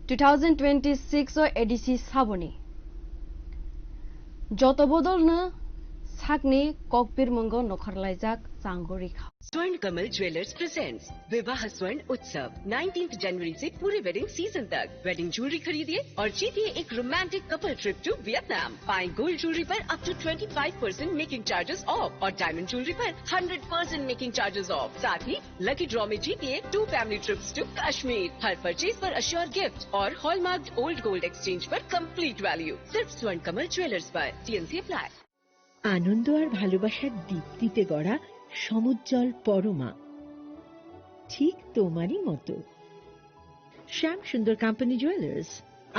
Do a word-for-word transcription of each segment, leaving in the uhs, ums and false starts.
Two thousand twenty-six o A D C saboni joto bodolno sakni kokbirmungo nokharlaijak chango rikha. स्वर्ण Kamal jewellers presents विवाह स्वर्ण उत्सव, नाइनटीन्थ जनवरी से पूरे वेडिंग सीजन तक। वेडिंग ज्वेलरी खरीदिए और जीतिए एक romantic couple trip to Vietnam. पाएं गोल्ड ज्वेलरी पर up to twenty five percent making charges off और डायमंड ज्वेलरी पर hundred percent making charges off. साथ ही लकी ड्रॉ में जीतिए two family trips to Kashmir. हर परचेज पर अश्योर गिफ्ट और हॉलमार्क्ड ओल्ड गोल्ड एक्सचेंज पर कंप्लीट वैल्यू। सिर्फ स्वर्ण कमल ज्वेलर्स पर। TNC apply. আনন্দ আর ভালোবাসার দীপ্তিতে গড়া সমুজ্জ্বল পরমা, ঠিক তোমারই মতো। শ্যাম সুন্দর কোম্পানি জুয়েলার্স,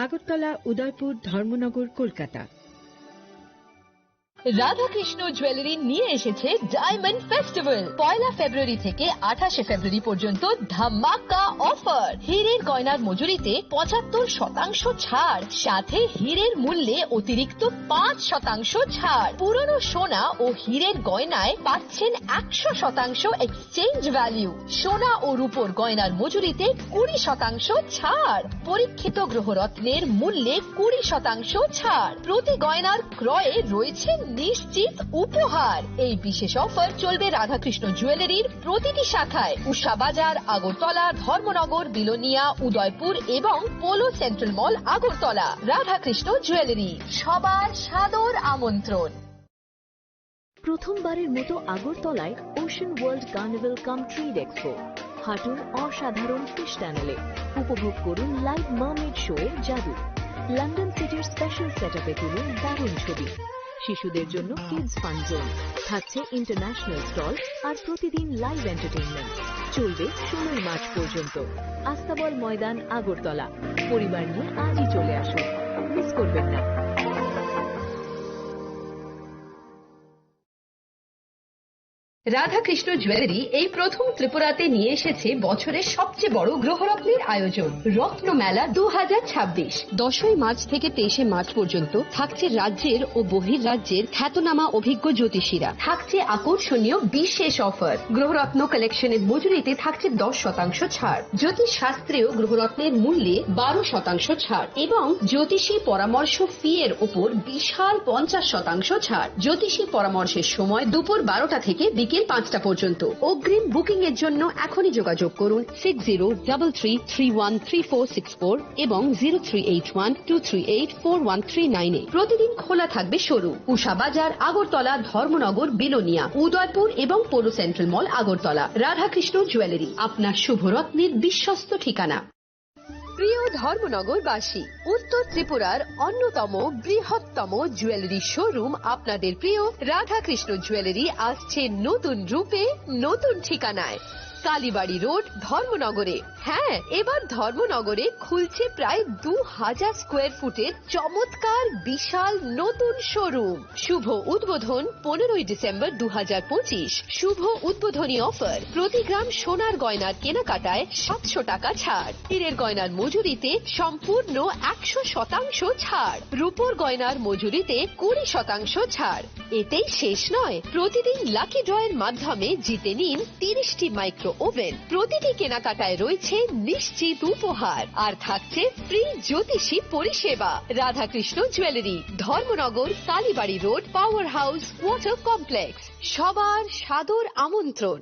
আগরতলা, উদয়পুর, ধর্মনগর, কলকাতা। রাধাকৃষ্ণ জুয়েলারি নিয়ে এসেছে ডায়মন্ড ফেস্টিভ্যাল। পয়লা ফেব্রুয়ারি থেকে আঠাশে ফেব্রুয়ারি পর্যন্ত ধামাকা অফার। হীরের গয়নার মজুরিতে পঁচাত্তর শতাংশ ছাড়, সাথে হীরের মূল্যে অতিরিক্ত পাঁচ শতাংশ ছাড়। পুরনো সোনা ও হীরের গয়নায় পাচ্ছেন একশো শতাংশ এক্সচেঞ্জ ভ্যালু। সোনা ও রূপোর গয়নার মজুরিতে কুড়ি শতাংশ ছাড়। পরীক্ষিত গ্রহরত্নের মূল্যে কুড়ি শতাংশ ছাড়। প্রতি গয়নার ক্রয়ে রয়েছে নিশ্চিত উপহার। এই বিশেষ অফার চলবে রাধাকৃষ্ণ জুয়েলারির প্রতিটি শাখায়, উষা বাজার, আগরতলা, ধর্মনগর, বিলোনিয়া, উদয়পুর এবং পোলো সেন্ট্রাল মল, আগরতলা। রাধাকৃষ্ণ জুয়েলারি, সবার সাদর আমন্ত্রণ। প্রথমবারের মতো আগরতলায় ওশান ওয়ার্ল্ড কার্নিভাল কাম ট্রেড এক্সপো। হাঁটুন অসাধারণ ফিশ টানেলে, উপভোগ করুন লাইভ মার্মেড শো এর জাদু। লন্ডন সিটির স্পেশাল সেটআপে তুলুন দারুণ ছবি। শিশুদের জন্য কিডস ফান জোন, থাকছে ইন্টারন্যাশনাল স্টল আর প্রতিদিন লাইভ এন্টারটেইনমেন্ট। চলবে ষোলোই মার্চ পর্যন্ত। আস্তাবল ময়দান, আগরতলা। পরিবার নিয়ে আজই চলে আসুন, মিস করবেন না। রাধাকৃষ্ণ জুয়েলারি এই প্রথম ত্রিপুরাতে নিয়ে এসেছে বছরের সবচেয়ে বড় গ্রহরত্নের আয়োজন, রত্ন মেলা দু হাজার ছাব্বিশ। দশই মার্চ থেকে তেইশে মার্চ পর্যন্ত থাকছে রাজ্যের ও বহির্রাজ্যের খ্যাতনামা অভিজ্ঞ জ্যোতিষীরা। থাকছে আকর্ষণীয় বিশেষ অফার। গ্রহরত্ন কালেকশনের মজুরিতে থাকছে দশ শতাংশ ছাড়। জ্যোতিষ শাস্ত্রেও গ্রহরত্নের মূল্যে বারো শতাংশ ছাড় এবং জ্যোতিষী পরামর্শ ফি এর ওপর বিশাল পঞ্চাশ শতাংশ ছাড়। জ্যোতিষী পরামর্শের সময় দুপুর বারোটা থেকে বিকেল পাঁচটা পর্যন্ত। অগ্রিম বুকিং এর জন্য এখনই যোগাযোগ করুন six zero double three three one three four six four এবং zero three eight one two three eight four one three nine এ। প্রতিদিন খোলা থাকবে শোরুম। উষা বাজার, আগরতলা, ধর্মনগর, বিলোনিয়া, উদয়পুর এবং পৌর সেন্ট্রাল মল, আগরতলা। রাধাকৃষ্ণ জুয়েলারি, আপনার শুভ রত্নের বিশ্বস্ত ঠিকানা। প্রিয় ধর্মনগরবাসী, উত্তর ত্রিপুরার অন্যতম বৃহত্তম জুয়েলারি শোরুম আপনাদের প্রিয় রাধাকৃষ্ণ জুয়েলারি আসছে নতুন রূপে, নতুন ঠিকানায়। কালীবাড়ি রোড, ধর্মনগরে। হ্যাঁ, এবার ধর্মনগরে খুলছে প্রায় দু হাজার স্কোয়ার ফুটের চমৎকার বিশাল নতুন শোরুম। শুভ উদ্বোধন পনেরোই ডিসেম্বর দু হাজার পঁচিশ। শুভ উদ্বোধনী অফার, প্রতি গ্রাম সোনার গয়নার কেনাকাটায় সাতশো টাকা ছাড়, হীরের গয়নার মজুরিতে সম্পূর্ণ একশো শতাংশ ছাড়, রূপোর গয়নার মজুরিতে কুড়ি শতাংশ ছাড়। এতেই শেষ নয়, প্রতিদিন লাকি ড্রয়ের মাধ্যমে জিতে নিন তিরিশটি মাইক্রো ওভেন। প্রতিটি কেনাকাটায় রয়েছে নিশ্চিত উপহার, আর থাকছে ফ্রি জ্যোতিষী পরিষেবা। Radhakrishna jewellery, Dharmanagar, Kalibari road, power house, water complex. সবার সাদর আমন্ত্রণ।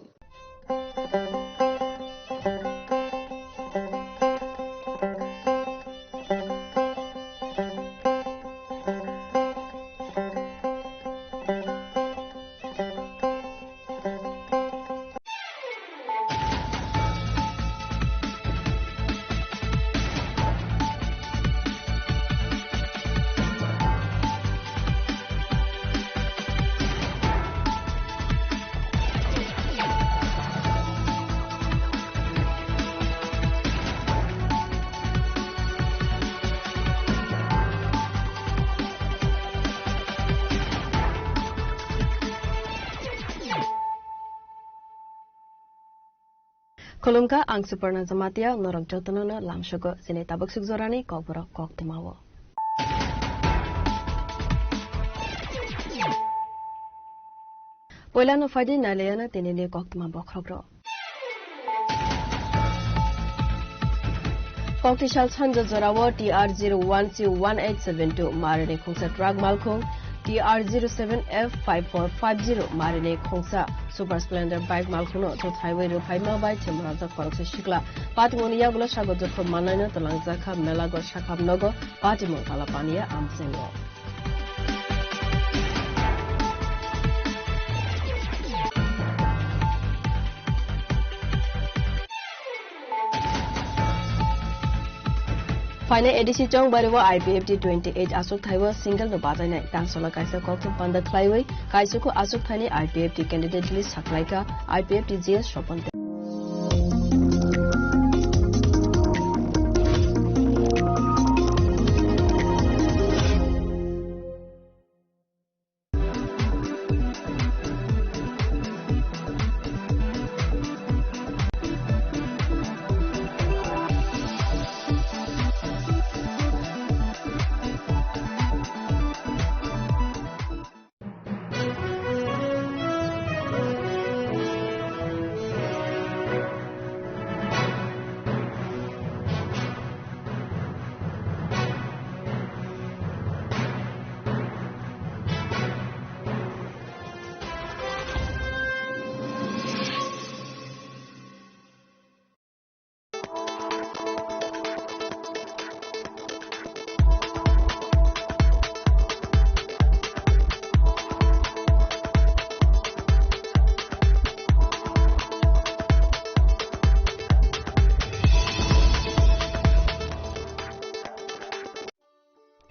Khulumkha, ang Suparna Jamatia, norok jotono no lamsogo chini tabuk suk jorani kokborok koktwmao. Poilano phaidi nailayano tinini koktwma bokhorok rok. Koktisal sanja jorao T R zero one C one eight seven two marini khungsa truck malkhung, T R zero seven F five four five zero marini khungsa Super Splendor bike malkhungno thuthaiwi rwphaima bai thwimajak khoroksa sikla. Patimungni yagulo sago jokhom mannaino twlangjakha Melago Sakham nogo patimung tala paniya amchengo. Phainai A D C chongbari o I P F T twenty eight aswk thai o single no bajainai. Council o kaisa kokthum panda khlaiwi kaisukhu aswk thaini I P F T candidate list saklaikha I P F T G S Sopon.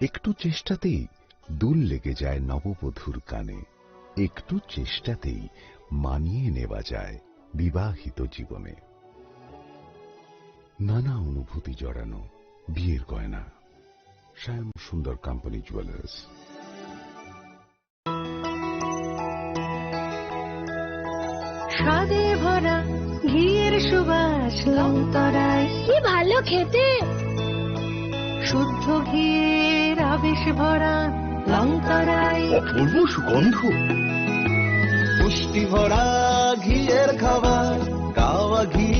একটু চেষ্টাতেই দুল লেগে যায় নববধূর কানে। একটু চেষ্টাতেই মানিয়ে নেওয়া যায় বিবাহিত জীবনে। নানা অনুভূতি জড়ানো বিয়ের গয়না। শ্যাম সুন্দর কোম্পানি জুয়েলার্স। স্বাদে ভরা ঘিয়ের সুবাস লংতরাই। কি ভালো খেতে। শুদ্ধ ঘিয়ের আবেশ ভরা লংতরাই। অপূর্ব সুগন্ধ। পুষ্টি ভরা ঘিয়ের খাবার, গাওয়া ঘি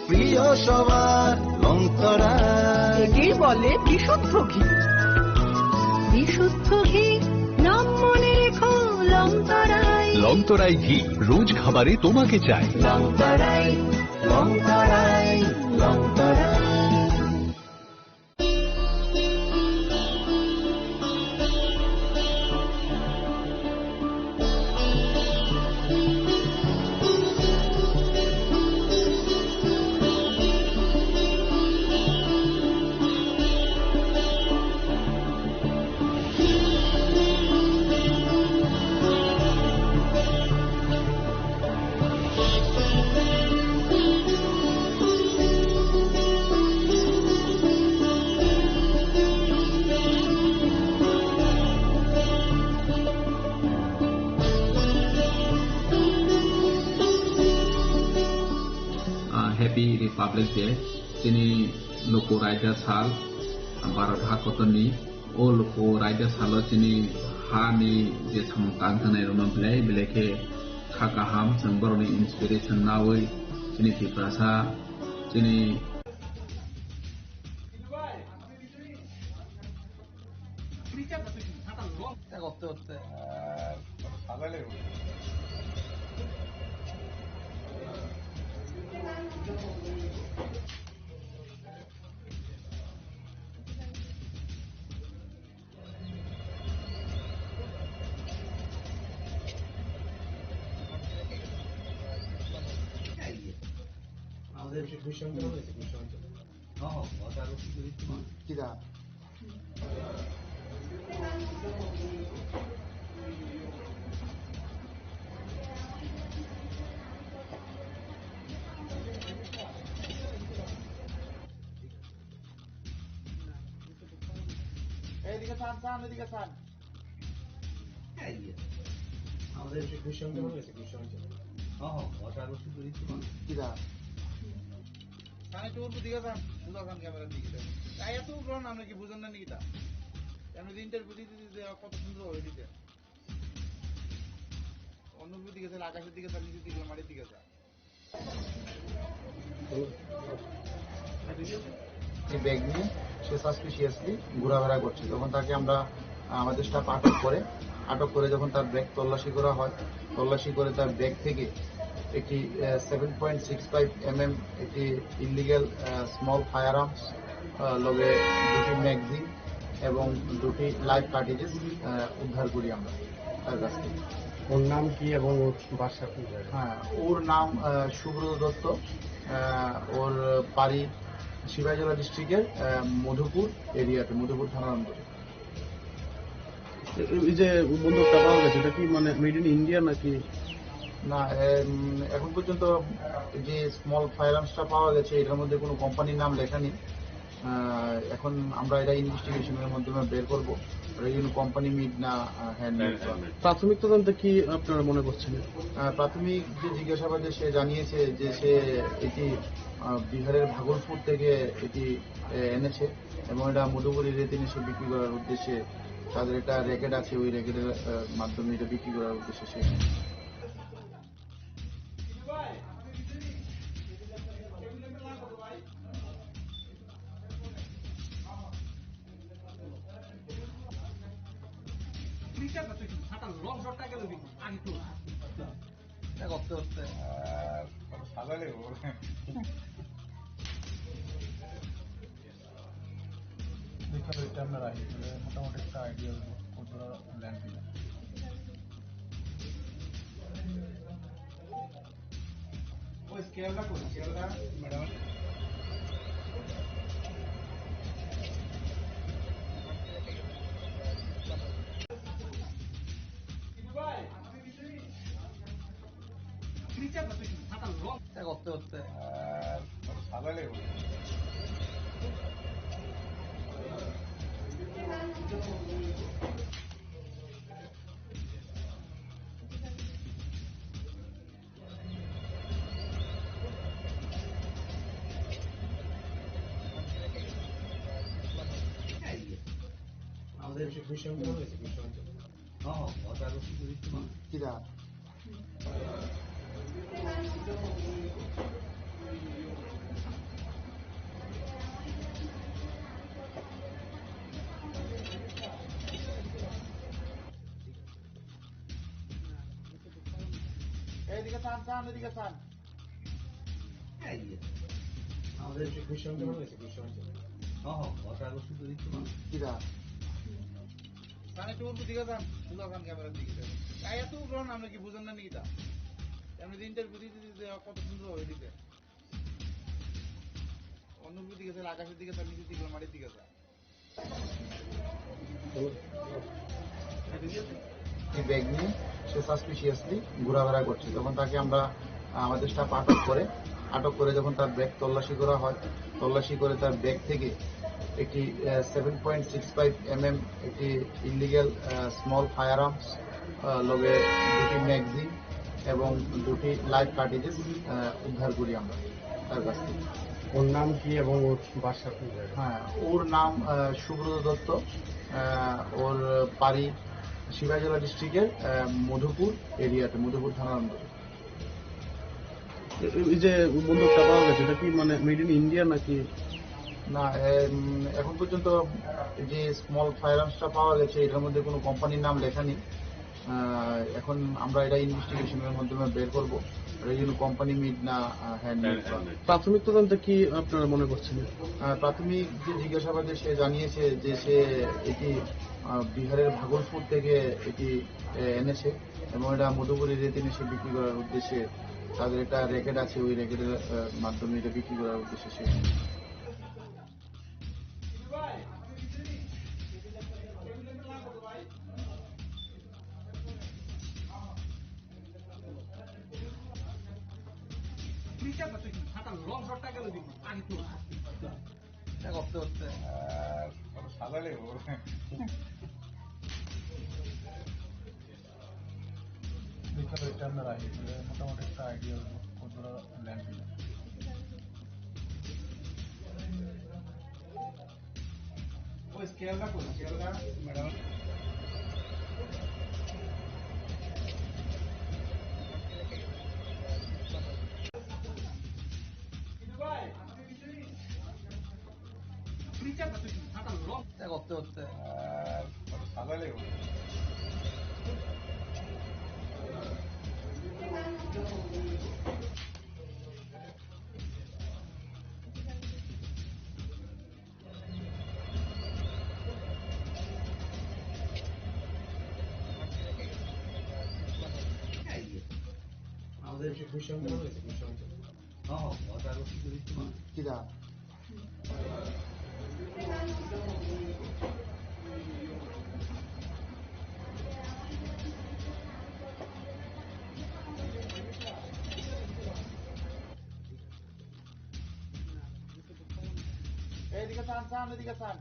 প্রিয় সবার লংতরাই। একেই বলে বিশুদ্ধ ঘি। বিশুদ্ধ ঘি, নাম মনে রেখো লংতরাই। লংতরাই ঘি, রোজ খাবারে তোমাকে চাই। লংতরাই, লংতরাই, লংতরাই। Ah, Happy Republic Day. Chini luku raida sal, Bharat ha kotorni. O luku raida salo chini hani je samung tang tangnai rokno belai belai khe kha kaham, chwng borokni inspiration nawi chini Tiprasa, chini Kida? এইদিকে চান, চান, এদিকে চান। এই যে, আমাদের একটা কুসংস্কার রয়েছে, কুসংস্কার। হ্যাঁ, হ্যাঁ, ওটা অবশ্যই করি তো। কিরা? চান একটু অল্প দিকে চান, সুজা খান ক্যামেরার দিকে চান। তাই এত উঠলাম না, আপনি কি বুঝেন না নাকি তা? আপনি যে ইন্টারভিউ দিতে দিতে কত সুন্দর হয়ে দিতে। অন্য দিকে চান, আকাশের দিকে চান, নিচের দিকে, মাটির দিকে চান। ব্যাগ নিয়ে সে সাসপিশিয়াসলি ঘোরাফেরা করছে। তখন তাকে আমরা, আহ, আমাদের স্টাফ আটক করে, আটক করে যখন তার ব্যাগ তল্লাশি করা হয়, তল্লাশি করে তার ব্যাগ থেকে একটি, আহ, seven point six five MM একটি illegal, ah, small firearms, আহ, লগে দুটি ম্যাগাজিন এবং দুটি লাইভ কার্ট্রিজেস, আহ, উদ্ধার করি আমরা তার কাছ থেকে। ওর নাম কি এবং ওর বাসা কোন জায়গায়? হ্যাঁ, ওর নাম, আহ, সুব্রত দত্ত। আহ, ওর বাড়ি সিপাহীজলা ডিস্ট্রিক্টের, আহ, মধুপুর এরিয়াতে, মধুপুর থানার অন্তর্গত। এ-, এই যে বন্দুকটা পাওয়া গেছে, এটা কি মানে মেড ইন ইন্ডিয়া নাকি? না, এম, এখন পর্যন্ত যে স্মল ফায়ার আর্মসটা পাওয়া গেছে, এটার মধ্যে কোনো কোম্পানির নাম লেখা নেই। আহ, এখন আমরা এটা ইনভেস্টিগেশনের মাধ্যমে বের করব, এটা কোনো কোম্পানি মেড না, আহ, হ্যান্ডমেড। প্রাথমিক তদন্তে কি আপনারা মনে করছেন? আহ, প্রাথমিক যে জিজ্ঞাসাবাদে সে জানিয়েছে যে সে এটি, আহ, বিহারের ভাগলপুর থেকে এটি, এ, এনেছে এবং এটা মধুপুর এরিয়াতে নিয়ে সে বিক্রি করার উদ্দেশ্যে তাদের একটা র্যাকেট আছে, ওই র্যাকেটের, আহ, মাধ্যমে এটা বিক্রি করার উদ্দেশ্যে সে এটা করতে করতে আর কোনো সাজা নেই বলে। দেখো, এটা আমরা রাখি, তাহলে মোটামুটি একটা আইডিয়া হইব কতটা ল্যান্ড দিল। ওই স্কেলটা কই? স্কেলটা, ম্যাডাম। করতে করতে আর কোনো সাজা নেই বলে। আমাদের বিষয় হয়েছে, বিষয় হয়েছে। কিরা? এইদিকে চান, চান, এদিকে চান। এই যে, আমাদের একটা কুয়েশন জমা হয়েছে, কুয়েশন জমা। হ্যাঁ, হ্যাঁ, ওটা আগে শুধু দিতে পারো। কিরা? স্যার, একটু উল্টো দিকে যান, সোজা যান ক্যামেরার দিকে যান। এই এত উল্টো না, আমরা কি বুঝেন না নাকি তা? এমনি ইন্টারভিউ দিতে দিতে কত সুন্দর হয়ে দিতে। অন্য দিকে স্যার, আকাশের দিকে স্যার, নিচের দিকে, মাটির দিকে স্যার। একটি ব্যাগ নিয়ে সে সাসপিশিয়াসলি ঘোরাফেরা করছে। তখন তাকে আমরা, আহ, আমাদের স্টাফ আটক করে, আটক করে যখন তার ব্যাগ তল্লাশি করা হয়, তল্লাশি করে তার ব্যাগ থেকে একটি, আহ, seven point six five MM একটি illegal, ah, small firearms, আহ, লগে দুটি ম্যাগাজিন এবং দুটি লাইভ কার্ট্রিজেস, আহ, উদ্ধার করি আমরা তার কাছ থেকে। ওর নাম কি এবং ওর বাসা কোন জায়গায়? হ্যাঁ, ওর নাম, আহ, সুব্রত দত্ত। আহ, ওর বাড়ি সিপাহীজলা ডিস্ট্রিক্টের, আহ, মধুপুর এরিয়াতে, মধুপুর থানার অন্তর্গত। এ-, এই যে বন্দুকটা পাওয়া গেছে, এটা কি মানে মেড ইন ইন্ডিয়া নাকি? না, এম, এখন পর্যন্ত যে স্মল ফায়ার আর্মসটা পাওয়া গেছে, এটার মধ্যে কোনো কোম্পানির নাম লেখা নেই। আহ, এখন আমরা এটা ইনভেস্টিগেশনের মাধ্যমে বের করব, এটা কোনো কোম্পানি মেড না, আহ, হ্যান্ডমেড। প্রাথমিক তদন্তে কি আপনারা মনে করছেন? আহ, প্রাথমিক যে জিজ্ঞাসাবাদে সে জানিয়েছে যে সে এটি, আহ, বিহারের ভাগলপুর থেকে এটি, এ, এনেছে এবং এটা মধুপুর এরিয়াতে নিয়ে সে বিক্রি করার উদ্দেশ্যে তাদের একটা র্যাকেট আছে, ওই র্যাকেটের, আহ, মাধ্যমে এটা বিক্রি করার উদ্দেশ্যে সে এটা করতে করতে আর কোনো সাজা নেই বলে। দেখো, এটা আমরা রাখি, তাহলে মোটামুটি একটা আইডিয়া হইব কতটা ল্যান্ড দিল। ওই স্কেলটা কই? স্কেলটা, ম্যাডাম। আমাদের একটা কুসংস্কার রয়েছে, কুসংস্কার। কিরা? এইদিকে চান, চান, এদিকে চান।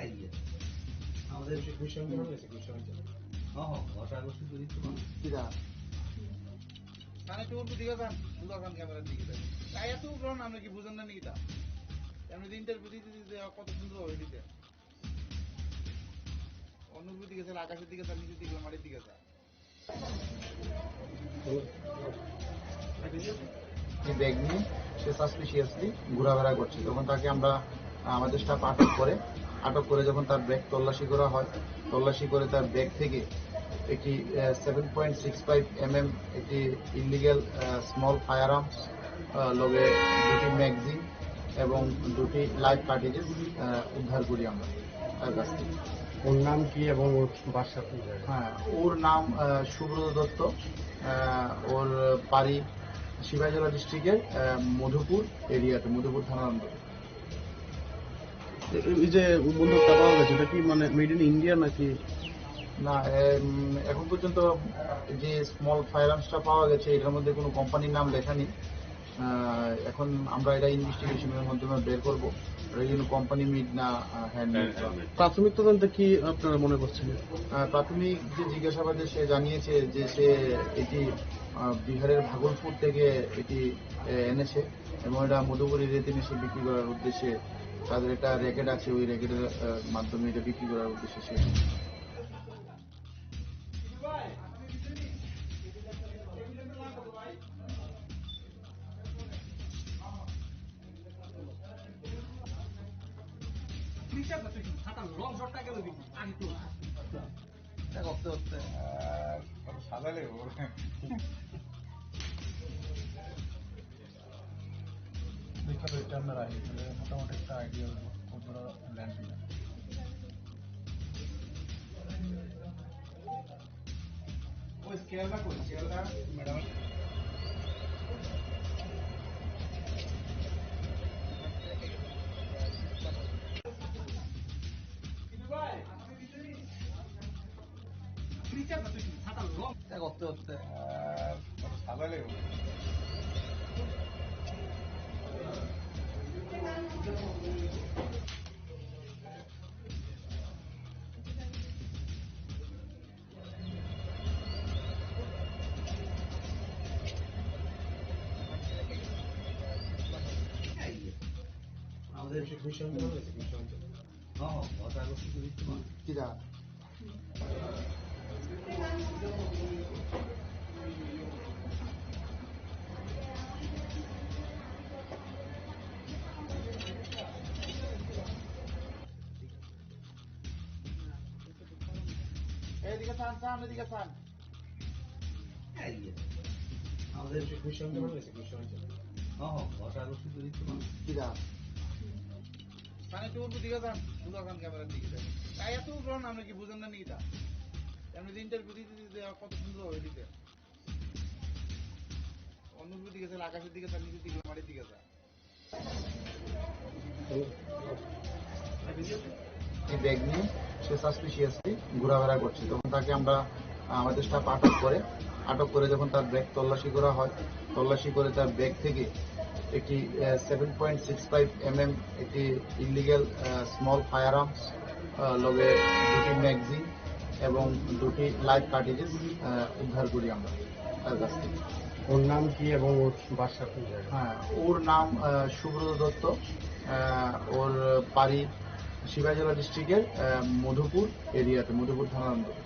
এই যে, আমাদের একটা কুসংস্কার রয়েছে, কুসংস্কার। হ্যাঁ, হ্যাঁ, ঘটা গোষ্ঠী তো দিতে পারো। কিরা? মানে একটু উল্টো দিকে যান, উল্টো যান ক্যামেরার দিকে যান। তাই এত উল্টো আমরা কি বুঝেন না নাকি তা? এমনি ইন্টারভিউ দিতে দিতে কত সুন্দর হয়ে দিতে। অনুভূতি গেছে, আকাশের দিকে তার নিচের দিকে, মাটির দিকে তার। এই ব্যাগ নিয়ে সে সাসপিশিয়াসলি ঘোরাফেরা করছে। তখন তাকে আমরা, আমাদের স্টাফ আটক করে, আটক করে যখন তার ব্যাগ তল্লাশি করা হয়, তল্লাশি করে তার ব্যাগ থেকে একটি, আহ, seven point six five MM একটি illegal, ah, small firearms, আহ, লগে দুটি ম্যাগাজিন এবং দুটি লাইভ কার্ট্রিজেস, আহ, উদ্ধার করি আমরা তার কাছ থেকে। ওর নাম কি এবং ওর বাসা কোন জায়গায়? হ্যাঁ, ওর নাম, আহ, সুব্রত দত্ত। আহ, ওর বাড়ি সিপাহীজলা ডিস্ট্রিক্টের, আহ, মধুপুর এরিয়াতে, মধুপুর থানার আন্ডারে। এ-, এই যে বন্দুকটা পাওয়া গেছে, এটা কি মানে মেড ইন ইন্ডিয়া নাকি? না, এম, এখন পর্যন্ত যে স্মল ফায়ার আর্মসটা পাওয়া গেছে, এটার মধ্যে কোনো কোম্পানির নাম লেখা নেই। আহ, এখন আমরা এটা ইনভেস্টিগেশনের মাধ্যমে বের করব, এটা যেন কোম্পানি মেড না, আহ, হ্যান্ডমেড। প্রাথমিক তদন্তে কি আপনারা মনে করছেন? আহ, প্রাথমিক যে জিজ্ঞাসাবাদে সে জানিয়েছে যে সে এটি, আহ, বিহারের ভাগলপুর থেকে এটি, আহ, এনেছে এবং এটা মধুপুর এরিয়াতে নিয়ে সে বিক্রি করার উদ্দেশ্যে তাদের একটা র্যাকেট আছে, ওই র্যাকেটের, আহ, মাধ্যমে এটা বিক্রি করার উদ্দেশ্যে সে এটা করতে করতে, আহ, কত সাজালে ওর। দেখো, এটা আমরা রাখি, তাহলে মোটামুটি একটা আইডিয়া হলো কত দূর ল্যান্ড দিল। ওই স্কেলটা কই? স্কেলটা, ম্যাডাম। এটা করতে করতে, আহ, কত সাজালে ওর। আমাদের একটা কুসংস্কার রয়েছে, কুসংস্কার। হ্যাঁ, হ্যাঁ, ঘটা গোষ্ঠী তো দিতে পারো। কিরা? এইদিকে চান, চান, এদিকে চান। এই যে, আমাদের একটা কুসংস্কার রয়েছে, কুসংস্কার। হ্যাঁ, হ্যাঁ, ঘটা গোষ্ঠী তো দিতে পারো। কিরা? মানে একটু উল্টো দিকে যান, উল্টো যান, ক্যামেরার দিকে যান। তাই এত উল্টো আমরা কি বুঝেন না নাকি তা? এমনি যে ইন্টারভিউ দিতে দিতে কত সুন্দর হয়ে দিতে। অনুভূতি গেছে, আকাশের দিকে যান, নিচের দিকে, মাটির দিকে যান। এই ব্যাগ নিয়ে সে সাসপিশিয়াসলি ঘোরাফেরা করছে। তখন তাকে আমরা, আমাদের স্টাফ আটক করে, আটক করে যখন তার ব্যাগ তল্লাশি করা হয়, তল্লাশি করে তার ব্যাগ থেকে একটি, আহ, seven point six five MM একটি illegal, ah, small firearms, আহ, লগে দুটি ম্যাগাজিন এবং দুটি লাইভ কার্ট্রিজেস, আহ, উদ্ধার করি আমরা তার কাছ থেকে। ওর নাম কি এবং ওর বাসা কোন জায়গায়? হ্যাঁ, ওর নাম, আহ, সুব্রত দত্ত। আহ, ওর বাড়ি সিপাহীজলা ডিস্ট্রিক্টের, আহ, মধুপুর এরিয়াতে, মধুপুর থানার আন্ডারে।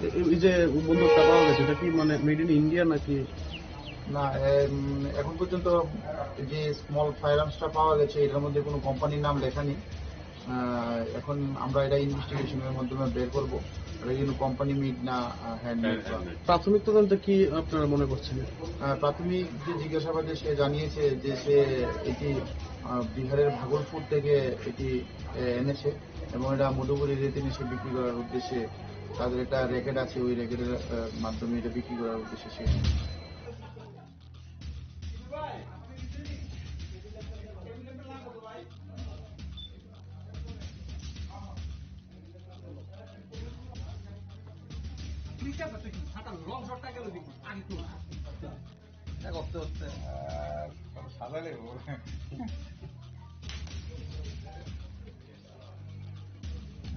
এ-, এই যে বন্দুকটা পাওয়া গেছে, এটা কি মানে মেড ইন ইন্ডিয়া নাকি? না, এম, এখন পর্যন্ত যে স্মল ফায়ার আর্মসটা পাওয়া গেছে, এটার মধ্যে কোনো কোম্পানির নাম লেখা নেই। আহ, এখন আমরা এটা ইনভেস্টিগেশনের মাধ্যমে বের করব, এটা কিন্তু কোম্পানি মেড না, আহ, হ্যান্ডমেড। প্রাথমিক তদন্তে কি আপনারা মনে করছেন? আহ, প্রাথমিক যে জিজ্ঞাসাবাদে সে জানিয়েছে যে সে এটি, আহ, বিহারের ভাগলপুর থেকে এটি, আহ, এনেছে এবং এটা মধুপুরী রেতে নিয়ে সে বিক্রি করার উদ্দেশ্যে তাদের একটা র্যাকেট আছে, ওই র্যাকেটের, আহ, মাধ্যমে এটা বিক্রি করার উদ্দেশ্যে সে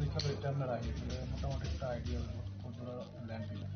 এইভাবে এটা আমরা রাখি, তাহলে মোটামুটি একটা আইডিয়া হলো কতটা ল্যান্ড দিলাম।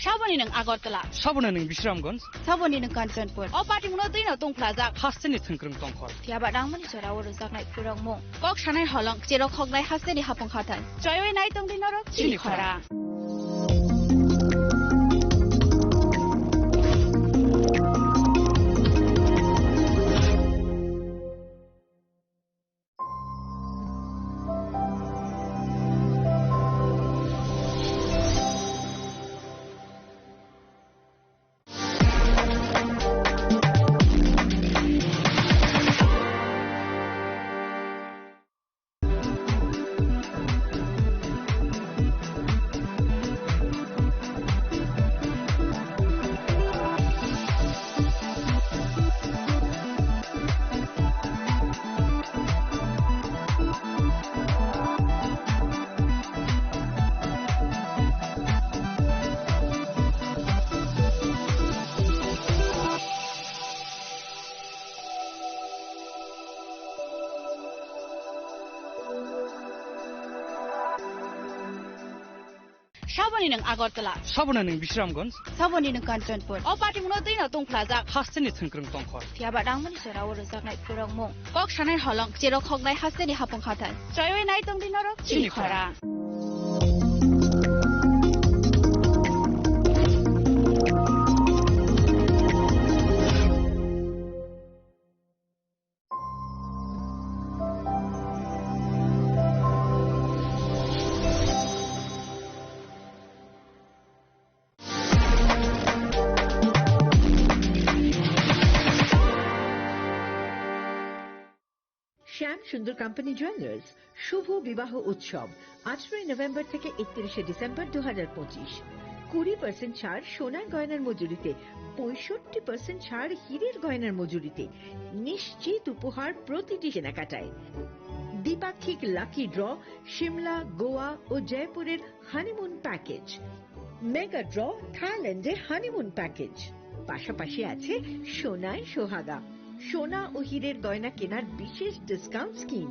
Saboni nwng Agartala. Saboni nwng Bisramganj. Saboni nwng Kanchanpur. O patimungno twino tungphlajak. Hasteni thwngkwrwng tongkhor. Phiya ba nangmani jorao rwjaknai phurokmung. Kok sanai holong, cherok khoknai hasteni hapung khathang. Choiwi nai tongdi norok chini khorang. Saboni nwng Agartala. Saboni nwng Bisramganj. Saboni nwng Kanchanpur. O patimungno twino tungphlajak. Hasteni thwngkwrwng tongkhor. Phiya ba nangmani jorao rwjaknai phurokmung. Kok sanai holong, cherok khoknai hasteni hapung khathang. Choiwi nai tongdi norok chini khorang. শ্যাম সুন্দর company jewellers শুভ বিবাহ উৎসব আঠারোই নভেম্বর থেকে একত্রিশে ডিসেম্বর দু হাজার পঁচিশ। কুড়ি পার্সেন্ট ছাড় সোনার গয়নার মজুরিতে, পঁয়ষট্টি পার্সেন্ট ছাড় হীরের গয়নার মজুরিতে, নিশ্চিত উপহার প্রতিটি কেনাকাটায়। দ্বিপাক্ষিক লাকি ড্র, সিমলা, গোয়া ও জয়পুরের হানিমুন প্যাকেজ। মেগা ড্র, থাইল্যান্ডে হানিমুন প্যাকেজ। পাশাপাশি আছে সোনায় সোহাগা, সোনা ও হীরের গয়না কেনার বিশেষ ডিসকাউন্ট স্কিম।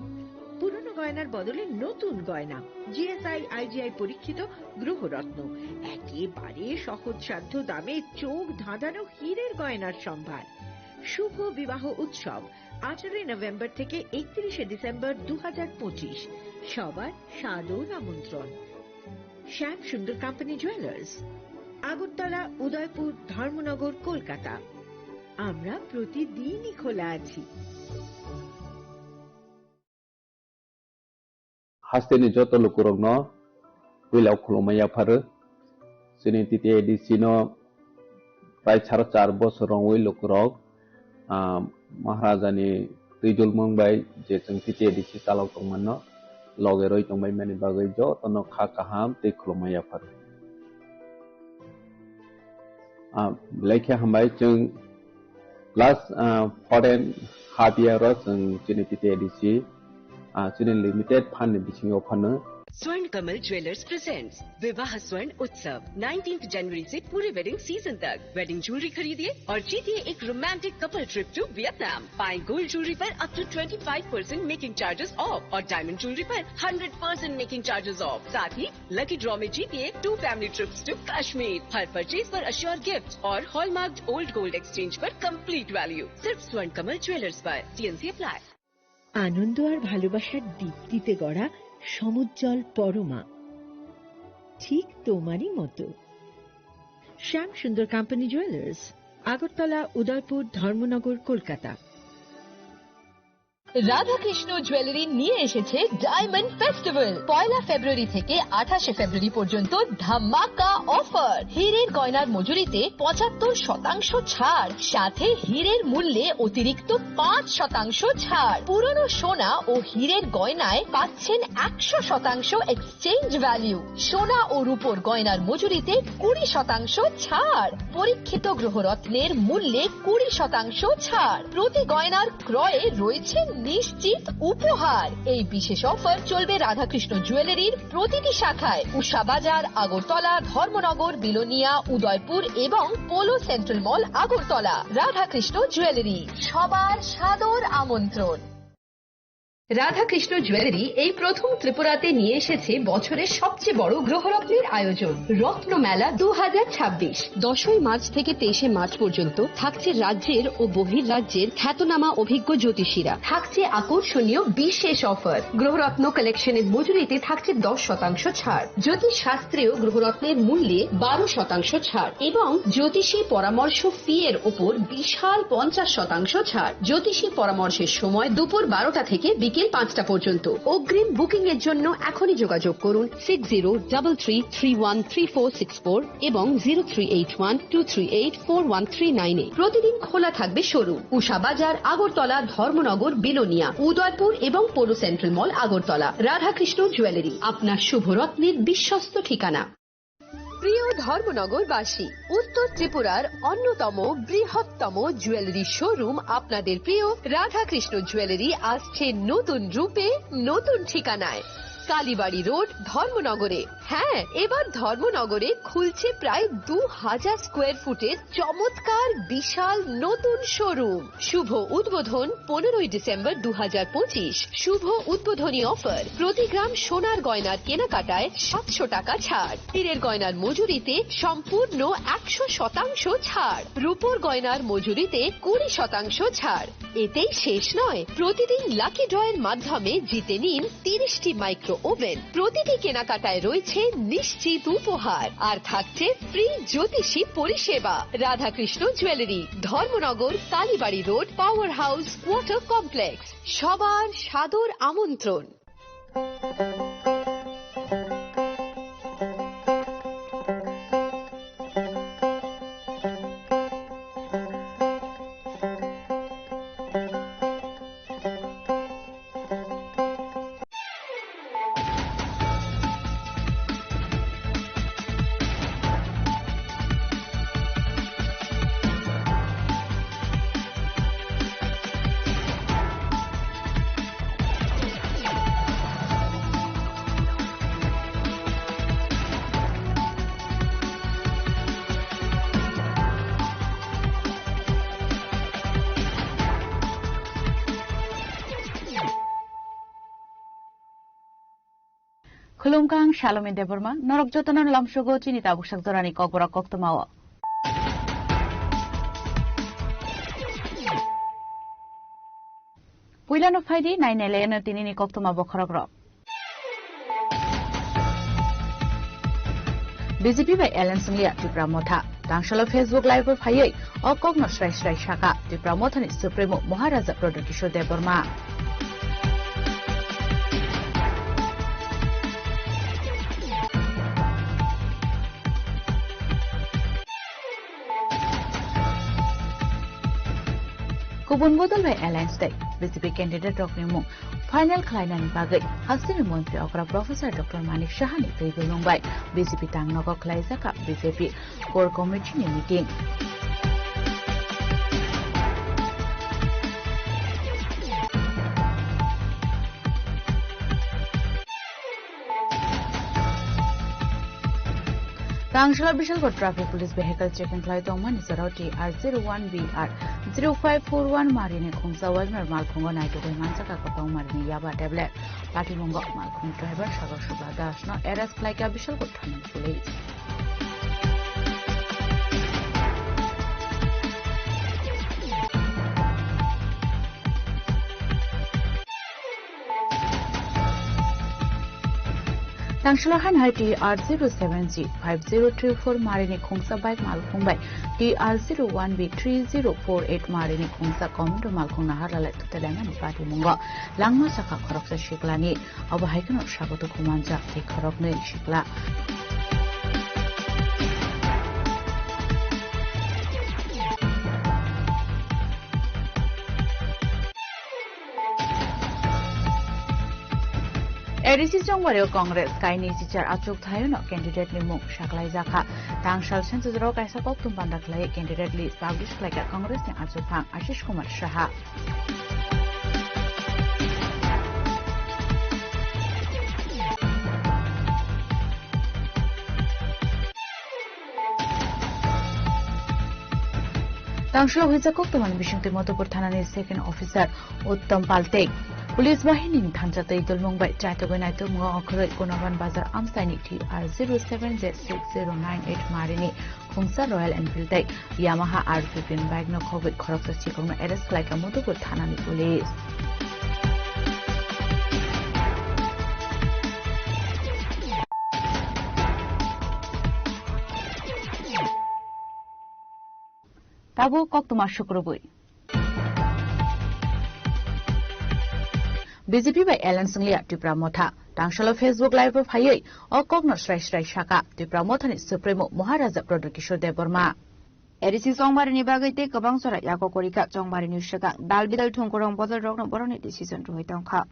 পুরনো গয়নার বদলে নতুন গয়না, জিএসআই আইজিআই পরীক্ষিত গ্রহরত্ন, একেবারে সহজসাধ্য দামে চোখ ধাঁধানো হীরের গয়নার সম্ভার। শুভ বিবাহ উৎসব আঠারোই নভেম্বর থেকে একত্রিশে ডিসেম্বর দু হাজার পঁচিশ। সবার সাদর আমন্ত্রণ। শ্যাম সুন্দর কোম্পানি জুয়েলার্স, আগরতলা, উদয়পুর, ধর্মনগর, কলকাতা। আমরা প্রতিদিনই খোলা আছি। Hasteni joto lukurokno puila khulumma yapharo. Chini T T A D C no prai saro char bosor wngwi lukurok, ah, Maharajani twijolmung bai je chwng T T A D C chalok tongmano loge roi tongbai mani bagwi jotono kha kaham tei khulumma yapharo. Ah, belai khe hambai chwng last, ah, foreign half year o chwng chini T T A D C, ah, chini limited fund ni bisingo phano. स्वर्ण Kamal jewellers presents विवाह स्वर्ण उत्सव, नाइनटीन्थ जनवरी से पूरे wedding season तक। Wedding jewellery खरीदिए और जीतिए एक romantic couple trip to Vietnam. पाएं गोल्ड ज्वेलरी पर up to twenty five percent making charges off और डायमंड ज्वेलरी पर hundred percent making charges off. साथ ही लकी ड्रॉ में जीतिए two family trips to Kashmir. हर परचेज पर अश्योर गिफ्ट और हॉलमार्क्ड ओल्ड गोल्ड एक्सचेंज पर कंप्लीट वैल्यू। सिर्फ स्वर्ण कमल ज्वेलर्स पर। TNC apply. আনন্দ আর ভালোবাসার দীপ্তিতে গড়া সমুজ্জ্বল পরমা, ঠিক তোমারই মতো। শ্যাম সুন্দর কোম্পানি জুয়েলার্স, আগরতলা, উদয়পুর, ধর্মনগর, কলকাতা। রাধাকৃষ্ণ জুয়েলারি নিয়ে এসেছে ডায়মন্ড ফেস্টিভ্যাল। পয়লা ফেব্রুয়ারি থেকে আঠাশে ফেব্রুয়ারি পর্যন্ত ধামাকা অফার। হীরের গয়নার মজুরিতে পঁচাত্তর শতাংশ ছাড়, সাথে হীরের মূল্যে অতিরিক্ত পাঁচ শতাংশ ছাড়। পুরনো সোনা ও হীরের গয়নায় পাচ্ছেন একশো শতাংশ এক্সচেঞ্জ ভ্যালু। সোনা ও রূপোর গয়নার মজুরিতে কুড়ি শতাংশ ছাড়। পরীক্ষিত গ্রহরত্নের মূল্যে কুড়ি শতাংশ ছাড়। প্রতি গয়নার ক্রয়ে রয়েছে নিশ্চিত উপহার। এই বিশেষ অফার চলবে রাধাকৃষ্ণ জুয়েলারির প্রতিটি শাখায়, উষা বাজার, আগরতলা, ধর্মনগর, বিলোনিয়া, উদয়পুর এবং পোলো সেন্ট্রাল মল, আগরতলা। রাধাকৃষ্ণ জুয়েলারি, সবার সাদর আমন্ত্রণ। রাধাকৃষ্ণ জুয়েলারি এই প্রথম ত্রিপুরাতে নিয়ে এসেছে বছরের সবচেয়ে বড় গ্রহরত্নের আয়োজন, রত্নমেলা দু হাজার ছাব্বিশ। দশই মার্চ থেকে তেইশে মার্চ পর্যন্ত থাকছে রাজ্যের ও বহির রাজ্যের খ্যাতনামা অভিজ্ঞ জ্যোতিষীরা। থাকছে আকর্ষণীয় বিশেষ অফার। গ্রহরত্ন কালেকশনের মজুরিতে থাকছে দশ শতাংশ ছাড়। জ্যোতিষ শাস্ত্রেও গ্রহরত্নের মূল্যে বারো শতাংশ ছাড় এবং জ্যোতিষী পরামর্শ ফি এর ওপর বিশাল পঞ্চাশ শতাংশ ছাড়। জ্যোতিষী পরামর্শের সময় দুপুর বারোটা থেকে বিকেল পাঁচটা পর্যন্ত। অগ্রিম বুকিং এর জন্য এখনই যোগাযোগ করুন six zero double three three one three four six four এবং zero three eight one two three eight four one three nine এ। প্রতিদিন খোলা থাকবে শোরুম। উষা বাজার, আগরতলা, ধর্মনগর, বিলোনিয়া, উদয়পুর এবং পৌর সেন্ট্রাল মল, আগরতলা। রাধাকৃষ্ণ জুয়েলারি, আপনার শুভরত্নের বিশ্বস্ত ঠিকানা। প্রিয় ধর্মনগরবাসী, উত্তর ত্রিপুরার অন্যতম বৃহত্তম জুয়েলারি শোরুম আপনাদের প্রিয় রাধাকৃষ্ণ জুয়েলারি আসছে নতুন রূপে, নতুন ঠিকানায়। কালীবাড়ি রোড, ধর্মনগরে। হ্যাঁ, এবার ধর্মনগরে খুলছে প্রায় দু হাজার স্কোয়ার ফুটের চমৎকার বিশাল নতুন শোরুম। শুভ উদ্বোধন পনেরোই ডিসেম্বর দু হাজার পঁচিশ। শুভ উদ্বোধনী অফার, প্রতি গ্রাম সোনার গয়নার কেনাকাটায় সাতশো টাকা ছাড়, হীরের গয়নার মজুরিতে সম্পূর্ণ একশো শতাংশ ছাড়, রূপোর গয়নার মজুরিতে কুড়ি শতাংশ ছাড়। এতেই শেষ নয়, প্রতিদিন লাকি ড্রয়ের মাধ্যমে জিতে নিন তিরিশটি মাইক্রো ওভেন। প্রতিটি কেনাকাটায় রয়েছে নিশ্চিত উপহার, আর থাকছে ফ্রি জ্যোতিষী পরিষেবা। Radhakrishna jewellery, Dharmanagar, Kalibari road, power house, water complex. সবার সাদর আমন্ত্রণ। Khulumkha, ang Salome Debbarma, norok jotono lamsogo chini tabuk sak jorani kokborok koktwmao. Puilano phaidi nainai laiano tinini koktwma bokhorokrok. B J P bai alliance wngya Tipra Motha. Tangsalo Facebook Live o phaiwi o kokno srai srai saka Tipra Mothani Supremo Maharaja Pradyut Kishore Debbarma. Kubun bodol bai alliance tei B J P candidate rokni mung final khlainani bagwi hasteni montri okra Professor Doctor Manik Sahani twi dulung bai B J P tangnogo khlaijak B J P core committee ni meeting. Tangsala Bishalgarh traffic police vehicle checking khlai tongmani jorao T R zero one B R zero five four one marini khungsa Wagoner malkhungo naitugwi manjak kwbang marini yaba tablet. Patimungo malkhung driver Sagar Subra Das no arrest khlaikha Bishalgarh thani police. Tangsalo haino hai T R zero seven G five zero three four marini khungsa bike malkhung bai T R zero one B three zero four eight marini khungsa commando malkhung naharlalai thutelaimani patimungo langma saka khoroksa siklani. Abo hai kheno sagoto kumanjak tei khoroknwi sikla. A D C chongbario Congress kaini chichar achuk thaiono candidate ni mung saklaijakha. Tangsal senchajro kaisa koktwm panda khlai candidate list publish khlaikha Congress ni achuk phang Ashish Kumar Saha. Tangsalo hwijak koktwmani bisingtwi Madhupur thanani second officer Uttam Paltek police bahinini thansa tei dulmung bai chaitogwi naitukmungo okhorwi Gunaban Bazar amchaini T R zero seven Z six zero nine eight marini khungsa Royal Enfield tei Yamaha R fifteen bike no khogwi khoroksa sikokno arrest khlaikha Madhupur thanani police. Tabuk koktwma sukrubwi. B J P bai alliance wngliya Tipra Motha. Tangsalo Facebook Live o phaiwi o kokno srai srai saka Tipra Mothani Supremo Maharaja Pradyut Kishore Debbarma. A D C chongbarini bagwi tei kwbang jora yago korika chongbarini swkang dal bidal thwngkwrwng bodolrokno borokni decision rwui tongkha.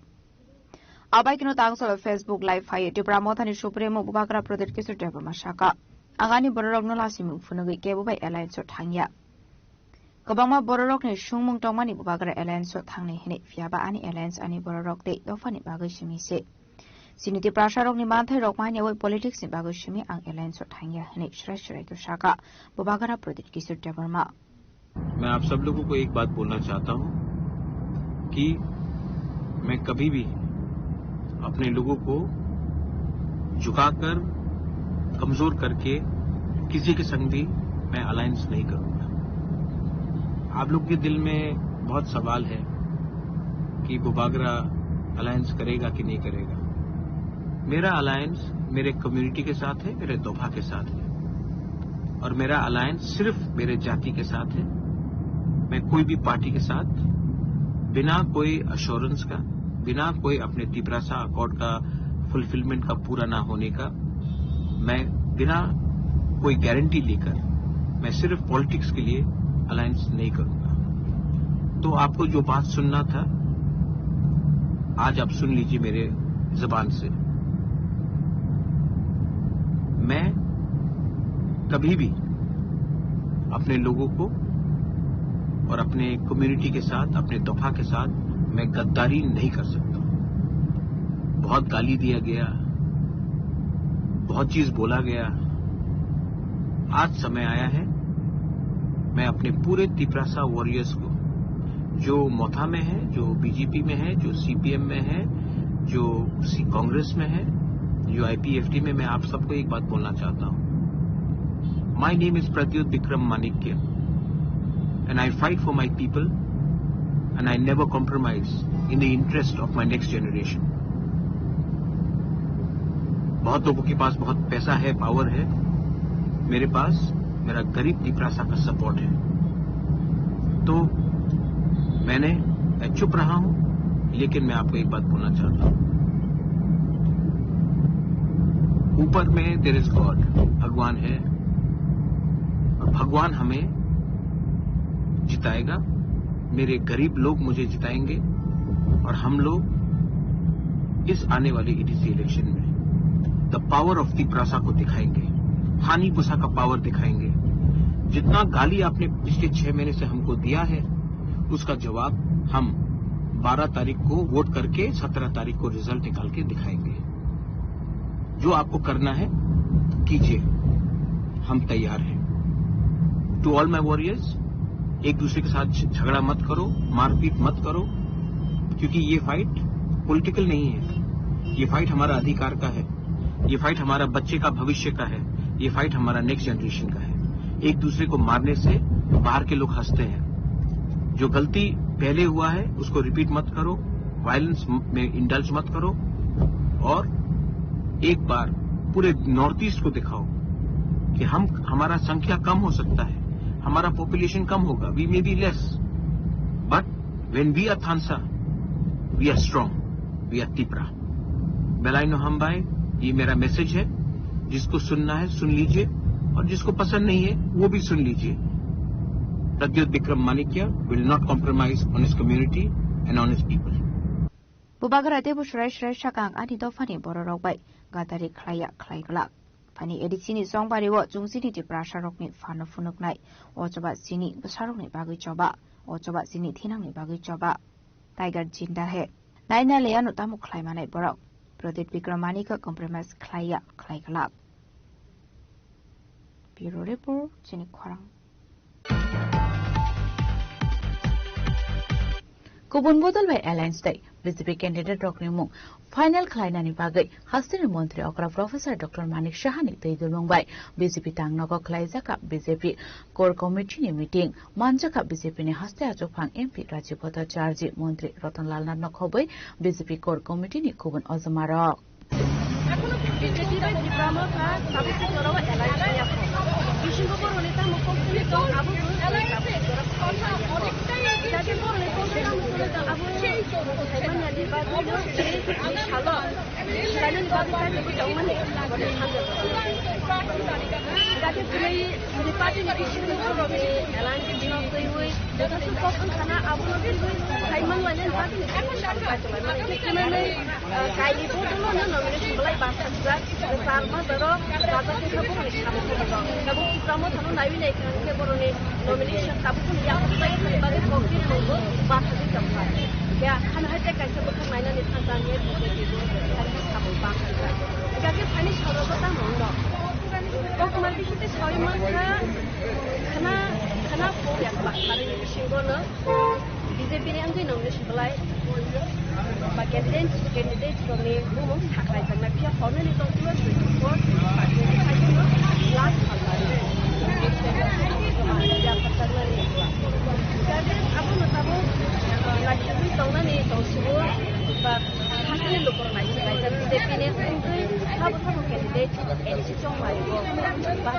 Abai kheno tangsalo Facebook Live phaiwi Tipra Mothani Supremo Bubagra Pradyut Kishore Debbarma saka, ang ani bororokno lasimung phunugwi kebo bai alliance o thangya. Kwbangma bororokni sungmung tongmani Bubagra alliance o thangnai hinwi, phiyaba ani alliance ani bororok tei dophani bagwi simi se. Chini Tiprasarokni manthai rok manya oi politics ni bagwi simi ang alliance o thangya hinwi srai srai khe saka Bubagra Pradyut Kishore Debbarma. मैं आप सब लोगों को एक बात बोलना चाहता हूं कि मैं कभी भी अपने लोगों को झुकाकर, कमजोर करके किसी के संग भी मैं अलायंस नहीं करूंगा। आप लोग के दिल में बहुत सवाल है कि बुबागरा अलायंस करेगा कि नहीं करेगा। मेरा अलायंस मेरे कम्युनिटी के साथ है, मेरे दोफा के साथ है, और मेरा अलायंस सिर्फ मेरे जाति के साथ है। मैं कोई भी पार्टी के साथ बिना कोई अश्योरेंस का, बिना कोई अपने तिपरासा अकॉर्ड का फुलफिलमेंट का पूरा ना होने का, मैं बिना कोई गारंटी लेकर मैं सिर्फ पॉलिटिक्स के लिए अलायंस नहीं करूंगा। तो आपको जो बात सुनना था, आज आप सुन लीजिए मेरे जबान से। मैं कभी भी अपने लोगों को और अपने कम्युनिटी के साथ, अपने दोफा के साथ मैं गद्दारी नहीं कर सकता। बहुत गाली दिया गया, बहुत चीज बोला गया। आज समय आया है, मैं अपने पूरे तिपरासा वॉरियर्स को, जो मोथा में है, जो बीजेपी में है, जो सीपीएम में है, जो सी-, कांग्रेस में है, जो आईपीएफटी में, मैं आप सबको एक बात बोलना चाहता हूँ। My name is Pradyut Bikram Manikya, and I fight for my people, and I never compromise in the interest of my next generation. बहुत लोगों के पास बहुत पैसा है, पावर है, मेरे पास मेरा गरीब तिपरासा का सपोर्ट है। तो मैंने मैं चुप रहा हूं, लेकिन मैं आपको एक बात बोलना चाहता हूं। ऊपर में there is God, भगवान है, और भगवान हमें जिताएगा। मेरे गरीब लोग मुझे जिताएंगे और हम लोग इस आने वाली एडीसी इलेक्शन में द पावर ऑफ तिपरासा को दिखाएंगे, हानि पुसा का पावर दिखाएंगे। जितना गाली आपने पिछले छह महीने से हमको दिया है, उसका जवाब हम बारह तारीख को वोट करके सत्रह तारीख को रिजल्ट निकाल के दिखाएंगे। जो आपको करना है, कीजिए, हम तैयार हैं। टू ऑल माई वॉरियर्स, एक दूसरे के साथ झ-, झगड़ा मत करो, मारपीट मत करो, क्योंकि ये फाइट पॉलिटिकल नहीं है। ये फाइट हमारा अधिकार का है, ये फाइट हमारा बच्चे का भविष्य का है, ये फाइट हमारा नेक्स्ट जनरेशन का है। एक दूसरे को मारने से बाहर के लोग हंसते हैं। जो गलती पहले हुआ है, उसको रिपीट मत करो, वायलेंस में इंडल्ज मत करो, और एक बार पूरे नॉर्थ ईस्ट को दिखाओ कि हम, हमारा संख्या कम हो सकता है, हमारा पॉपुलेशन कम होगा, we may be less, but when we are Thansa, we are strong, we are Tipra. Belai no hambai, ये मेरा मैसेज है। जिसको सुनना है, सुन लीजिए, और जिसको पसंद नहीं है, वो भी सुन लीजिए। Pradyot Bikram Manikya will not compromise on his community and on his people. Bubagra tei bo srai srai sakang ani dophani bororok bai gadari khlaiya khlai glak. Phani A D C ni chongbari o chwng chini Tiprasa rokni phano phunuknai. O choba chini bwsarokni bagwi choba. O choba chini thinangni bagwi choba. Tiger jinda hai. Naina le ano tamo khlai manai borok. Pradip Bikram Manikya compromise khlaiya khlai glak. Bureau Report, chini khorang. Kubun bodol bai alliance tei B J P candidate rokni mung final khlainani bagwi hasteni montri okra Professor Doctor Manik Saha ni twi dulung bai B J P tangnogo khlaijak B J P core committee ni meeting manjak B J P ni haste achukphang M P Rajiv Bhattacharjee, montri Ratan Lal Nath no khobwi B J P core committee ni kubun ojma rok. Ekhwno B J P bai Tipra Motha tabuk se jorao alliance wngya kho. Bisingo boroni tamo kok sini tong, abo bo tabuk se jorao. Jati boroni kok sini tamo sini tong, abo saimanya ni bagwi no tini salo. Saimanya ni bagwi tamo tongmani, boni hamjak. Jati tini, tini party ni bisingo boroni alliance bino twiwi, joto se kok wngkhana, abono twiwi saimanlainani bagwi tini salo. Kaini bodolo no nomination belai basa jak, sar ma doro, raja kisa boroni sabo kisa dong. Tabuk Tipra Motha no naiwi nai kha, hingke boroni nomination tabuk no ya, belai kha, bagwi kok bini nungbo basa jak jak kha. Ya, khana hai te kaisa bwkhak nainani thang thang ye, B J P bo, hai khe sabo basa jak. Hingke phani soro bo tamo wngno. Kokmar bisi te sawi man kha, khana, khana po ya ba, khana ni bisingo no. B J P ni wngwi nomination belai ba candidate, candidate rokni bumung saklai jaknai, phiya formalni tong twi twenty four last salmani. Abono tabuk, ah, naisingwi tongnani tongsibo ba sakni lukurok naisinglaijak B J P ni wngwi sabo sabo candidate A D C chongmani bo ba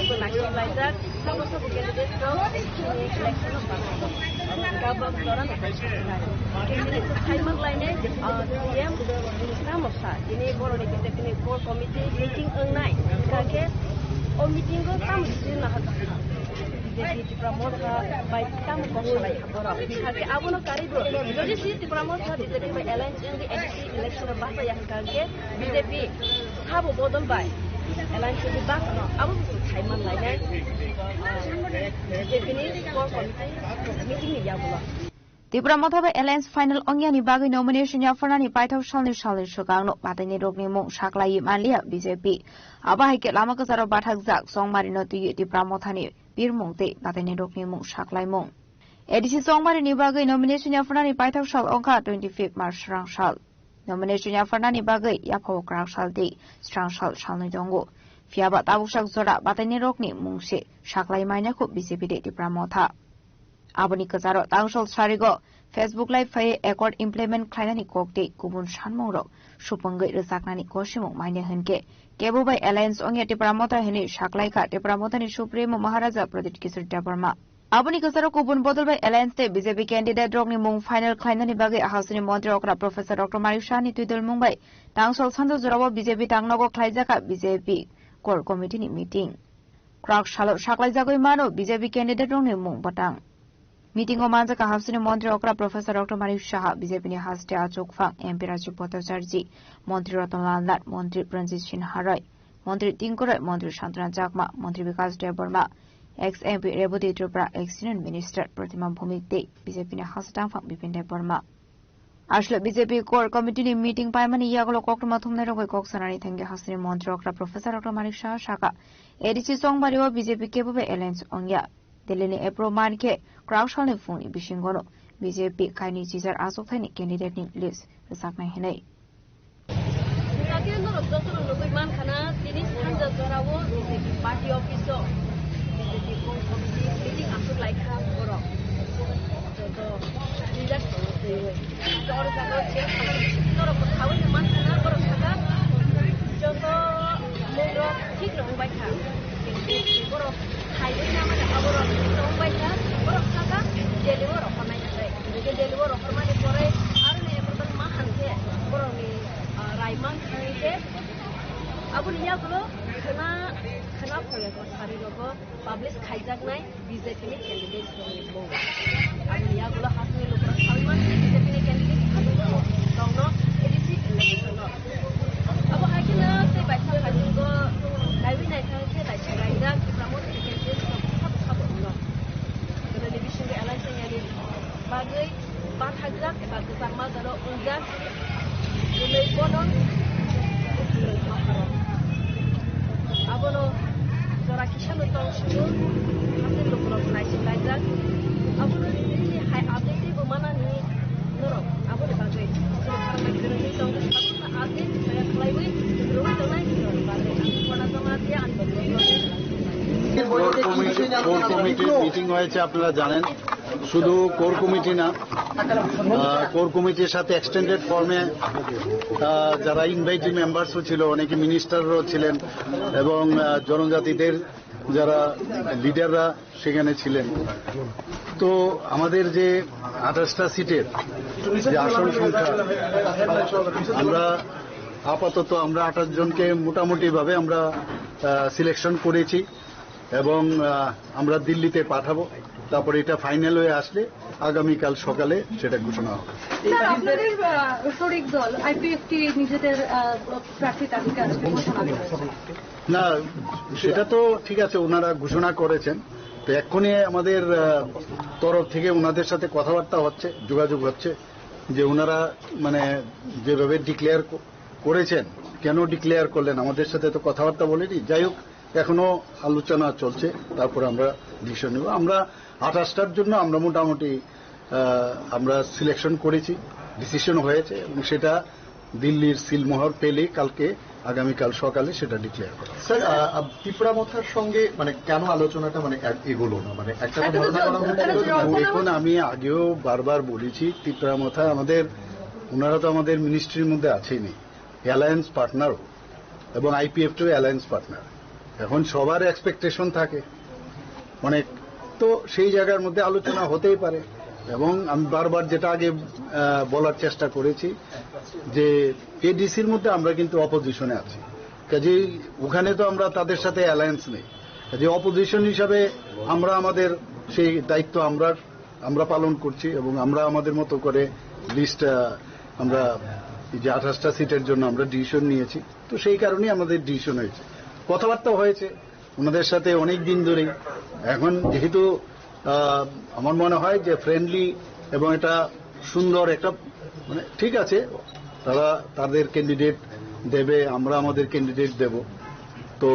bo naisinglaijak. Sabo sabo candidate rok chini election o bangkha. Gabang jora no candidate rok khai man lainai, ah, C M tamo sa, tini boroni B J P ni core committee meeting wngnai. Hingkha khe o meeting o tamo decision nahar kha. B J P Tipra Motha bai tamo kok salai kha borok. Hingkha khe abono karwi bo, jodi si Tipra Motha B J P bai alliance wngwi A D C election o basa ya hingkha khe B J P sabo bodol bai alliance wngwi basa no abo bo khai man lainai. B J P ni core committee meeting ni yagulo. Tipra Motha bai alliance final wngyani bagwi nomination yapharnani paithak salni salni swkangno bataini rokni mung saklaiwi manliya B J P. Abo hai khe lama kwcharo bathakjak chongmarino twiwi Tipra Mothani birmung tei bataini rokni mung saklaimung. A D C chongmarini bagwi nomination yapharnani paithak sal wngkha twenty fifth March srang sal. Nomination yapharnani bagwi yaphao kwrak sal tei srang sal salnwi tongo. Phiyaba tabuksak jora bataini rokni mung se saklai maina kho B J P tei Tipra Motha. Aboni kwcharo tangsol sarigo Facebook Live phaiwi accord implement khlainani kok tei kubun sanmungrok supungwi rwchapnani kosimung manya hwnkhe kebo bai alliance wngya Tipra Motha hwnwi saklaikha Tipra Mothani Supremo Maharaja Pradyut Kishore Debbarma. Aboni kwcharo kubun bodol bai alliance tei B J P candidate rokni mung final khlainani bagwi hasteni montri okra Professor Doctor Manik Saha ni twidulmung bai tangsol sando jorao B J P tangnogo khlaijakha B J P core committee ni meeting. Kwrak salo saklaijagwi mano B J P candidate rokni mung bwtang. Meeting o manjakha hasteni montri okra Professor Doctor Manik Saha, B J P ni haste achukphang M P Rajiv Bhattacharjee, montri Ratan Lal Nath, montri Pranjit Sinha Roy, montri Tinku Roy, montri Santana Chakma, montri Bikash Debbarma, ex M P Rebati Tripura, ex Union Minister Pratima Bhowmik tei B J P ni haste tangphang Bipin Debbarma. Aswk B J P core committee ni meeting paimani yagulo koktwma thumnai rok bai kok sanani thangwi hasteni montri okra Professor Doctor Manik Saha sakha, A D C Chongbario B J P kebo bai alliance wngya. Delhi ni approve man khe kwrak salni phungni bisingono B J P kainwi chijar achukthai ni candidate ni list rwchapnai hwnwi. Hwnkhe norok jotono nugwi mankha na, tini sanja jorao B J P party office o B J P core committee meeting achuk laikha borok. Joto leaders rok twiwi. Hwnkhe oro jaga o chair khamani norok bo khawino mankha na, borok sakha joto mungrok thik no wngbaikha. Borok khaiwi na mane aborok thik no wngbaikha, borok sakha Delhi o rohornai hwnwi. Hwnkhe Delhi o rohormani pore aroni approval ma han khe borokni, ah, rai man thangwi khe aboni yagulo khwna, khwna phoya kok sari rogo publish khaijaknai B J P ni candidate rokni mung. Aboni yagulo hasteni lukurok sawi man khe B J P ni candidate rokno A D C election o. Abo hai kheno tei baisa phaisingbo naiwi naithang khe naising raijak Tipra Motha ni candidate rok sabo sabo wngno. Belai ni bisingo alliance wngya ni bagwi bathakjak eba kwchangma jora wngjak. Bwlwi bono bwlwi bokhorok. Abono jora kisano tong sio, haste lukurok naising laijak. Abono nini hai update teibo manani norok. Aboni bagwi chwng khoroknwi kwrwngwi tongo. Update khlaiwi kwrwngwi tongnai norok bagwi. Ang Purna Jamatia, ang Bhadra. Core committee, core কমিটির মিটিং হয়েছে, আপনারা জানেন। শুধু core committee না, আহ, কোর কমিটির সাথে এক্সটেন্ডেড ফর্মে, আহ, যারা ইনভাইটি মেম্বার্সও ছিল, অনেকে মিনিস্টারও ছিলেন এবং, আহ, জনজাতিদের যারা লিডাররা সেখানে ছিলেন। তো আমাদের যে আঠাশটা সিটের যে আসন সংখ্যা, আমরা আপাতত আমরা আঠাশ জনকে মোটামুটিভাবে আমরা, আহ, সিলেকশন করেছি। এবং, আহ, আমরা দিল্লিতে পাঠাবো। তারপরে এটা ফাইনাল হয়ে আসলে আগামীকাল সকালে সেটা ঘোষণা হবে। স্যার, আপনাদের, আহ, শরিক দল আইপিএফটি নিজেদের, আহ, প্রার্থী তালিকা আজকে ঘোষণা করেছে। না, সেটা তো ঠিক আছে, ওনারা ঘোষণা করেছেন। তো এক্ষুনি আমাদের, আহ, তরফ থেকে ওনাদের সাথে কথাবার্তা হচ্ছে, যোগাযোগ হচ্ছে যে ওনারা মানে যেভাবে ডিক্লেয়ার করেছেন, কেন ডিক্লেয়ার করলেন, আমাদের সাথে তো কথাবার্তা বলেনি। যাই হোক, এখনো আলোচনা চলছে, তারপরে আমরা ডিসিশন নেব। আমরা আঠাশটার জন্য আমরা মোটামুটি, আহ, আমরা সিলেকশন করেছি, ডিসিশন হয়েছে এবং সেটা দিল্লির সিলমোহর পেলে কালকে, আগামীকাল সকালে সেটা ডিক্লেয়ার করা হবে। স্যার, আহ, আহ, তিপ্রা মথার সঙ্গে মানে কেন আলোচনাটা মানে এগ-, এগোলো না? মানে একটা তো ধারণা করা হচ্ছিল যে দেখুন, আমি আগেও বারবার বলেছি, তিপ্রা মথা আমাদের, ওনারা তো আমাদের মিনিস্ট্রির মধ্যে আছেনি, অ্যালায়েন্স পার্টনারও, এবং আইপিএফটিও অ্যালায়েন্স পার্টনার। এখন সবার এক্সপেকটেশন থাকে অনেক, তো সেই জায়গার মধ্যে আলোচনা হতেই পারে। এবং আমি বারবার যেটা আগে, আহ, বলার চেষ্টা করেছি যে এডিসির মধ্যে আমরা কিন্তু অপোজিশনে আছি, কাজেই ওখানে তো আমরা তাদের সাথে অ্যালায়েন্স নেই। কাজেই অপোজিশন হিসাবে আমরা আমাদের সেই দায়িত্ব আমরা, আমরা পালন করছি এবং আমরা আমাদের মতো করে লিস্ট, আহ, আমরা এই যে আঠাশটা সিটের জন্য আমরা ডিসিশন নিয়েছি, তো সেই কারণেই আমাদের ডিসিশন হয়েছে, কথাবার্তা হয়েছে ওনাদের সাথে অনেক দিন ধরেই। এখন যেহেতু, আহ, আমার মনে হয় যে ফ্রেন্ডলি এবং এটা সুন্দর একটা, মানে, ঠিক আছে, তারা তাদের ক্যান্ডিডেট দেবে, আমরা আমাদের ক্যান্ডিডেট দেব। তো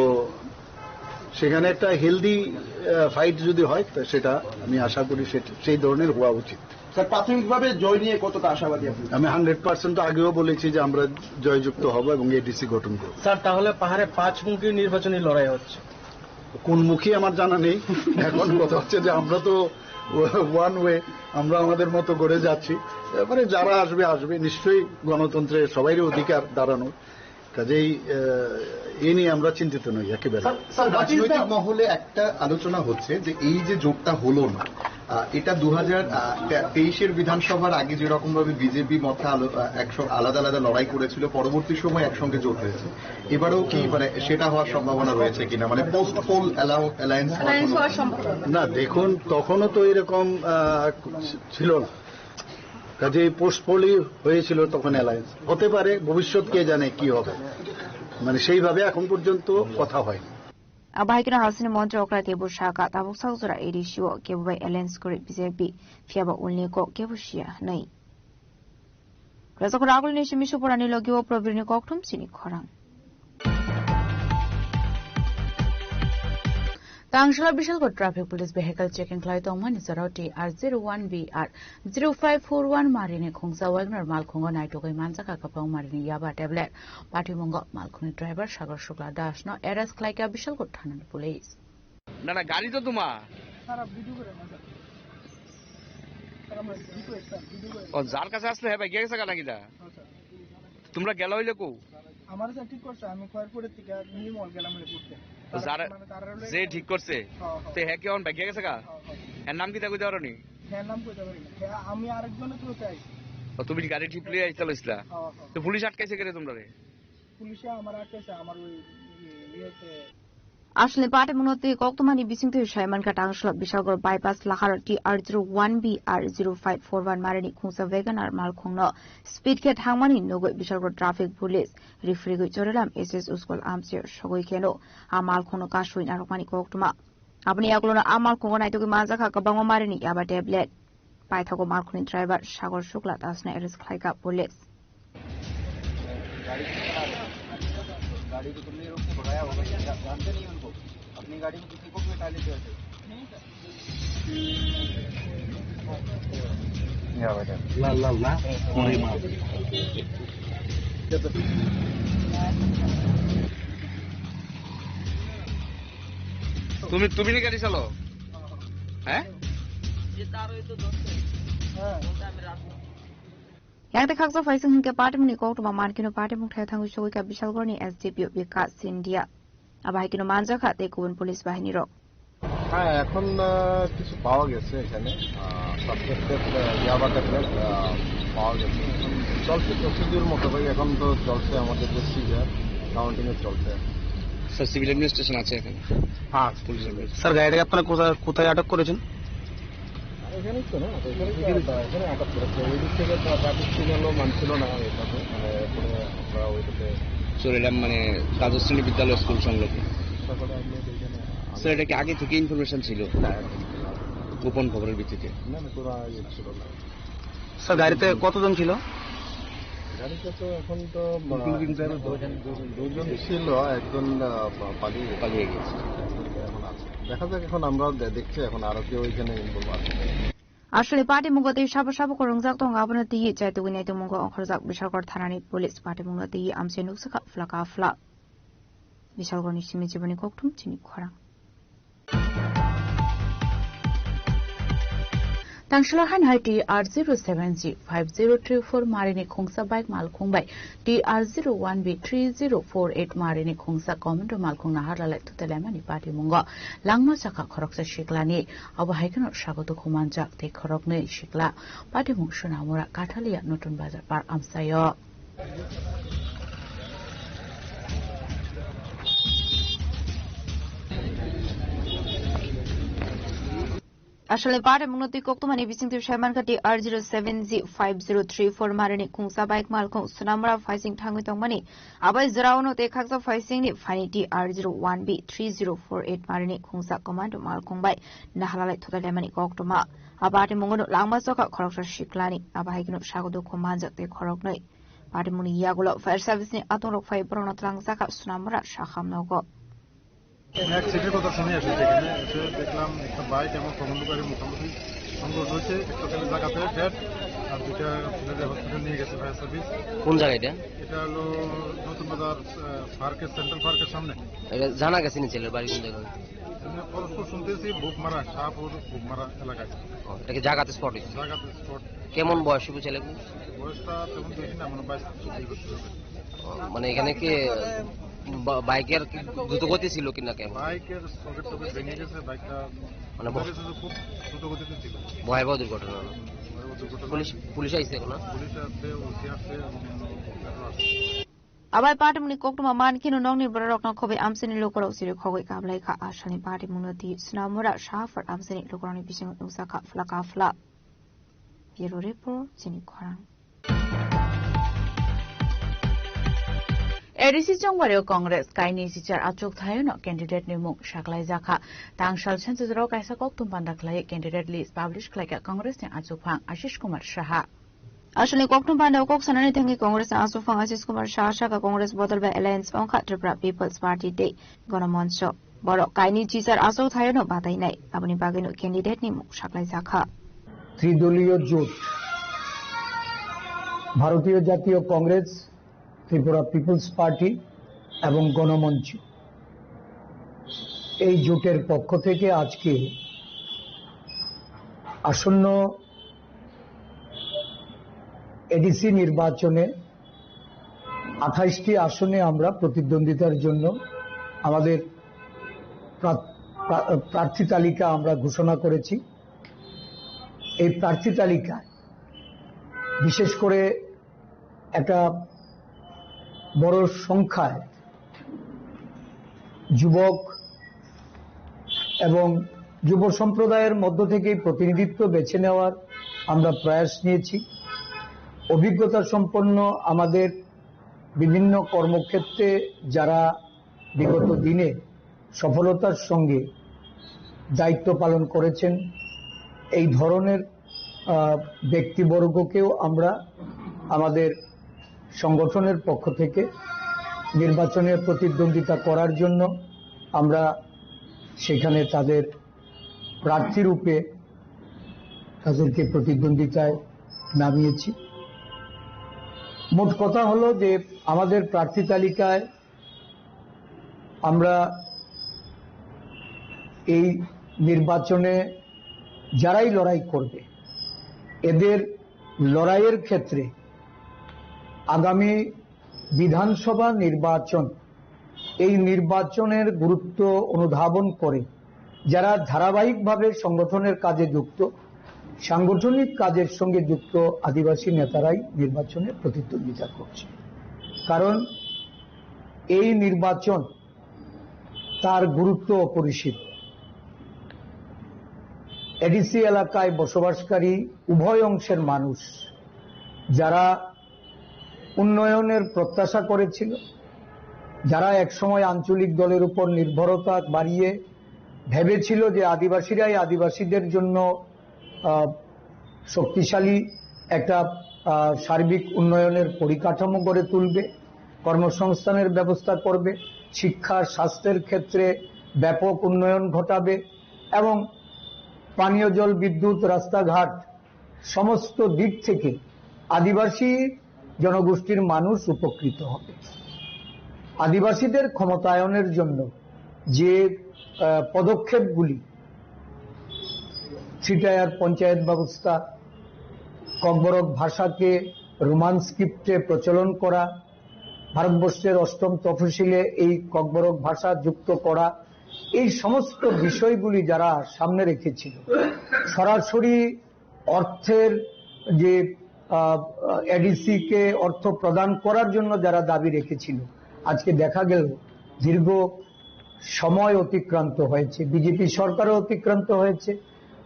সেখানে একটা হেলদি, আহ, ফাইট যদি হয়, তো সেটা আমি আশা করি সেটা, সেই ধরনের হওয়া উচিত। স্যার, প্রাথমিকভাবে জয় নিয়ে কতটা আশাবাদী আপনি? আমি হান্ড্রেড পার্সেন্ট আগেও বলেছি যে আমরা জয়যুক্ত হব এবং এডিসি গঠন করব। স্যার, তাহলে পাহাড়ে পাঁচমুখী নির্বাচনী লড়াই হচ্ছে। কোন মুখী আমার জানা নেই। এখন কথা হচ্ছে যে আমরা তো ওয়ান ওয়ে, আমরা আমাদের মতো করে যাচ্ছি। এবারে যারা আসবে, আসবে, নিশ্চয়ই গণতন্ত্রে সবারই অধিকার দাঁড়ানো। কাজেই, আহ, এ নিয়ে আমরা চিন্তিত নই একেবারে। Sir, sir, what is the রাজনৈতিক মহলে একটা আলোচনা হচ্ছে যে এই যে জোটটা হলো না, আহ, এটা দু হাজার তেইশের বিধানসভার আগে যেরকম ভাবে বিজেপি মথা আলো-, আহ, একসঙ্গে আলাদা আলাদা লড়াই করেছিল, পরবর্তী সময় একসঙ্গে জোট হয়েছে, এবারেও কি মানে সেটা হওয়ার সম্ভাবনা রয়েছে কিনা, মানে পোস্ট পোল অ্যালায়েন্স হওয়ার অ্যালায়েন্স সম্ভাবনা? হওয়ার সম্ভাবনা। না, দেখুন, তখনও তো এরকম, আহ, ছিল না। কাজেই পোস্টপোনই হয়েছিল তখন অ্যালায়েন্স। হতে পারে ভবিষ্যৎ কে জানে কি হবে, মানে সেইভাবে এখন পর্যন্ত কথা হয়নি। Abo hai kheno hasini montri okra teibo sakha, tabuk sak jora A D C o kebo bai alliance kwrwi B J P, phiyaba ulni kok kebo siya hwnwi. Rajak Ragulni simi Suporani logi o Probirni kokthum chini khorang. Tangsila Bishalgarh traffic police vehicle checking khlai tongmani jorao T R zero one B R zero five four one marini khungsa Wagner malkhungo naitugwi manjakha kwbang marini yaba tablet. Patimungo malkhungni driver Sagar Shukla Das no arrest khlaikha Bishalgarh thanani police. না, না, গাড়ি তো তোমার। Sir, video করে না, sir. Sir, আমার video, sir, video করে। ও, যার কাছে আসলে হ্যাঁ ভাই, গেছে গা নাকি দা? হ্যাঁ, স্যার। তোমরা গেলা হইলে কো? আমার স্যার ঠিক করছে, আমি খয়েরপুরের থেকে নিউ মল গেলাম হইলে ঘুরতে। তো যারা, মানে তারা হইলো যে ঠিক করছে, হ্যাঁ, হ্যাঁ। তে হ্যাঁ কি অন ভাই গেছে গা? হ্যাঁ, হ্যাঁ। এর নাম কি তা কইতে পারো নি? হ্যাঁ, নাম কইতে পারি না। হ্যাঁ, আমি আরেকজনের থ্রুতে আইছি। ও, তুমি গাড়ি ঠিক লইয়া আইতে লইছিলা? হ্যাঁ, হ্যাঁ। তো পুলিশ আটকাইছে কেন তোমরা রে? পুলিশে আমার আটকাইছে, আমার ওই ইয়ে, ইয়েতে। Aswlni patimungno twi koktwmani bisingtwi sai mankha, Tangsila Bishalgarh bypass laharo T R zero one B R zero five four one marini khungsa Wagoner malkhungno speed khe thangmani nugwi Bishalgarh traffic police rifrigwi Chorilam S S school amchaio sogwi kheno a malkhungno kasui narwkmani koktwma. Aboni yagulono a malkhungo naitugwi manjakha kwbangma marini yaba tablet. Paithago malkhungni driver Sagar Shukla Dasno arrest khlaikha police. गाड़ी को तुमने रोक के भगाया होगा, जानते नहीं उनको, अपनी गाड़ी में किसी को भी उठा लेते होते। लाल, लाल ना? তুমি, তুমি নি গাড়ি চালাও? হ্যাঁ? Yang tei khaksa phaising hinkhe patimungni koktwma mankhe no patimung thai thangwi sogwi kha Bishalgarhni S D P O Bikash Scindia. Abo hai kheno manjakha tei kubun police bahini rok. হ্যাঁ, এখন, আহ, কিছু পাওয়া গেছে এখানে, আহ, সাসপেক্টেড, আহ, ইয়াবা ট্যাবলেট, আহ, পাওয়া গেছে। এখন চলছে প্রসিডিউর মোতাবেক, এখন তো চলছে আমাদের যে সিজার, কাউন্টিং এ চলছে। স্যার, সিভিল অ্যাডমিনিস্ট্রেশন আছে এখানে? হ্যাঁ, পুলিশ অ্যাডমিনিস্ট্রেশন। স্যার, গাড়িটাকে আপনারা কোথায়, কোথায় আটক করেছেন? এখানেই তো না, এখানে তো আটক করেছে। ওই দিক থেকে ট্রা-, ট্রাফিক সিগন্যালও মানছিল না এটাতে, মানে, পরে আমরা ওইটাতে চরিলাম, মানে, দ্বাদশ শ্রেণী বিদ্যালয় স্কুল সংলগ্ন। তারপরে আপনি এখানে স্যার, এটা কি আগে থেকে ইনফরমেশন ছিল? না, এরকম ছিল না। গোপন খবরের ভিত্তিতে? না, না, কোনো ইয়ে ছিল না। স্যার, গাড়িতে কতজন ছিল? গাড়িতে তো এখন তো, আহ, দুজন, দুজন ছিল, একজন, আহ, পা-, পালিয়ে গেছে। পালিয়ে গেছে। এখন আছে। দেখা যাক, এখন আমরা দে-, দেখছি এখন আরো কেউ এখানে ইনভলভ আছে। Aswlni patimungno twi sabo sabo kwrwngjak tongo, abono twiwi chaitugwi naitukmungo ongkhorjak Bishalgarh thanani police. Patimungno twiwi amchai nukjakha phlaka phlak. Bishalgarhni simi Jiboni Kokthum chini khorang. Tangsila haino hai T R zero seven G five zero three four marini khungsa bike malkhung bai T R zero one B three zero four eight marini khungsa commando malkhung naharlalai thutelaimani patimungo langma chakha khoroksa siklani. Abo hai kheno sago dukhu manjak tei khoroknwi sikla patimung Sonamura Kathalia Notun Bazar Park amchaio. Aswlni patimungno twi koktwmani bisingtwi sai mankha T R zero seven G five zero three four marini khungsa bike malkhung Sonamura phaising thangwi tongmani. Abai jora ono tei khaksa phaisingni phaini T R zero one B three zero four eight marini khungsa commando malkhung bai naharlalai thutelaimani koktwma. A patimungo langma chakha khoroksa siklani, abo hai kheno sago dukhu manjak tei khoroknwi. Patimungni yagulo fire service ni atongrok phai borokno twlangjakha Sonamura sakham nogo. এক সিটির কথা শুনে এসেছি এখানে, এসে দেখলাম একটা বাইক এবং কমান্ডো গাড়ি মোটামুটি সংঘর্ষ হয়েছে, একটা ছেলে জায়গাতে ডেড, আর দুইটা ছেলেদের হসপিটাল নিয়ে গেছে ফায়ার সার্ভিস। কোন জায়গা এটা? এটা হলো নতুন বাজার, আহ, পার্কের, সেন্ট্রাল পার্কের সামনে। এটা জানা গেছে নি ছেলের বাড়ি কোন জায়গায়? পরস্পর শুনতেছি বুকমারা, শাহপুর বুকমারা এলাকায়। ও, এটা কি জায়গাতে স্পট হয়েছে? জায়গাতে স্পট। কেমন বয়সী ছেলে? বয়সটা তেমন বেশি না, মানে বাইশ চব্বিশ বছর হবে। ও, মানে এখানে কি বা-, বাইকের কি দ্রুতগতি ছিল কি না কেমন? বাইকের সকেট টকেট ভেঙে গেছে, বাইকটা মানে পড়ে গেছে তো খুব দ্রুতগতিতে ছিল। ভয়াবহ দুর্ঘটনা। ভয়াবহ দুর্ঘটনা। পুলিশ, পুলিশ আইছে এখন? পুলিশ আছে, ওসি আছে এবং অন্য অফিসারও আছে। Abai party muni koktwma man kheno nokni bororokno khobai amchaini lukurok chiri khogwi kablai kha. Asani party mungno di Snamura Shahapur amchaini lukurokni bisingo nukjakha phlaka phlak. Bureau report, chini khorang. A D C chongbario Congress kaini chichar achuk thayuno candidate ni mung saklai jakha. Tang sal senchajro kaisa koktum panda khlai candidate list publish khlaikha Congress ni achuk phang Ashish Kumar Saha. Aswkni kokthum panda o kok sanani thangwi Congress ni aswk phang Ashish Kumar Saha sakha Congress bodol bai alliance wngkha Tripura People's Party tei Gonomoncho. Borok kaini chichar aswk thayano batainai, aboni bagwino candidate ni mung saklaijakha. ত্রিদলীয় জোট, ভারতীয় জাতীয় কংগ্রেস, Tripura people's party এবং গণমঞ্চ, এই জোটের পক্ষ থেকে আজকে আসন্ন এডিসি নির্বাচনে আঠাশটি আসনে আমরা প্রতিদ্বন্দ্বিতার জন্য আমাদের প্রা-, প্রা-, প্রার্থী তালিকা আমরা ঘোষণা করেছি। এই প্রার্থী তালিকায় বিশেষ করে একটা বড় সংখ্যায় যুবক এবং যুব সম্প্রদায়ের মধ্য থেকেই প্রতিনিধিত্ব বেছে নেওয়ার আমরা প্রয়াস নিয়েছি। অভিজ্ঞতা সম্পন্ন আমাদের বিভিন্ন কর্মক্ষেত্রে যারা বিগত দিনে সফলতার সঙ্গে দায়িত্ব পালন করেছেন, এই ধরনের, আহ, ব্যক্তিবর্গকেও আমরা আমাদের সংগঠনের পক্ষ থেকে নির্বাচনে প্রতিদ্বন্দ্বিতা করার জন্য আমরা সেখানে তাদের প্রার্থী রূপে তাদেরকে প্রতিদ্বন্দ্বিতায় নামিয়েছি। মোট কথা হলো যে আমাদের প্রার্থী তালিকায় আমরা এই নির্বাচনে যারাই লড়াই করবে, এদের লড়াইয়ের ক্ষেত্রে আগামী বিধানসভা নির্বাচন, এই নির্বাচনের গুরুত্ব অনুধাবন করে যারা ধারাবাহিকভাবে সংগঠনের কাজে যুক্ত, সাংগঠনিক কাজের সঙ্গে যুক্ত আদিবাসী নেতারাই নির্বাচনে প্রতিদ্বন্দ্বিতা করছে। কারণ এই নির্বাচন, তার গুরুত্ব অপরিসীম। এডিসি এলাকায় বসবাসকারী উভয় অংশের মানুষ, যারা উন্নয়নের প্রত্যাশা করেছিল, যারা একসময় আঞ্চলিক দলের উপর নির্ভরতা বাড়িয়ে ভেবেছিল যে আদিবাসীরাই আদিবাসীদের জন্য, আহ, শক্তিশালী একটা, আহ, সার্বিক উন্নয়নের পরিকাঠামো গড়ে তুলবে, কর্মসংস্থানের ব্যবস্থা করবে, শিক্ষা, স্বাস্থ্যের ক্ষেত্রে ব্যাপক উন্নয়ন ঘটাবে এবং পানীয় জল, বিদ্যুৎ, রাস্তাঘাট সমস্ত দিক থেকে আদিবাসী জনগোষ্ঠীর মানুষ উপকৃত হবে। আদিবাসীদের ক্ষমতায়নের জন্য যে, আহ, পদক্ষেপগুলি, থ্রি টায়ার পঞ্চায়েত ব্যবস্থা, ককবরক ভাষাকে রোমান স্ক্রিপ্টে প্রচলন করা, ভারতবর্ষের অষ্টম তফসিলে এই ককবরক ভাষা যুক্ত করা, এই সমস্ত বিষয়গুলি যারা সামনে রেখেছিল, সরাসরি অর্থের যে, আহ, এডিসি কে অর্থ প্রদান করার জন্য যারা দাবি রেখেছিল, আজকে দেখা গেল দীর্ঘ সময় অতিক্রান্ত হয়েছে, বিজেপি সরকারও অতিক্রান্ত হয়েছে,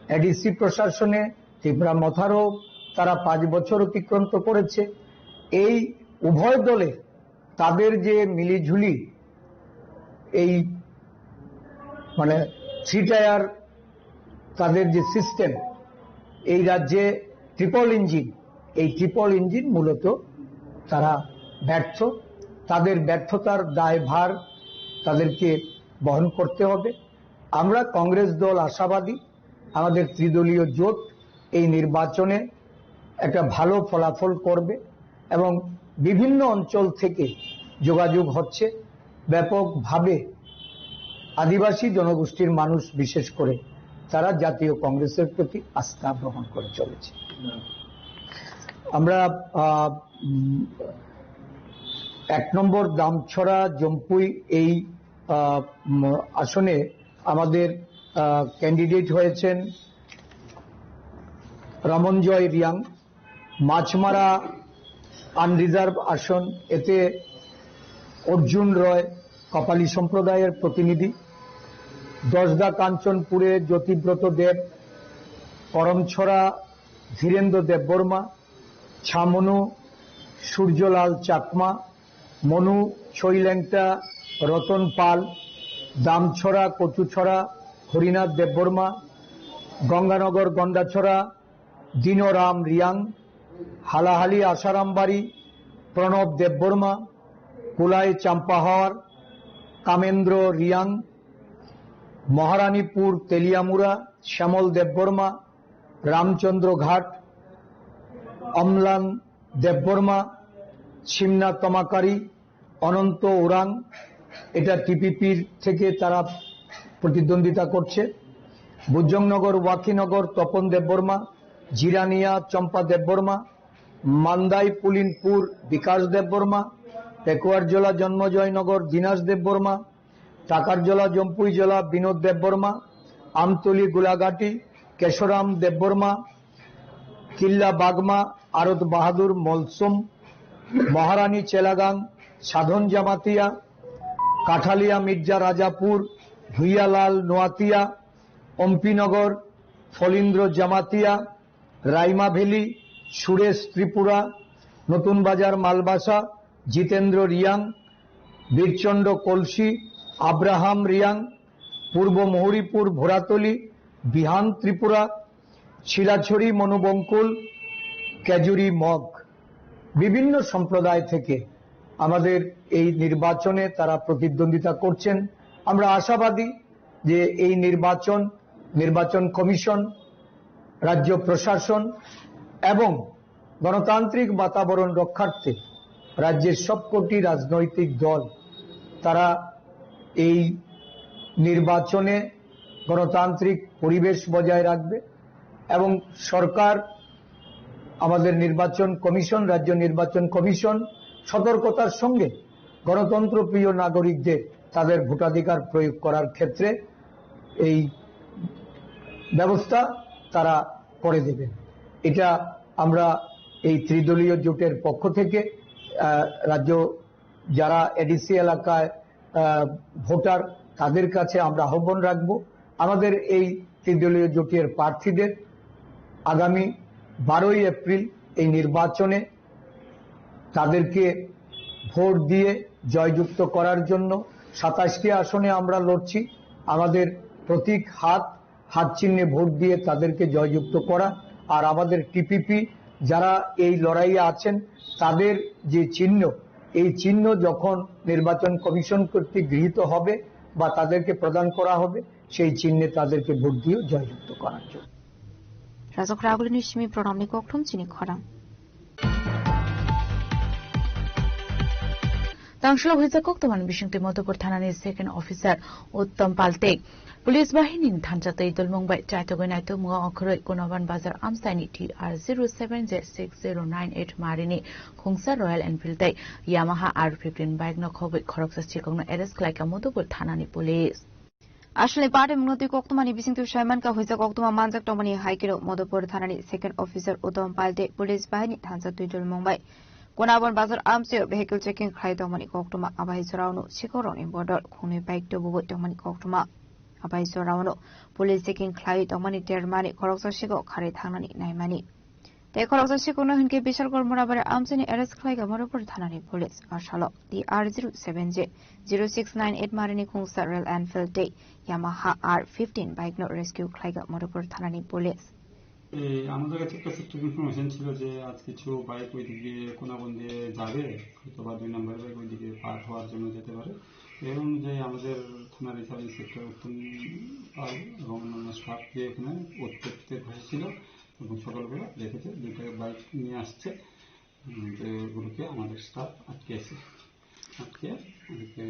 এডিসি প্রশাসনে ত্রিপুরা মথারও তারা পাঁচ বছর অতিক্রান্ত করেছে। এই উভয় দলে তাদের যে মিলিঝুলি, এই মানে থ্রি টায়ার, তাদের যে সিস্টেম, এই রাজ্যে ট্রিপল ইঞ্জিন, এই ট্রিপল ইঞ্জিন মূলত তারা ব্যর্থ। তাদের ব্যর্থতার দায়ভার তাদেরকে বহন করতে হবে। আমরা কংগ্রেস দল আশাবাদী, আমাদের ত্রিদলীয় জোট এই নির্বাচনে একটা ভালো ফলাফল করবে এবং বিভিন্ন অঞ্চল থেকে যোগাযোগ হচ্ছে। ব্যাপকভাবে আদিবাসী জনগোষ্ঠীর মানুষ বিশেষ করে তারা জাতীয় কংগ্রেসের প্রতি আস্থা বহন করে চলেছে। আমরা আহ, উম, এক নম্বর দামছড়া জম্পুই এই আহ, উম, আসনে আমাদের ক্যান্ডিডেট হয়েছেন রমনজয় রিয়াং। মাছমারা আনরিজার্ভ আসন, এতে অর্জুন রয় কপালী সম্প্রদায়ের প্রতিনিধি। দশদা কাঞ্চনপুরে জ্যোতিব্রত দেব, করমছড়া ধীরেন্দ্র দেববর্মা, ছামনু সূর্যলাল চাকমা, মনু ছৈলেংটা রতন পাল, দামছড়া কচুছড়া হরিনাথ দেববর্মা, গঙ্গানগর গন্ডাছড়া দীনরাম রিয়াং, হালাহালি আশারামবাড়ি প্রণব দেববর্মা, কুলাই চাম্পাহার কামেন্দ্র রিয়াং, মহারানীপুর তেলিয়ামুড়া শ্যামল দেববর্মা, রামচন্দ্র ঘাট অমলান দেববর্মা, সিমনা তমাকারী, অনন্ত ওরাং, এটা টিপিপির থেকে তারা প্রতিদ্বন্দ্বিতা করছে। বুজংনগর ওয়াকিনগর তপন দেববর্মা, জিরানিয়া চম্পা দেববর্মা, মান্দাই পুলিনপুর বিকাশ দেববর্মা, পেকুয়ারজলা জন্মজয়নগর দিনাজ দেববর্মা, টাকারজলা জম্পুইজলা বিনোদ দেববর্মা, আমতলি গোলাঘাটি কেশরাম দেববর্মা, কিল্লা বাগমা আরত বাহাদুর মলসুম, মহারানী চেলাগাং সাধন জামাতিয়া, কাঠালিয়া মির্জা রাজাপুর, ভুইয়ালাল নোয়াতিয়া, অম্পিনগর ফলীন্দ্র জামাতিয়া, রাইমা ভ্যালি সুরেশ ত্রিপুরা, নতুন বাজার মালবাসা জিতেন্দ্র রিয়াং, বীরচন্দ্র কলসি, আব্রাহাম রিয়াং, পূর্ব মহুরীপুর ভোরাতলি, বিহান ত্রিপুরা, শিলাছড়ি মনোবঙ্কুল, কেজুরি মগ। বিভিন্ন সম্প্রদায় থেকে আমাদের এই নির্বাচনে তারা প্রতিদ্বন্দ্বিতা করছেন। আমরা আশাবাদী যে এই নির্বাচন, নির্বাচন কমিশন, রাজ্য প্রশাসন এবং গণতান্ত্রিক বাতাবরণ রক্ষার্থে রাজ্যের সবকটি রাজনৈতিক দল তারা এই নির্বাচনে গণতান্ত্রিক পরিবেশ বজায় রাখবে এবং সরকার, আমাদের নির্বাচন কমিশন, রাজ্য নির্বাচন কমিশন সতর্কতার সঙ্গে গণতন্ত্রপ্রিয় নাগরিকদের তাদের ভোটাধিকার প্রয়োগ করার ক্ষেত্রে এই ব্যবস্থা তারা করে দেবেন। এটা আমরা এই ত্রিদলীয় জোটের পক্ষ থেকে, আহ, রাজ্য যারা এডিসি এলাকায়, আহ, ভোটার, তাদের কাছে আমরা আহ্বান রাখব, আমাদের এই ত্রিদলীয় জোটের প্রার্থীদের আগামী বারোই এপ্রিল এই নির্বাচনে তাদেরকে ভোট দিয়ে জয়যুক্ত করার জন্য। সাতাশটি আসনে আমরা লড়ছি। আমাদের প্রতীক হাত, হাত চিহ্নে ভোট দিয়ে তাদেরকে জয়যুক্ত করা। আর আমাদের টিপিপি যারা এই লড়াইয়ে আছেন, তাদের যে চিহ্ন, এই চিহ্ন যখন নির্বাচন কমিশন কর্তৃক গৃহীত হবে বা তাদেরকে প্রদান করা হবে, সেই চিহ্নে তাদেরকে ভোট দিয়ে জয়যুক্ত করার জন্য। Rajok Ragulini simi program ni kokthum chini khorang. Tangshlo huijak kokthumani bisingtwi Madhupur thanani second officer Uttam Palte police bahini ni thansa twi dulmung bai chaitogwi naitugmungo okhorwi Kunaban Bazar amchaini T R zero seven J six zero nine eight marini khungsa Royal Enfield tei Yamaha R fifteen bike no khobwi khoroksa sikokno arrest khlaikha Madhupur thanani police. Aswlni party mwnotwi koktwmani bisingtwi saimankha huijak koktwma manjak tongmani hai kheno Madhupur thanani second officer Uttam Palte police bahini thansa twi dulmung bai Kunabon bazar amchaio vehicle checking khlai tongmani koktwma, abai joraono sikhorokni bodol khungnwi bike tubuwi tongmani koktwma. Abai joraono police checking khlaiwi tongmani termani khoroksa sikho kharwi thangnani naimani. Tei khoroksa sikhokno hinkhe Bishalgarh Morabari amchaini arrest khlaikha Madhupur thanani police. Asalo T R zero seven J zero six nine eight marini khungsa Royal Enfield tei Yamaha R fifteen bike no rescue khlaikha Madhupur thanani police. এই আমাদের কাছে একটা secret information ছিল যে আজ কিছু বাইক ওইদিকে কোনাবন্দে যাবে, হয়তো বা দুই নম্বর বাইক ওইদিকে পার হওয়ার জন্য যেতে পারে। এই অনুযায়ী আমাদের থানার সাব ইন্সপেক্টর উত্তম পাল এবং অন্যান্য স্টাফ যে ওখানে ওত করতে বসেছিল এবং সকালবেলা দেখেছে দুইটা বাইক নিয়ে আসছে, উম, তো এগুলোকে আমাদের স্টাফ আটকে আছে, আটকে ওদেরকে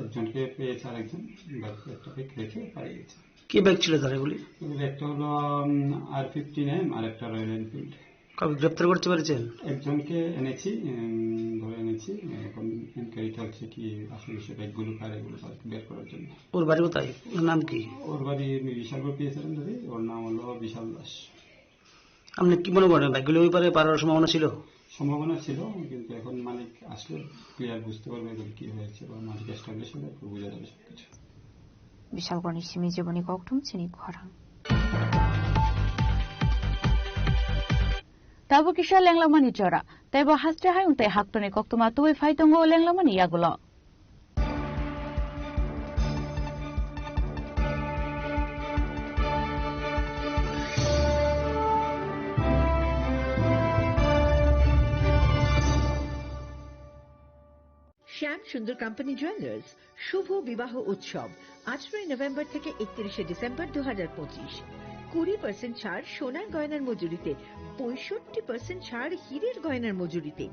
একজনকে পেয়েছে আরেকজন, ব্যাগ একটা পেয়ে খেয়েছে, পালিয়ে গেছে। কি ব্যাগ ছিল তার এগুলি? এগুলি একটা হলো, উম, আর ফিফটিন এম আর একটা রয়্যাল এনফিল্ড। কাউকে গ্রেপ্তার করতে পেরেছেন? একজনকে এনেছি, উম, ধরে এনেছি। এখন এনকোয়ারি চলছে কি আসলে সে ব্যাগগুলো কার, এগুলো আর কি বের করার জন্য। ওর বাড়ি কোথায়? ওর নাম কি? ওর বাড়ি বিশালগড় পিএসআর ধরে, ওর নাম হলো বিশাল দাস। আপনি কি মনে করেন, ব্যাগগুলি ওই পারে পারার সম্ভাবনা ছিল? সম্ভাবনা ছিল, কিন্তু এখন মালিক আসলে ক্লিয়ার বুঝতে পারবে এখন কি হয়েছে, বা মালিক এস্টাবলিশ হলে একটু বোঝা যাবে সবকিছু। Bishalgorni simi jiboni kokthum chini khorang. Tabuk kisa lenglamani jora, tei bo haste hayung tei haktoni koktwma tubui phai tongo lenglamani yagulo. শ্যাম সুন্দর কোম্পানি জুয়েলার্স শুভ বিবাহ উৎসব, আঠারোই নভেম্বর থেকে একত্রিশে ডিসেম্বর দু হাজার পঁচিশ। কুড়ি পার্সেন্ট ছাড় সোনার গয়নার মজুরিতে, পঁয়ষট্টি পার্সেন্ট ছাড় হীরের গয়নার মজুরিতে,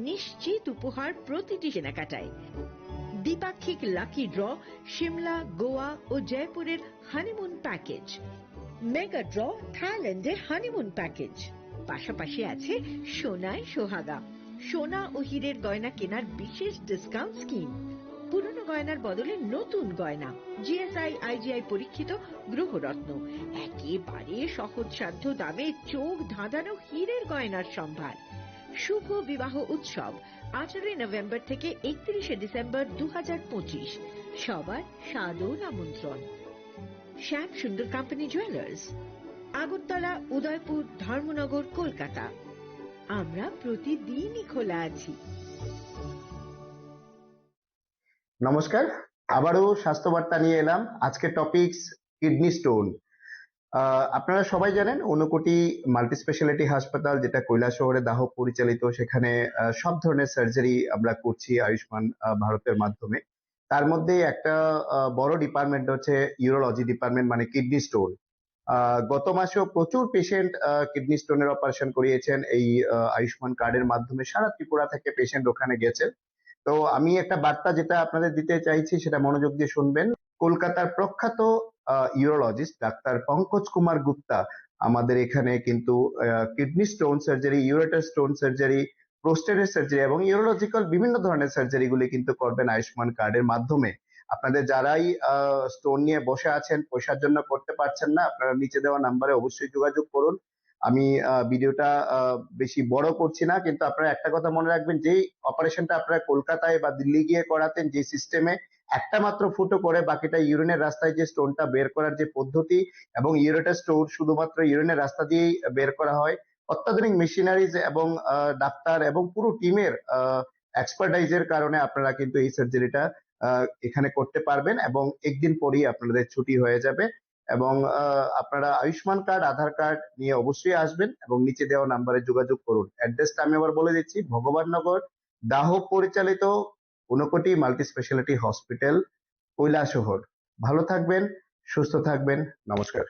নিশ্চিত উপহার প্রতিটি কেনাকাটায়। দ্বিপাক্ষিক লাকি ড্র, সিমলা, গোয়া ও জয়পুরের হানিমুন প্যাকেজ, মেগা ড্র, থাইল্যান্ডে হানিমুন প্যাকেজ। পাশাপাশি আছে সোনায় সোহাগা, সোনা ও হীরের গয়না কেনার বিশেষ ডিসকাউন্ট স্কিম। পুরনো গয়নার বদলে নতুন গয়না, জিএসআই আইজিআই পরীক্ষিত গ্রহরত্ন, একেবারে সহজসাধ্য দামে চোখ ধাঁধানো হীরের গয়নার সম্ভার। শুভ বিবাহ উৎসব, আঠারোই নভেম্বর থেকে একত্রিশে ডিসেম্বর দু হাজার পঁচিশ। সবার সাদর আমন্ত্রণ। শ্যাম সুন্দর কোম্পানি জুয়েলার্স, আগরতলা, উদয়পুর, ধর্মনগর, কলকাতা। আমরা প্রতিদিনই খোলা আছি। নমস্কার, আবারও স্বাস্থ্য বার্তা নিয়ে এলাম। আজকে টপিকস কিডনি স্টোন। আহ, আপনারা সবাই জানেন, ঊনকোটি মাল্টি স্পেশালিটি হাসপাতাল, যেটা কৈলাসহরে দাহ পরিচালিত, সেখানে আহ, সব ধরনের সার্জারি আমরা করছি আয়ুষ্মান আহ, ভারতের মাধ্যমে। তার মধ্যে একটা আহ, বড় ডিপার্টমেন্ট হচ্ছে ইউরোলজি ডিপার্টমেন্ট, মানে কিডনি স্টোন। আহ, গত মাসেও প্রচুর পেশেন্ট কিডনি স্টোনের অপারেশন করিয়েছেন এই আহ, আয়ুষ্মান কার্ডের মাধ্যমে। সারা ত্রিপুরা থেকে পেশেন্ট ওখানে গেছেন। তো আমি একটা বার্তা যেটা আপনাদের দিতে চাইছি, সেটা মনোযোগ দিয়ে শুনবেন। কলকাতার প্রখ্যাত ইউরোলজিস্ট ডাক্তার পঙ্কজ কুমার গুপ্তা আমাদের এখানে কিন্তু kidney stone surgery, ureter stone surgery, প্রোস্টেটের সার্জারি এবং ইউরোলজিক্যাল বিভিন্ন ধরনের সার্জারিগুলি কিন্তু করবেন আয়ুষ্মান কার্ডের মাধ্যমে। আপনাদের যারাই স্টোন নিয়ে বসে আছেন, পয়সার জন্য করতে পারছেন না, আপনারা নিচে দেওয়া নাম্বারে অবশ্যই যোগাযোগ করুন। আমি আহ, ভিডিওটা আহ, বেশি বড় করছি না, কিন্তু আপনারা একটা কথা মনে রাখবেন, যেই অপারেশনটা আপনারা কলকাতায় বা দিল্লি গিয়ে করাতেন, যে সিস্টেমে একটা মাত্র ফুটো করে বাকিটা ইউরিনের রাস্তায় যে স্টোনটা বের করার যে পদ্ধতি, এবং ইউরেটার স্টোন শুধুমাত্র ইউরিনের রাস্তা দিয়েই বের করা হয়। অত্যাধুনিক মেশিনারিজ এবং আহ, ডাক্তার এবং পুরো টিমের এক্সপার্টাইজের কারণে আপনারা কিন্তু এই সার্জারিটা এখানে করতে পারবেন এবং একদিন পরেই আপনাদের ছুটি হয়ে যাবে। এবং আহ, আপনারা আয়ুষ্মান কার্ড, আধার কার্ড নিয়ে অবশ্যই আসবেন এবং নিচে দেওয়া নাম্বারে যোগাযোগ করুন। অ্যাড্রেসটা আমি আবার বলে দিচ্ছি, ভগবাননগর, দাহ পরিচালিত Unakoti multi speciality hospital, Kailashahar. ভালো থাকবেন, সুস্থ থাকবেন। নমস্কার।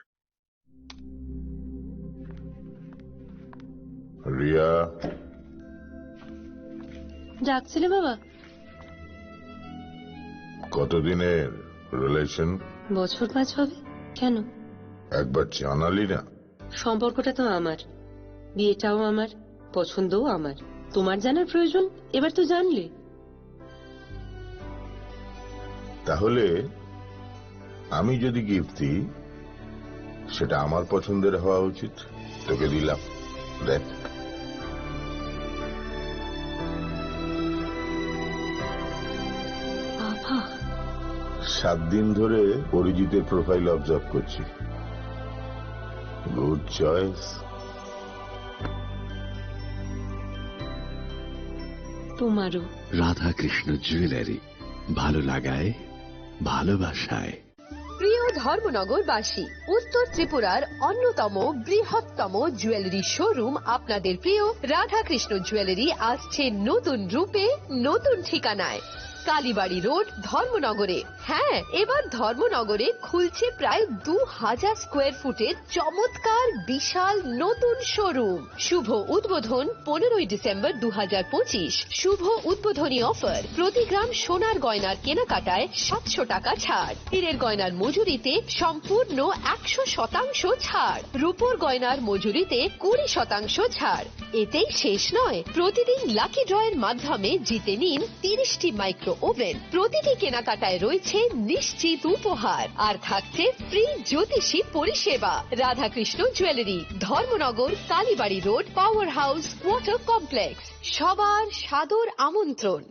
রিয়া। ডাকছিলে বাবা? কতদিনের রিলেশন? বছর পাঁচ হবে। কেন? একবার জানালি না। সম্পর্কটা তো আমার, বিয়েটাও আমার, পছন্দও আমার। তোমার জানার প্রয়োজন, এবার তো জানলে। তাহলে আমি যদি গিফট দিই, সেটা আমার পছন্দের হওয়া উচিত। তোকে দিলাম, দেখ। বাবা। সাত দিন ধরে অরিজিতের প্রোফাইল অবজার্ভ করছি। Good choice. তোমারও। রাধাকৃষ্ণ জুয়েলারি, ভালো লাগায়, ভালোবাসায়। প্রিয় ধর্মনগরবাসী, উত্তর ত্রিপুরার অন্যতম বৃহত্তম জুয়েলারি শোরুম আপনাদের প্রিয় রাধাকৃষ্ণ জুয়েলারি আসছে নতুন রূপে, নতুন ঠিকানায়। কালীবাড়ি রোড, ধর্মনগরে। হ্যাঁ, এবার ধর্মনগরে খুলছে প্রায় দু হাজার স্কোয়ার ফুটের চমৎকার বিশাল নতুন শোরুম। শুভ উদ্বোধন পনেরোই ডিসেম্বর দু হাজার পঁচিশ। শুভ উদ্বোধনী অফার, প্রতি গ্রাম সোনার গয়নার কেনাকাটায় সাতশো টাকা ছাড়, হীরের গয়নার মজুরিতে সম্পূর্ণ একশো শতাংশ ছাড়, রূপোর গয়নার মজুরিতে কুড়ি শতাংশ ছাড়। এতেই শেষ নয়, প্রতিদিন লাকি ড্রয়ের মাধ্যমে জিতে নিন তিরিশটি মাইক্রো ওভেন। প্রতিটি কেনাকাটায় রয়েছে নিশ্চিত উপহার, আর থাকছে ফ্রি জ্যোতিষী পরিষেবা। Radhakrishna jewellery, Dharmanagar, Kalibari road, power house, water complex. সবার সাদর আমন্ত্রণ।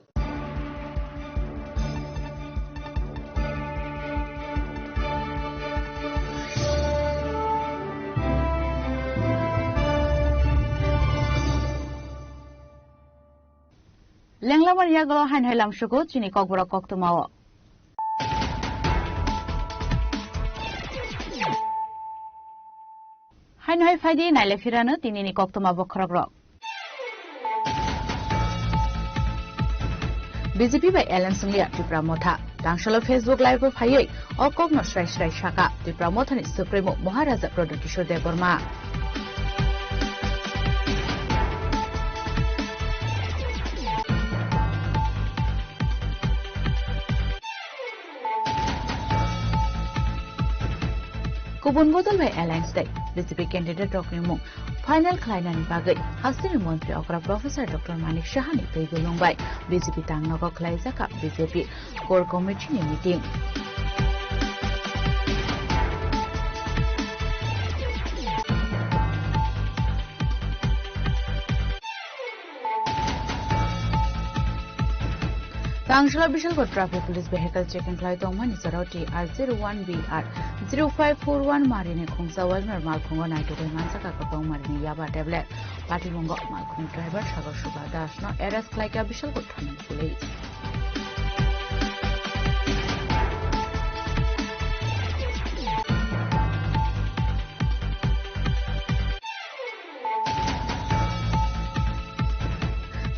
Lenglamani yagulo haino hai lamsugo chini kokborok koktwmao. Haino hai phaidi naile phirano tinini koktwma bokhorokrok. B J P bai alliance wngya Tipra Motha. Tangsalo Facebook Live o phaiwi o kokno srai srai saka Tipra Mothani Supremo Maharaja Pradyot Kishore Debbarma. Kubun bodol bai alliance tei B J P candidate rokni mung final khlainani bagwi hasteni montri okra Professor Doctor Manik Sahani twi gulung bai B J P tangnogo khlaijak B J P core committee ni meeting. Tangsala Bishalgarh traffic police vehicle checking khlai tongmani jorao T R zero one B R zero five four one marini khungsa Walmart malkhungo naitugwi manjak kwbang marini yaba tablet. Patimungo malkhung driver Sagar Subha Das no arrest khlaikha Bishalgarh thani police.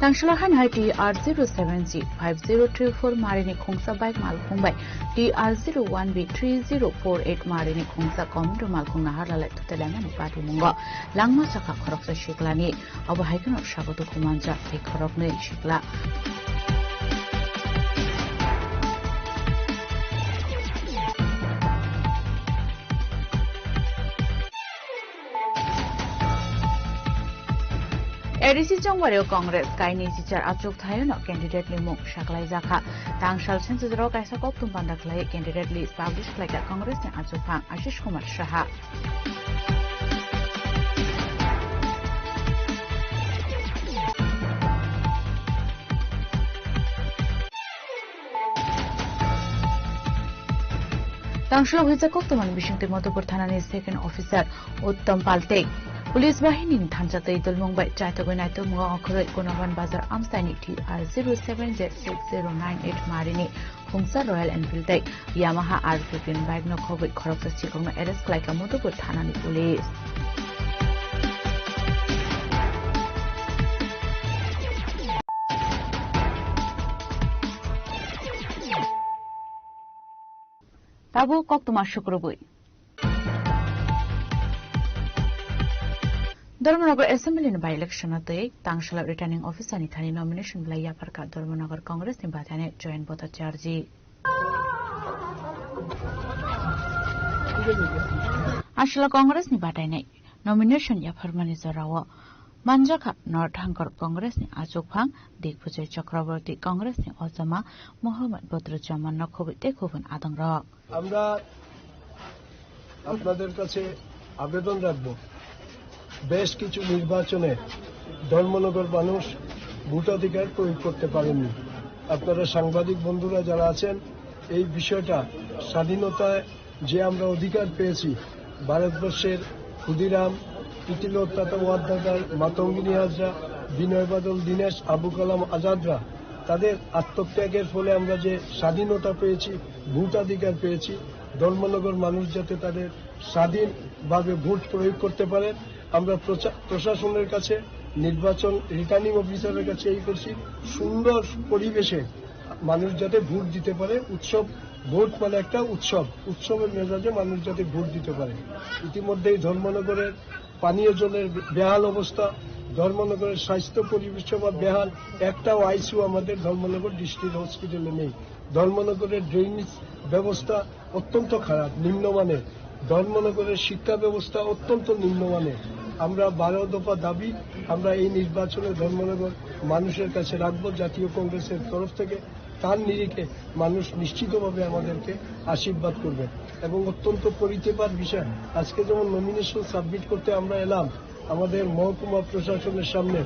Tangsala han hai T R zero seven G five zero three four marini khungsa bike malkhung bai T R zero one B three zero four eight marini khungsa commando malkhung naharlalai thutelaimani patimungo langma saka khoroksa siklani. Abo hai kheno sago dukhu manjak tei khoroknwi sikla. A D C chongbario Congress kainwi chichar achuk thaiono candidate ni mung saklaijakha. Tangsal senchajaro kaisa koktwm panda khlai candidate list publish khlaikha Congress ni achuk phang Ashish Kumar Saha. Tangsalo huijak koktwmani bisingtwi Madhupur thanani second officer Uttam Palte police bahinini thansa twi dulmung bai chaithogwi naitugmungo okhorwi Gunaban Bazar amchaini T R zero seven Z six zero nine eight marini khungsa Royal Enfield tei Yamaha R fifteen bike no khogwi khoroksa sikokno arrest khlaikha Madhupur thanani police. Tabuk koktwma sukrubwi. Dharmanagar Assembly ni by-election o twi Tangsala Returning Officer ni thani nomination belai yapharkha Dharmanagar Congress ni batainai Jayant Bhattacharjee. Aswla Congress ni batainai nomination yapharmani jorao manjakha North Hangkor Congress ni achukphang Digvijay Chakraborty, Congress ni ochoma Mohammad Badruzzaman no khobwi tei khobwi adongrok. আমরা আপনাদের কাছে আবেদন রাখব, বেশ কিছু নির্বাচনে ধর্মনগর মানুষ ভোটাধিকার প্রয়োগ করতে পারেননি। আপনারা সাংবাদিক বন্ধুরা যারা আছেন, এই বিষয়টা স্বাধীনতায় যে আমরা অধিকার পেয়েছি, ভারতবর্ষের ক্ষুদিরাম, তিতিলোত্তাতা ওয়াদ্দাদার, মাতঙ্গিনী হাজরা, বিনয় বাদল দীনেশ, আবু কালাম আজাদরা তাদের আত্মত্যাগের ফলে আমরা যে স্বাধীনতা পেয়েছি, ভোটাধিকার পেয়েছি, ধর্মনগর মানুষ যাতে তাদের স্বাধীনভাবে ভোট প্রয়োগ করতে পারেন, আমরা প্রচা-, প্রশাসনের কাছে, নির্বাচন রিটার্নিং অফিসারের কাছে এই করছি, সুন্দর পরিবেশে মানুষ যাতে ভোট দিতে পারে, উৎসব, ভোট মানে একটা উৎসব, উৎসবের মেজাজে মানুষ যাতে ভোট দিতে পারে। ইতিমধ্যেই ধর্মনগরের পানীয় জলের বেহাল অবস্থা, ধর্মনগরের স্বাস্থ্য পরিষেবা বেহাল, একটাও আইসিইউ আমাদের ধর্মনগর ডিস্ট্রিক্ট হসপিটালে নেই। ধর্মনগরের ড্রেনেজ ব্যবস্থা অত্যন্ত খারাপ, নিম্নমানের। ধর্মনগরের শিক্ষা ব্যবস্থা অত্যন্ত নিম্নমানের। আমরা বারো দফা দাবি আমরা এই নির্বাচনে ধর্মনগর মানুষের কাছে রাখবো। জাতীয় কংগ্রেসের তরফ থেকে তার নিরিখে মানুষ নিশ্চিতভাবে আমাদেরকে আশীর্বাদ করবে। এবং অত্যন্ত পরিতাপের বিষয়, আজকে যেমন নমিনেশন সাবমিট করতে আমরা এলাম, আমাদের মহকুমা প্রশাসনের সামনে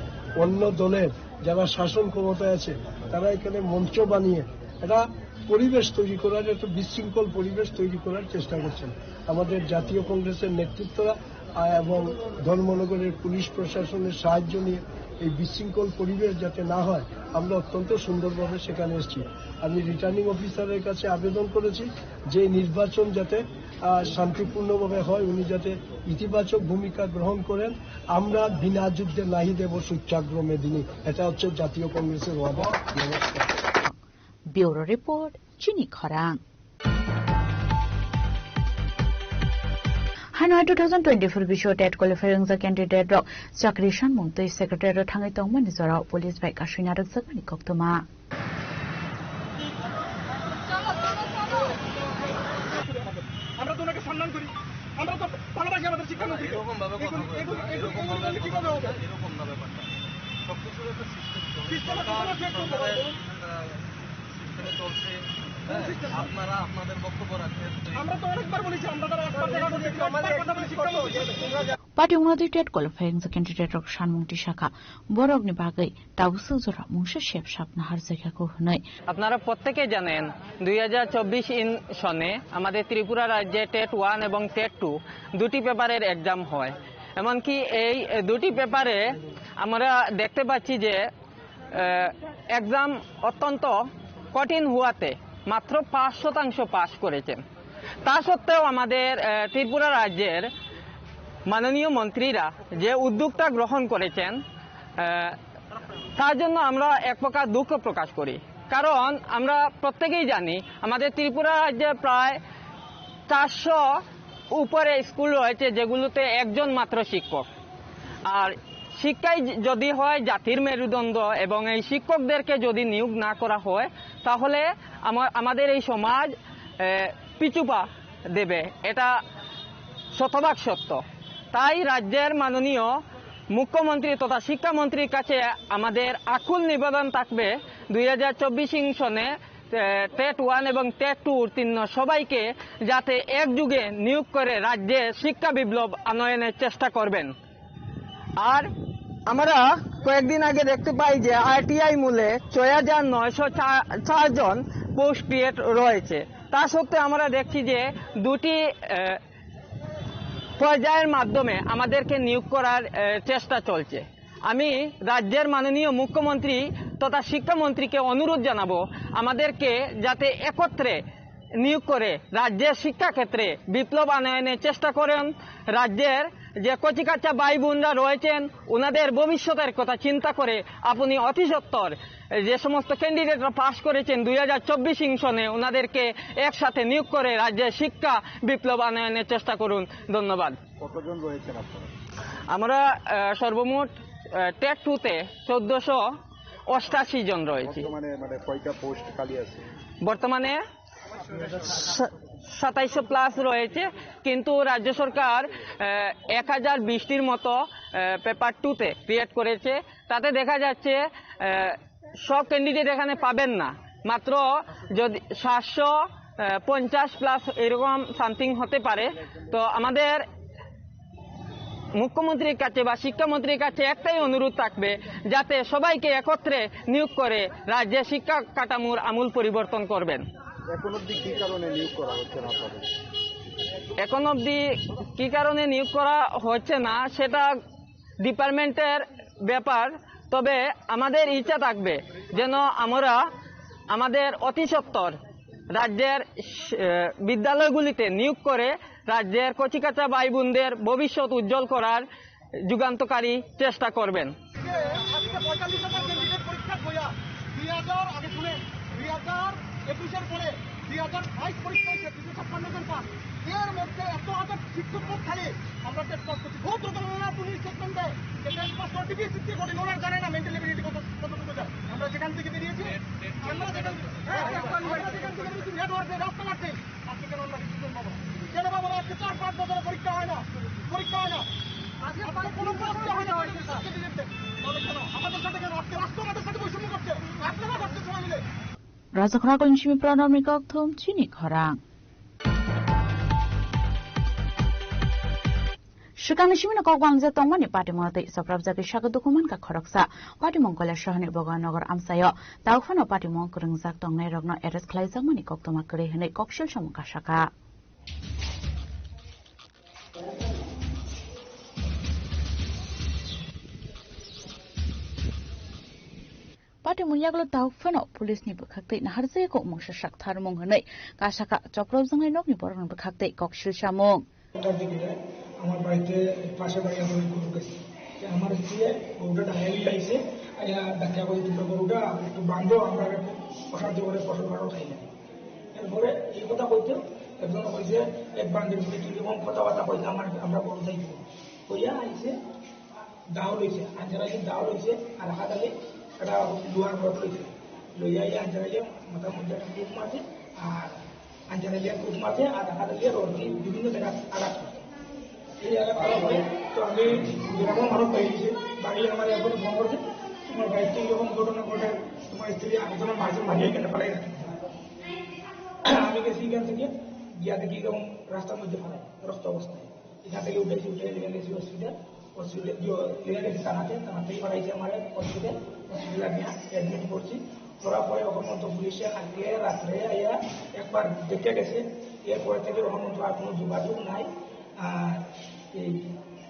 অন্য দলের যারা শাসন ক্ষমতায় আছে, তারা এখানে মঞ্চ বানিয়ে একটা পরিবেশ তৈরি করার, একটা বিশৃঙ্খল পরিবেশ তৈরি করার চেষ্টা করছেন। আমাদের জাতীয় কংগ্রেসের নেতৃত্বরা, আহ, এবং ধর্মনগরের পুলিশ প্রশাসনের সাহায্য নিয়ে এই বিশৃঙ্খল পরিবেশ যাতে না হয়, আমরা অত্যন্ত সুন্দরভাবে সেখানে এসেছি। আমি রিটার্নিং অফিসারের কাছে আবেদন করেছি যে নির্বাচন যাতে, আহ, শান্তিপূর্ণভাবে হয়, উনি যাতে ইতিবাচক ভূমিকা গ্রহণ করেন। আমরা বিনা যুদ্ধে নাহি দেব সূচ্যাগ্র মেদিনী, এটা হচ্ছে জাতীয় কংগ্রেসের ওয়াদা। নমস্কার। Bureau Report, Chini Khorang. Hano two thousand twenty-four bisio TET qualify wngjak candidate rok chakri sanmung twi secretary rok thangwi tongmani jorao police bai kasui narwkjakmani koktwma. আমরা তো ওনাকে সম্মান করি, আমরা তো ভালোবাসি আমাদের শিক্ষামন্ত্রীকে। এরকম ভাবে কথা বলে, এরকম ভাবে কথা বলে, এরকম না ব্যাপারটা। সবকিছুর একটা সিস্টেম চলে। সিস্টেম আছে, সরকার, কোনো চেক করতে পারবো। সিস্টেমে চলছে। হ্যাঁ, আপনারা আপনাদের বক্তব্য রাখেন। আমরা তো অনেকবার বলেছি, আমরা তারা একবার দেখা করছি, একবার কথা বলেছি, শিক্ষামন্ত্রীর সাথে। Party wngna twi TET qualifying candidate rok sanmung tisakha, borokni bagwi tabuk swk jora mungsa sep sap naharjakya kho hwnwi. আপনারা প্রত্যেকে জানেন, দুই হাজার চব্বিশ ইন সনে আমাদের ত্রিপুরা রাজ্যে টেট ওয়ান এবং টেট টু দুটি পেপারের এক্সাম হয়। এমনকি এই দুটি পেপারে আমরা দেখতে পাচ্ছি যে, আহ, এক্সাম অত্যন্ত কঠিন হওয়াতে মাত্র পাঁচ শতাংশ পাস করেছেন। তা সত্ত্বেও আমাদের, আহ, ত্রিপুরা রাজ্যের মাননীয় মন্ত্রীরা যে উদ্যোগটা গ্রহণ করেছেন, আহ, তার জন্য আমরা এক প্রকার দুঃখ প্রকাশ করি। কারণ আমরা প্রত্যেকেই জানি, আমাদের ত্রিপুরা রাজ্যে প্রায় চারশো উপরে স্কুল রয়েছে, যেগুলোতে একজন মাত্র শিক্ষক। আর শিক্ষাই য-, যদি হয় জাতির মেরুদণ্ড এবং এই শিক্ষকদেরকে যদি নিয়োগ না করা হয়, তাহলে আমা-, আমাদের এই সমাজ, এ, পিছুপা দেবে, এটা শতভাগ সত্য। তাই রাজ্যের মাননীয় মুখ্যমন্ত্রী তথা শিক্ষামন্ত্রীর কাছে আমাদের আকুল নিবেদন থাকবে, দুই হাজার চব্বিশ সনে, এ, টেট ওয়ান এবং টেট টু উত্তীর্ণ সবাইকে যাতে একযোগে নিয়োগ করে রাজ্যে শিক্ষা বিপ্লব আনয়নের চেষ্টা করবেন। আর আমরা কয়েকদিন আগে দেখতে পাই যে আরটিআই মূলে ছয় হাজার নয়শো চার জন পোস্ট ক্রিয়েট রয়েছে। তা সত্ত্বেও আমরা দেখছি যে দুটি, আহ, পর্যায়ের মাধ্যমে আমাদেরকে নিয়োগ করার, আহ, চেষ্টা চলছে। আমি রাজ্যের মাননীয় মুখ্যমন্ত্রী তথা শিক্ষামন্ত্রীকে অনুরোধ জানাবো, আমাদেরকে যাতে একত্রে নিয়োগ করে রাজ্যের শিক্ষাক্ষেত্রে বিপ্লব আনয়নের চেষ্টা করেন। রাজ্যের যে কচিকাচ্চা ভাই বোনরা রয়েছেন, ওনাদের ভবিষ্যতের কথা চিন্তা করে আপনি অতি সত্বর যে সমস্ত ক্যান্ডিডেটরা পাস করেছেন দুই হাজার চব্বিশ সনে, ওনাদেরকে একসাথে নিয়োগ করে রাজ্যের শিক্ষা বিপ্লব আনয়নের চেষ্টা করুন। ধন্যবাদ। কতজন রয়েছেন আপনারা? আমরা, আহ, সর্বমোট, আহ, টেট টু তে চোদ্দশো অষ্টাশি জন রয়েছি। বর্তমানে মানে কয়টা পোস্ট খালি আছে? বর্তমানে সা-, সাতাইশশো প্লাস রয়েছে, কিন্তু রাজ্য সরকার, আহ, এক হাজার বিশটির মতো, আহ, পেপার টু তে ক্রিয়েট করেছে। তাতে দেখা যাচ্ছে, আহ, সব ক্যান্ডিডেট এখানে পাবেন না, মাত্র যদি সাতশো, আহ, পঞ্চাশ প্লাস এরকম সামথিং হতে পারে। তো আমাদের মুখ্যমন্ত্রীর কাছে বা শিক্ষামন্ত্রীর কাছে একটাই অনুরোধ থাকবে, যাতে সবাইকে একত্রে নিয়োগ করে রাজ্যে শিক্ষা কাঠামোর আমূল পরিবর্তন করবেন। এখন অবধি কি কারণে নিয়োগ করা হচ্ছে না আপনাদের? এখন অবধি কি কারণে নিয়োগ করা হচ্ছে না, সেটা ডিপার্টমেন্টের ব্যাপার। তবে আমাদের ইচ্ছা থাকবে যেন আমরা আমাদের অতি সত্বর রাজ্যের, আহ, বিদ্যালয়গুলিতে নিয়োগ করে রাজ্যের কচিকাঁচা ভাই বোনদের ভবিষ্যৎ উজ্জ্বল করার যুগান্তকারী চেষ্টা করবেন। আজকে পঁয়তাল্লিশ হাজার ক্যান্ডিডেট পরীক্ষা বইয়া দুই হাজার আগে শুনে দুই হাজার একুশের পরে দুই হাজার বাইশ পরীক্ষা হয়েছে, দুশো ছাপ্পান্ন জন পাস। এর মধ্যে এত হাজার শিক্ষক পদ খালি। আমরা টেট পাস করছি। বহুত রকম পুলিশ স্টেটমেন্ট দেয় যে টেট পাস করে ডিবিএসসি দিয়ে কঠিন, ওনার জানে না মেন্টাল এবিলিটি কত, কতটুকু যায়। আমরা যেখান থেকে বেরিয়েছি, আমরা যেখান থেকে, হ্যাঁ, হ্যাঁ, আমরা যেখান থেকে বেরিয়েছি, নেটওয়ার্ক নেই, রাস্তাঘাট নেই। আজকে কেন আমরা ডিসিশন পাবো না? কেন পাবো না? আজকে চার পাঁচ বছরের পরীক্ষা হয় না, পরীক্ষা হয় না। আজকে কোনো পরীক্ষা হয় না, আজকে কেন? আমাদের সাথে কেন? আজকে রাষ্ট্র আমাদের সাথে বৈষম্য করছে, আপনারা করছে সবাই মিলে। Rajakhora Kolini simi Pranab ni kok thum chini khorang. Swkangni simino kok bangjak tongmani patimung tei soprabjagwi sakha dukhu mankha khoroksa. Patimung Koilashahani Boganagar amchaio. Tauphano patimung kwrwngjak tongnairokno arrest khlaijakmani koktwma kwrwi hwnwi koksil samung kasakha. Patimung yagulo tauphano police ni bwkhaktwi naharjagwi kokmungsa sak tharmung hwnwi kasakha, chopropjaknai nokni borokni bwkhaktwi koksil samung. ঘন্টার দিকে আমার বাড়িতে, পাশে বাড়ি আমার ওই গরু গেছে। যে আমার স্ত্রী গরুটা ডাঙাই নিয়ে আইছে, আইয়া ডাকিয়া বলে, "তোমরা গরুটা একটু বান্ধো, আমরা একটু অশান্তি করে ফসল ভালো খাই না।" এরপরে এই কথা কইতে একজন কইছে, "এক বান্ধের ভিতরে তুই যখন কথাবার্তা কইতে আমার, আমরা গরু চাইবো।" কইয়া আইছে, দাও লইছে, আঞ্জারাইলে দাও লইছে, আর হাত আলি একটা লোহার রড লইছে। লইয়া এই আঞ্জারাইলে মাথার মধ্যে একটা কোপ মারছে, আর আঞ্জারাইলে কোপ মারছে, আর হাত আলি রড দিয়ে বিভিন্ন জায়গায় আঘাত করছে। এই আঘাত করার পরে তো আমি গ্রামের মানুষ পাই গেছি, বাড়ি আমার একজন ফোন করছে, "তোমার বাড়িতে এরকম ঘটনা ঘটে, তোমার স্ত্রী আরেকজনের মাঝে মারিয়ে এখানে ফেলাই রাখে।" আমি গেছি এখান থেকে, গিয়া দেখি এরকম রাস্তার মধ্যে ফেলাই, রক্ত অবস্থায়। এখান থেকে উঠেছি, উঠে নিয়ে গেছি হসপিটাল। হসপিটাল নিয়ে গেছি থানাতে, থানা থেকে পাঠাইছে আমার হসপিটাল। হসপিটালে আমি অ্যাডমিট করছি। করার পরে ওখান মতো পুলিশে আজকে রাত্রে আইয়া একবার দেখে গেছে। এরপরে থেকে ওখান মতো আর কোনো যোগাযোগ নাই। আর এই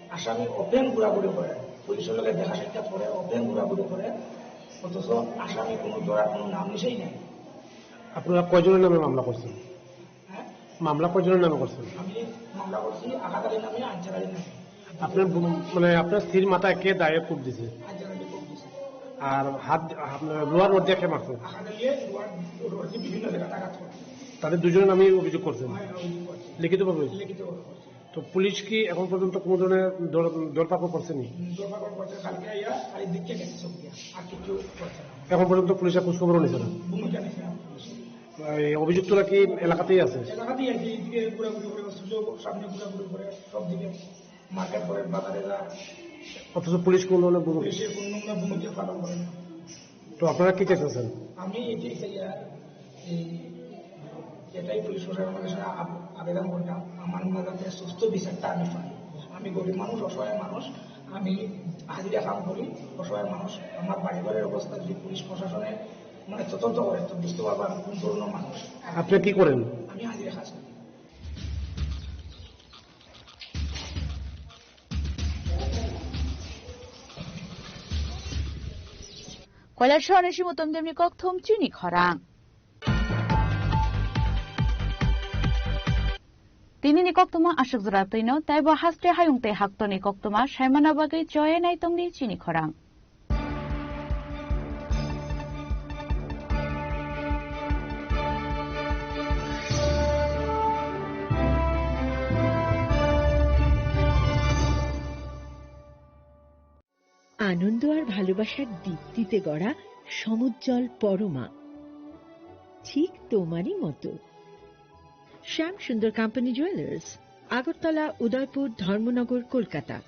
আসামি ওপেন ঘোরাঘুরি করে, পুলিশের লগে দেখা সাক্ষাৎ করে, ওপেন ঘোরাঘুরি করে, অথচ আসামি কোনো ধরার কোনো নাম নিশাই নাই। আপনারা কয়জনের নামে মামলা করছেন? হ্যাঁ? মামলা কয়জনের নামে করছেন? আমি মামলা করছি আহাদ আলীর নামে, আনসার আলীর নামে। আপনার বু-, মানে আপনার স্ত্রীর মাথায় কে দায়ে কোপ দিছে? আনসার আলী কোপ দিছে। আর হাত, আপনার লোয়ার রড দিয়ে কে মারছে? আহাদ আলী লোয়ার রড দিয়ে বিভিন্ন জায়গায় আঘাত করছে। তাদের দুজনের নামে অভিযোগ করছেন? হ্যাঁ, অভিযোগ করছে। লিখিতভাবে? লিখিতভাবে করছে। তো পুলিশ কি এখন পর্যন্ত কোনো ধরনের ধর-, ধরপাকড় করছেনি? হুম, ধরপাকড় করছে, কালকে আইয়া খালি দেখে গেছে চোখ দিয়া, আর কিছু করছে না। এখন পর্যন্ত পুলিশের খোঁজ খবরও নিছে না? ভূমিকা নিছে না পুলিশে। এই অভিযুক্তরা কি এলাকাতেই আছে? এলাকাতেই আছে, এইদিকে ঘোরাঘুরি করে, সুযোগ সামনে ঘোরাঘুরি করে, সব দিকে মার্কেট করে, বাজারে যায়। অথচ পুলিশ কোনো ধরনের ভূমিকা পুলিশে কোনো ধরনের ভূমিকা পালন করে না। তো আপনারা কি চাইতেছেন? আমি এটাই চাই, আর এই, এটাই পুলিশ প্রশাসনের কাছে আব-, আবেদন করতাম, আমার মা যাতে সুস্থ বিচারটা আমি পাই। আমি গরিব মানুষ, অসহায় মানুষ, আমি হাজিরা কাম করি, অসহায় মানুষ। আমার বাড়িঘরের অবস্থা যদি পুলিশ প্রশাসনে মানে তদন্ত করে, তো বুঝতে পারবো আমি কোন ধরনের মানুষ। আপনি কি করেন? আমি হাজিরা কাজ করি। Koilashahani simi Tomdemni kok thum chini khorang. Tinini koktwma aswk jora twino, teibo haste hayung tei haktorni koktwma saimana bagwi choya nai tongdi chini khorang. আনন্দ আর ভালোবাসার দীপ্তিতে গড়া সমুজ্জ্বল পরমা, ঠিক তোমারই মতো। শ্যাম সুন্দর কোম্পানি জুয়েলার্স, আগরতলা, উদয়পুর, ধর্মনগর, কলকাতা।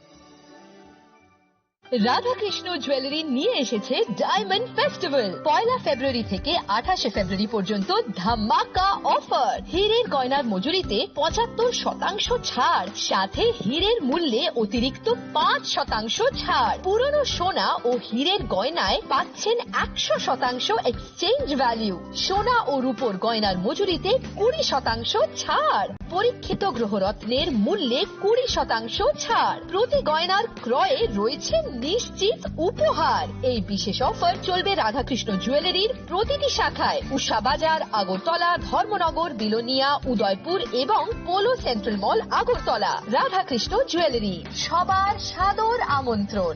রাধাকৃষ্ণ জুয়েলারি নিয়ে এসেছে ডায়মন্ড ফেস্টিভ্যাল। পয়লা ফেব্রুয়ারি থেকে আঠাশে ফেব্রুয়ারি পর্যন্ত ধামাকা অফার। হীরের গয়নার মজুরিতে পঁচাত্তর শতাংশ ছাড়, সাথে হীরের মূল্যে অতিরিক্ত পাঁচ শতাংশ ছাড়। পুরনো সোনা ও হীরের গয়নায় পাচ্ছেন একশো শতাংশ এক্সচেঞ্জ ভ্যালু। সোনা ও রূপোর গয়নার মজুরিতে কুড়ি শতাংশ ছাড়। পরীক্ষিত গ্রহরত্নের মূল্যে কুড়ি শতাংশ ছাড়। প্রতি গয়নার ক্রয়ে রয়েছে নিশ্চিত উপহার। এই বিশেষ অফার চলবে রাধাকৃষ্ণ জুয়েলারির প্রতিটি শাখায়, উষা বাজার, আগরতলা, ধর্মনগর, বিলোনিয়া, উদয়পুর এবং পোলো সেন্ট্রাল মল, আগরতলা। রাধাকৃষ্ণ জুয়েলারি, সবার সাদর আমন্ত্রণ।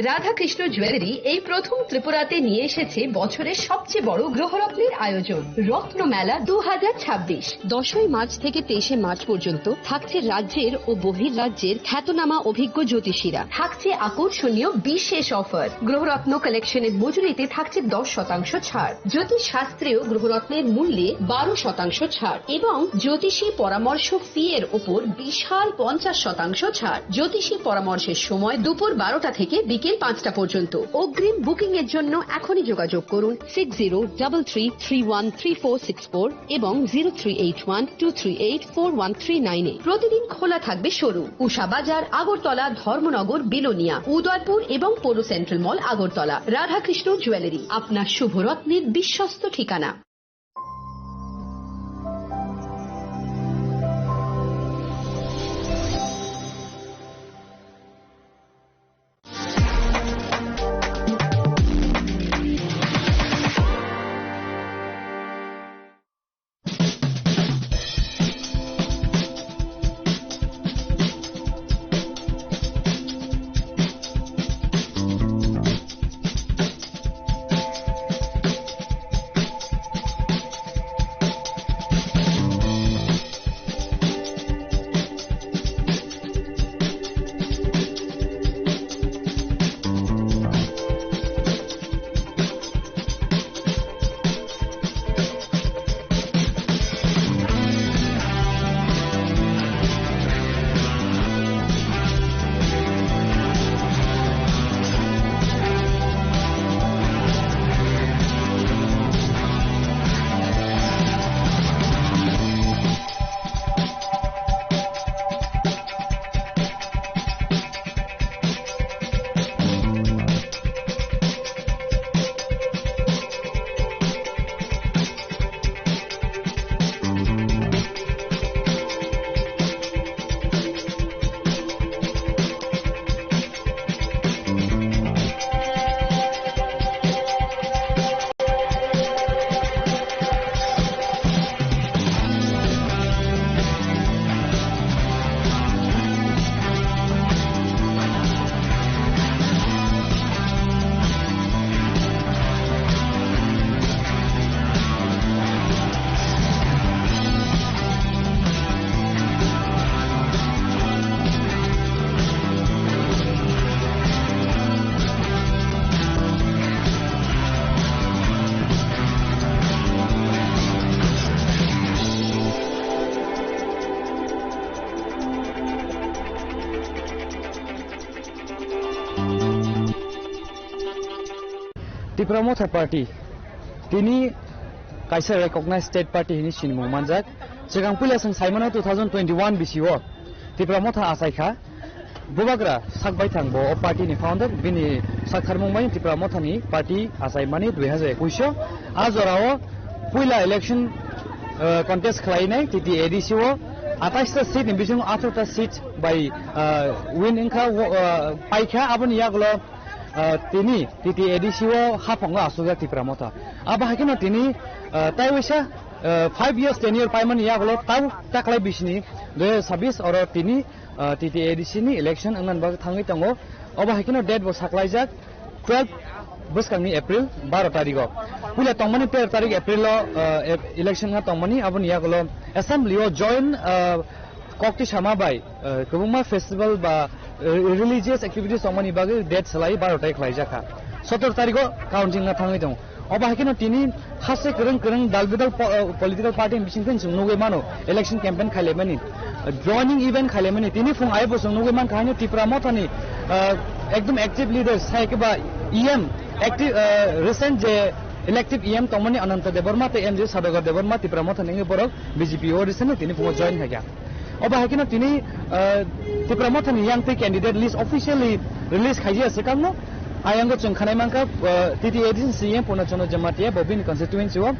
রাধাকৃষ্ণ জুয়েলারি এই প্রথম ত্রিপুরাতে নিয়ে এসেছে বছরের সবচেয়ে বড় গ্রহরত্নের আয়োজন, রত্নমেলা দু হাজার ছাব্বিশ। দশই মার্চ থেকে তেইশে মার্চ পর্যন্ত থাকছে রাজ্যের ও বহির্রাজ্যের খ্যাতনামা অভিজ্ঞ জ্যোতিষীরা। থাকছে আকর্ষণীয় বিশেষ অফার। গ্রহরত্ন কালেকশনের মজুরিতে থাকছে দশ শতাংশ ছাড়। জ্যোতিষ শাস্ত্রীয় গ্রহরত্নের মূল্যে বারো শতাংশ ছাড় এবং জ্যোতিষী পরামর্শ ফি এর উপর বিশাল পঞ্চাশ শতাংশ ছাড়। জ্যোতিষী পরামর্শের সময় দুপুর বারোটা থেকে বিকেল পাঁচটা পর্যন্ত। অগ্রিম বুকিং এর জন্য এখনই যোগাযোগ করুন six zero double three three one three four six four এবং zero three eight one two three eight four one three nine এ। প্রতিদিন খোলা থাকবে শোরুম। উষা বাজার, আগরতলা, ধর্মনগর, বিলোনিয়া, উদয়পুর এবং পৌর সেন্ট্রাল মল, আগরতলা। রাধাকৃষ্ণ জুয়েলারি, আপনার শুভরত্নের বিশ্বস্ত ঠিকানা। Tipra Motha Party tini kaisa recognized state party hini sinimung manjak. Swkang puila chwng saimano two thousand twenty-one bisio Tipra Motha achaikha. Bubagra sak baithang bo o party ni founder, bini sak tharmung bai Tipra Motha ni party achaimani dui hazar ekush o. A jorao puila election, uh, contest khlainai T T A D C o atais ta seat ni bising atharo ta seat bai, uh, win wngkha, uh, paikha. Aboni yagulo, uh, tini T T A D C o haphongo asukjak Tipra Motha. Abo hai kheno tini, uh, tai waisa, uh, five years tenure paimani yagulo tau taklai bisini dui hazar sabis oro tini, uh, T T A D C ni election wngna bagwi thangwi tongo. Obo hai kheno date bo saklaijak twelve bwskangni April baro tarigo. Puila tongmani tero tarik April o, uh, e-, election wngna tongmani, aboni yagulo assembly o join, uh, kokti sama bai, uh, kwbangma festival ba, uh, religious activities tongmani bagwi date salai baro tarik khlaijakha. Sotor tarigo counting wngna thangwi tongo. Obo hai kheno tini haste kwrwng kwrwng dal bidal po-, uh, political party ni bisingtwi chwng nugwi mano election campaign khailaimani, uh, joining event khailaimani. Tini phung ayebo chwng nugwi mankha haino Tipra Mothani, uh, ekdom active leader sai khe ba E M active, uh, recent je elective E M tongmani Ananta Debbarma tei M J Sadagar Debbarma Tipra Mothani wngwi borok B J P o recently tini phungo join khaikha. Obo hai kheno tini, uh, Tipra Mothani yang tei candidate list officially release khaijak swkangno. Ayango chwng khanai mankha, uh, T T A D C ni C E M Purna Chandra Jamatia bo bini constituency o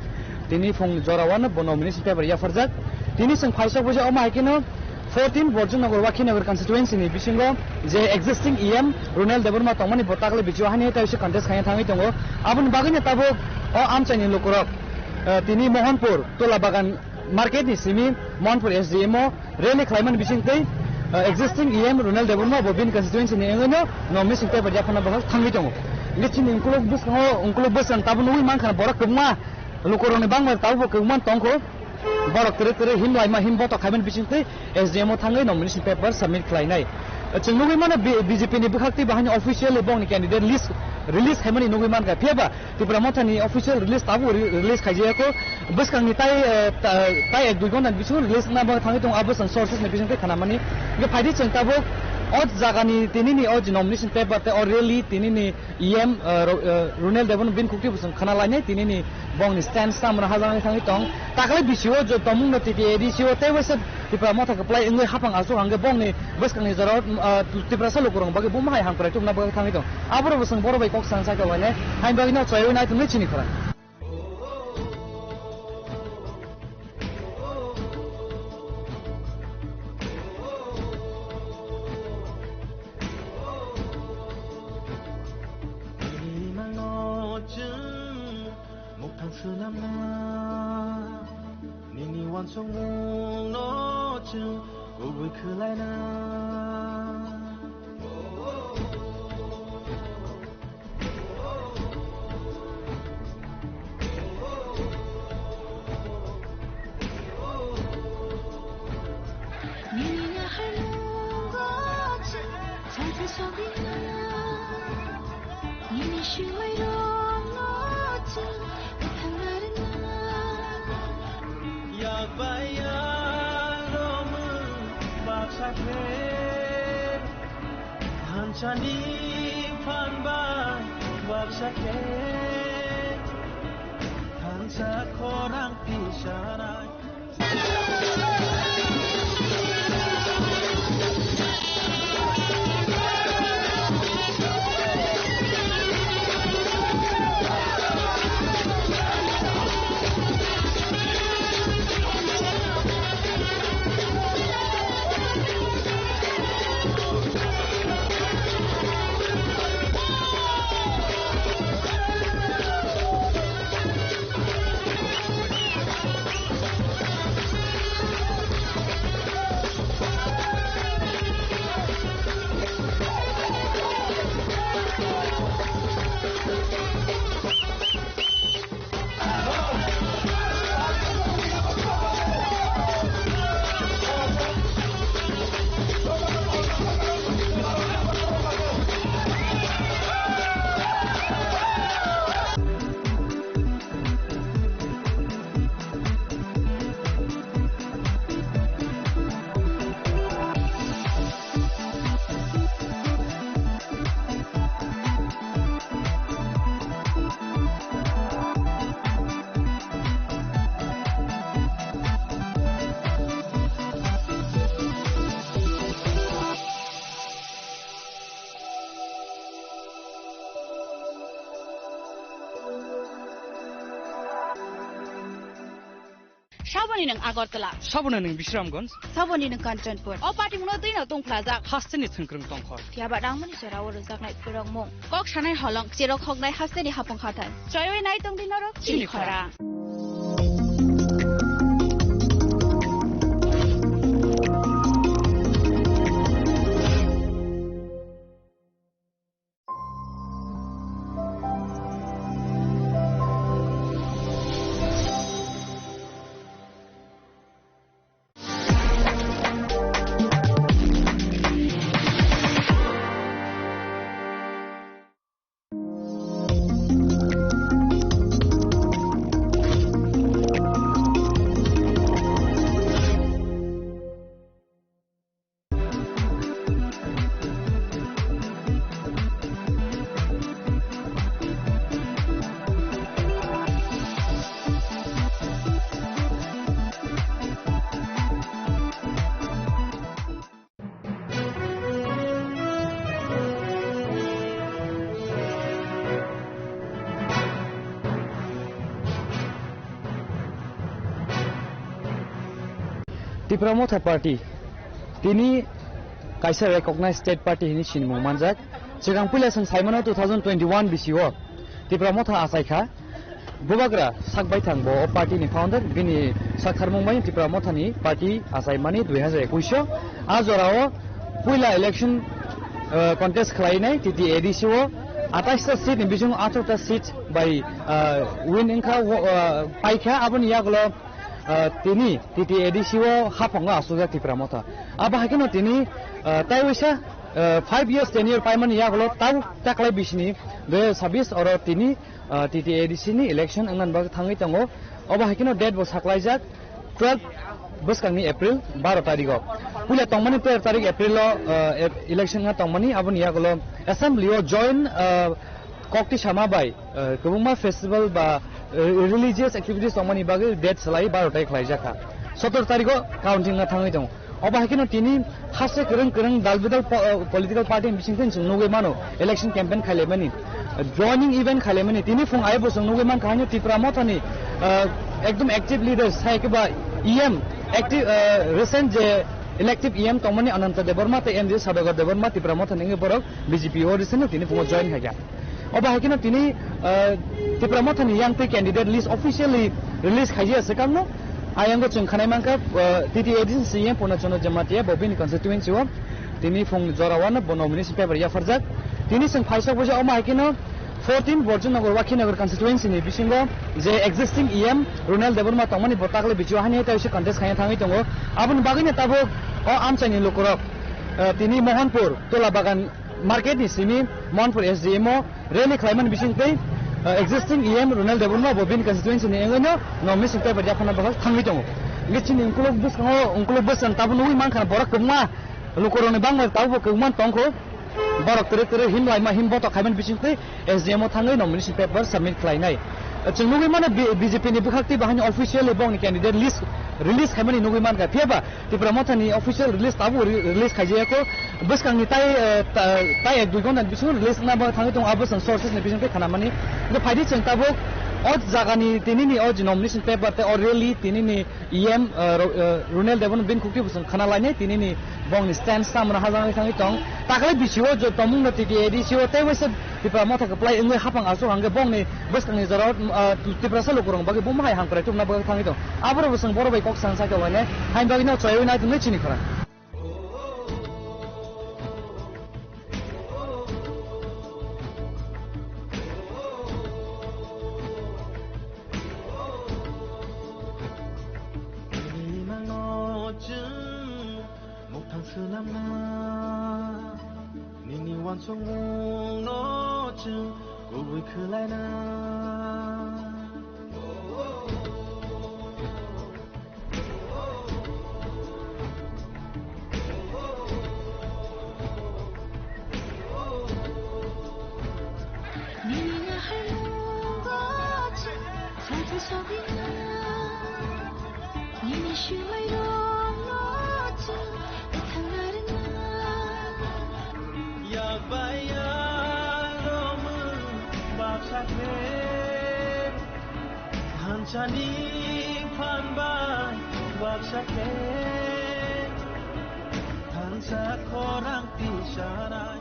tini phung jora o no bo nomination paper yapharjak. Tini chwng phaisok buja omo hai kheno fourteen Borjongnagar Wakhinagar constituency ni bisingo je existing E M Ronel Debbarma tongmani bo takle bichio hani tai se contest khaina thangwi tongo. Aboni bagwino tabuk o amchaini lukurok, uh, tini Mohanpur Tola Bagan market ni simi Mohanpur S D M o rally khlaimani bisingtwi Uh, existing E M Ronel Debbarma bo bini constituency ni wngwi no nomination paper yaphana bahai thangwi tongo. Hingke chini ungkuluk bwskango, ungkuluk bwskang tabuk nugwi mankha borok kwbangma lukurokni bangma tabuk bo kwbangma tongkho. Borok tere tere him laima him botok khaimani bisingtwi S D M o thangwi nomination paper submit khlainai. Chwng nugwi mano B-, B J P ni bwkhaktwi bahai ni officially bongni candidate list release khaimani nugwi mankha. Phiyaba Tipra Motha ni official release tabuk re-, release khaijaya kho. Bwskang ni tai, eh, ta-, tai ek dui ghonta ni bisingo release wngna bagwi thangwi tongo. Abo chwng sources ni bisingtwi khana mani. Hingke phaidi chwng tabuk o jaga ni tini ni o nomination paper tei o rally tini ni E M, eh, Ro-, eh, Ronel Debbarma bini khuktwi bo chwng khana lainai tini ni bongni stand samra hajaknai thangwi tong. Taklai bisio jo tomung no T T A D C o tei waisa Tipra Motha kwplai wngwi hapang aswk hangkhe bongni bwskangni jorao, ah, Tiprasa lukurokni bagwi buma hai hamkrai tubuna bagwi thangwi tong. Aborok bo chwng borok bai kok sang sakha hwnwi hain bagwi no chwlaiwi nai tongwi chini khorang. Muktang swnamna nini uansukmungno chwng kubui khwlaina. Nini naharnungo chwng salsa sogwina. Nini swmairokno chwng mwthangna rwna. Yak bai yak romwi baksa khe, thansani phan bai baksa khe, thansa khorang tisanai. Saboni nwng Agartala. Saboni nwng Bisramganj. Saboni nwng Kanchanpur. O patimungno twino tungphlajak. Hasteni thwngkwrwng tongkhor. Phiyaba nangmani jorao rwjaknai phwrwngmung. Kok sanai holong, cherok hoknai hasteni hapung hathai. Choiwi nai tongdi norok chini khorang. Tipra Motha Party tini kaisa recognized state party hinwi sinimung manjak. Swkang puila chwng saimano two thousand twenty-one bisio Tipra Motha achaikha. Bubagra sak baithang bo o party ni founder, bini sak tharmung bai Tipra Motha ni party achaimani dui hazar ekush o. A jora o puila election, eh, contest khlainai T T A D C o atais ta seat ni bising atharo ta seat bai, eh, win wngkha, wo, eh, paikha. Aboni yagulo, eh, tini T T A D C o haphango asukjak Tipra Motha. Abo hai kheno tini, eh, tai waisa, eh, five years tenure paimani yagulo tau taklai bisini dui hazar sabis oro tini, ah, T T A D C ni election wngna bagwi thangwi tongo. Obo hai kheno date bo saklaijak twelve bwskangni April baro tarigo. Puila tongmani twelve tarik April o, ah, e-, election wngna tongmani, aboni yagulo assembly o join, ah, kokti sama bai, ah, kwbangma festival ba, eh, religious activities tongmani bagwi date salai baro tarik khlaijakha. Sotor tarigo counting wngna thangwi tongo. Obo hai kheno tini haste kwrwng kwrwng dal bidal po-, eh, political party ni bisingtwi chwng nugwi mano, election campaign khailaimani, joining event khailaimani. Tini phung ayebo chwng nugwi mankha haino Tipra Mothani, eh, ekdom active leaders, hai khe ba E M, active, eh, recent je elective E M tongmani Ananta Debbarma tei M J Sadagar Debbarma Tipra Mothani wngwi borok B J P o recently tini phungo join khaikha. Obo hai kheno tini, ah, Tipra Mothani yang twi candidate list officially release khaijak swkangno. Ayango chwng khanai mankha, ah, T T A D C C E M Purna Chandra Jamatia bo bini constituency o tini phung jora wano bo nomination paper yapharjak. Tini chwng phaisok bwsa omo hai kheno fourteen Borjinagar Wakhinagar constituency ni bisingo je existing E M Ronel Debbarma tongmani bo takle bichio hani tei se contest khaina thangwi tongo. Aboni bagwino tabuk o amchaini lukurok, ah, tini Mohanpur, Tola Bagan, market ni simi Mohanpur S D M o rally khlaimani bising tei, uh, existing E M Ronel Debbarma bo bini constituency ni wngwi no nomination paper yaphana bagwi thangwi tongo. Hingke chini ungkuluk bwskango, ungkuluk bwskang tabuk nugwi mankha borok kwbangma lukurokni bangma tabukbo kwbangma tongkho. Borok kwrwi kwrwi him laima him botok khaimani bising tei S D M o thangwi nomination paper submit khlainai. Chwng nugwi mano B-, B J P ni bwkhak tei bahani officially bongni candidate list release khaimani nugwi mankha. Phiya ba Tipra Mothani official release tabuk re-, release khaijaya kho. Bwskangni tai, eh, ta-, tai ek dui ghonta ni bisingo release wngna bagwi thangwi tongo, abo chwng sources ni bising twi khanamani. Hingke phaidi chwng tabuk o jagani tinini o je nomination paper tei o rally tinini E M, eh, Ro-, eh, Ronel Debbarma bini khuktwi bo chwng khana lainai tinini bongni stand samano hajagwi thangwi tong. Taklai bisio je tongmungno T T A D C o tei waisa Tipra Motha kwplai wngwi hapang aswk hwnkhe bongni bwskangni jorao, ah, Tiprasa lukurokni bagwi buma hai hamkrai tubuna bagwi thangwi tong. Aborok bo chwng borok bai kok sana sakha hwnwi haini bagwino chaywi nai tongwi chini khorang. Muthang swnamna, nini uansukmungno chwng kubui khlaina. Nini naharmungo chwng sathai sogwina. Nini swmairokno chwng kwthang narwkna. Yak bai yak romwi baksa khe, thansani phan bai baksa khe, thansa khorang tisarai.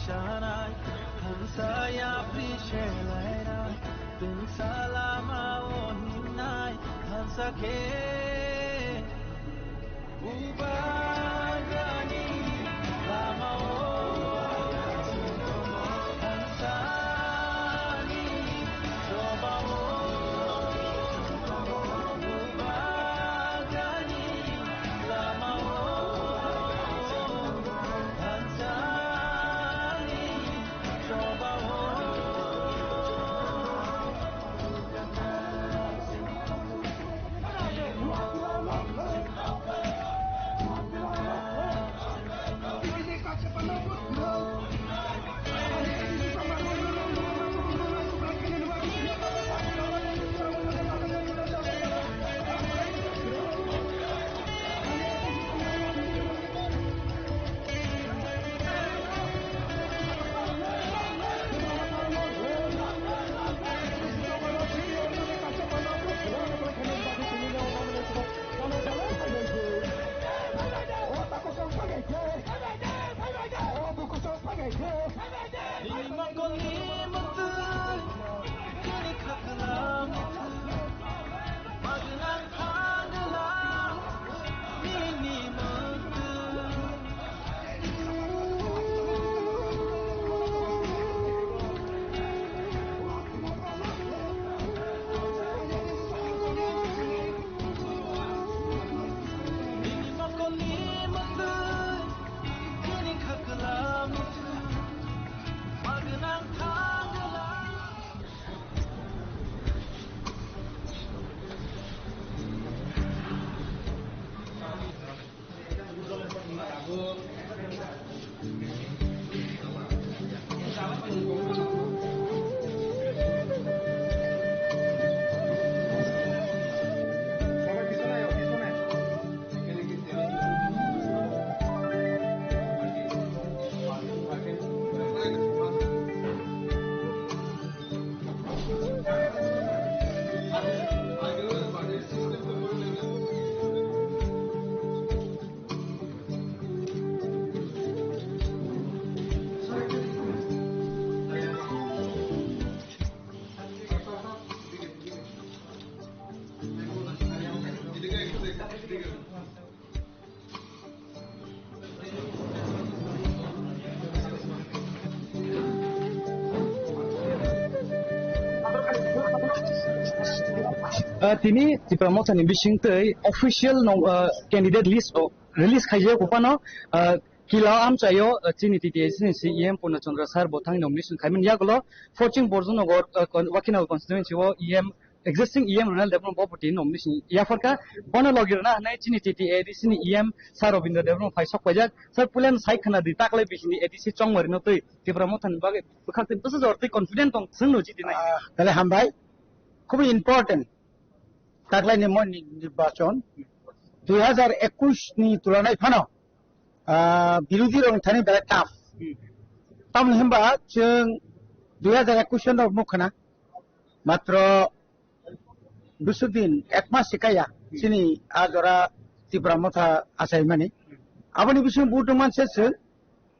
Tanai, hansa yapri shelainai, tungsa lama o ningnai, hansa khe ubagani lama o hansani choba o. Ah, tini Tipra Motha ni bising twi official no, ah, candidate list o release khaijak, uphano, ah, kila amchaio, ah, chini T T A C ni C E M Purna Chandra sir bo thang nomination khaimani yagulo Forching Borjanagar, ah, con-, Wakinagar constituency o E M existing E M Ronald Debbarma bo bwtwi nomination yapharkha. Bono logi rwna hwnwi chini T T A D C ni E M Sir Robindra Debbarma phai sok paijak. Sir, puila sai khwna di, taklai bisini A D C chongmari no twi Tipra Motha ni bagwi bwkhak twi bwsa jor twi confident tong, chwng no jiti nai. Ah, tale hambai. Khub important. Taklai ni mon ni nirbachon dui hazar ekush ni tulanai phano, ah, birodhi rok thani belai tough. Tamni hwnba chwng dui hazar ekush no mukha na. Matro bisudin, ek mas se kaya, chini a jora Tipra Motha achaimani. Aboni bising vote wngman se chwng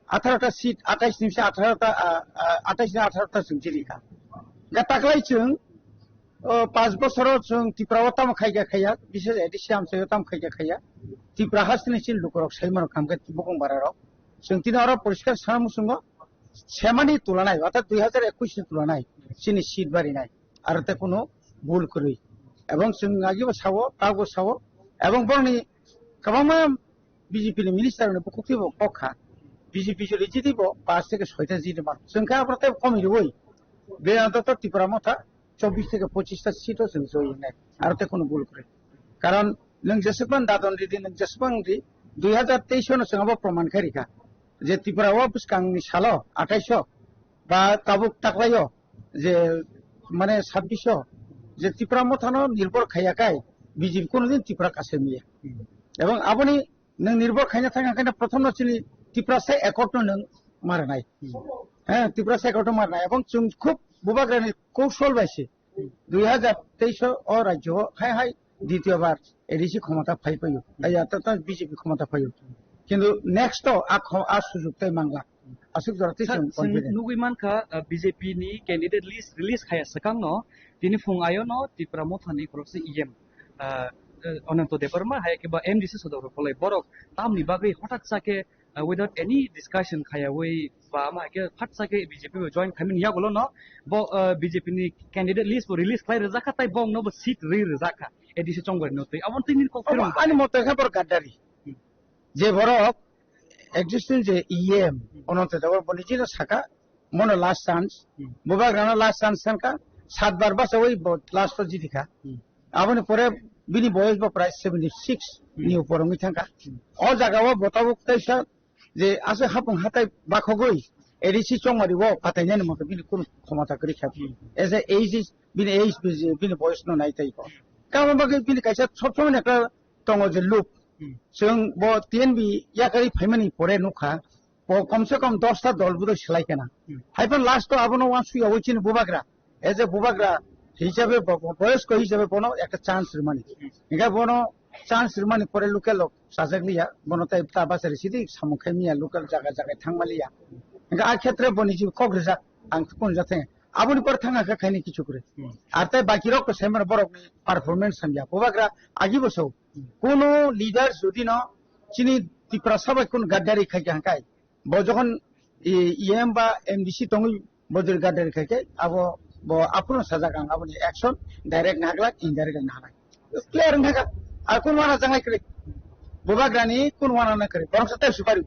atharo ta seat, atais ni se atharo ta, ah, ah, atais ni atharo ta chwng chiri kha. Ga taklai chwng, o, panch bosoro chwng Tipra o tamo khaikha khaiya, bishes A D C amchaio tamo khaikha khaiya. Tipra hasteni chini lukurok saimano khamkhe bukung bararok. Chwng tini oro poriskar sana muchungo, semani tulanai, orthat dui hazar ekush ni tulanai, chini seat barinai. Aro te kunu bul kwrwi. Ebong chwng agibo sao, tago sao. Ebong borokni kwbangma B J P ni minister ni bukhuk twibo kok kha. B J P jodi jidi bo pas theke soita jidi mano. Chwng khe abo tei komi rwui. Bera antoto Tipra Motha chobbish theke pochista seat o chwng joi nai. Aro te kunu bul kwrwi. Karon nwng jeswkman dadon ridi, nwng jeswkman di, dui hazar teis no chwng abo proman khe rikha. Je Tipra o bwskang ni salo atais o ba tabuk taklai o je mane sabbish o je Tipra Motha no nirbhor khaiya kai B J P kono din Tipra kasai maya. Ebong aboni nwng nirbhor khaina thang khe prothom no chini Tiprasa accord no nwng marnai. He, Tiprasa accord no marnai. Ebong chwng khub bubagrani koushol bai se dui hazar teis o rajyo o hai hai ditiyo bar A D C khomota phai paio. Ai ya ta, ta B J P khomota phaio. Kintu next to a kho-, a sujug tai mangla. aswk jora tei Sir, chwng chwng confident. Nugwi mankha, uh, B J P ni candidate list release khaya swkangno, tini phung ayono Tipra Mothani khoroksa E M, uh, uh, Ananto Debbarma, hai khe ba M D C sodok rok bolai borok tamni bagwi hothat sa khe, uh, without any discussion khayawi ba ama hai khe phat sa khe B J P bo join khaimani yagulo no bo, uh, B J P ni candidate list bo release khlai rwjak kha tei bongno bo seat rwi rwjak kha A D C Chongbarino twi. Aboni twi nini kok Omo phirong ani mote khe borok gaddari. Hmm. Je borok existing je E M, Ananto Debbarma bo nijino saka, mono last chance, Hmm. Bubagrano last chance sankha, satbar bachawi bo last o jidikha. Hmm. Aboni pore bini boyes bo prai seventy six Hmm. ni upor wngwi thangkha. Hmm. O jaga o bo tabuk teisa je aswk hapung hatai bakhogwi A D C Chongmari o patainani moto bini kunu khomota kwrwi kha. Hmm. As a age is, bini age bini, bini boyes no nai tai ko. Kamo bagwi bini kaisa sob somoi ekta tongo je loop. Hmm. Chwng bo T N B yakarwi phaimani pore nukha, bo komse kom dosta dol budai swlai kena. Hmm. Haiphano last o abono uansukya oi chini Bubagra. As a Bubagra hisabe bo, bo, boyosko hisabe bono ekta chance rwmani. Hmm. Hinkhe bono chance rwmani pore local rok sajak liya, bono tai ta bachari sidi samung khai miya local jaga jaga thangma liya. Hinkhe a khetre boni je kok rijak ang kunu jathai. Aboni pore thangkha khaini kichu kwrwi. Hmm. Ar tai baki rok to semar borok ni performance hamya. Bubagra agi bo so. Hmm. Kuno leader jodi no chini Tiprasa bai kun gaddari khai kha kai. Bo jokhon i-, E M ba M D C tongwi bo jodi gaddari khai khe abo bo aphuru sajak ang aboni action direct na haglak indirect na haglak. Clear wngkha kha. Ar kun wana jangai kwrwi. Bubagrani kun wana na kwrwi. Borok sa tai supari.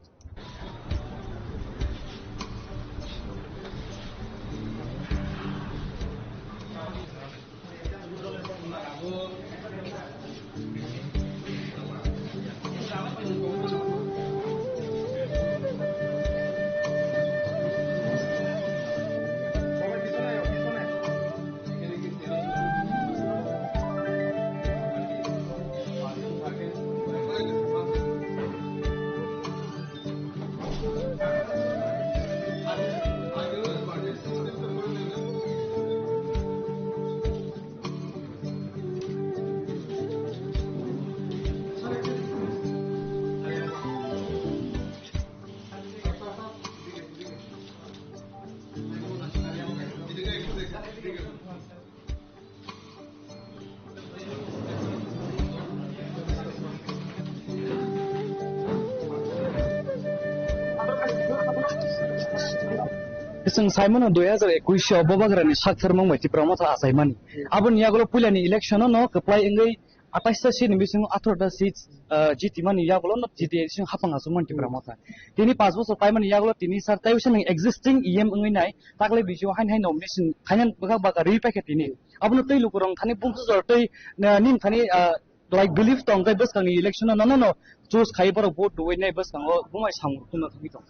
Chwng saimano dui hazar ekwis o Bubagrani sak thwrwngmung bai Tipra Motha achaimani. Aboni yagulo puilani election-o no kwplai wngwi atais ta seat ni bisingo atharo ta seat, ah, jitimani yagulo no jiti sing hapang achukmani Tipra Motha. Tini panch bochor paimani yagulo tini sir tai wngsa nang existing E M wngwi nai taklai bisio hain hain nomination khainani bwkha baka rwi paikha tini. Abono tei lukurok thani bumsujor tei, ah, nim thani, ah, like belief tong khe bwskangni election-o nono no choose khai borok vote rwui nai bwskango bumai samung tungna thangwi tong.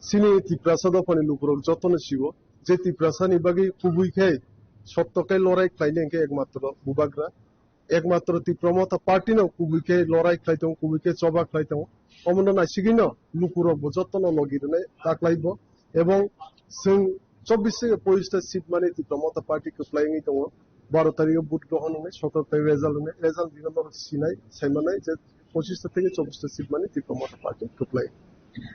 Chini Tiprasa dophani lukurok jotono sio je Tiprasani bagwi kubui khe sotto khe lorai khlainai hwnkhe ekmatro Bubagra, ekmatro Tipra Motha party no kubui khe lorai khlai tongo, kubui khe choba khlai tongo. Omono naisigwino lukurok bo jotono logi rwnai taklai bo. Ebong chwng chobbish theke pochista seat mani Tipra Motha party kwplai wngwi tongo. Baro tarikhe vote grohon wngnai, sotoro tarikhe result wngnai. Result dino norok sinai, saimanai je pochista theke chobbish ta seat mani Tipra Motha party kwplai.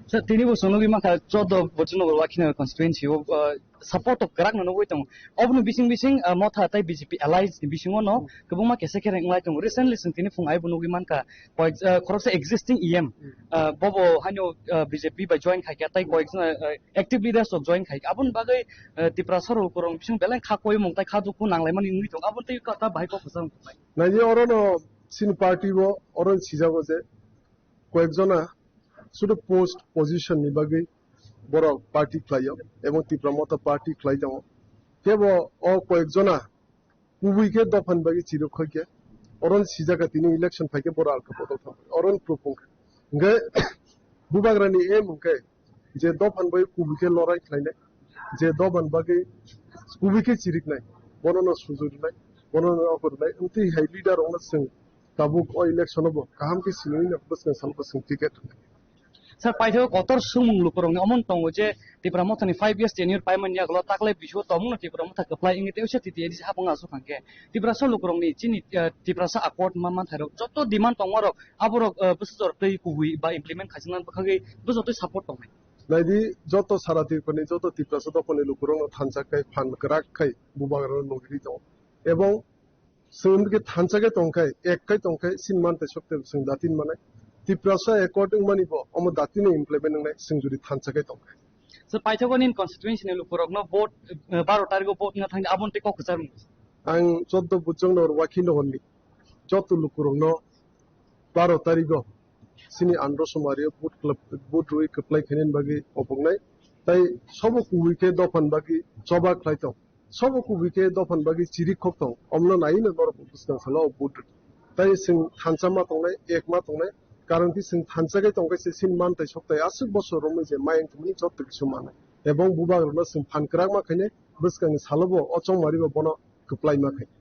Sir, tini bo chwng nugwi mankha, chordo Bojinogo Wakhinani constituency o, uh, support of kwrak no nugwi tongo. Oboni bising bising, uh, Motha tei B J P alliance ni bisingo no kwbangma kesa kere wnglai tongo. Recently chwng tini phung aibo nugwi mankha, koyek, uh, khoroksa existing E M, uh, bobo haino, uh, B J P bai join khaikha tei koyek jona, uh, active leaders rok join khai. Aboni bagwi, eh, Tiprasa rok rong bising belai kha koimung tai kha dukhu nanglaimani wngwi tongo. Aboni tei kha bahai kok kwchang tongnai. Naidi orono chini party bo oro sijago je koyek jona sudu post position ni bagwi borok party khlaio ebong Tipra Motha party khlai tongo. Kebo o koyek jona kubui khe dophani bagwi chirok khoi khe, oron sijak kha tini election phai khe boro alka bodol thang, oron proof wng kha. Hwnkhe Bubagrani aim hwnkhe je dophani bagwi kubui khe lorai khlainai, je dophani bagwi kubui khe chiriknai, bono no sujui rwnai, bono no okur rwnai, amtwi hai leader rokno chwng tabuk o election o bo kaham khe siniwi no bwskang sal bwskang ticket rwnai. Sir, paithago kotor swngmung lukurokni omo wng tongo je Tipra Mothani five years tenure paimani yagulo taklai bisio tongmungno Tipra Motha kwplai wngwi tei usia T T A D C hapang aswk hwnkhe Tiprasa lukurokni chini, eh, Tiprasa accord ma manthairok joto demand tongmarok aborok, eh, bwsajor twi kubui ba implement khaijaknani bwkhagwi bwsajor twi support tongnai. Naidi, joto sara Tripura ni joto Tiprasa dophani lukurokno thansa khai phan kwrak khai bubagrano nugwi tongo. Ebong chwng hwnkhe thansa khe tongkhe, ek khai tongkhe, sin man tei sokte chwng datin manai. Tiprasa accord wngmani bo omo datino implement wngnai, chwng jodi thansa khe tongkhe. So, paithakgo nini constituency ni lukurokno vote, eh, baro tarikgo vote wngna thangdi, aboni tei kok kwchar mung. Ang choddo bujokno rwakhi nohorni joto lukurokno baro tarikgo chini andro sumario vote kwlap-, vote rwi kwplai khainani bagwi oboknai. Tai sobo kubui khe dophani bagwi choba khlai tong. Sobo kubui khe dophani bagwi chirikhok tong, omno naiwi no norok bwskang salo o vote rwdi. Tai chwng thansa ma tongnai, ek ma tongnai, karon khe chwng thansa khe tongkhe se chini man tai sok tai aswk bosor romwi je mayung thumwi joto kisa manai. Ebong bubagrokno chwng phan kwrak ma khainai, bwskangni salobo o chongmaribo bono kwplai ma khainai.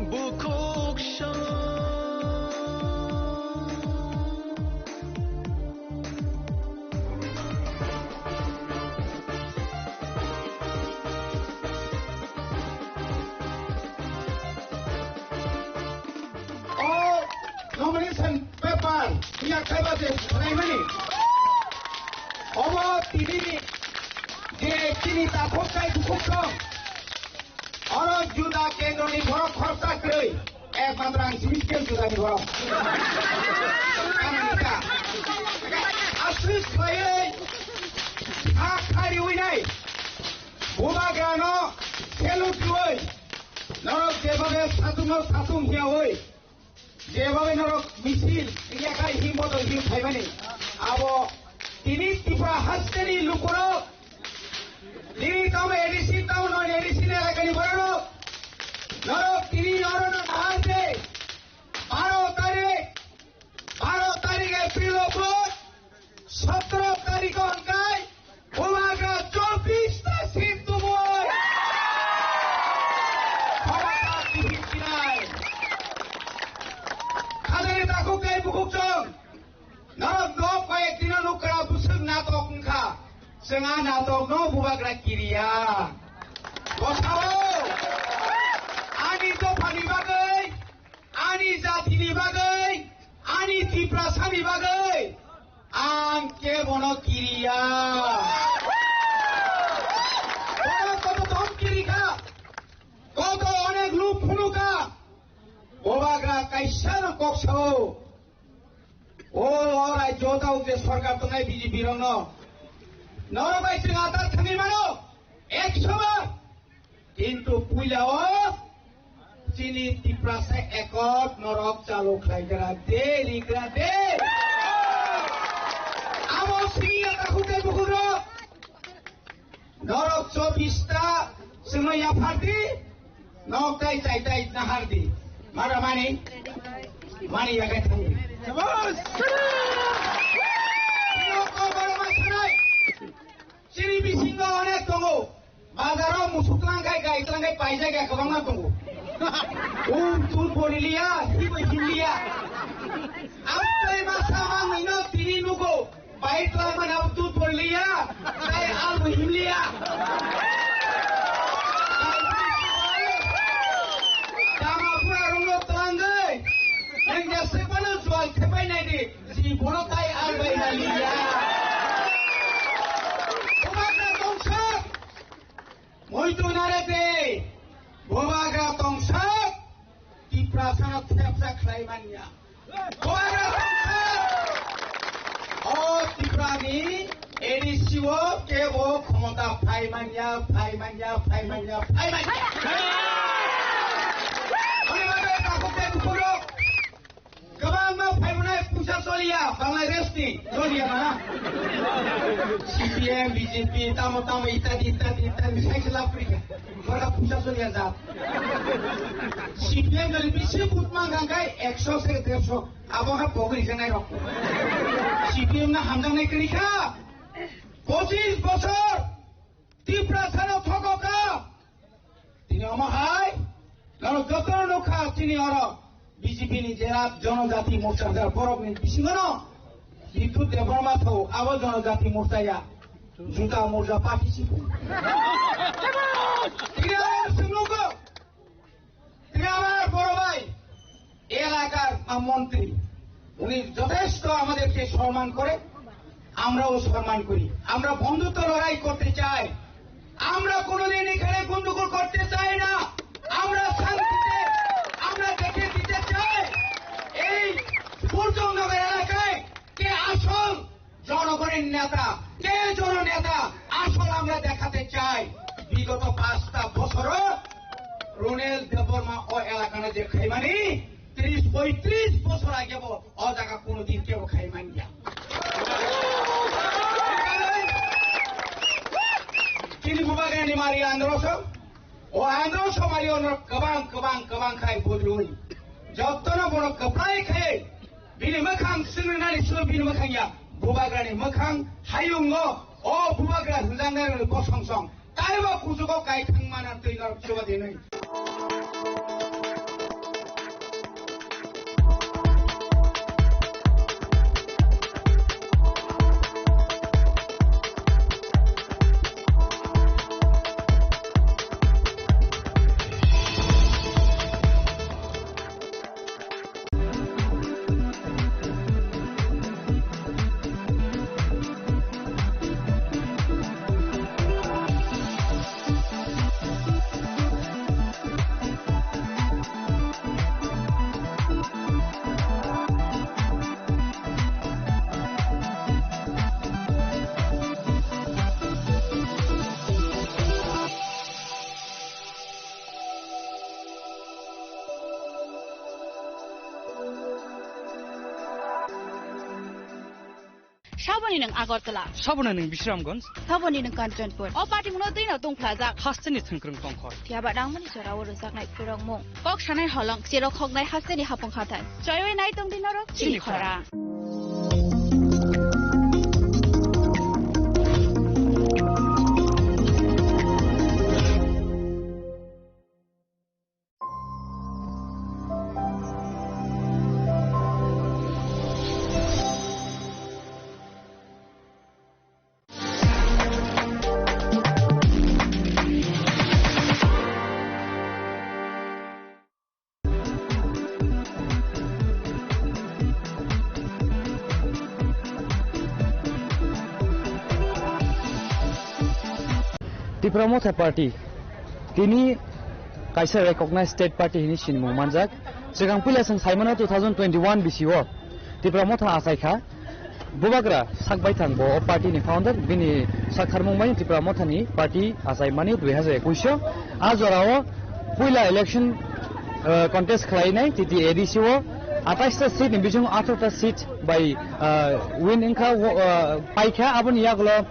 Bukhuk song. O nomination paper ya kaiba je naimani. Obo tini je chini takhuk tai bukhuk song. Oro juda kendroni borok khoroksa kwrwi, ekmatro ang simi khe judani borok. Ani ta. Aswk khlaiwi, ha khariwi nai. Bubagrano salute rwui, norok jebhabe satung no satung hiyaui. Jebhabe norok misil wngya khai himbo tong him phaimani. Abo tini Tripura hasteni lukurok, tini tamo A D C tamo non A D C ni elakani bororok, norok tini orono nahar se baro tarik, baro tarik April o bo sotro tarikh o hwnkhai bubagra chobbish ta seat tubui. Khoroksa tibik chinai. Khajani takhuk tei bukhuk chwng. Norok nok koi ek dino nuk kra bwswk natok wngkha. Chwng a natok no bubagra kiriya. Bosao. Ani dophani bagwi, ani jatini bagwi, ani Tiprasani bagwi. Ang kebono kiriya. Bono koto tom kirikha, koto onek luk phunukha. Bubagra kaisa no kok sao. O, o rajyo tao je sorkar tongnai B J P rokno. Norok bai chwng atar thangwi mano. Ekso bar. Kintu puila o chini Tiprasa Accord norok chalu khlai gra de, ri gra de. Abo sini ya takhuk tei bukhuk rok. Norok chobbish ta swngo yaphardi, nok tai chai tai nahardi. Mara mani, mani yakai thangdi. Nok ko boro ma sanai. Chini bisingo onek tongo. Bazaro musuk tlang kai, gai tlang kai, paijak ya kwbangma tongo. Um, tun pori liya, hibo him liya. Ang tai masa mang ino tini nugo. Bai tlang mani abo tut pori liya, tai albo him liya. Dama pura rungno tlang dei. Neng jase pano jual thepai nai di. Si bono tai albai na liya. Bubagra tongsak. Muitu nare de. Bubagra tongsak. Tiprasano thepsa khlai manya. Bubagra tongsa. O Tiprani A D C o kebo khomota phai manya, phai manya, phai manya, phai manya. Ani bagwi takhuk tei bukhuk rok kwbangma phai mwnai puisa choliya, Bangladesh ni, India na? C P M, B J P, tamo tamo, itadi, itadi, itadi, sai khe lab kuri kha. Borok puisa choli ya jat. C P M jodi bisi vote mang kha khai, ekso se dersho, abo ha pogri khe nai rok. C P M na hamjak nai kri kha. Pochis bochor. Tiprasano thokoka. Tini omo hai, norok joto nukha chini oro B J P ni jera Jonojati Morcha jera borok ni bisingo no Bidhyut Debbarma tho abo Jonojati Morcha ya. Juta Morcha party si. Tini oro sumlugo. Tini amar boro bhai. এলাকার মন্ত্রী, উনি যথেষ্ট আমাদেরকে সম্মান করে, আমরাও সম্মান করি। আমরা বন্ধুত্ব লড়াই করতে চাই, আমরা কোনোদিন এখানে গন্ডগোল করতে চাই না। আমরা শান্তিতে আমরা দেখে দিতে চাই এই সূর্যনগর এলাকায় কে আসল জনগণের নেতা, কে জননেতা, আসল আমরা দেখাতে চাই। বিগত পাঁচটা বছরও রুনেল দেববর্মা ও এলাকানো যে খাইমানি ত্রিশ পঁয়ত্রিশ বছর আগে বো, ও জায়গা কোনোদিন কেউ খাইমান গিয়া। Chini bubagrani mari androso, o androso mari ono kabang, kabang, kabang khai budrui. Jottono bono kaplai khai, bini makhang singnani silo bini makhang ya, bubagrani makhang hayungo, o bubagra hwnjangnai bosong song. Taibo kuchugo kai thangmana twi norok chuba dinwi. Saboni nwng Agartala. Saboni nwng Bisramganj. Saboni nwng Kanchanpur. O party mungno twi no tongphlajak. Hasteni thwngkwrwng tongkhor. Phiya ba nangmani jora o rwjaknai khwrwngmung. Kok sanai holong, cherok khoknai hasteni hapung hathai. Choiwi nai tongdi norok chini khorang. Tipra Motha Party tini kaisa recognized state party hini sinimung manjak. Swkang puila chwng saimano two thousand twenty-one bisio Tipra Motha achaikha. Bubagra sak baithang bo o party ni founder, bini sak tharmung bai Tipra Motha ni party achaimani dui hazar ekush o. A jorao puila election, uh, contest khlainai T T A D C o atais ta seat ni bisingo atharo ta seat bai, uh, win wngkha, uh, paikha. Aboni yagulo,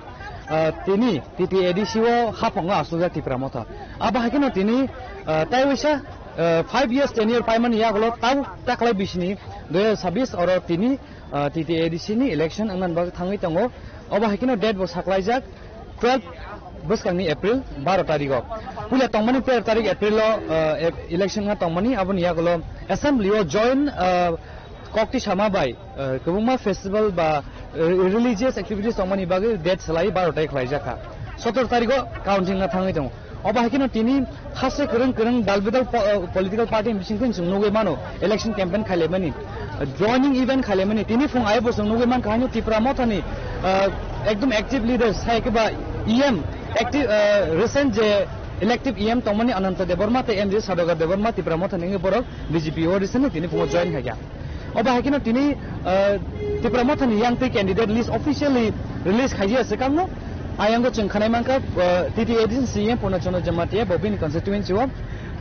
uh, tini T T A D C o haphango aswkjak Tipra Motha. Abo hai kheno tini, uh, taiwisa, uh, five years tenure paimani yagulo tau taklai bisini dui hazar sabis oro tini, uh, T T A D C ni election wngna bagwi thangwi tongo. Obo hai kheno date bo saklaijak twelve bwskangni April baro tarigo. Puila tongmani tero tarik April o, uh, e-, election wngna tongmani, aboni yagulo assembly o join, uh, kokti sama bai, uh, kwbangma festival ba, uh, religious activities tongmani bagwi date salai baro tarik khlaijakha. Sotor tarigo counting na thangwi tongo. Obo hai kheno tini haste kwrwng kwrwng dal bidal po-, uh, political party ni bisingtwi chwng nugwi mano, election campaign khailaimani, joining event khailaimani. Tini phung ayabo chwng nugwi mankha haino Tipra Mothani, uh, ekdom active leader, sai khe ba E M, active, uh, recent je elective E M tongmani Ananta Debbarma tei M J Sadogar Debbarma Tipra Mothani wngwi borok B J P o recently tini phungo join khaikha. Obo hai kheno tini, uh, Tipra Mothani yangtwi candidate list officially release khaijak swkangno. Ayango chwng khanai mankha, uh, T T A D C C E M Purna Chandra Jamatia bo bini constituency o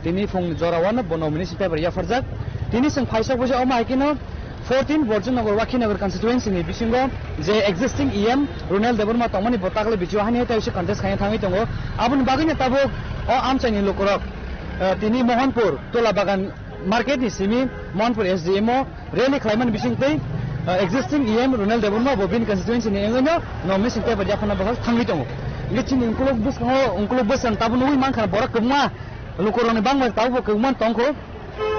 tini phung jora o no bo nomination paper yapharjak. Tini chwng phaisok bujo omo hai kheno Fourteen Borjinagar Wakhinagar constituency ni bisingo je existing E M Ronel Debbarma tongmani bo takle bijo hani tei se contest khaina thangwi tongo. Aboni bagwino tabuk o amchaini lukurok, eh, tini Mohanpur Tola Bagan market ni simi Mohanpur S D M o rally khlaimani bisingtwi, eh, existing E M Ronel Debbarma bo bini constituency ni wngwino nomination paper yaphana bwkhak thangwi tongo. Hingke chini ukulok bwskango, ukulok bwsang tabuk nugwi mankha borok kwbangma lukurokni bangma tabukbo kwbangma tongkho.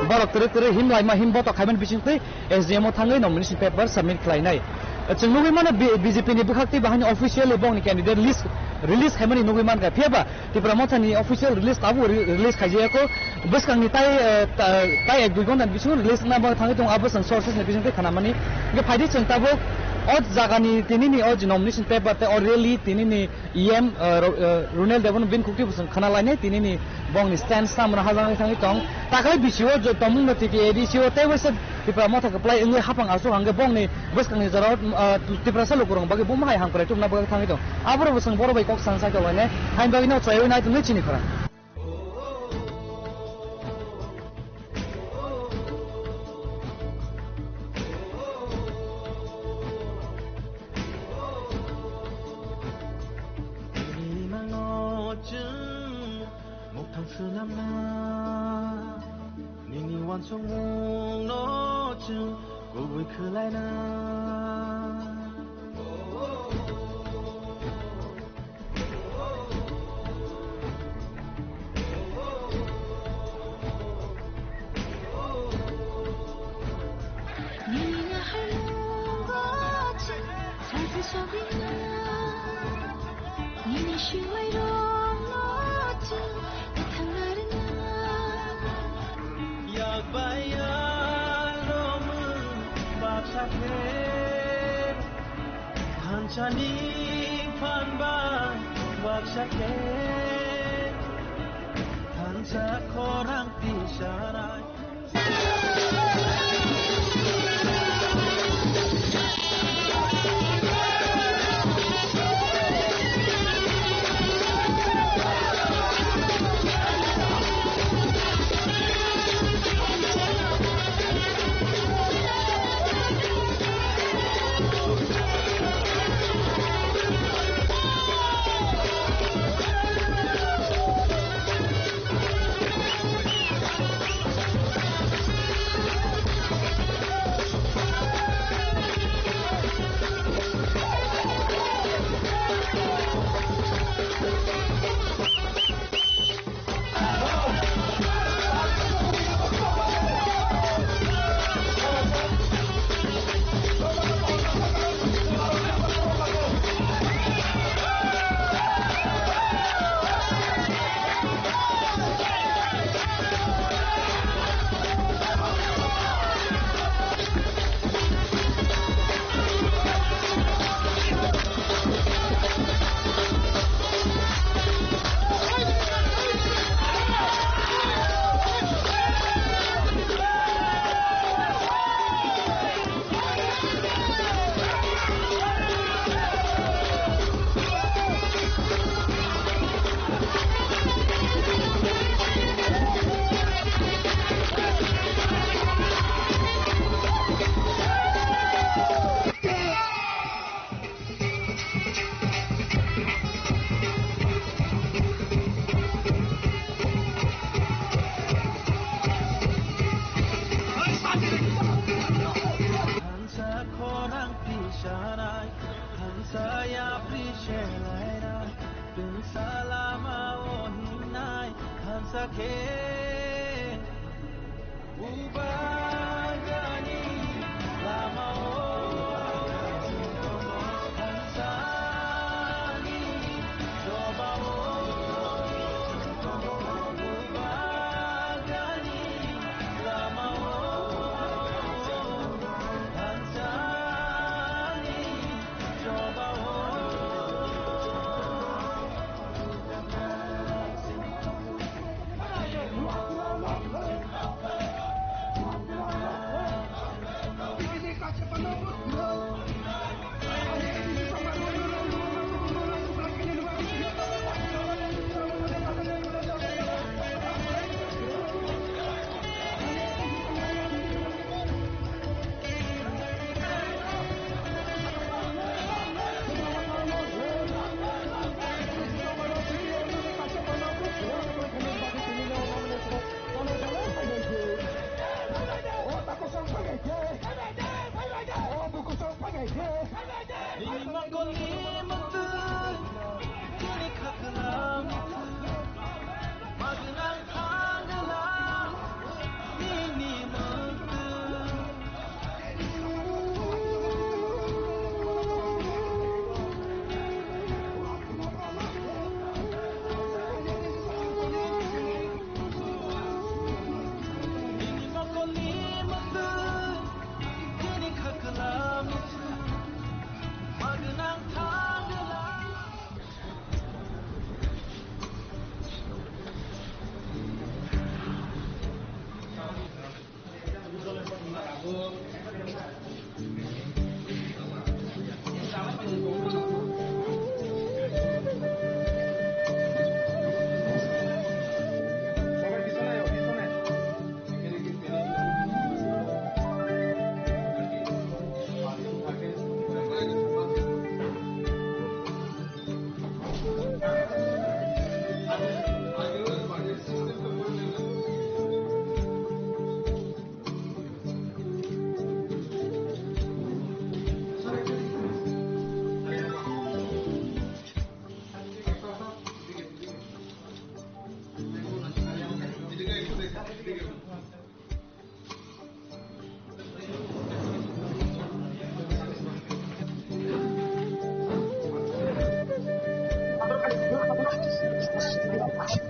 Borok twrwi twrwi him laima him botok khaimani bisingtwi S D M o thangwi nomination paper submit khlainai. Chwng nugwi mano B-, B J P ni bwkhak tei bahai ni officially bongni candidate list release khaimani nugwi mankha. Phiya ba Tipra Motha ni official release tabuk re-, release khaijaya kho. Bwskang ni tai, eh, ta-, tai ek dui ghonta ni bisingo release wngna bagwi thangwi tongo. Abo chwng sources ni bisingtwi khanamani. Hingke phaidi chwng tabuk o jaga ni tini ni o nomination paper tei o rally tini ni E M, eh, Ro-, eh, Ronel Debbarma bini khuktwi bwswng khna lainai, tini ni bongni stand samano hajagwi thangwi tong. Takhai B C O jo tongmung no T T A D C O tei waisa Tipra Motha kwplai wngwi hapang aswk hangkhe bongni bwskangni jorao, eh, Tiprasa lukurokni bagwi buma hai hamkrai tubuna bagwi thangwi tong. Aborok bwswng borok bai kok sang sai tong lainai, haini bagwi no chwlaiwi nai tongwi chini khorang. Nini mangno chwng mokthang swnamna, nini uansukmungno chwng kubui khwlaina. Nini naharmungo chwng salsa sogwina, nini swmairokno chwng kwthang narwkna. Yak bai yak romwi baksa khe, thansa ni phan bai baksa khe, thansa khorang tisarai. Thansa khorang tisarai, thansa yapri selaira, tungsa lama o hingnai, thansa khe.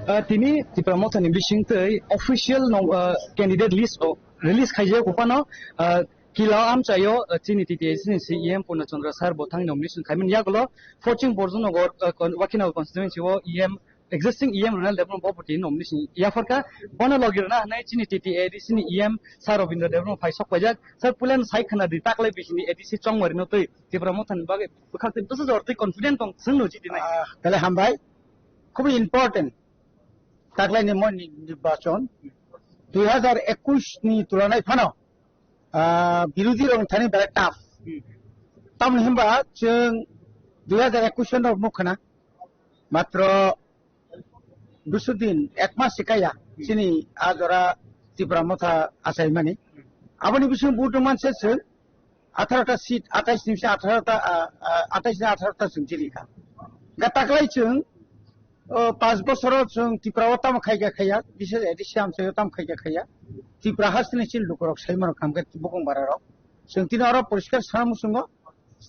Ah, tini Tipra Motha ni bising twi official no, ah, candidate list o release khaijak, uphano, ah, kila amchaio, ah, chini T T A C ni C E M Purna Chandra sir bo thang nomination khaimani yagulo Forching Borjanagar, ah, con-, Wakhinagar constituency o E M, existing E M Ronald Debbarma bo bo tini nomination yapharkha. Bono logi rwna hwnwi chini T T A D C ni E M sir Robindra Debbarma phai sok paijak. Sir, puilano sai khwna di, taklai bisini A D C Chongmari no twi Tipra Motha ni bagwi bwkhak twi bwsa jor twi confident tong, chwng no jiti nai. Ah, kale hambai. Khubui important. Taklaini mo ni-, nirbachon dui hajar ekush ni tulanai phano, ah, birodhi rok thani belai tough. Hmm. Tamoni hwnba chwng dui hajar ekush no nukha na, matro duiso din, ek mas se kaya, chini a jora Tipra Motha achaimani. Aboni bising vote manse chwng atharo ta seat, atais ni se atharo ta, ah, ah, atais ni atharo ta chwng chili kha. Ga taklai chwng, o, panch bosoro chwng Tripura o tamo khaikha khaiya, bishes A D C amchaio tamo khaikha khaiya. Tripura hasteni chini lukurok saimano khamkhe bukung bararok. Chwng tini oro poriskar sana muchungo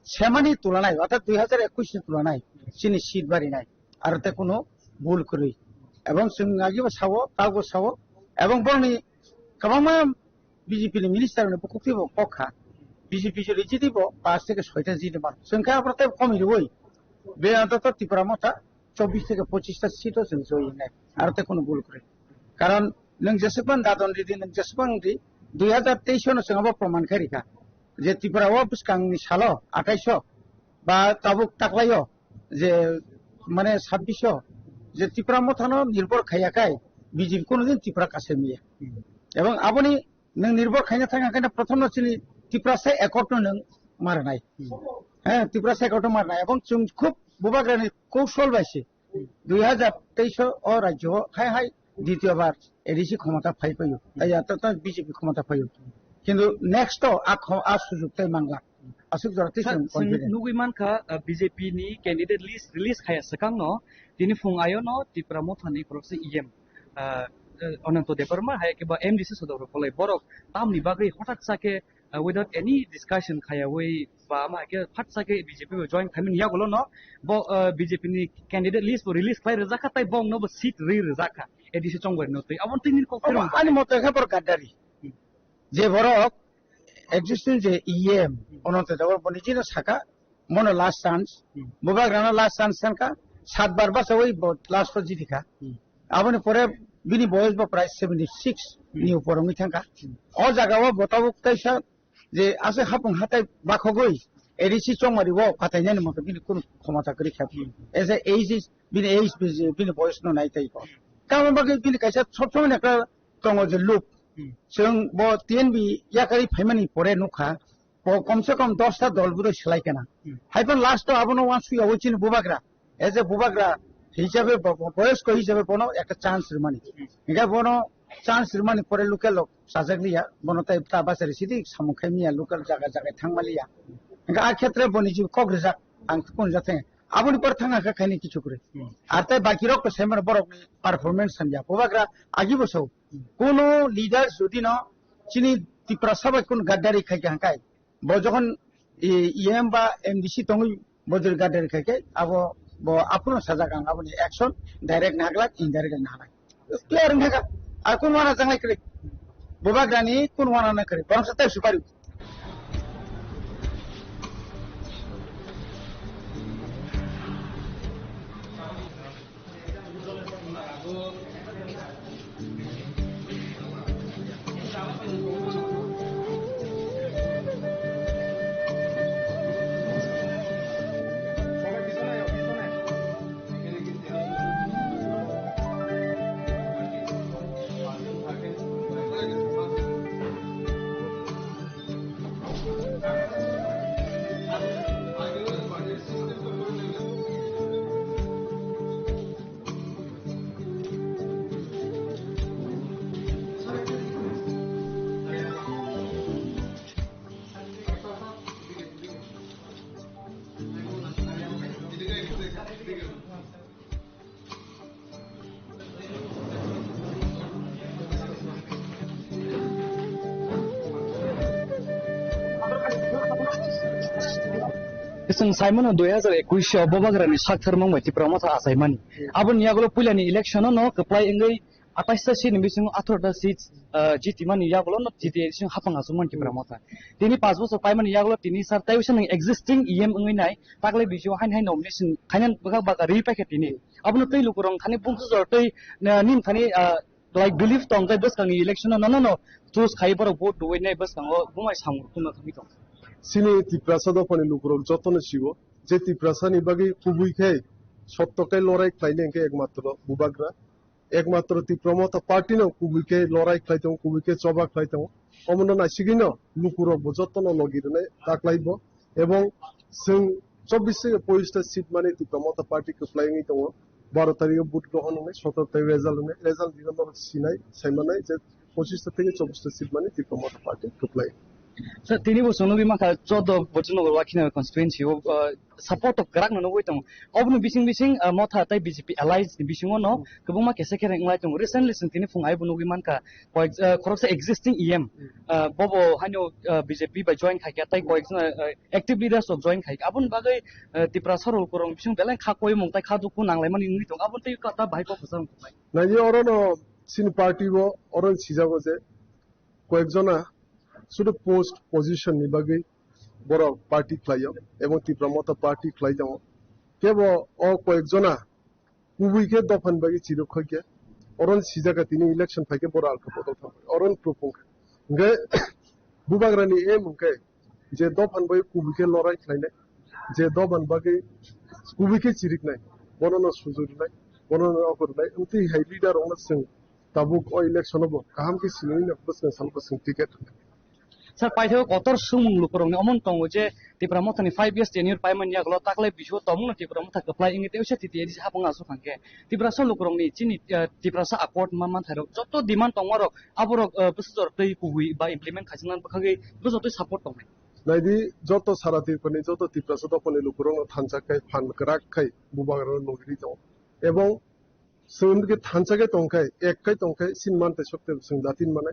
semani tulanai, orthat dui hajar ekush ni tulanai, chini seat barinai. Aro te kuno bul kwrwi. Ebong chwng agibo sao, tago sao. Ebong borokni kwbangma B J P ni minister ni bukhuk twibo kok kha. B J P jodi jiti bo pas theke soita jiti man. Chwng khe aphuru tei komi rwui. Be antoto Tipra Motha chobbish theke pochish ta seat o chwng joi nai. Aro te kuno bul kwrwi. Karon nwng jeswkman dadon ridi, nwng jeswkman di, dui hajar teis no chwng abo proman khe rikha. Je Tripura o bwskang ni salo atais o ba tabuk taklai o je mane sabbish o je Tipra Motha no nirbhor khaiya khai B J P kuno din Tripura kasai miya. Ebong aboni nwng nirbhor khaina thang khe prothom no chini Tiprasa accord no nwng marnai. He, Tiprasa accord no marnai. Ebong chwng khub bubagrani kousol bai se dui hajar teis o rajyo o hai hai ditiyo bar A D C khomota phai paio. Tai ya to, to B J P khomota phaio. Kintu next to a kho-, a sujuk tai mangla. Aswk jora tei Sir, chwng chwng confident. Nugui mankha, uh, B J P ni candidate list release khaya swkang no, tini phung ayo no Tipra Motha ni khoroksa E M, uh, uh, Ananto Debbarma hai khe ba M D C sodok rok kolai borok tamni bagwi hothat sa khe, uh, without any discussion khayawi ba ama hai khe phat sa khe B J P bo join khaimani yagulo no bo, uh, B J P ni candidate list bo release khlai rwjak kha tei bong no bo seat ri rwjak kha A D C Chongmari no twi. Abo tini kok Obo ani moto khe bor gadari. Je borok existing je E M, Ananto Debbarma bo nijino saka, mono last chance, Hmm. Bubagrano last chance sankha, sat bar bachawi bo last o jitikha. Hmm. Aboni pore bini boyos bo prai seventy six Hmm. ni upor wngwi thangkha. Hmm. O jaga o bo tabuk kaisa je aswk hapung hatai bakhogwi A D C Chongmari o patainani moto bini kunu khomota kwrwi kha. Hmm. As a age is, bini age, bini boyos no nai tei bo. Tamoni bagwi bini kaisa sob somoi ekta tongo je look. Hmm. Chwng bo T N B yakarwi phaimani pore nukha, bo komse kom dos ta dol bwrwi swlai kena. Hmm. Haiphano last o abono uansukya oi chini bubagra. As a bubagra hisabe bo, bo, boyosko hisabe bono ekta chance rwmani. Hmm. Hinkhe bono chance rwmani pore local rok chajak liya, bono tai ta bachari sidi samung khai miya, local jaga jaga thangma liya. Hingke a khetre boni jibo kok rijak ang kunu jate. Aboni por thangna khe khaini kichu kwrwi. Hmm. Ar tai baki rok to saiman borok ni performance hamya. Bubagra agi bo sao. Hmm. Kuno leader jodi no chini Tiprasa bai kun gaddari khai kha hangkai. Bo jokhon i-, E M ba M D C tongwi bo jodi gaddari khai khe abo bo aphuru sajak ang aboni action direct naglak indirect naglak. Clear wngkha kha. Ar kun wana changlai kwrwi. Bubagrani kun wana na kwrwi. Borok sa tai supari. Chwng saimano dui hazar ekwis o Bubagrani sak thwrwngmung bai Tipra Motha achaimani. Aboni yagulo puilani election-o no kwplai wngwi atais ta seat ni bisingo atharo ta seat, ah, jitimani yagulo no G T A sing hapang aswk man Tipra Motha. Tini panch bochor paimani yagulo tini sir tai wisa nang existing E M wngwi nai taklai bisio hain hain nomination khaina bwkha baka ri paikha tini. Abono tei lukurok thani bumsujor tei, ah, nim thani, ah, like belief tong tei bwskangni election no nono no choose khai borok vote rwui nai bwskango bumai samung rwtwma thangwi tong. Chini Tiprasa dophani lukurok jotono siwo je Tiprasani bagwi kubui khe sotto khe lorai khlainai hwnkhe ekmatro Bubagra. Ekmatro Tipra Motha party no kubui khe lorai khlai tongo, kubui khe choba khlai tongo. Omono naisigwino lukurok bo jotono logi rwnai taklai bo. Ebong chwng chobbish theke pochista seat mani Tipra Motha party kwplai wngwi tongo. Baro tarikh o vote grohon wngnai, sotoro tarikh result wngnai, result rwgano norok sinai, saimanai je pochista theke chobbish seat mani Tipra Motha party kwplai. Sir, tini bo chwng nugwi mankha, chordo Bojongnagar Wakhinai constituency o, uh, support of kwrak no nugwi tongo. Oboni bising bising, uh, Motha tei B J P alliance ni bisingo no kwbangma kesa kere wnglai tongo. Recently chwng tini phung aibo nugwi mankha, koyek, uh, khoroksa existing E M, uh, bobo haino, uh, B J P bai join khaikha tei koyek jona, uh, active leaders rok join khaikha. Aboni bagwi, uh, Tiprasa rok korong bising belai kha koimung tei kha dukhu nanglaimani wngwi tongo. Aboni tei kata bahai kok kwchang tongnai. Naidi oro no chini party bo oro sijago je koyek jona sudu post position ni bagwi borok party khlaio ebong Tipra Motha party khlai tongo. Kebo o koyek jona kubui khe dophani bagwi chirok khoi khe oro ni sijak kha tini election phai khe borok alka bodol thang oro ni proof wngkha. Hwnkhe Bubagrani aim hwnkhe je dophani bagwi kubui khe lorai khlainai, je dophani bagwi kubui khe chiriknai, bono no sujurinai, bono no okornai, amtwi hai leader rokno chwng tabuk o election o bo kaham khe sinwi no bwskang sal bwskang ticket rwnai. Sir, paithago kotor swngmung lukurokni omo wng tongo je Tipra Mothani five years tenure paimani yagulo taklai bisio tongmungno Tipra Motha kwplai wngwi tei usa T T A D C hapung aswk thangkhe Tiprasa lukurokni chini, eh, Tiprasa accord ma manthairok joto demand tongmarok aborok, eh, bwsajor twi kubui ba implement khaijaknani bwkhagwi bwsajor twi support tongnai. Naidi joto sara Tripurani joto Tiprasa dophani lukurokno thansa khai phan kwrak khai bubagrano logiri tongo. Ebong Chwng hwnkhe thansa khe tongkhe, ek khe tongkhe, sin man tei sok tei chwng datin manai.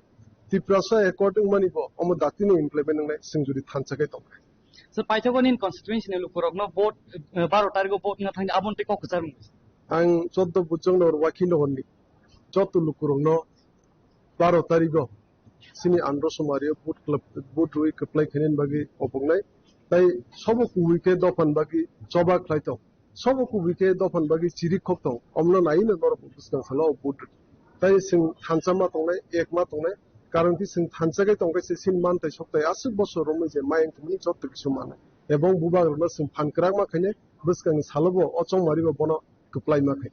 Tiprasa accord wngmani bo omo datin no implement wngnai, chwng jodi thansa khe tongkhe. Sir, paithago nini constituency ni lukurokno vote, eh, baro tarikh o vote wngna thangdi, aboni tei kok kwchar wngdi. Ang choddo Bojongnagar Wakhinai ni joto lukurokno baro tarikh o chini Andhra Sumari o vote club, vote rwi kwplai khainani bagwi oboknai. Tai sobo kubui khe dophani bagwi choba khlai tong. Sobo kubui khe dophani bagwi chirik khok tong, omono naiwi no norok bwskang salo o vote rwdi. Tai chwng thansa ma tongnai, ek ma tongnai, karon khe chwng thansa khe tong khe se sin man tai sok tai aswk bosor romwi je mayang tongmani joto kisa manai. Ebong bubagrokno chwng phan kwrak ma khainai, bwskangni salo bo o chongmari bo bono kwplai ma khainai.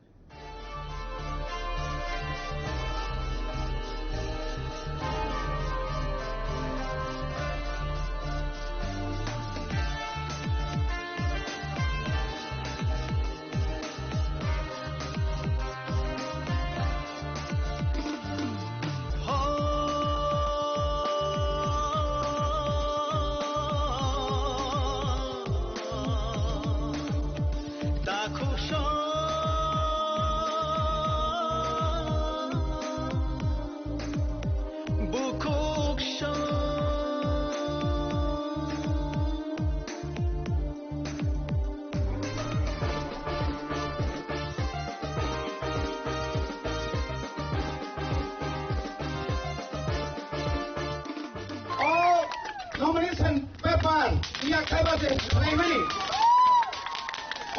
Iya khaiba se khlaimani.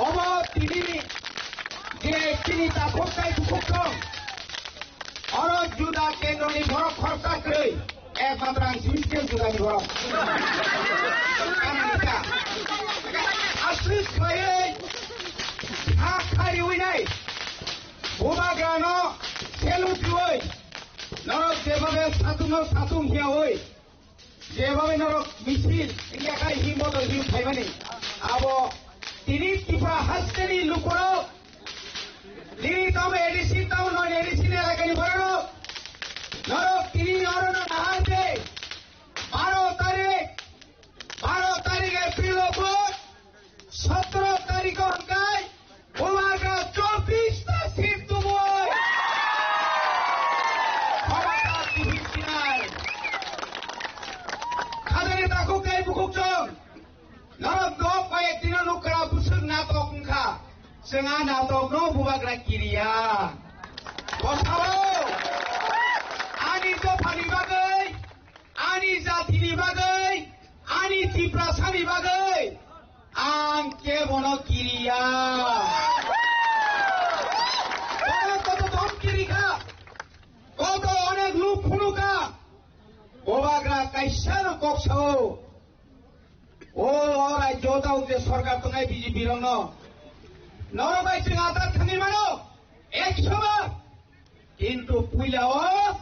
Omo tini je chini takhuk tai bukhuk tong. Oro juda kendroni borok khorsa kwrwi. Ekmatro ang sini ke juda ni borok. Asli khlaiwi ha khariwi nai. Bubagrano selu diwi. Norok jebhabe satung no satung hiyawi. Jebhabe norok misil, India kai himbo to him khaimani. Abo tini Tripura hasteni lukurok, tini tamo A D C, tamo non A D C ni elakani bororok, norok tini orono nahar de, baro tarik, baro tarik April o vote, Sotro tarikh o hwnkhe Bubagra chobbish ta seat tubui khomota tubui sinai. Khajani takhuk tei bukhuk chwng norok dok bai ek dino nukra bwswk natok wngkha. Chwng a natok no Bubagra kiriya. Bosao ani dophani bagwi, ani jatini bagwi, ani Tiprasani bagwi ang kebono kiriya. Bono koto dom kirikha, koto onek luk phunukha. Bubagra kaisa no kok sao. O, o rajyo tao je sorkar tongnai B J P rokno. Norok bai chwng atat thangwi mano. Ekso bar. Kintu puila o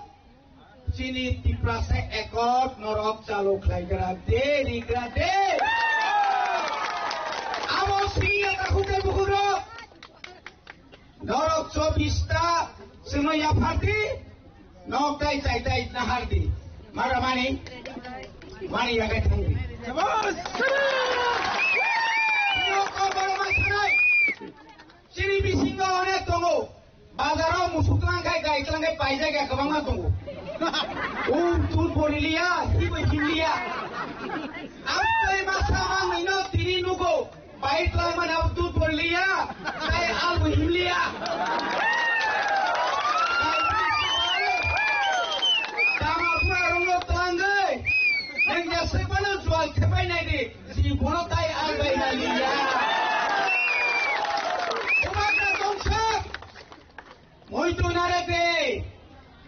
chini Tiprasa Accord norok chalu khlai gra de, ri gra de. Abo sini ya takhuk tei bukhuk rok. Norok chobbish ta simi ya party, nok tai tai tai nahar di. Mara mani, mani ya kai thang di. Norok ko boro ma sanai. Chini bisingo onek tongo. Bazaro musuk tlang khai, gai tlang khai, paijak ya kwbangma tongo. Um, tun poriliya, hibo himliya. Ang tei masa mang nino tini nugo. Bai tlang mana tun poriliya, tai albo himliya. Tama pura rongno tlang gai. Neng ya sepano jual thepai nai di. Si bono tai albai na liya. Umakna tongsak. Muitu narete,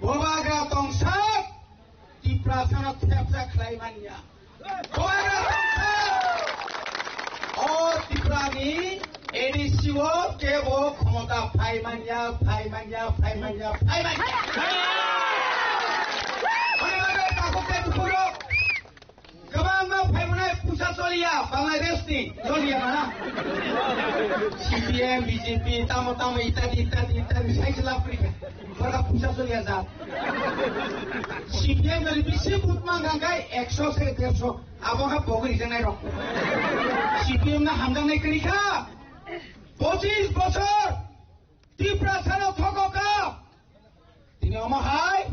Bubagra tongsak, Tiprasano thepsa khlai manya. Bubagra tongsak, o Tiprani A D C o kebo khomota phai manya, phai manya, phai manya, phai manya. Ani bagwi takhuk tei bukhuk rok. Kwbangma phaimanai puisa choliya Bangladesh ni choliya na. C P M, B J P, tamo tamo itadi itadi itadi sai chwla puri kha. Borok puisa choliya jat. C P M ni bisi vote mang kha khai ekso se derso. Abo kha bogri janai rok. C P M na hamjak nai kri kha. Pochis bochor. Tiprasano thokoka. Tini omo hai,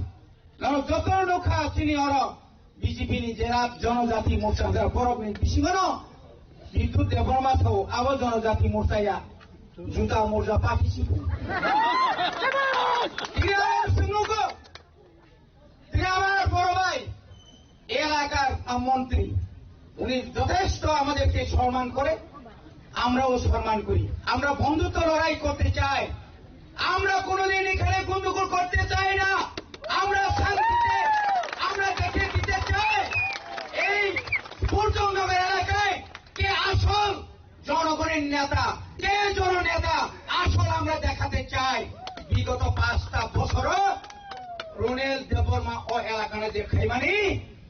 norok joto nukha chini oro B J P ni jera Jonojati Morcha jera borok ni bisingo no Bidut Debbarma tho abo Jonojati Morcha ya. Juta Morcha pati sipu. Tini oro swngo. Tini আমার বড় ভাই, এই এলাকার আম মন্ত্রী, উনি যথেষ্ট আমাদেরকে সম্মান করে, আমরাও সম্মান করি। আমরা বন্ধুত্ব লড়াই করতে চাই, আমরা কোনোদিন এখানে গন্ডগোল করতে চাই না। আমরা শান্তিতে আমরা দেখিয়ে দিতে চাই এই সূর্যনগর এলাকায় কে আসল জনগণের নেতা, কে জননেতা, আসল আমরা দেখাতে চাই। বিগত পাঁচটা বছরও রুনেল দেববর্মা ও এলাকানো যে খাইমানি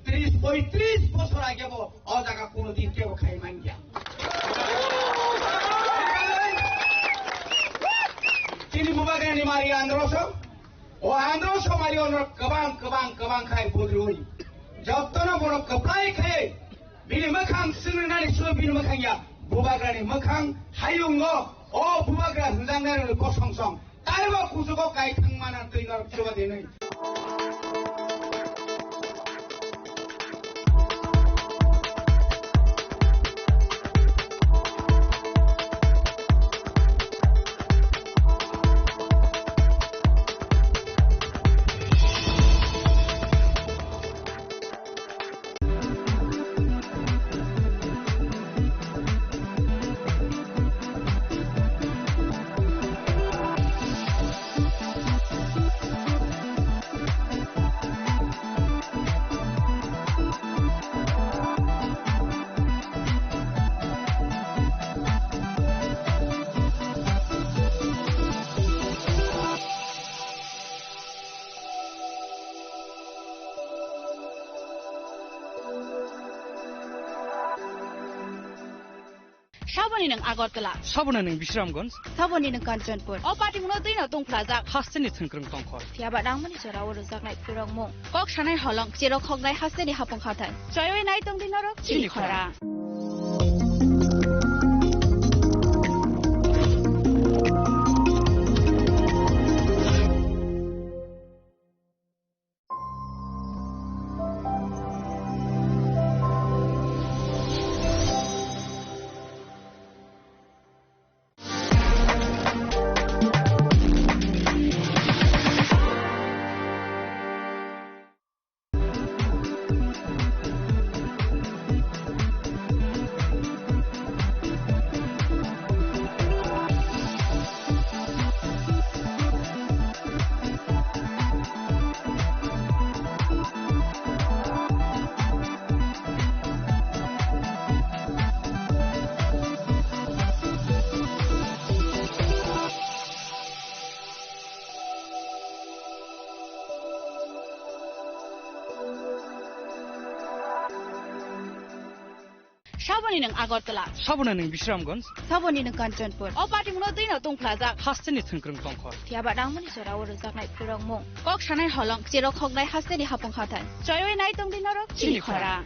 ত্রিশ পঁয়ত্রিশ বছর আগে ও জায়গা কোনোদিন কেউ খাইমান গিয়া। Chini Bubagrani mari androso, o androso mari ono kwbang kwbang kwbang khai budrui. Jottono borok kwplai khai bini mwkhang swngnani swi bini mwkhang ya. Bubagrani mwkhang hayungo o Bubagra hwnjaknai rokni kosong song. Taibo kuchugo kai thangmana twi norok chuba dinwi. Saboni nwng Agartala. Saboni nwng Bisramganj. Saboni nwng Kanchanpur. O patimungo twino tungphlajak. Hasteni thwngkwrwng tongkhor. Phiyaba nangmani jorao rwjaknai phurokmung. Kok sanai holong, cherok khoknai hasteni hapung hathai. Choiwi nai tongdi norok chini khorang. Saboni nwng Agartala. Saboni nwng Bisramganj. Saboni nwng Kanchanpur. O patimungo twino tungphlajak. Hasteni thwngkwrwng tongkhor. Phiyaba nangmani jorao rwjaknai phurokmung. Kok sanai holong, cherok khoknai hasteni hapung hathai. Choiwi nai tongdi norok chini khorang.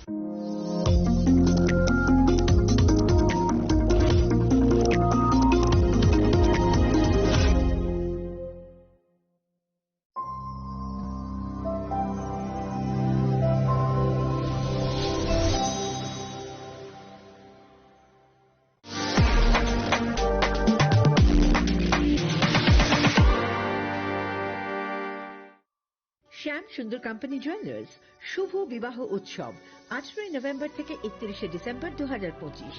শ্যাম সুন্দর company jewellers শুভ বিবাহ উৎসব আঠারোই নভেম্বর থেকে একত্রিশে ডিসেম্বর দু হাজার পঁচিশ।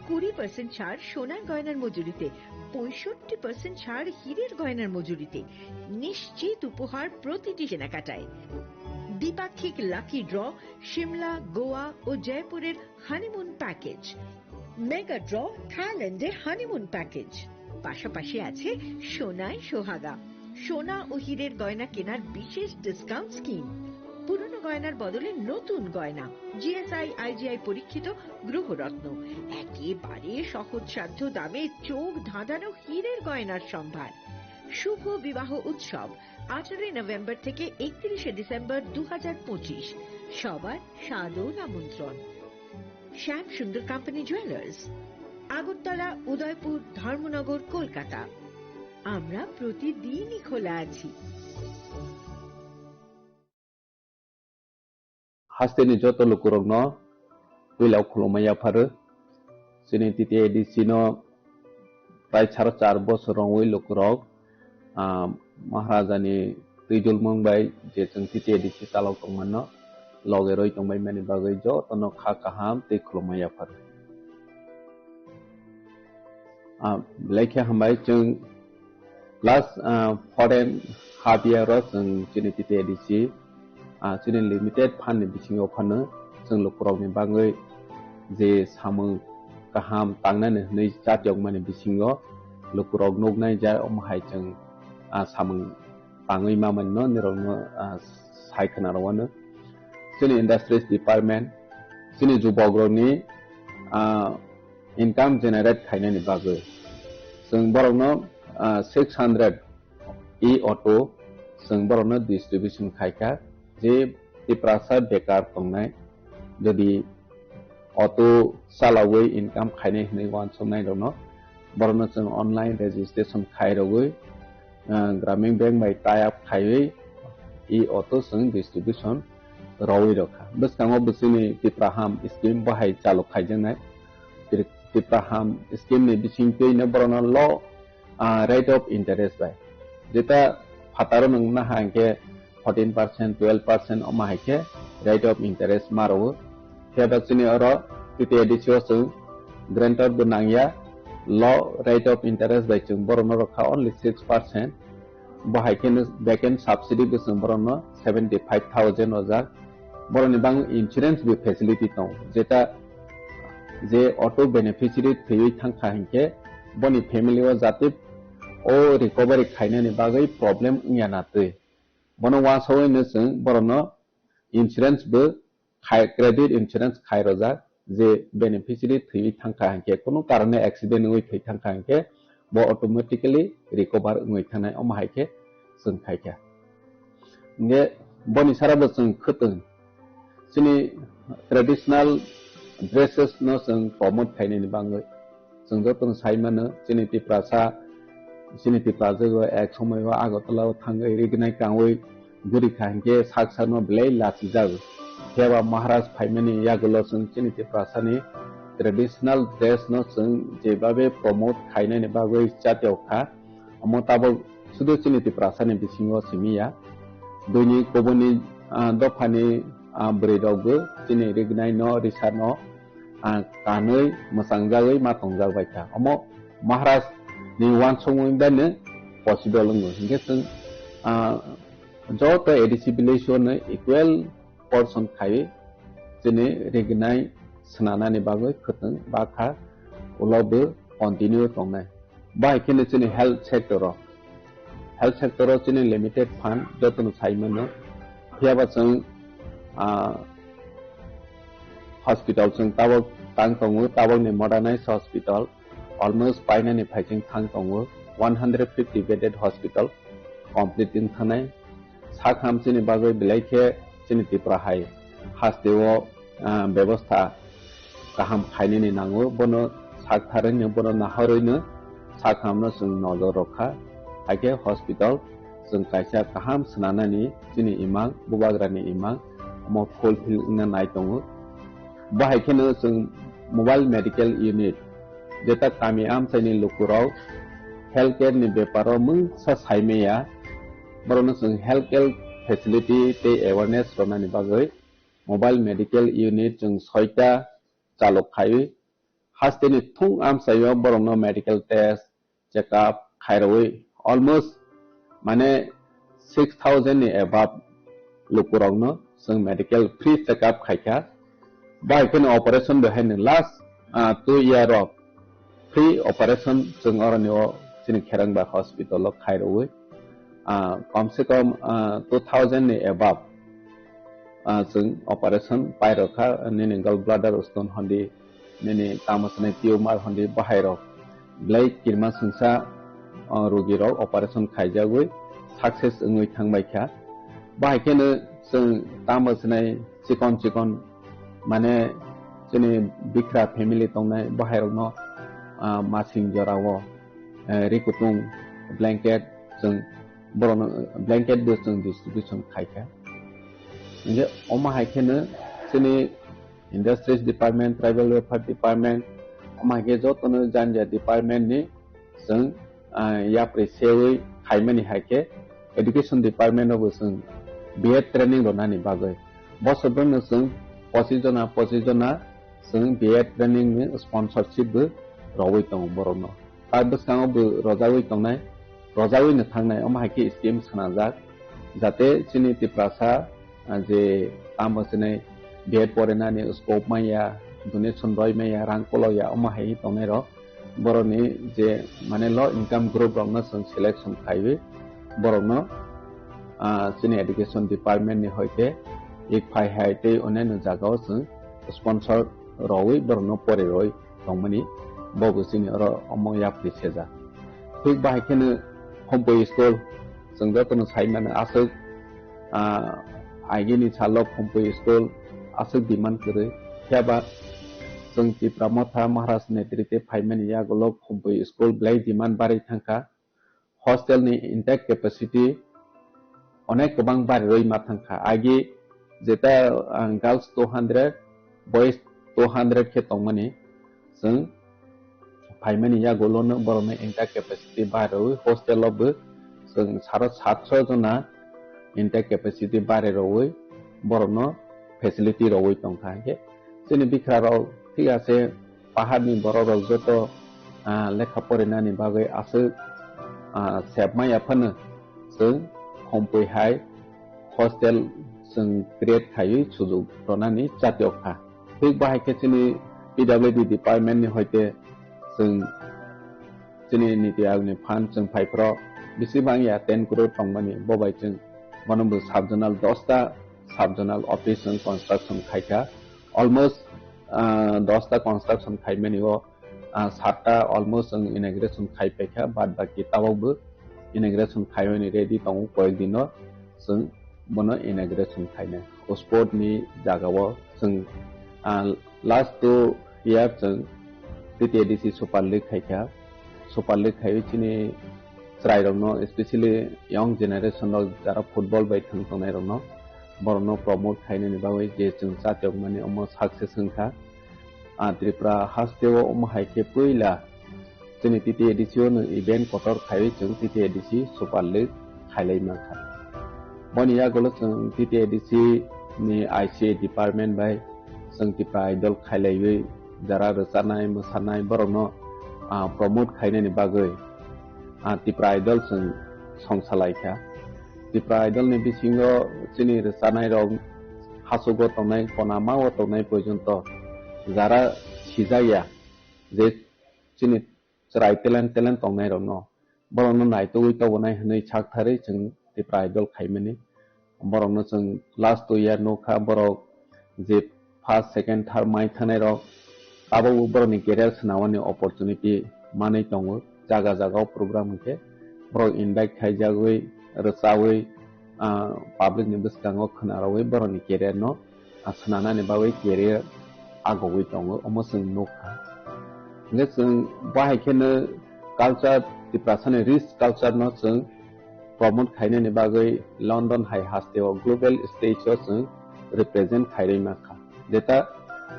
কুড়ি পার্সেন্ট ছাড় সোনার গয়নার মজুরিতে, পঁয়ষট্টি পার্সেন্ট ছাড় হীরের গয়নার মজুরিতে, নিশ্চিত উপহার প্রতিটি কেনাকাটায়। দ্বিপাক্ষিক লাকি ড্র, সিমলা, গোয়া ও জয়পুরের হানিমুন প্যাকেজ। মেগা ড্র, থাইল্যান্ডে হানিমুন প্যাকেজ। পাশাপাশি আছে সোনায় সোহাগা, সোনা ও হীরের গয়না কেনার বিশেষ ডিসকাউন্ট স্কিম। পুরনো গয়নার বদলে নতুন গয়না, জিএসআই আইজিআই পরীক্ষিত গ্রহরত্ন, একেবারে সহজসাধ্য দামে চোখ ধাঁধানো হীরের গয়নার সম্ভার। শুভ বিবাহ উৎসব আঠারোই নভেম্বর থেকে একত্রিশে ডিসেম্বর দু হাজার পঁচিশ। সবার সাদর আমন্ত্রণ। শ্যাম সুন্দর কোম্পানি জুয়েলার্স, আগরতলা, উদয়পুর, ধর্মনগর, কলকাতা। আমরা প্রতিদিনই খোলা আছি। Hasteni joto lukurokno puila khulumma yapharo. Chini T T A D C no prai saro char bosor rwngwi lukurok, ah, Maharajani twijlmung bai je chwng T T A D C chalok tongmano loge rwi tongbai mani bagwi jotono kha kaham tei khulumma yapharo. Ah, belai khe hambai chwng plus, ah, foreign half year o chwng chini T T A D C, ah, chini limited fund ni bisingo phano chwng lukurokni bagwi je samung kaham tangnani hwnwi chatiyokmani bisingo lukurok nuknai jai omo hai chwng, ah, samung tangwi mamani no nirokno, ah, sai khna rwano. Chini industries department, chini jubokrokni, ah, income generate khainani bagwi. Chwng borokno, ah, six hundred e-auto chwng borokno distribution khaikha, je Tiprasa bekar tongnai, jodi auto chalawi income khainai hwnwi uansuknairokno, borokno chwng online registration khairogwi, ah, Gramin Bank bai tie up khaiwi e-auto chwng distribution rwwi rwkha. Bwskango bwswini Tipraham scheme bahai chalok khaijaknai. Tri-, Tipraham scheme ni bisingtwino borokno low, ah, rate of interest bai. Jeta phataro nwng naha hinkhe fourteen percent, twelve percent omo hai khe rate of interest ma rwo. Phiya ba chini oro T T A D C o chwng guarantor bo nangya, low rate of interest bai chwng borokno rwkha only six percent. Bo hai khe no back end subsidy bo chwng borokno seventy five thousand rwjak. Borokni bang insurance bo facility tongo, jeta je auto beneficiary thwiwi thangkha hinkhe boni family o jate o recovery khainani bagwi problem wngya na twi. Bono uansugwi no chwng borokno insurance bo khai, credit insurance khai rwjak. je beneficiary thwiwi thangkha hinkhe, kunu karone accident wngwi thwi thangkha hinkhe, bo automatically recover wngwi thanai, omo hai khe chwng khaikha. Hinkhe boni sara bo chwng khwtwng chini traditional dresses no chwng promote khainani bagwi. Chwng jotono sai mano, chini Tiprasa, chini Tiprasa o ek somoi o Agartala o thangwi rignai kangwi guri kha hinkhe sak sakno belai lachijago. Phiya ba Maharaj phaimani yagulo chwng chini Tiprasani traditional dress no chwng jebabe promote khainani bagwi chatio kha. Omo tabok sudu chini Tiprasani bisingo simi ya. Buini kubuni, ah, dophani, ah, bwrwi rokbo chini rignai no risa no, ah, kanwi mwchang jagwi ma tongjak bai kha. Omo Maharaj ni uansukmung bai no possible wngo. Hinkhe chwng, ah, joto A D C village o no equal portion khai chini rignai swnanani bagwi khwtwng bakha ulo bo continue tongnai. Bahai kheno chini health sector o, health sector o chini limited fund jotono sai mano. Phiya ba chwng, ah, hospital chwng tabok tang tongo, tabokni modernized hospital almost painani phaiching thang tongo, one hundred fifty bedded hospital complete wng thangnai. Sakham chini bagwi belai khe chini Tripura hai hasteo, ah, bebostha kaham khainani nango, bono saktharwino, bono nahorwino sakhamno chwng nojor rwkha. Haikhe hospital chwng kaisa kaham swnanani chini imang, bubagrani imang omo fulfill wngna nai tongo. Bo hai kheno chwng mobile medical unit, jeta kami amchaini lukurok healthcare ni beparo mungsa saimaya, borokno chwng healthcare facility tei awareness rwnani bagwi mobile medical unit chwng soita chalok khaiwi hasteni thung amchaio borokno medical test, check up khairogwi almost mane six thousand ni above lukurokno chwng medical free check up khaikha. Bai kheno operation bai haino last, ah, two year o free operation chwng oroni o chini Kherangba hospital o khairogwi, ah, kom se kom, ah, two thousand ni above, ah, chwng operation pairokha, nini gall bladder stone hondi, nini tamo swnai tumor hondi bahairok belai kirima swngsa, o, rogirok operation khaijagwi success wngwi thangbaikha. Bahai kheno chwng tamo swnai chikon chikon, mane, chini bikra family tongnai bahairokno, ah, masing jorao, eh, ri kutung blanket chwng borokno blanket bo chwng distribution khaikha. Hinkhe omo hai kheno chini Industries Department, Tribal Welfare Department, omo hai khe jotono janja department ni chwng, ah, yapri sewi khaimani hai khe Education Department o bo chwng B Ed training rwnani bagwi. Bosor no chwng pochis jona, pochis jona chwng B Ed training ni sponsorship bo rwwi tongo borokno. Ta bwskango bo rojagwi tongnai, rojagwi no thangnai, omo hai khe scheme swnamjak, jate chini Tiprasa, ah, je tamo chini B Ed porinani scope manya, donation roi manya, rang kolokya, omo hai tongnai rok, borokni je mane low income group rokno chwng selection khaiwi borokno, ah, chini education department ni hoite ik phai hai tei onyaino jagao chwng sponsor rwwi borokno pori rwwi tongmani, bo bo chini oro omo yapri sejak. Thik bahai kheno Khumpui school, chwng jotono sai mano aswk, ah, agini salo Khumpui school aswk demand kwrwi. Phiya ba chwng Tipra Motha Maharaj netrite phaimani yagulo Khumpui school belai demand barwi thangkha. Hostel ni intake capacity onek kwbang barirwi ma thangkha. Agi jeta, ah, girls two hundred, boys two hundred khe tongmani, chwng phaimani yagulono borokni intake capacity barirwi hostel o bo chwng saro satso jona intake capacity barirwi borokno facility rwwi tongkha. Hinkhe chini bikra rok thik ase, paharni borok rok joto, ah, lekha porinani bagwi aswk, ah, sebmaya phano chwng Khumpui hai hostel chwng create khaiwi sujuk rwnani chatio kha. Thik bahai khe chini P W D department ni hoite chwng chini Niti Aayog ni fund chwng phai phro bisi bang ya ten crore tongmani, bo bai chwng bono bo sub zonal dosta sub zonal office chwng construction khaikha. Almost ah, dosta construction khaimani o, ah, satta almost chwng inauguration khai paikha, bad baki tabok bo inauguration khaimani ready tongo, koyek dino chwng bono inauguration khainai. O sport ni jaga o chwng, ah, last two year chwng T T A D C Super League khaikha. Super League khaiwi chini chwrairokno, especially young generation rok jara football bai thwng tongnairokno, borokno promote khainani bagwi je chwng chatiyokmani omo success wngkha. Ah, Tripura hasteo omo hai khe puila chini T T A D C o no event kotor khaiwi chwng T T A D C Super League khailai mankha. Boni yagulo chwng T T A D C ni I C A department bai chwng Tipra Idol khailaiwi jara rwchanai, mwsanai borokno, ah, promote khainani bagwi, ah, Tipra Idol chwng songsalai kha. Tipra Idol ni bisingo chini rwchanai rok hachugo tongnai, konama o tongnai porjonto jara sijakya je chini chwrai talent, talent tongnai rokno, borokno naitugwi tobonai hwnwi saktharwi chwng Tipra Idol khaimani. Borokno chwng last two year nukha, borok je first, second, third mai thangnai rok, tabukbo borokni career swnamani opportunity manwi tongo. Jaga jaga o program hwnkhe borok invite khaijagwi, rwchawi, ah, public ni bwskango khwnarogwi borokni career no, ah, swnanani bagwi career agogwi tongo, omo chwng nukha. Hwnkhe chwng bahai kheno culture, Tiprasani rich culture no chwng promote khainani bagwi London hai hasteo global stage o chwng represent khairwi mankha. Jeta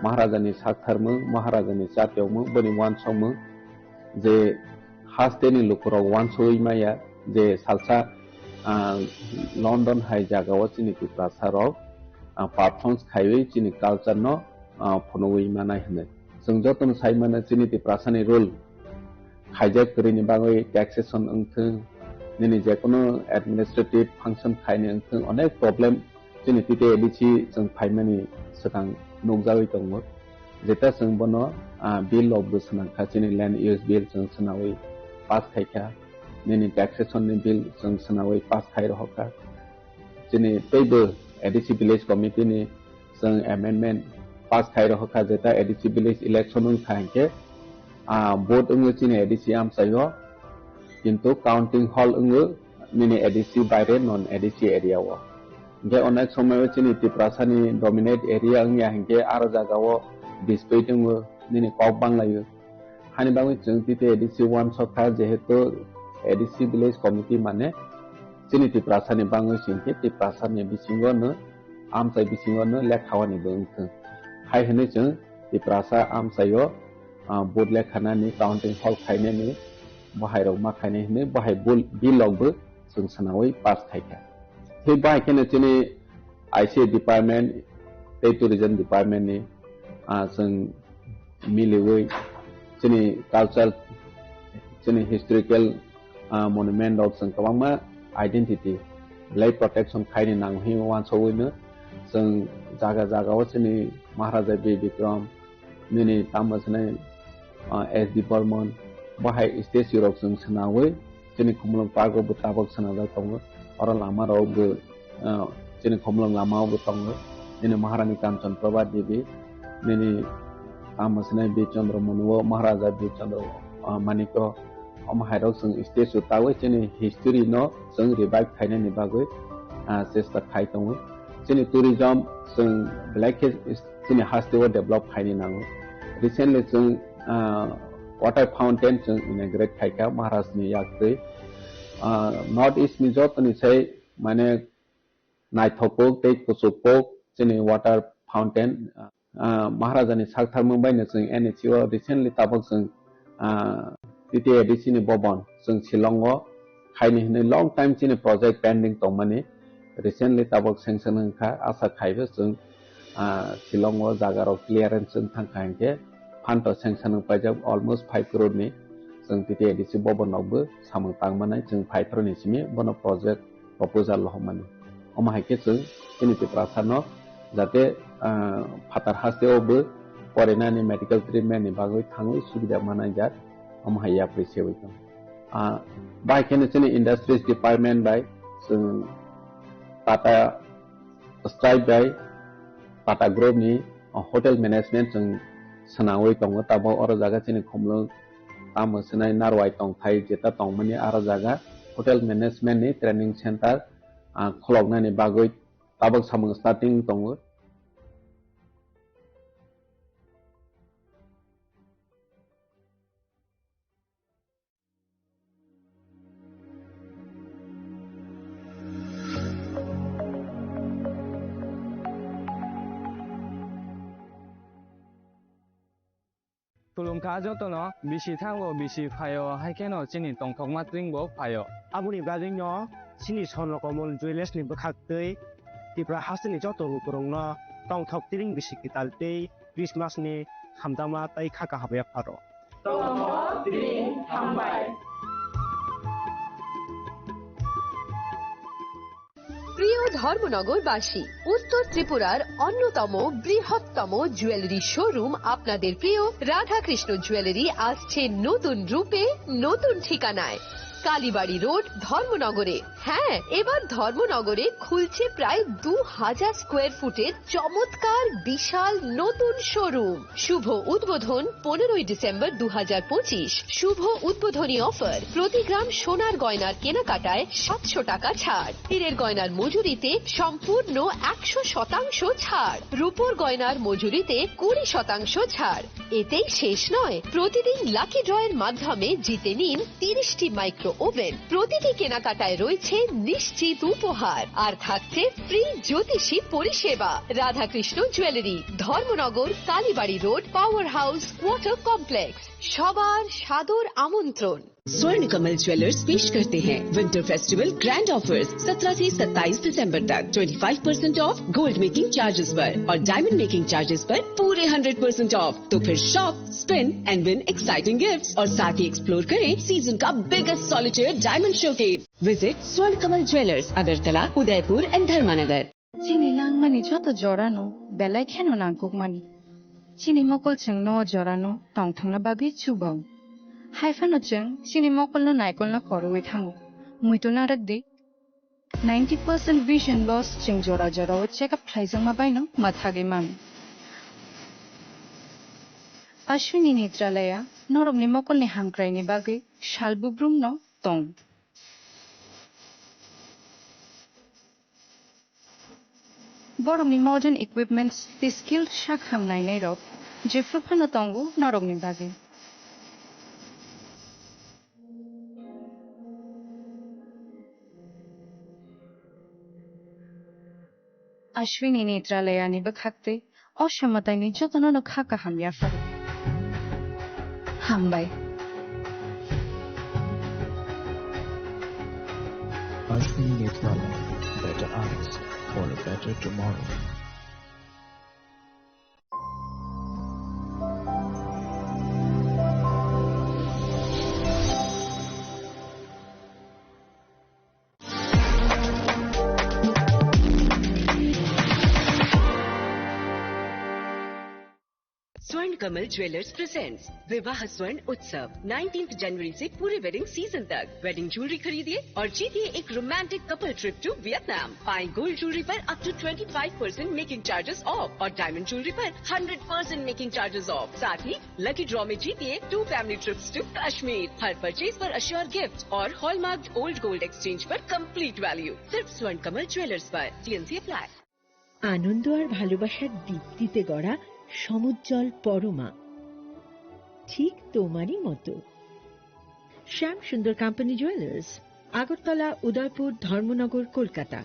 Maharajani saktharmung, Maharajani chatiyokmung, boni uansukmung je hasteni lukurok uansugwi maya je salsa, ah, London hai jagao chini Tiprasa rok, ah, performance khaiwi chini culture no, ah, phunugwi manai hwnwi. Chwng jotono sai mano chini Tiprasani rule khaijak kwrwini bagwi taxation wngthwng, nini jekono administrative function khaini wngthwng, onek problem chini T T A D C chwng phaimani swkang nukjagwi tongo. Jeta chwng bono, ah, bill rok bo swnamkha, chini land use bill chwng swnawi pass khaikha, nini taxation ni bill chwng swnawi pass khai rohorkha. Chini teibo A D C village committee ni chwng amendment pass khai rohorkha, jeta A D C village election wngkha hinkhe, ah, vote wngwi chini A D C amchaio, kintu counting hall wngwi nini A D C baire non A D C area o. Hinkhe onek somoyo chini Tiprasani dominate area wngya hinkhe aro jagao dispute wngwi nini kok banglaio. Hani bagwi chwng T T A D C uansukha, jehetu A D C village committee mane chini Tiprasani bagwi se hinkhe Tiprasani bisingo no, amchai bisingo no lekha wani bo wngthwng. Hai hwnwi chwng Tiprasa amchaio, ah, vote lekhanani, counting hall khainani, bohairok ma khainai hwnwi bohai bul-, bill rok bo chwng swnawi pass khaikha. Tei bahai kheno chini I C A department tei tourism department ni, ah, chwng miliwi chini culture, chini historical, ah, monument rok chwng kwbangma identity belai protection khaini nango hinwi uansugwi no chwng jaga jaga o chini Maharaja Bir Bikram, nini tamo swnai, ah, S D Burman, bahai statue rok chwng swnawi chini Khumulwng Park o bo tabok swnajak tongo. Oro lama rok bo, ah, chini Khumulwng lama o bo tongo. Nini Maharani Kanchan Prabha Devi, nini tamo swnai Bir Chandra Manu o, Maharaja Bir Chandra, ah, Manik o, omo hai rok chwng statue tawi chini history no chwng revive khainani bagwi, ah, chesta khai tongo. Chini tourism chwng belai khe chini haste o develop khaini nango. Recently chwng, ah, water fountain chwng inaugurate khaikha Maharaj ni yaktwi. Ah, North East ni jotoni sai mane naithok kuk tei kuchuk kuk chini water fountain, ah, Maharaja ni saktharmung bai no chwng N H C o recently tabok chwng, ah, T T A D C ni bobon chwng Shillong o khaini hwnwi long time chini project pending tongmani recently tabok sanction wngkha, asa khaibo chwng, ah, Shillong o jaga rok clearance wng thangkha hinkhe phanto sanction wng paijak almost five crore ni chwng T T A D C bobon rok bo samung tangmanai chwng phaithorni simi bono project proposal rohormani. Omo hai khe chwng chini Tiprasa no jate, ah, phatar haste o bo porinani medical treatment ni bagwi thangwi subida manai jak, omo hai yapri sewi tong. Ah, bai kheno chini industries department bai chwng Tata Stripe bai Tata Group ni hotel management chwng swnamwi tongo. Tabuk oro jaga chini khumlwng tamo swnai narwai tongthai jeta tongmani aro jaga hotel management ni training center, ah, khuloknani bagwi tabuk samung starting tongo. Khulumkha jotono, bisi thango, bisi phaio, hai kheno chini tongthokma twingbo phaio. Aboni bagwino chini Swarnakamol Jewellers ni bwkhaktwi Tripura hasteni joto lukurokno tongthok twing bisi kwtal tei Christmas ni hamjakma tei kha kaham yapharo. Tongthokma twing hambai. প্রিয় ধর্মনগরবাসী, উত্তর ত্রিপুরার অন্যতম বৃহত্তম jewellery showroom আপনাদের প্রিয় রাধাকৃষ্ণ জুয়েলারি আসছে নতুন রূপে, নতুন ঠিকানায়। কালীবাড়ি রোড, ধর্মনগরে। হ্যাঁ, এবার ধর্মনগরে খুলছে প্রায় দু হাজার স্কোয়ার ফুটের চমৎকার বিশাল নতুন শোরুম। শুভ উদ্বোধন পনেরোই ডিসেম্বর দু হাজার পঁচিশ। শুভ উদ্বোধনী অফার, প্রতি গ্রাম সোনার গয়নার কেনাকাটায় সাতশো টাকা ছাড়, হীরের গয়নার মজুরিতে সম্পূর্ণ একশো শতাংশ ছাড়, রূপোর গয়নার মজুরিতে কুড়ি শতাংশ ছাড়। এতেই শেষ নয়, প্রতিদিন লাকি ড্রয়ের মাধ্যমে জিতে নিন তিরিশটি মাইক্রো ওভেন। প্রতিটি কেনাকাটায় রয়েছে নিশ্চিত উপহার, আর থাকছে ফ্রি জ্যোতিষী পরিষেবা। Radhakrishna jewellery, Dharmanagar, Kalibari road, power house quarter complex. সবার সাদর আমন্ত্রণ। स्वर्ण कमल ज्वेलर्स पेश करते हैं विंटर फेस्टिवल ग्रैंड ऑफर्स। सत्रह से सत्ताईस दिसंबर तक twenty five percent of gold making charges पर और डायमंड मेकिंग चार्जेस पर पूरे हंड्रेड परसेंट ऑफ। तो फिर shop, spin and win exciting gifts और साथ ही एक्सप्लोर करें सीजन का biggest solitaire diamond showcase. Visit स्वर्ण कमल ज्वेलर्स, अगरतला, उदयपुर एंड धर्मानगर। Chini langmani joto jorano belai kheno nangkukmani. Chini mokol chwngno o jorano tongthokna bagwi chubao. Hai phano chwng chini mokolno naikolno khorwi thango. Muitu narwk di. Ninety percent vision loss chwng jora jorao check up khlaijakma baino mwthagwi mano. Ashwini Netralaya norokni mokolni hamkraini bagwi sal bubrumno tong. Borokni modern equipments tei skilled sak hamnainairok jephru phano tongo norokni bagwi. Ashwini Netralayani bwkhaktwi o samataini jotono no kha kaham yapharo. Hambai. Ashwini Netralaya, better eyes for a better tomorrow. स्वर्ण Kamal jewellers presents विवाह स्वर्ण उत्सव, नाइनटीन्थ जनवरी से पूरे wedding season तक। Wedding jewellery खरीदिए और जीतिए एक romantic couple trip to Vietnam. पाएं गोल्ड ज्वेलरी पर up to twenty five percent making charges off और डायमंड ज्वेलरी पर hundred percent making charges off. साथ ही लकी ड्रॉ में जीतिए two family trips to Kashmir. हर परचेज पर अश्योर गिफ्ट और हॉलमार्क ओल्ड गोल्ड एक्सचेंज पर कंप्लीट वैल्यू। सिर्फ स्वर्ण कमल ज्वेलर्स पर। TNC apply. আনন্দ আর ভালোবাসার দীপ্তিতে গড়া সমুজ্জ্বল পরমা, ঠিক তোমারই মতো। শ্যাম সুন্দর কোম্পানি জুয়েলার্স, আগরতলা, উদয়পুর, ধর্মনগর, কলকাতা।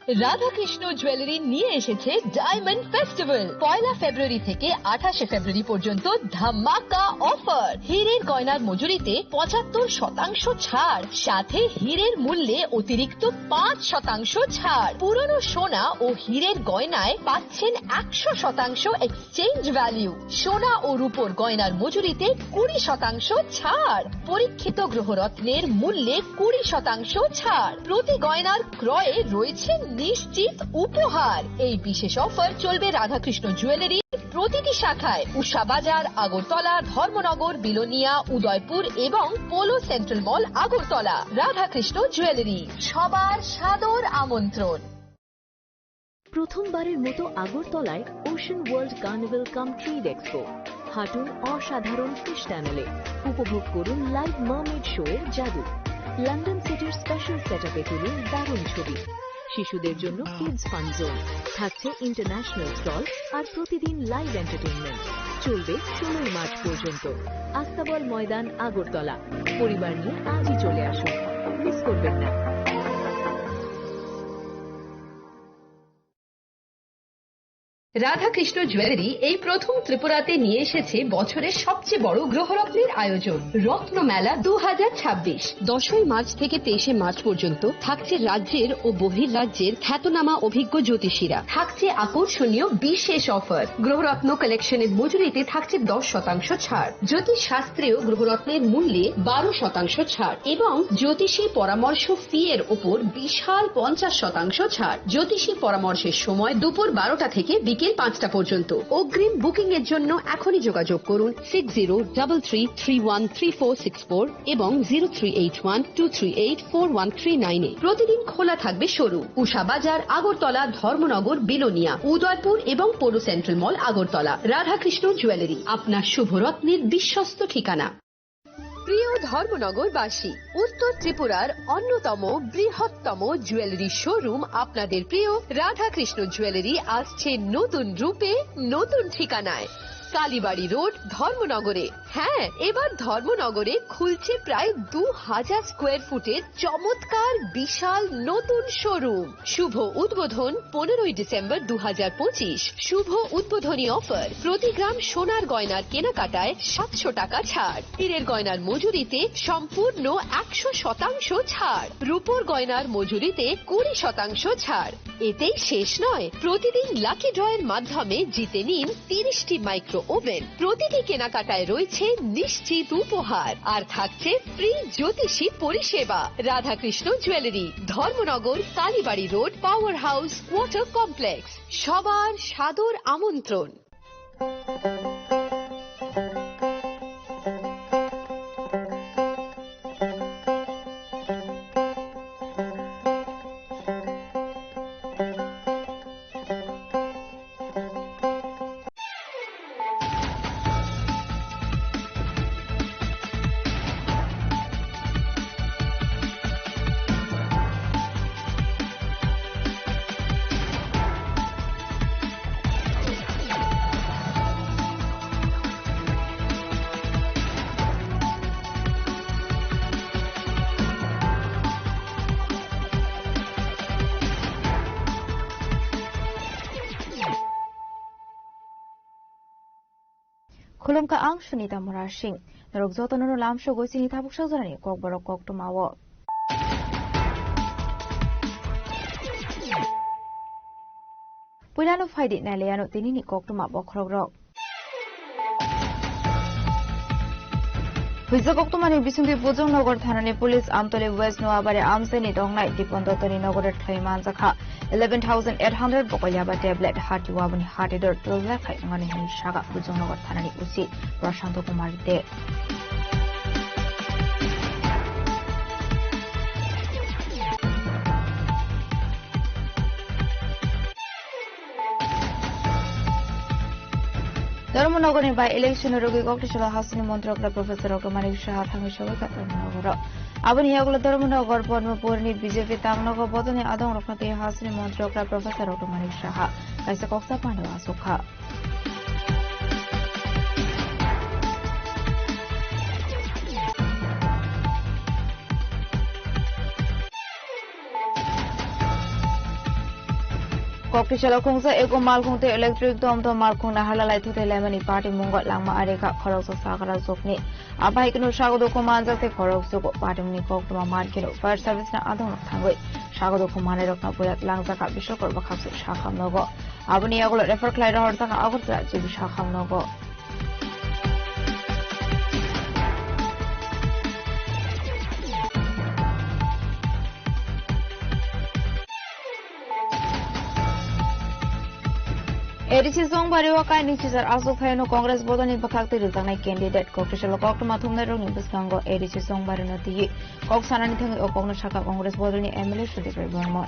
রাধাকৃষ্ণ জুয়েলারি নিয়ে এসেছে ডায়মন্ড ফেস্টিভ্যাল। পয়লা ফেব্রুয়ারি থেকে আঠাশে ফেব্রুয়ারি পর্যন্ত ধামাকা অফার। হীরের গয়নার মজুরিতে পঁচাত্তর শতাংশ ছাড়, সাথে হীরের মূল্যে অতিরিক্ত পাঁচ শতাংশ ছাড়। পুরনো সোনা ও হীরের গয়নায় পাচ্ছেন একশো শতাংশ এক্সচেঞ্জ ভ্যালু। সোনা ও রূপোর গয়নার মজুরিতে কুড়ি শতাংশ ছাড়। পরীক্ষিত গ্রহরত্নের মূল্যে কুড়ি শতাংশ ছাড়। প্রতি গয়নার ক্রয়ে রয়েছে নিশ্চিত উপহার। এই বিশেষ অফার চলবে রাধাকৃষ্ণ জুয়েলারির প্রতিটি শাখায়, উষা বাজার, আগরতলা, ধর্মনগর, বিলোনিয়া, উদয়পুর এবং পোলো সেন্ট্রাল মল, আগরতলা। রাধাকৃষ্ণ জুয়েলারি, সবার সাদর আমন্ত্রণ। প্রথমবারের মতো আগরতলায় ওশান ওয়ার্ল্ড কার্নিভাল কাম ট্রেড এক্সপো। হাঁটুন অসাধারণ ফিশ টানেলে, উপভোগ করুন লাইভ মার্মেড শো এর জাদু। লন্ডন সিটির স্পেশাল সেটআপে তুলুন দারুণ ছবি। শিশুদের জন্য কিডস ফান জোন, থাকছে ইন্টারন্যাশনাল স্টল আর প্রতিদিন লাইভ এন্টারটেইনমেন্ট। চলবে ষোলোই মার্চ পর্যন্ত। আস্তাবল ময়দান, আগরতলা। পরিবার নিয়ে আজই চলে আসুন, মিস করবেন না। রাধাকৃষ্ণ জুয়েলারি এই প্রথম ত্রিপুরাতে নিয়ে এসেছে বছরের সবচেয়ে বড় গ্রহরত্নের আয়োজন, রত্নমেলা দু হাজার ছাব্বিশ। দশই মার্চ থেকে তেইশে মার্চ পর্যন্ত থাকছে রাজ্যের ও বহির রাজ্যের খ্যাতনামা অভিজ্ঞ জ্যোতিষীরা। থাকছে আকর্ষণীয় বিশেষ অফার। গ্রহরত্ন কালেকশনের মজুরিতে থাকছে দশ শতাংশ ছাড়। জ্যোতিষ শাস্ত্রেও গ্রহরত্নের মূল্যে বারো শতাংশ ছাড় এবং জ্যোতিষী পরামর্শ ফি এর ওপর বিশাল পঞ্চাশ শতাংশ ছাড়। জ্যোতিষী পরামর্শের সময় দুপুর বারোটা থেকে বিকেল পাঁচটা পর্যন্ত। অগ্রিম বুকিং এর জন্য এখনই যোগাযোগ করুন six zero double three three one three four six four এবং zero three eight one two three eight four one three nine এ। প্রতিদিন খোলা থাকবে শোরুম। উষা বাজার, আগরতলা, ধর্মনগর, বিলোনিয়া, উদয়পুর এবং পৌর সেন্ট্রাল মল, আগরতলা। রাধাকৃষ্ণ জুয়েলারি, আপনার শুভ রত্নের বিশ্বস্ত ঠিকানা। প্রিয় ধর্মনগরবাসী, উত্তর ত্রিপুরার অন্যতম বৃহত্তম জুয়েলারি শোরুম আপনাদের প্রিয় রাধাকৃষ্ণ জুয়েলারি আসছে নতুন রূপে, নতুন ঠিকানায়। কালীবাড়ি রোড, ধর্মনগরে। হ্যাঁ, এবার ধর্মনগরে খুলছে প্রায় দু হাজার স্কোয়ার ফুটের চমৎকার বিশাল নতুন শোরুম। শুভ উদ্বোধন পনেরোই ডিসেম্বর দু হাজার পঁচিশ। শুভ উদ্বোধনী অফার, প্রতি গ্রাম সোনার গয়নার কেনাকাটায় সাতশো টাকা ছাড়, হীরের গয়নার মজুরিতে সম্পূর্ণ একশো শতাংশ ছাড়, রূপোর গয়নার মজুরিতে কুড়ি শতাংশ ছাড়। এতেই শেষ নয়, প্রতিদিন লাকি ড্রয়ের মাধ্যমে জিতে নিন তিরিশটি মাইক্রো ওভেন। প্রতিটি কেনাকাটায় রয়েছে নিশ্চিত উপহার, আর থাকছে ফ্রি জ্যোতিষী পরিষেবা। Radhakrishna jewellery, Dharmanagar, Kalibari road, power house, water complex. সবার সাদর আমন্ত্রণ। Khulumkha, ang Sunita Murasing. Norok jotono no lamsogwi chini tabuk sajorani kokborok koktwmao. Puilano phaidi nailaiano tinini koktwma bokhorokrok. Huijak koktwmani bisingtwi Bujongnogo thanani police Amtoli West Noabari amchaini tongnai Dipon Dottoni nogo raid khlai manjakha. Eleven thousand eight hundred bokoyaba tablet hati waboni hati dor twelve lakh khai wngani hwnwi saka Bujongnogo thanani O C Prashanto Kumar De. Dharmanagarni by election rwgwi Koktisalo hasini montri okra Professor Doctor Manik Saha thangwi sogwi kha Dharmanagaro. Aboni yagulo Dharmanagar Padmapurni B J P tangnago bodolni adongrokno tei hasini montri okra Professor Doctor Manik Saha kaisa koksa pandao achuk kha. Koktisalo khungsa eko malkhung tei electric tom tom malkhung naharla laithote lemani party mungo langma areka khoroksa sakra jokni. Abai kunu sago dukhu manjak tei khorok sugo party mungni koktwma man keno fire service na adong thangwi sago dukhu manai rokno boya langjaka Bishwakar bwkhakso sakham nogo. Aboni yagulo refer khlai rohorjak Agartala G B sakham nogo. A D C Songbari o kaini chichar aswk phaino Congress bodolni bwkhak twi rwjaknai candidate kok twisalo koktwma thumnairokni bwskango A D C Songbari no twiwi kok sanani thangwi o kokno sakha Congress bodolni M L A Sudip Rai Barman.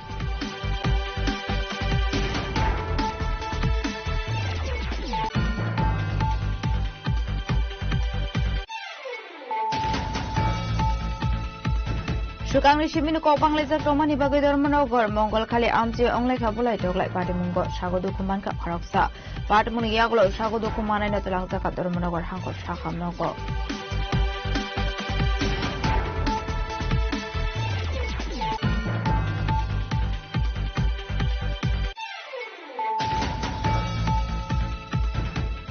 Swkangni simino kok banglaijak tongmani bagwi Dharmanagar Mongolkhali amchwi wnglaikha bulai toklai patimungo sago dukhu mankha khoroksa. Patimungni yagulo sago dukhu manai no twlangjak kha Dharmanagar hangkor sakha nogo.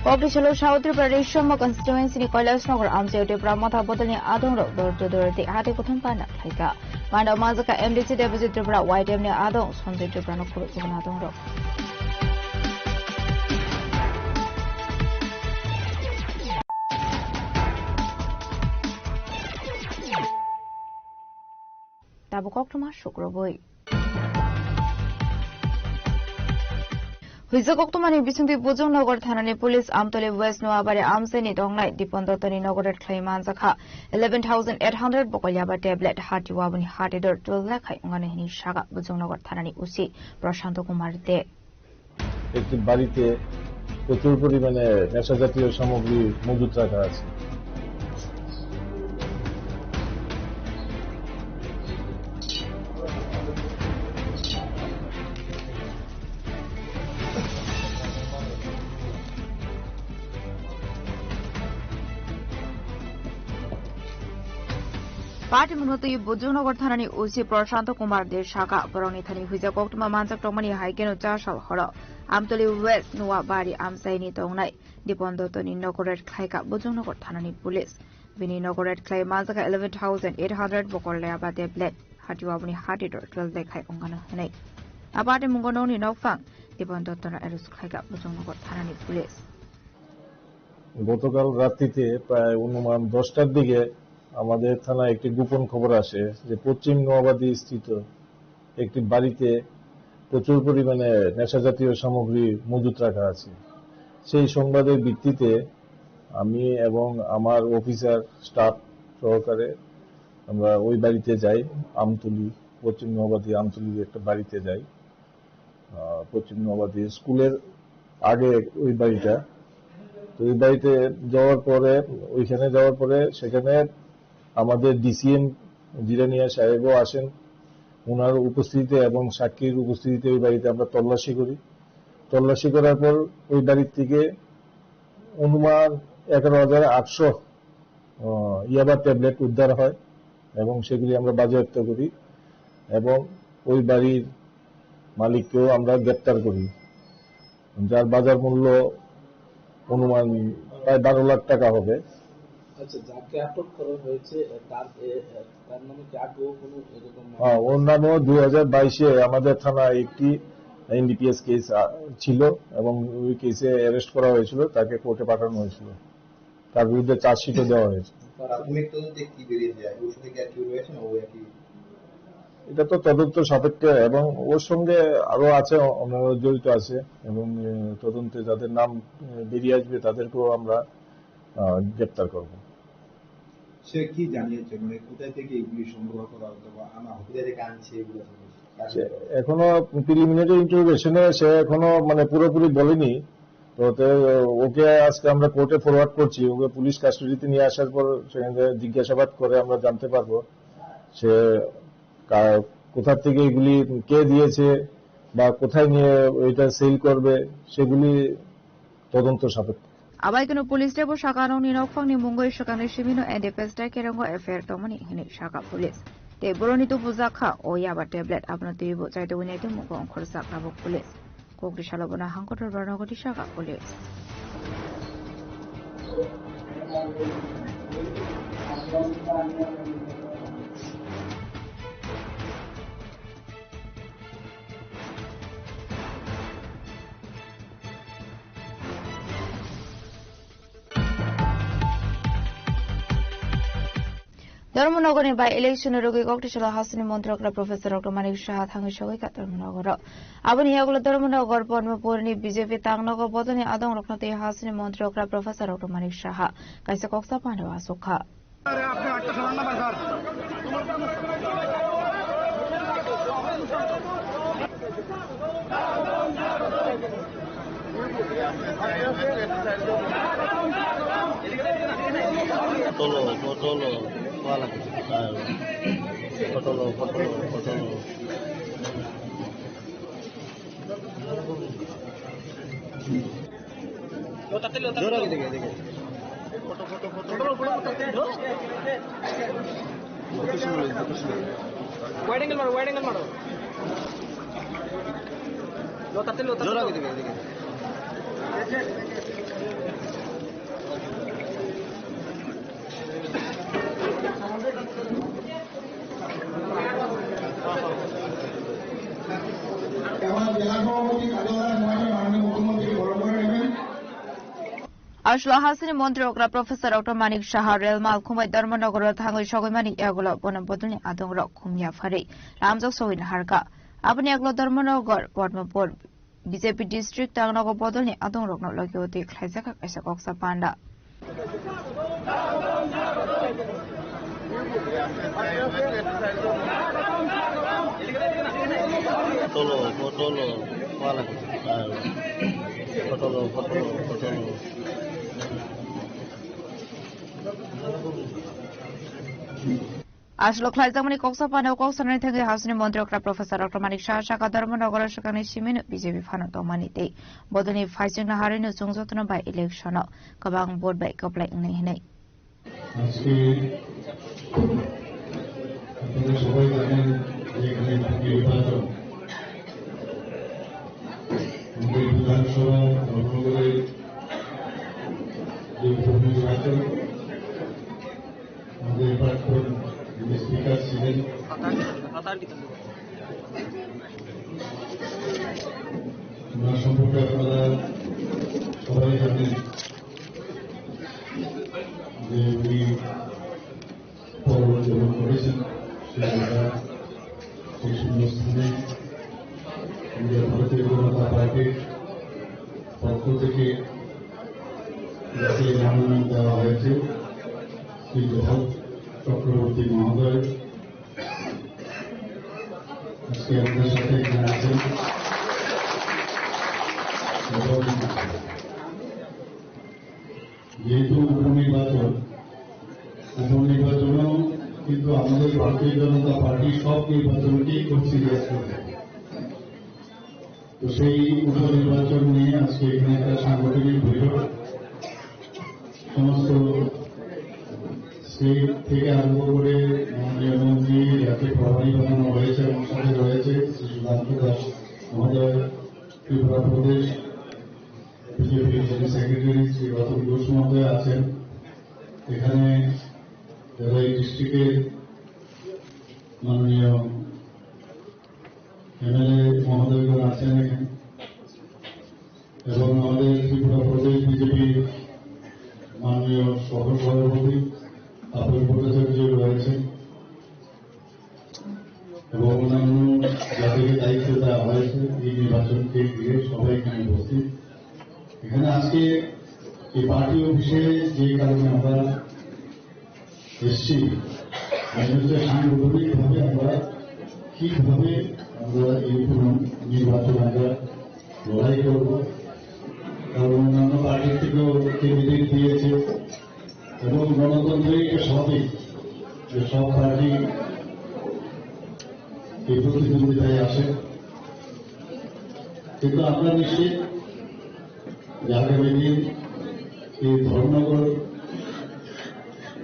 Kokri salo South Tripura ni Somma constituency ni Kailash Nagar amchai Tripura Motha bodolni adongrok dor dor tei hati kuthum parna khlaikha. Manda manjakha M D C Debojit Tripura, Y T M ni adong Sanjay Tripura no khurok jagna adongrok. Tabuk koktwma sukrubui. Huijak koktwmani bisingtwi Bujong Nagar thanani police Amtoli West Noabari amchaini tongnai Dipon Dottoni nogo raid khlai manjakha eleven thousand eight hundred bokolyaba tablet hati waboni hati dor twelve lakh khai wnganai hwnwi sakha Bujong Nagar thanani O C Prashanto Kumar De. একটি বাড়িতে প্রচুর পরিমাণে নেশা জাতীয় সামগ্রী মজুত রাখা আছে। Patimungno twi Bujongnagar thanani O C Prashanto Kumar De sakha, borokni thani huijak koktwma manjak tongmani hai kheno cha sal horo Amtoli West Noabari amchaini tongnai Dipon Dottoni nogo raid khlaikha Bujongnagar thanani police. Bini nogo raid khlai manjakha eleven thousand eight hundred bokolyaba tablet, hati waboni hati dor twelve lakh khai wnganai hwnwi. A patimungo nokni nokphang Dipon Dottono arrest khlaikha Bujongnagar thanani police. গতকাল রাত্রিতে প্রায় অনুমান দশটার দিকে আমাদের থানায় একটি গোপন খবর আসে যে পশ্চিম নোয়াবাদী স্থিত একটি বাড়িতে প্রচুর পরিমাণে নেশাজাতীয় সামগ্রী মজুত রাখা আছে। সেই সংবাদের ভিত্তিতে আমি এবং আমার অফিসার, স্টাফ সহকারে আমরা ওই বাড়িতে যাই। আমতলী, পশ্চিম নোয়াবাদী আমতলীর একটা বাড়িতে যাই। আহ, পশ্চিম নোয়াবাদী স্কুলের আগে ওই বাড়িটা। তো ওই বাড়িতে যাওয়ার পরে, ওইখানে যাওয়ার পরে সেখানে আমাদের ডিসিএম জিরানিয়া সাহেবও আসেন। ওনার উপস্থিতিতে এবং সাক্ষীর উপস্থিতিতে ওই বাড়িতে আমরা তল্লাশি করি। তল্লাশি করার পর ওই বাড়ির থেকে অনুমান এগারো হাজার আটশো, আহ, ইয়াবা ট্যাবলেট উদ্ধার হয় এবং সেগুলি আমরা বাজেয়াপ্ত করি এবং ওই বাড়ির মালিককেও আমরা গ্রেপ্তার করি, যার বাজার মূল্য অনুমান প্রায় বারো লাখ টাকা হবে। আচ্ছা, যাকে আটক করা হয়েছে, তার, এ, তার নামে কি আগেও কোনো এরকম মামলা হ্যাঁ, ওর নামেও দুই হাজার বাইশে আমাদের থানায় একটি এনডিপিএস কেস, আ, ছিল এবং ওই কেসে অ্যারেস্ট করা হয়েছিল, তাকে কোর্টে পাঠানো হয়েছিল। তার বিরুদ্ধে চার্জশিটও দেওয়া হয়েছে। প্রাথমিক তদন্তে কি বেরিয়ে যায়? ওর সাথে কি আর কেউ রয়েছে না ও একই? এটা তো তদন্ত সাপেক্ষে এবং ওর সঙ্গে আরো আছে, অন্যরা জড়িত আছে এবং, এ, তদন্তে যাদের নাম, এ, বেরিয়ে আসবে তাদেরকেও আমরা, আ, গ্রেপ্তার করব। সে কি জানিয়েছে? মানে কোথায় থেকে এগুলি সংগ্রহ করা হতো বা আনা হতো? কোথায় থেকে আনছে এগুলো জিনিস? কার সে ব্যাপারে? এখনো প্রিলিমিনারি ইন্টারোগেশনে সে এখনো মানে পুরোপুরি বলেনি। তো তে ওকে আজকে আমরা কোর্টে ফরওয়ার্ড করছি, ওকে পুলিশ কাস্টডিতে নিয়ে আসার পর সেখানে জিজ্ঞাসাবাদ করে আমরা জানতে পারবো সে কা-, কোথা থেকে এগুলি কে দিয়েছে বা কোথায় নিয়ে এটা সেল করবে, সেগুলি তদন্ত সাপেক্ষে। Abai kunu police tebo saka nokni nokphangni mungwi swkangni simino N D P S tai kerongo F I R tongmani hinwi saka police. Tei boroni tubujakha o yaba tablet, abono twibo chaitugwi nai tongmung ongkhorjak tabuk police. Kokri salo bono hangkotor borno goti saka police. Dharmanagarni by election rwgwi koktisalo hasini montri okra Professor Doctor Manik Saha thangwi sogwi kha Dharmanagaro. Aboni yagulo Dharmanagar Padmapurni B J P tangnogo bodolni adongrokno tei hasini montri okra Professor Doctor Manik Saha kaisa koksa pano asukha. Tolo, tolo, wala. Photo lo, photo lo, photo lo. Lo, tate lo, tate lo. Photo, photo, photo. Photo lo, photo lo, tate lo. Wide angle maro, wide angle maro. Lo, tate lo, tate lo. আমার জেলা সভাপতি কাজল দাস মহাশয় মাননীয় মুখ্যমন্ত্রীকে বরণ করে নেবেন। Aswk hasini montri okra Professor Doctor Manik Saha rel mal khumbai Dharmanagar o thangwi sogwi mani yagulo bono bodolni adong rok khum yapharwi lamjak sogwi naharkha. Aboni yagulo Dharmanagar, Padmapur, B J P district tangnago bodolni adongrokno logi-o twi khlaijakha kaisa koksa panda. Tolo, tolo, wala. Tolo, tolo, tolo. Aswk khlaijakmani koksa panda o kok sanani thangwi hasini montri okra Professor Doctor Manik Saha saka Dharmanagar o swkangni simino B J P phano tongmani tei bodolni phaisingno harwino chwng jotono bai election o kwbang vote bai kwplai wngnai hwnwi. আজকে আপনারা সবাই জানেন যে এখানে নির্বাচন, আমাদের বিধানসভা ধর্মনগরের যে উপনির্বাচন, আমাদের প্রাক্তন যিনি স্পিকার ছিলেন, ওনার সম্পর্কে আপনারা সবাই জানেন যে উনি পরলোক গমন করেছেন। সেই জায়গায় এই শূন্যস্থানে আমাদের ভারতীয় জনতা পার্টির পক্ষ থেকে যাকে মনোনয়ন দেওয়া হয়েছে, শ্রী জহর চক্রবর্তী মহোদয় আজকে আমাদের সাথে এখানে আছেন। এবং যেহেতু উপনির্বাচন, উপনির্বাচনও কিন্তু আমাদের ভারতীয় জনতা পার্টি সব নির্বাচনকেই খুব সিরিয়াস করে। তো সেই উপনির্বাচন নিয়ে আজকে এখানে একটা সাংগঠনিক বৈঠক। সমস্ত স্টেট থেকে আরম্ভ করে মাননীয় মন্ত্রী, যাকে প্রভারী বানানো হয়েছে, আমার সাথে রয়েছে শ্রী সুধাংশু দাস মহোদয়, ত্রিপুরা প্রদেশ বিজেপির যিনি সেক্রেটারি শ্রী রতন ঘোষ মহোদয় আছেন, এখানে যারা এই ডিস্ট্রিক্টের মাননীয় এমএলএ মহোদয়গণ আছেন এখানে, এবং আমাদের ত্রিপুরা প্রদেশ বিজেপির মাননীয় সহ সভাপতি তাপস ভট্টাচার্য রয়েছেন, এবং অন্যান্য যাদেরকে দায়িত্ব দেওয়া হয়েছে এই নির্বাচনকে ঘিরে, সবাই এখানে উপস্থিত। এখানে আজকে এই পার্টি অফিসে যে কারণে আমরা এসছি, আমি হচ্ছে সাংগঠনিকভাবে আমরা কিভাবে আমরা এই পুনর্নির্বাচন আমরা লড়াই করব, কারণ অন্যান্য পার্টির থেকেও ক্যান্ডিডেট দিয়েছে এবং গণতন্ত্রের একটা স্বাভাবিক যে সব পার্টি এই প্রতিদ্বন্দ্বিতায় আসে, কিন্তু আমরা নিশ্চিত যে আগামী দিন এই ধর্মনগর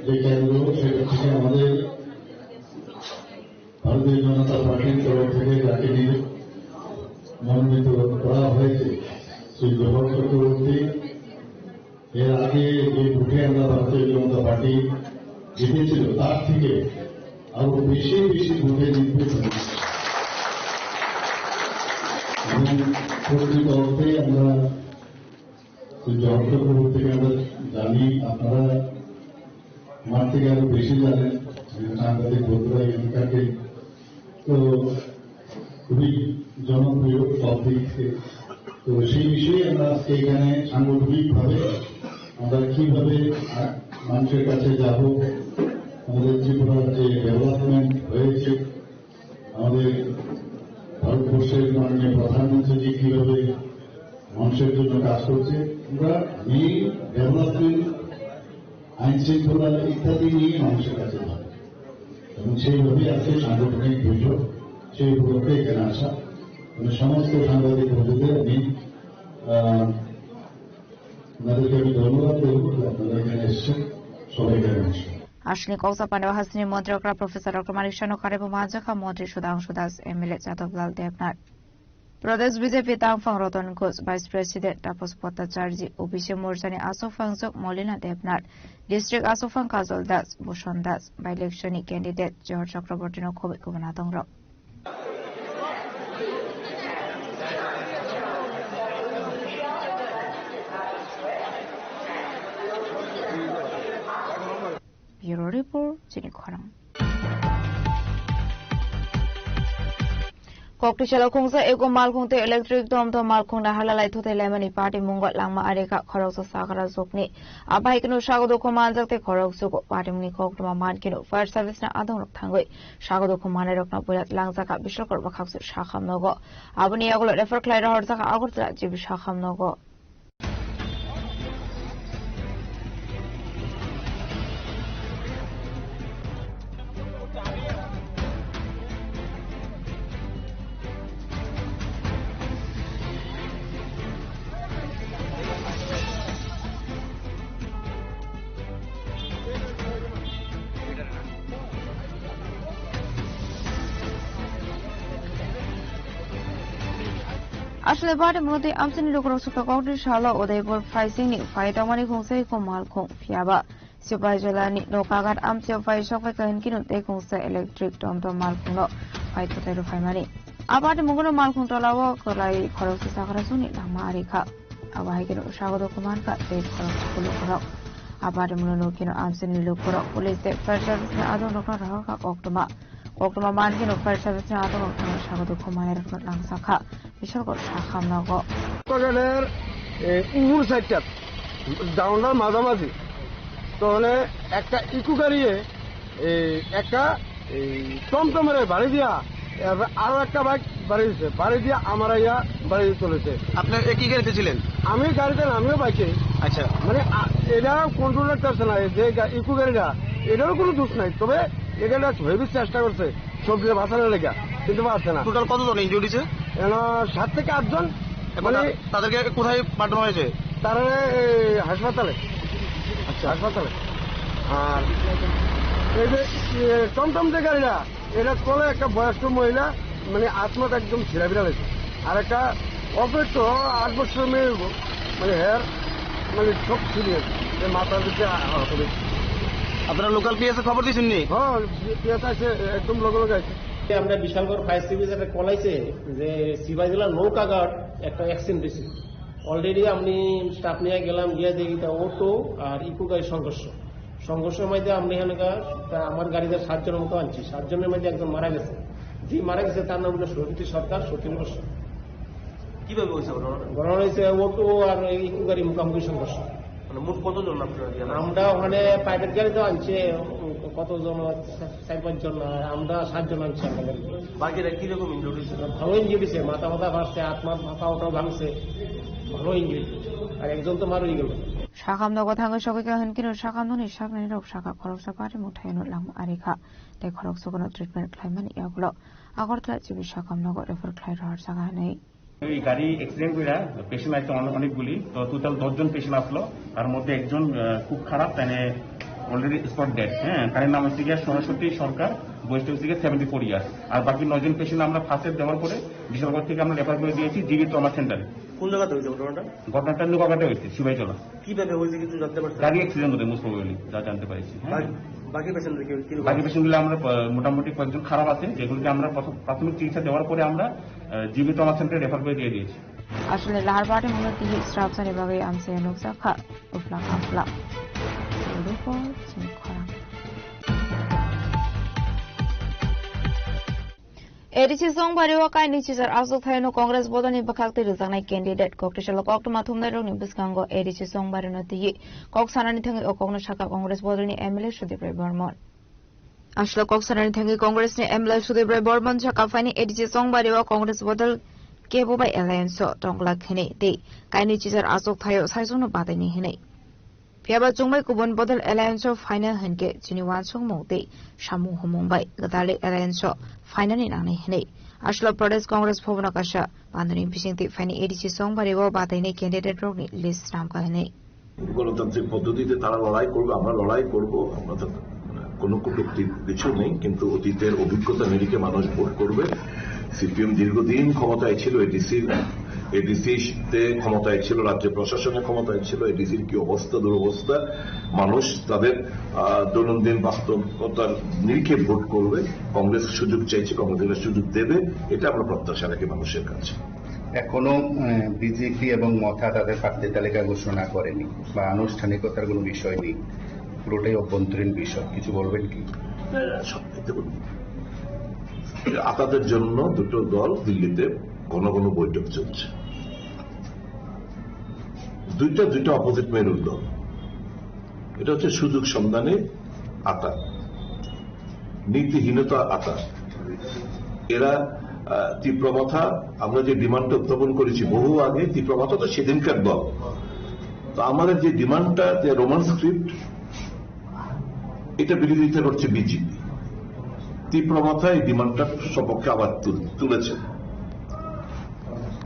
যে কেন্দ্র, সেটা থেকে আমাদের ভারতীয় জনতা পার্টির তরফ থেকে যাকে নিয়ে মনোনীত করা হয়েছে, শ্রী জহর চক্রবর্তী, এর আগে যে ভোটে আমরা ভারতীয় জনতা পার্টি জিতেছিল, তার থেকে আরো বেশি বেশি ভোটে জিতবে। এবং প্রকৃত অর্থে আমরা তো জহর চক্রবর্তীকে আমরা জানি, আপনারা আমার থেকে আরো বেশি জানেন, সাংবাদিক বন্ধুরা এখানকার। তো খুবই জনপ্রিয় সব দিক থেকে। তো সেই বিষয়ে আমরা আজকে এখানে সাংগঠনিকভাবে আমরা কিভাবে, আহ, মানুষের কাছে যাব, আমাদের ত্রিপুরার যে ডেভেলপমেন্ট হয়েছে, আমাদের ভারতবর্ষের মাননীয় প্রধানমন্ত্রীজি কিভাবে মানুষের জন্য কাজ করছে, আমরা মেইন ডেভেলপমেন্ট, আইন শৃঙ্খলা ইত্যাদি নিয়ে মানুষের কাছে যাই। সেইভাবেই আজকে সাংগঠনিক বৈঠক, সেই উপলক্ষে এখানে আসা। আমি সমস্ত সাংবাদিক বন্ধুদের আমি, আহ, ওনাদেরকে আমি ধন্যবাদ দেবো যে আপনারা এখানে এসেছেন, সবাই এখানে আসুন। Aswkni koksa paneo hasini montri okra Professor Doctor Manik Saino kare bo manjakha montri Sudhangshu Das, M L A Jadab Lal Debnath. Pradesh B J P tangphang Roton Ghosh, Vice President Tapas Bhattacharjee, O B C Morchani aswk phangjak Molina Debnath, District aswk phang Kajol Das, Bhushan Das, by-election ni candidate Johor Chakraborty no khobwi kubuna tongrok. Bureau Report, Chini Khorang. Kokti salo khungsa eko malkhung tei electric tom tom malkhung na hala lai thutai laimani party mungo langma arikha khoroksa sakra jokni. Abai kunu sago dukho manjak tei khorok sugo party mungni koktwma man kunu fire service na adong rok thangwi sago dukho manai rokno builat langjaka Bishalgarh bwkhaksu sakham nogo. Aboni yagulo refer khlai rohorjaka Agartala G B sakham nogo. Aswk le bari mwnwi amchaini lukurok sukha kokni salo Udaipur phaisingni phai tongmani khungsa eko malkhung phiyaba Sipaijolani Nokagat amchaio phai sokphai kahinkhe no tei khungsa electric tom tom malkhungno phai thutai rw phaimani. Aboni mungono malkhung tolao kwlai khoroksa sakra songni langma arikha. Abo hai kheno sago dukho mankha tei khoroksa kulukurok. Aboni mungono kheno amchaini lukurok police tei fire service ni adong rokno rohorkha koktwma. Koktwma man kheno fire service ni adong rok thangwi sago dukho manai rokno langjakha. Bishalgarh sakham nogo. Nokagat er, e, ubur side-tat, down-র মাঝামাঝি। তো মানে একটা ইকো গাড়িয়ে, এ, একটা, এই, টমটমরে বাড়ি দিয়া, এরপর আরো একটা বাইক বাড়ি দিছে। বাড়ি দিয়া আমার আইয়া বাড়ি চলেছে। আপনার একই গাড়িতে ছিলেন? আমি গাড়িতে না, আমিও বাইকে। আচ্ছা। মানে, আ, এটা কন্ট্রোল রাখতে পারছে না, এই যে গা-, ইকো গাড়িটা, এটারও কোনো দোষ নাই। তবে এটা হেভি চেষ্টা করছে। সবগুলো বাঁচানোর লেগে, কিন্তু পারছে না। টোটাল কতজন ইনজুর্ড হয়েছে? এখানে সাত থেকে আট জন। এখন মানে তা-, তাদেরকে কোথায় পাঠানো হয়েছে? তারা এই হাসপাতালে। আচ্ছা। হাসপাতালে। আর এই যে, এ, টমটম যে গাড়িটা, এটা চলে একটা বয়স্ক মহিলা, মানে আত্মাটা একদম ছিঁড়াবিড়া হয়েছে। আর একটা অল্প একটু আট বছরের মেয়ে, মানে হেয়ার, মানে সব ছিঁড়ে গেছে, যে মাথার দিকে আ-, আ-, করে। আপনারা লোকাল পিএসএ খবর দিয়েছেন নি? হ্যাঁ, পিএসএ আছে, একদম লগে লগে আছে। আমরা বিশালগড় ফায়ার সার্ভিস একটা কল আইছে যে সিপাহীজলা নৌকাঘাট একটা অ্যাক্সিডেন্ট হয়েছে। অলরেডি আমি স্টাফ নিয়ে গেলাম, গিয়ে দেখি তা অটো আর ইকো গাড়ি সংঘর্ষ। সংঘর্ষের মধ্যে আমরা এখানকার, তা আমার গাড়িতে সাতজনের মতো আনছি, সাতজনের মধ্যে একজন মারা গেছে। যে মারা গেছে তার নাম হলো সৌমিত্র সরকার, সত্তর বছর। কিভাবে হয়েছে ঘটনাটা? ঘটনা হয়েছে অটো আর ইকো গাড়ি মুখোমুখি সংঘর্ষ। মানে মোট কতজন আপনারা দিয়ে আনা? আমরা ওখানে প্রাইভেট গাড়ি তো আনছে, কতজন, চার পাঁচজন, আর আমরা সাতজন আনছি আমরা গাড়িতে। বাকিরা কিরকম ইনজুরি হয়েছে? ভালো ইনজুরি হয়েছে, মাথা মাথা ফাটছে, হাত মাথা, পা ওটাও ভাঙছে, ভালো ইনজুরি। আর একজন তো মারাই গেল। Sakham nogo thangwi sogwi ka hwn kino sakham noni saknani rok sakha khoroksa party muthai no langma arikha. Tei khoroksa kono treatment khlaimani yagulo Agartala G B sakham nogo refer khlai rohor jaga hwnwi. এই গাড়ি অ্যাক্সিডেন্ট কইরা পেশেন্ট আইছে অনে-, অনেকগুলি, তো টোটাল দশ জন পেশেন্ট আসলো, তার মধ্যে একজন, আহ, খুব খারাপ, তাই অলরেডি স্পট ডেড। হ্যাঁ, তার নাম হচ্ছে গিয়া সরস্বতী সরকার, বয়সটা হচ্ছে গিয়া সেভেন্টি ফোর ইয়ার্স। আর বাকি নয়জন পেশেন্ট আমরা ফার্স্ট এড দেওয়ার পরে বিশালগড় থেকে আমরা রেফার করে দিয়েছি জিবি ট্রমা সেন্টারে। কোন জায়গাতে হয়েছে ঘটনাটা? ঘটনাটা নুকাঘাটে হয়েছে, সিপাহীজলা। কিভাবে হয়েছে কিছু জানতে পারছেন? গাড়ি অ্যাক্সিডেন্ট হতে মোস্ট প্রবাবলি, যা জানতে পারছি। হ্যাঁ। বাকি, বাকি পেশেন্টদের কি, কি রকম? বাকি পেশেন্টগুলো আমরা, আহ, মোটামুটি কয়েকজন খারাপ আছে, যেগুলোকে আমরা প্রথম প্রাথমিক চিকিৎসা দেওয়ার পরে আমরা, আহ, জিবি ট্রমা সেন্টারে রেফার করে দিয়ে দিয়েছি। Aswkni lahar party mungno twi srapsani bagwi amchaio nukjakha uplak amplak. Report, Chini Khorang. A D C Songbari o kainwi chichar aswk thaino Congress bodolni bwkhak twi rwjaknai candidate koktwsalo koktwma thumnairokni bwskango A D C Songbari no twiwi kok sanani thangwi o kokno sakha Congress bodolni M L A Sudip Roy Barman. Aswk kok sanani thangwi Congress ni M L A Sudip Roy Barman sakha phaini A D C Songbari o Congress bodol kebo bai alliance o tongla khenwi tei kainwi chichar aswk thaio saichungno bataini hinwi. Phiya ba chwngbai kubun Bodol Alliance o phainai hinkhe chini uansukmung tei samung humung bai Gwdalwi Alliance o phainani nangnai hinwi Achalo Pradesh Congress Bhavan o kaisa bandani bisingtwi phainai A D C chongbario batainai candidate rokni list swnamkha hinwi. গণতান্ত্রিক পদ্ধতিতে তারা লড়াই করবে, আমরা লড়াই করব, আমরা তো কোনো কটূক্তি কিছু নেই, কিন্তু অতীতের অভিজ্ঞতা নিরিখে মানুষ ভোট করবে। সিপিএম দীর্ঘদিন ক্ষমতায় ছিল, এডিসি, এডিসি তে ক্ষমতায় ছিল, রাজ্য প্রশাসনে ক্ষমতায় ছিল, এডিসির কি অবস্থা দুরবস্থা, মানুষ তাদের, আহ, দৈনন্দিন বাস্তবতার নিরিখে ভোট করবে। কংগ্রেস সুযোগ চাইছে, কংগ্রেস এরা সুযোগ দেবে, এটা আমরা প্রত্যাশা রাখি মানুষের কাছে। এখনো, আহ, বিজেপি এবং মথা তাদের প্রার্থী তালিকা ঘোষণা করেনি বা আনুষ্ঠানিকতার কোনো বিষয় নেই, পুরোটাই অভ্যন্তরীণ বিষয়, কিছু বলবেন কি? না, না, সব দেখুন, আতাতের জন্য দুটো দল দিল্লিতে ঘন ঘন বৈঠক চলছে। দুইটা, দুইটা অপোজিট মেরুর দল। এটা হচ্ছে সুযোগ সন্ধানী আতা, নীতিহীনতা আতা। এরা, আহ, তীব্র মাথা, আমরা যে ডিমান্ডটা উত্থাপন করেছি বহু আগে, তীব্র মাথা তো সেদিনকার দল। তো আমাদের যে ডিমান্ডটা, যে রোমান স্ক্রিপ্ট, এটা বিরোধিতা করছে বিজেপি। তীব্র মাথা এই ডিমান্ডটার সপক্ষে আবার তুল-, তুলেছে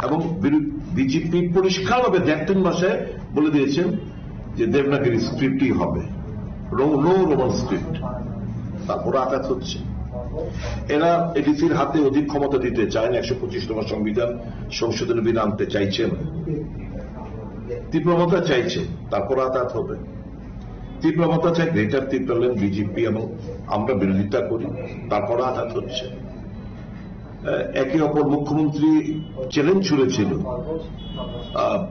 এবং বিরো-, বিজেপি পরিষ্কারভাবে দেড় তিন মাসে বলে দিয়েছেন যে দেবনাগরী স্ক্রিপ্টই হবে, রো-, নো রোমান স্ক্রিপ্ট। তারপরে আঘাত হচ্ছে। এরা এডিসির হাতে অধিক ক্ষমতা দিতে চায় না, একশো পঁচিশতম সংবিধান সংশোধনী বিল আনতে চাইছেন, তীব্র মাথা চাইছে, তারপর আঘাত হবে। তীব্র মাথা চায় গ্রেটার টিপ্রাল্যান্ড, বিজেপি এবং আমরা বিরোধিতা করি, তারপর আঘাত হচ্ছে। আহ, একে অপর মুখ্যমন্ত্রী চ্যালেঞ্জ ছুড়েছিল, আহ,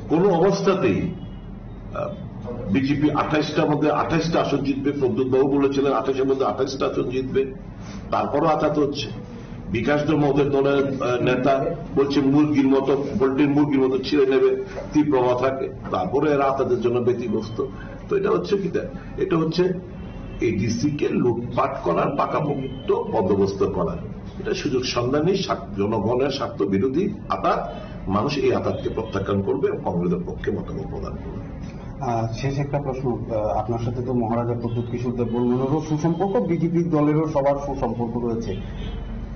কোনো অবস্থাতেই, আহ, বিজেপি আঠাশটার মধ্যে আঠাশটা আসন জিতবে, প্রদ্যুৎ বাবু বলেছিলেন আঠাশের মধ্যে আঠাশটা আসন জিতবে, তারপরও আঘাত হচ্ছে। বিকাশ দেব মহোদয় দলের, আহ, নেতা বলছে মুরগির মতো, পোল্ট্রির মুরগির মতো ছিঁড়ে নেবে তীব্র মাথাকে, তারপরে এরা তাদের জন্য ব্যতিব্যস্ত। তো এটা হচ্ছে কি? এটা হচ্ছে এডিসি কে লুটপাট করার, পাকাপোক্ত বন্দোবস্ত করার। এটা সুযোগ সন্ধানী, স্বার্থ, জনগণের স্বার্থ বিরোধী আতাত। মানুষ এই আতাতকে প্রত্যাখ্যান করবে এবং কংগ্রেসের পক্ষে মতামত প্রদান করবে। আহ, শেষ একটা প্রশ্ন, আহ, আপনার সাথে তো মহারাজা প্রদ্যুৎ কিশোর দেব বর্মনেরও সুসম্পর্ক, বিজেপি দলেরও সবার সুসম্পর্ক রয়েছে।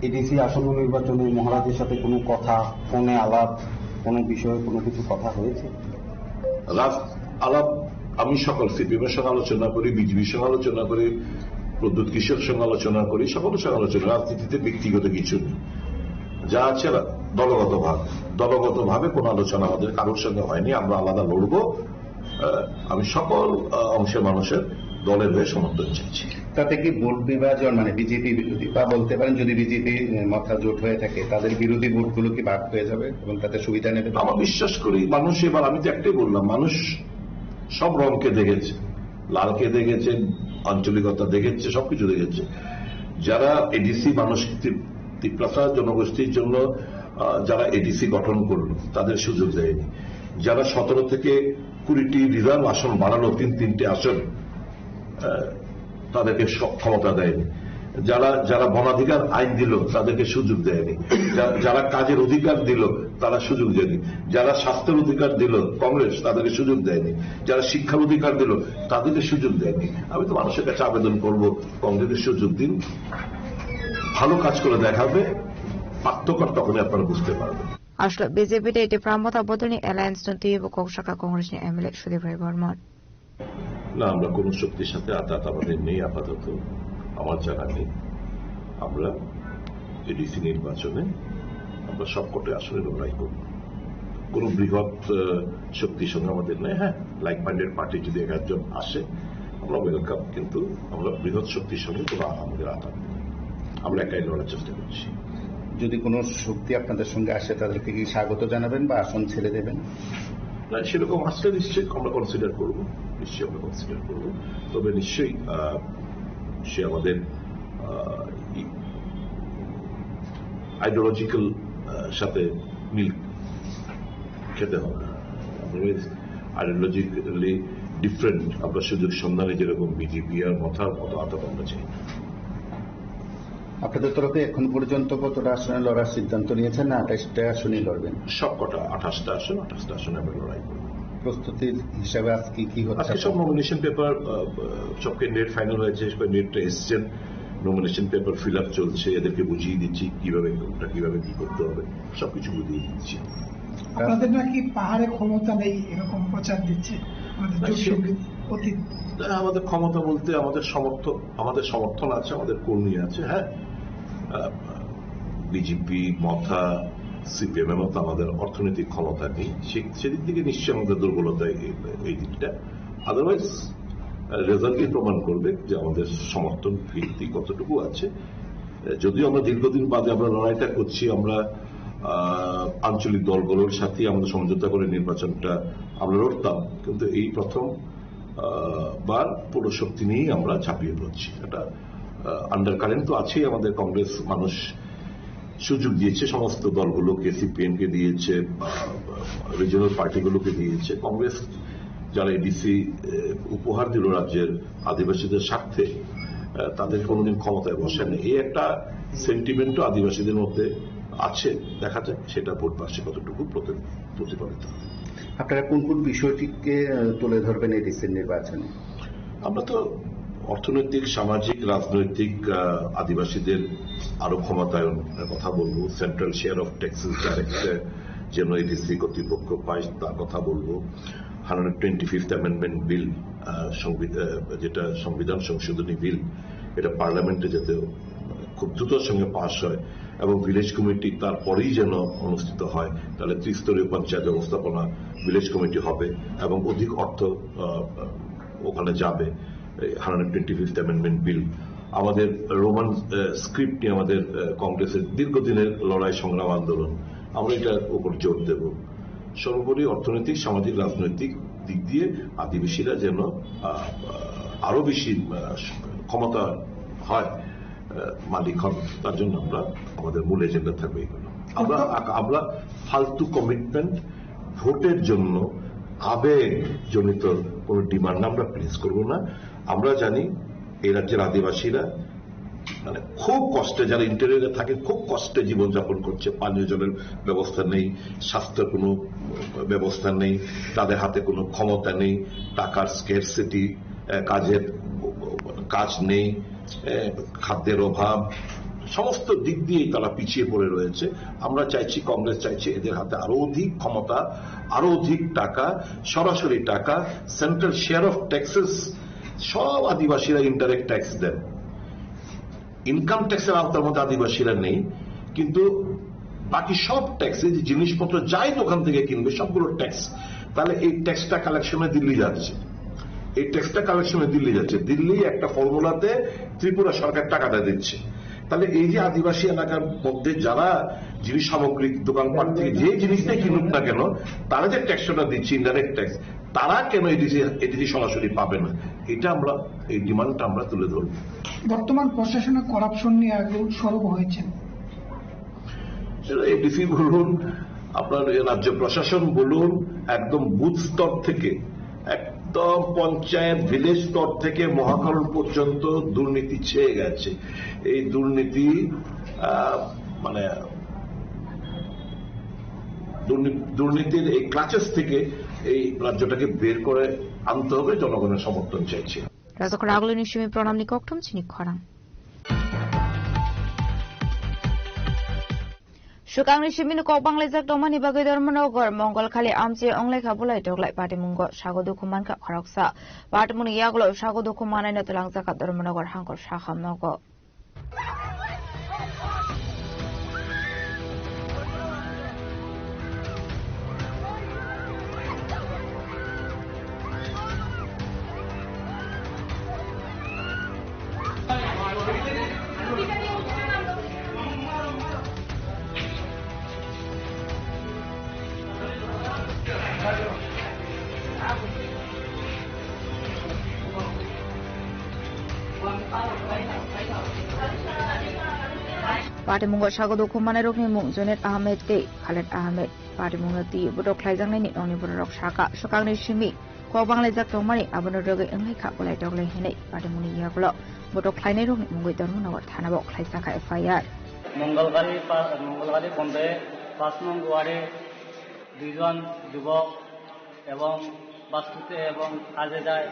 এডিসি আসন্ন নির্বাচনে মহারাজের সাথে কোনো কথা, ফোনে আলাপ, কোনো বিষয়ে কোনো কিছু কথা হয়েছে? রাজ আলাপ আমি সকল সিপিএম এর সঙ্গে আলোচনা করি, বিজেপির সঙ্গে আলোচনা করি, প্রদ্যুৎ কিশোর সঙ্গে আলোচনা করি, সকলের সঙ্গে আলোচনা। রাজনীতিতে ব্যক্তিগত কিছু নেই, যা আছে রা-, দলগতভাবে, দলগতভাবে কোনো আলোচনা আমাদের কারোর সঙ্গে হয়নি। আমরা আলাদা লড়বো। আহ, আমি সকল, আহ, অংশের মানুষের দলের হয়ে সমর্থন চাইছি। তাতে কি ভোট বিভাজন, মানে বিজেপি বিরোধী বা বলতে পারেন যদি বিজেপি মথা জোট হয়ে থাকে, তাদের বিরোধী ভোটগুলো কি ভাগ হয়ে যাবে এবং তাতে সুবিধা নেবে? আমার বিশ্বাস করি মানুষ এবার, আমি তো একটাই বললাম, মানুষ সব রংকে দেখেছে, লালকে দেখেছে, আঞ্চলিকতা দেখেছে, সবকিছু দেখেছে। যারা এডিসি মানুষ তি-, তিপ্রাসা জনগোষ্ঠীর জন্য, আহ, যারা এডিসি গঠন করলো, তাদের সুযোগ দেয়নি। যারা সতেরো থেকে কুড়িটি রিজার্ভ আসন বাড়ালো, তিন তিনটে আসন, আহ, তাদেরকে স-, ক্ষমতা দেয়নি। যারা, যারা বনাধিকার আইন দিল, তাদেরকে সুযোগ দেয়নি। যা-, যারা কাজের অধিকার দিল, তারা সুযোগ দেয়নি। যারা স্বাস্থ্যের অধিকার দিল কংগ্রেস, তাদেরকে সুযোগ দেয়নি। যারা শিক্ষার অধিকার দিল, তাদেরকে সুযোগ দেয়নি। আমি তো মানুষের কাছে আবেদন করব, কংগ্রেসকে সুযোগ দিন, ভালো কাজ করে দেখাবে, পার্থক্য তখনই আপনারা বুঝতে পারবেন। Achalo B J P tei Tipra Motha Bodolni alliance no twiwi bo kok sakha Congress ni M L A Sudip Rai Barman. না, আমরা কোনো শক্তির সাথে আতাত আমাদের নেই আপাতত, আমার জানা নেই। আমরা এডিসি নির্বাচনে আমরা সবকটি আসনে লড়াই করব। কোনো বৃহৎ, আহ, শক্তির সঙ্গে আমাদের নেই। হ্যাঁ, লাইক মাইন্ডেড পার্টি যদি এক একজন আসে, আমরা ওয়েলকাম, কিন্তু আমরা বৃহৎ শক্তির সঙ্গে কোনো আমাদের আতাত নেই। আমরা একাই লড়ার চেষ্টা করছি। যদি কোনো শক্তি আপনাদের সঙ্গে আসে, তাদেরকে কি স্বাগত জানাবেন বা আসন ছেড়ে দেবেন? না, সেরকম আসলে নিশ্চয়ই আমরা কনসিডার করব, নিশ্চয়ই আমরা কনসিডার করব। তবে নিশ্চয়ই, আহ, সে আমাদের, আহ, ই-, আইডিওলজিক্যাল, আহ, সাথে মিল খেতে হবে। আদারওয়াইজ আইডিওলজিক্যালি ডিফারেন্ট আমরা সুযোগ সন্ধানে যেরকম বিজেপি আর মথার মতো আতাত আমরা চাই না। আপনাদের তরফে এখন পর্যন্ত কতটা আসনে লড়ার সিদ্ধান্ত নিয়েছেন, না আঠাশটা আসনই লড়বেন? সবকটা, আঠাশটা আসন, আঠাশটা আসনে আমরা লড়াই করব। প্রস্তুতির হিসাবে আজকে কি হচ্ছে আজকে সব আপনার? নমিনেশন পেপার, আহ, সব ক্যান্ডিডেট ফাইনাল হয়েছে, ক্যান্ডিডেটরা এসছেন, নমিনেশন পেপার ফিল আপ চলছে, এদেরকে বুঝিয়ে দিচ্ছি কিভাবে কোনটা কিভাবে কি করতে হবে, সবকিছু বুঝিয়ে দিচ্ছি। আপনাদের নাকি পাহাড়ে ক্ষমতা নেই, এরকম প্রচার দিচ্ছে আমাদের না, জোট সে- সঙ্গে অতীত। না, আমাদের ক্ষমতা বলতে আমাদের সমর্থক, আমাদের সমর্থন আছে, আমাদের কর্মী আছে, হ্যাঁ। আহ, বিজেপি, মথা, সিপিএম এর মতো আমাদের অর্থনৈতিক ক্ষমতা নেই। সে-, সেদিক থেকে নিশ্চয়ই আমাদের দুর্বলতা এই, এই দিকটা। আদারওয়াইজ, আহ, রেজাল্টই প্রমাণ করবে যে আমাদের সমর্থন ভিত্তি কতটুকু আছে। আহ, যদিও আমরা দীর্ঘদিন বাদে আমরা লড়াইটা করছি, আমরা, আহ, আঞ্চলিক দলগুলোর সাথে আমরা সমঝোতা করে নির্বাচনটা আমরা লড়তাম, কিন্তু এই প্রথম, আহ, বার পুরো শক্তি নিয়েই আমরা ঝাঁপিয়ে পড়ছি। একটা, আহ, আন্ডারকারেন্ট তো আছেই, আমাদের কংগ্রেস মানুষ সুযোগ দিয়েছে সমস্ত দলগুলোকে, সিপিএম কে দিয়েছে, আহ, রিজিওনাল পার্টিগুলোকে দিয়েছে। কংগ্রেস যারা এডিসি, আহ, উপহার দিল রাজ্যের আদিবাসীদের স্বার্থে, আহ, তাদের কোনোদিন ক্ষমতায় বসেনি। এই একটা সেন্টিমেন্টও আদিবাসীদের মধ্যে আছে। দেখা যাক সেটা ভোট বাক্সে কতটুকু প্রতি-, প্রতিফলিত হয়। আপনারা কোন কোন বিষয়টিকে, আহ, তুলে ধরবেন এডিসির নির্বাচনে? আমরা তো অর্থনৈতিক, সামাজিক, রাজনৈতিক, আহ, আদিবাসীদের আরো ক্ষমতায়ন কথা বলবো, central share of taxes direct যেন এডিসি কর্তৃপক্ষ পায় তার কথা বলবো। Hundred twenty fifth amendment bill, আহ, সংবিধা-, আহ, যেটা সংবিধান সংশোধনী বিল, এটা পার্লামেন্টে যাতে খুব দ্রুতর সঙ্গে পাস হয় এবং ভিলেজ কমিটি তারপরেই যেন অনুষ্ঠিত হয়, তাহলে ত্রিস্তরীয় পঞ্চায়েত ব্যবস্থাপনা ভিলেজ কমিটি হবে এবং অধিক অর্থ, আহ, ওখানে যাবে। হান্ড্রেড টোয়েন্টি ফিফথ অ্যামেন্ডমেন্ট বিল, আমাদের রোমান, আহ, স্ক্রিপ্ট নিয়ে আমাদের, আহ, কংগ্রেসের দীর্ঘদিনের লড়াই, সংগ্রাম, আন্দোলন, আমরা এটার উপর জোর দেব। সর্বোপরি অর্থনৈতিক, সামাজিক, রাজনৈতিক দিক দিয়ে আদিবাসীরা যেন, আহ, আহ, আরো বেশি, আহ, ক্ষমতা হয়, আহ, মালিক হন, তার জন্য আমরা, আমাদের মূল এজেন্ডা থাকবে এগুলো। আমরা, আমরা ফালতু কমিটমেন্ট, ভোটের জন্য আবেগ জনিত কোনো ডিমান্ড আমরা প্লেস করব না। আমরা জানি এই রাজ্যের আদিবাসীরা মানে খুব কষ্টে, যারা ইন্টেরিয়রে থাকে, খুব কষ্টে জীবনযাপন করছে। পানীয় জলের ব্যবস্থা নেই, স্বাস্থ্যের কোনো ব্যবস্থা নেই, তাদের হাতে কোনো ক্ষমতা নেই, টাকার স্কেরসিটি, আহ, কাজের, কাজ নেই, আহ, খাদ্যের অভাব, সমস্ত দিক দিয়েই তারা পিছিয়ে পড়ে রয়েছে। আমরা চাইছি, কংগ্রেস চাইছে এদের হাতে আরো অধিক ক্ষমতা, আরো অধিক টাকা, সরাসরি টাকা, সেন্ট্রাল শেয়ার অফ ট্যাক্সেস, সব আদিবাসীরা ইনডাইরেক্ট ট্যাক্স দেন। ইনকাম ট্যাক্সের আওতার মধ্যে আদিবাসীরা নেই, কিন্তু বাকি সব ট্যাক্স, এই যে জিনিসপত্র যাই দোকান থেকে কিনবে, সবগুলো ট্যাক্স। তাহলে এই ট্যাক্সটা কালেকশনে দিল্লি যাচ্ছে, এই ট্যাক্সটা কালেকশনে দিল্লি যাচ্ছে। দিল্লি একটা ফর্মুলাতে ত্রিপুরা সরকার টাকাটা দিচ্ছে। তাহলে এই যে আদিবাসী এলাকার মধ্যে যারা জিনিস সামগ্রিক দোকানপাট থেকে যে জিনিসটাই কিনুক না কেন, তারা যে ট্যাক্সটা দিচ্ছে, ইনডাইরেক্ট ট্যাক্স, তারা কেন এডিসি, এডিসি সরাসরি পাবে না? এটা আমরা, এই ডিমান্ডটা আমরা তুলে ধরবো। বর্তমান প্রশাসনে করাপশন নিয়ে আগেও সরব হয়েছেন। সেটা এডিসি বলুন, আপনার এই রাজ্য প্রশাসন বলুন, একদম বুথ স্তর থেকে, একদম পঞ্চায়েত, ভিলেজ স্তর থেকে মহাকরণ পর্যন্ত দুর্নীতি ছেয়ে গেছে। এই দুর্নীতি, আহ, মানে, দুর্নী-, দুর্নীতির এই ক্লাচেস থেকে এই রাজ্যটাকে বের করে আনতে হবে, জনগণের সমর্থন চাইছি। Rajakhor Agulini simi pranamni kokthum chini khorang. Swkangni simino kok banglaijak tongmani bagwi Dharmanagar Mongol khali amchai wnglaikha bulai toklai patimungo sago dukhu mankha khoroksa. Patimungni yagulo sago dukhu manaino twlangjakha Dharmanagar hangkor sakham nogo. Patimungo sago dukhu manairokni mung Junaid Ahmed tei Khaled Ahmed. Patimungno twi botok khlaijaknai ni nokni bororok sakha, swkangni simi kok banglaijak tongmani, abono rwgwi wnglaikha bulai toklai hinwi. Patimungni yagulo botok khlainairokni mungwi Dharmanagar thanao khlaijakha F I R. মঙ্গলকালী পা-, মঙ্গলকালী পঞ্চায়েত পাঁচ নং ওয়ার্ডে দুইজন যুবক এবং বাস্তুতে এবং কাজে যায়।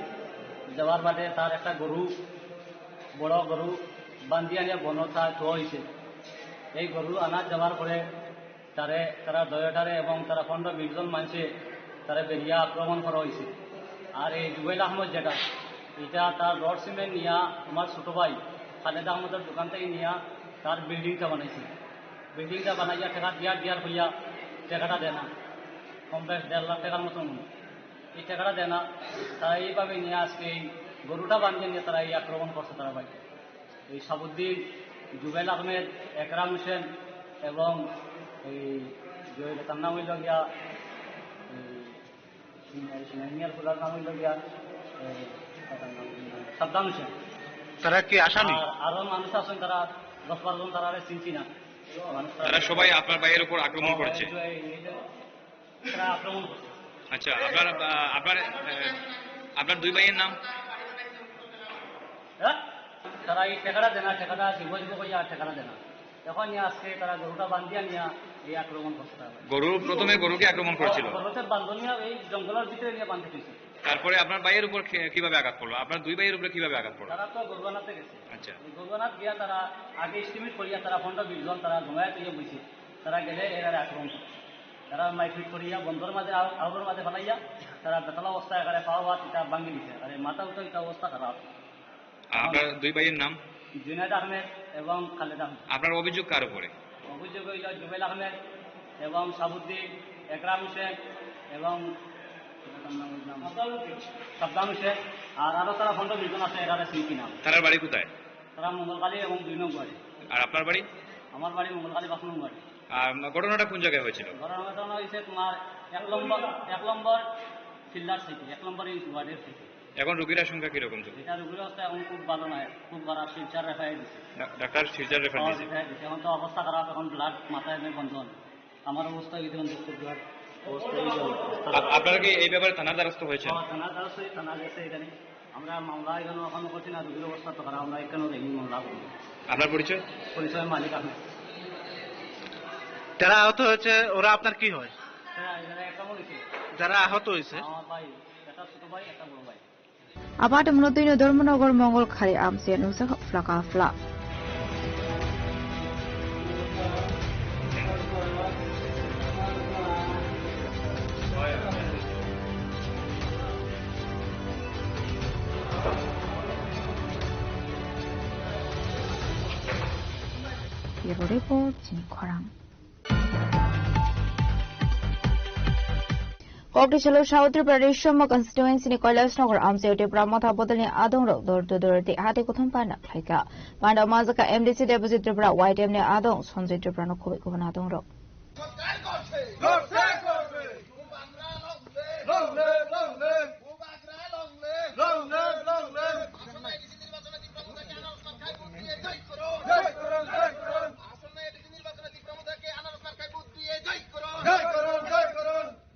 যাওয়ার বাদে তার একটা গরু, বড় গরু বান্ধিয়া নিয়ে বনো তার থোয়া হয়েছে। এই গরু আনা যাওয়ার পরে তারে, তারা দয়াটারে এবং তারা পনেরো বিশ জন মানছে তারা বেরিয়া আক্রমণ করা হয়েছে। আর এই জুবেল আহমদ যেটা, এটা তার রড সিমেন্ট নিয়া আমার ছোট ভাই খালেদ আহমদের দোকান থেকে নিয়া তার বিল্ডিংটা বানাইছে। বিল্ডিংটা বানাইয়া টাকা দিয়ার দিয়ার হইয়া টাকাটা দেয় না, কম বেশ দেড় লাখ টাকার মতো মনে হয়। এই টাকাটা দেয় না, তারা এইভাবে নিয়ে আজকে এই গরুটা বানিয়ে নিয়ে তারা এই আক্রমণ করছে তারা ভাই। এই সাবুদ্দিন, জুবেল আহমেদ, একরাম হোসেন এবং এই যে তার নাম হইল গিয়া, এই সিনিয়র, সিনিয়র ফুলার নাম হইল গিয়া, এই তার নাম হইল সাদ্দাম হোসেন। তারা কি আসামি? আর আরো মানুষ আছেন, তারা দশ বারো জন, তারা আর চিনছি না। মানুষ তারা তারা সবাই আপনার ভাইয়ের উপর আক্রমণ করেছে? এই, এই, এই যে তারা আক্রমণ করছে। আচ্ছা, আপনার, আহ, আপনার, আহ, আপনার দুই ভাইয়ের নাম? হ্যাঁ? তারা এই টাকাটা দেনা, টাকাটা দিব দিব কইয়া আর টাকাটা দেনা। এখন নিয়ে আজকে তারা গরুটা বান্ধিয়া নিয়ে এই আক্রমণ করছে তারা। গরু, প্রথমে গরুকে আক্রমণ করেছিল? গরুতে বান্ধন নিয়ে এই জঙ্গলের ভিতরে নিয়ে বান্ধে দিয়েছে। তারপরে আপনার ভাইয়ের উপর খে-, কিভাবে আঘাত করলো? আপনার দুই ভাইয়ের উপরে কিভাবে আঘাত করলো? তারা তো গরু আনাতে গেছে। আচ্ছা। এই গরু আনাত গিয়া তারা আগে এস্টিমেট করিয়া তারা পনেরো বিশ জন তারা জমায়েত হইয়া বইছে। তারা গেলে এরা আক্রমণ করছে। তারা মাইক ফিট করিয়া বন্ধর মাঝে আউ-, আউরর মাঝে ফেলাইয়া তারা বেতালা অবস্থা এখানে পাওয়া হাত এটা ভাঙি দিছে। আরে মাথা উঠে এটা অবস্থা খারাপ। আপনার দুই ভাইয়ের নাম? জুনায়েদ আহমেদ এবং খালেদ আহমেদ। আপনার অভিযোগ কার উপরে? অভিযোগ হইল জুবেল আহমেদ এবং সাবুদ্দিন, একরাম হোসেন এবং সাদ্দাম হোসেন। আর আরো তারা পনেরো বিশ জন আছে, এরা চিনছি না। তারার বাড়ি কোথায়? তারা মঙ্গলকালী এবং দুই নম্বরে। আর আপনার বাড়ি? আমার বাড়ি মঙ্গলকালী পাঁচ নম্বরে। আর ঘটনাটা কোন জায়গায় হয়েছিল? ঘটনা, ঘটনা হয়েছে তোমার এক নম্বর, এক নম্বর ফিল্ডার থেকে, এক নম্বর এই ওয়ার্ডের থেকে। এখন রোগীর আশঙ্কা কিরকম চলছে? এটা রোগীর অবস্থা এখন খুব ভালো নয়, খুব খারাপ, শিলচর রেফার দিছে। ডা-, ডাক্তার শিলচর রেফার দিছে? রেফার দিছে। এখন তো অবস্থা খারাপ, এখন ব্লাড মাথায় এমনি বন্ধ হয়। আমার অবস্থা এই ধরনের দুঃখ বিরাট অবস্থা এই ধরনের অবস্থা। আপ-, আপনারা কি এই ব্যাপারে থানার দ্বারস্থ হয়েছেন? হ্যাঁ, থানার দ্বারস্থ হয়ে থানা গেছে এখানে। আমরা মামলা এখানে ওখানে করছি না, রোগীর অবস্থা তো খারাপ, আমরা এখানেও দেখি মামলা করি। আপনার পরিচয়? পরিচয় মালিক আহমেদ। যারা আহত হয়েছে, ওরা আপনার কি হয়? হ্যাঁ, এখানে একটা মনে হচ্ছে। যারা আহত হয়েছে? আমার ভাই, একটা ছোট ভাই, একটা বড় ভাই। Abat mwnwi twi no Dharmanagar Mongol khari amchai nungsa kha phlaka phla. Bureau Report, chini khorang. Kokdisalo South Tripura Rishoma constituency ni Kailasnagar amchaio Tipra Motha bodolni adongrok dor to dor tei hati kuthum panda khlaikha. Panda manjakha M D C Debojit Tripura, Y T F ni adong Sanjay Tripura no khoboi kubun adongrok.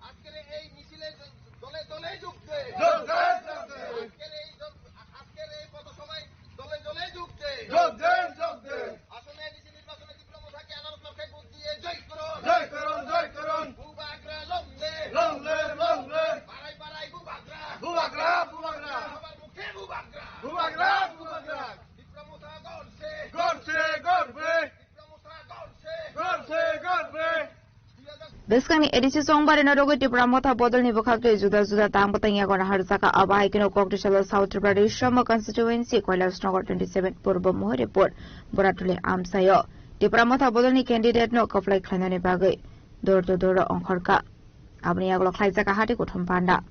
আজকের এই মিছিলে জ-, দলে দলে যোগ দে। যোগ দেন, যোগ দেন। আজকের এই জন-, আ-, আজকের এই পথসভায় দলে দলে যোগ দে। যোগ দেন, যোগ দেন। আসন্ন এডিসি নির্বাচনে তীব্র মোথাকে আনারস মার্কায় ভোট দিয়ে জয় করুন। জয় করুন, জয় করুন। বুবাগ্রা long live। Long live, long live। বারাই বারাই বুবাগ্রা। বুবাগ্রা, বুবাগ্রা। সবার মুখে বুবাগ্রা। বুবাগ্রা, বুবাগ্রা। তীব্র মোথা গর্জে। গর্জে, গর্জে। তীব্র মোথা গর্জে। গর্জে, গর্জে। Bwskangni A D C chongbarino rwgwi Tipra Motha bodolni bwkhaktwi juda juda tang bwtang yago naharjaka. Abo hai kheno Kokdisalo South Tripura Rishoma constituency, Kailasnagar twenty seven, Purbo Mohoripur, Boratuli amchaio Tipra Motha bodolni candidate no kwplai khlainani bagwi door to door ongkhorkha. Aboni yagulo khlaijak hati kuthum panda.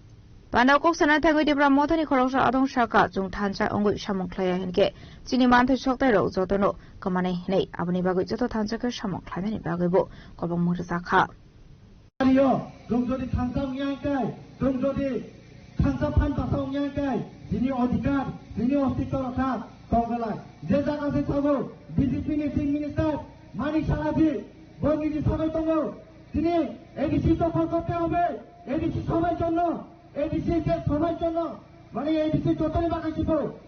Panda kok sana thangwi Tipra Mothani khoroksa adong saka, chwng thansa wngwi samung khlaiya hinkhe chini manthai soktai rok jotono kwmanai hinwi aboni bagwi joto thansa khe samung khlainani bagwi bo kobong mwrwjakha. Chwng jodi thansa wngya hinkhe, chwng jodi thansa phan basa wngya hinkhe, chini odhikar, chini ostitto rokha tonggalai. Je jaga se thago B J P ni Chief Minister Manik Saha ji, bo niji sabai tongo, Tini A D C dokhol korte hobe, A D C sobai jonno, A D C je sobai jonno, mane A D C jotoni bagwi sibo.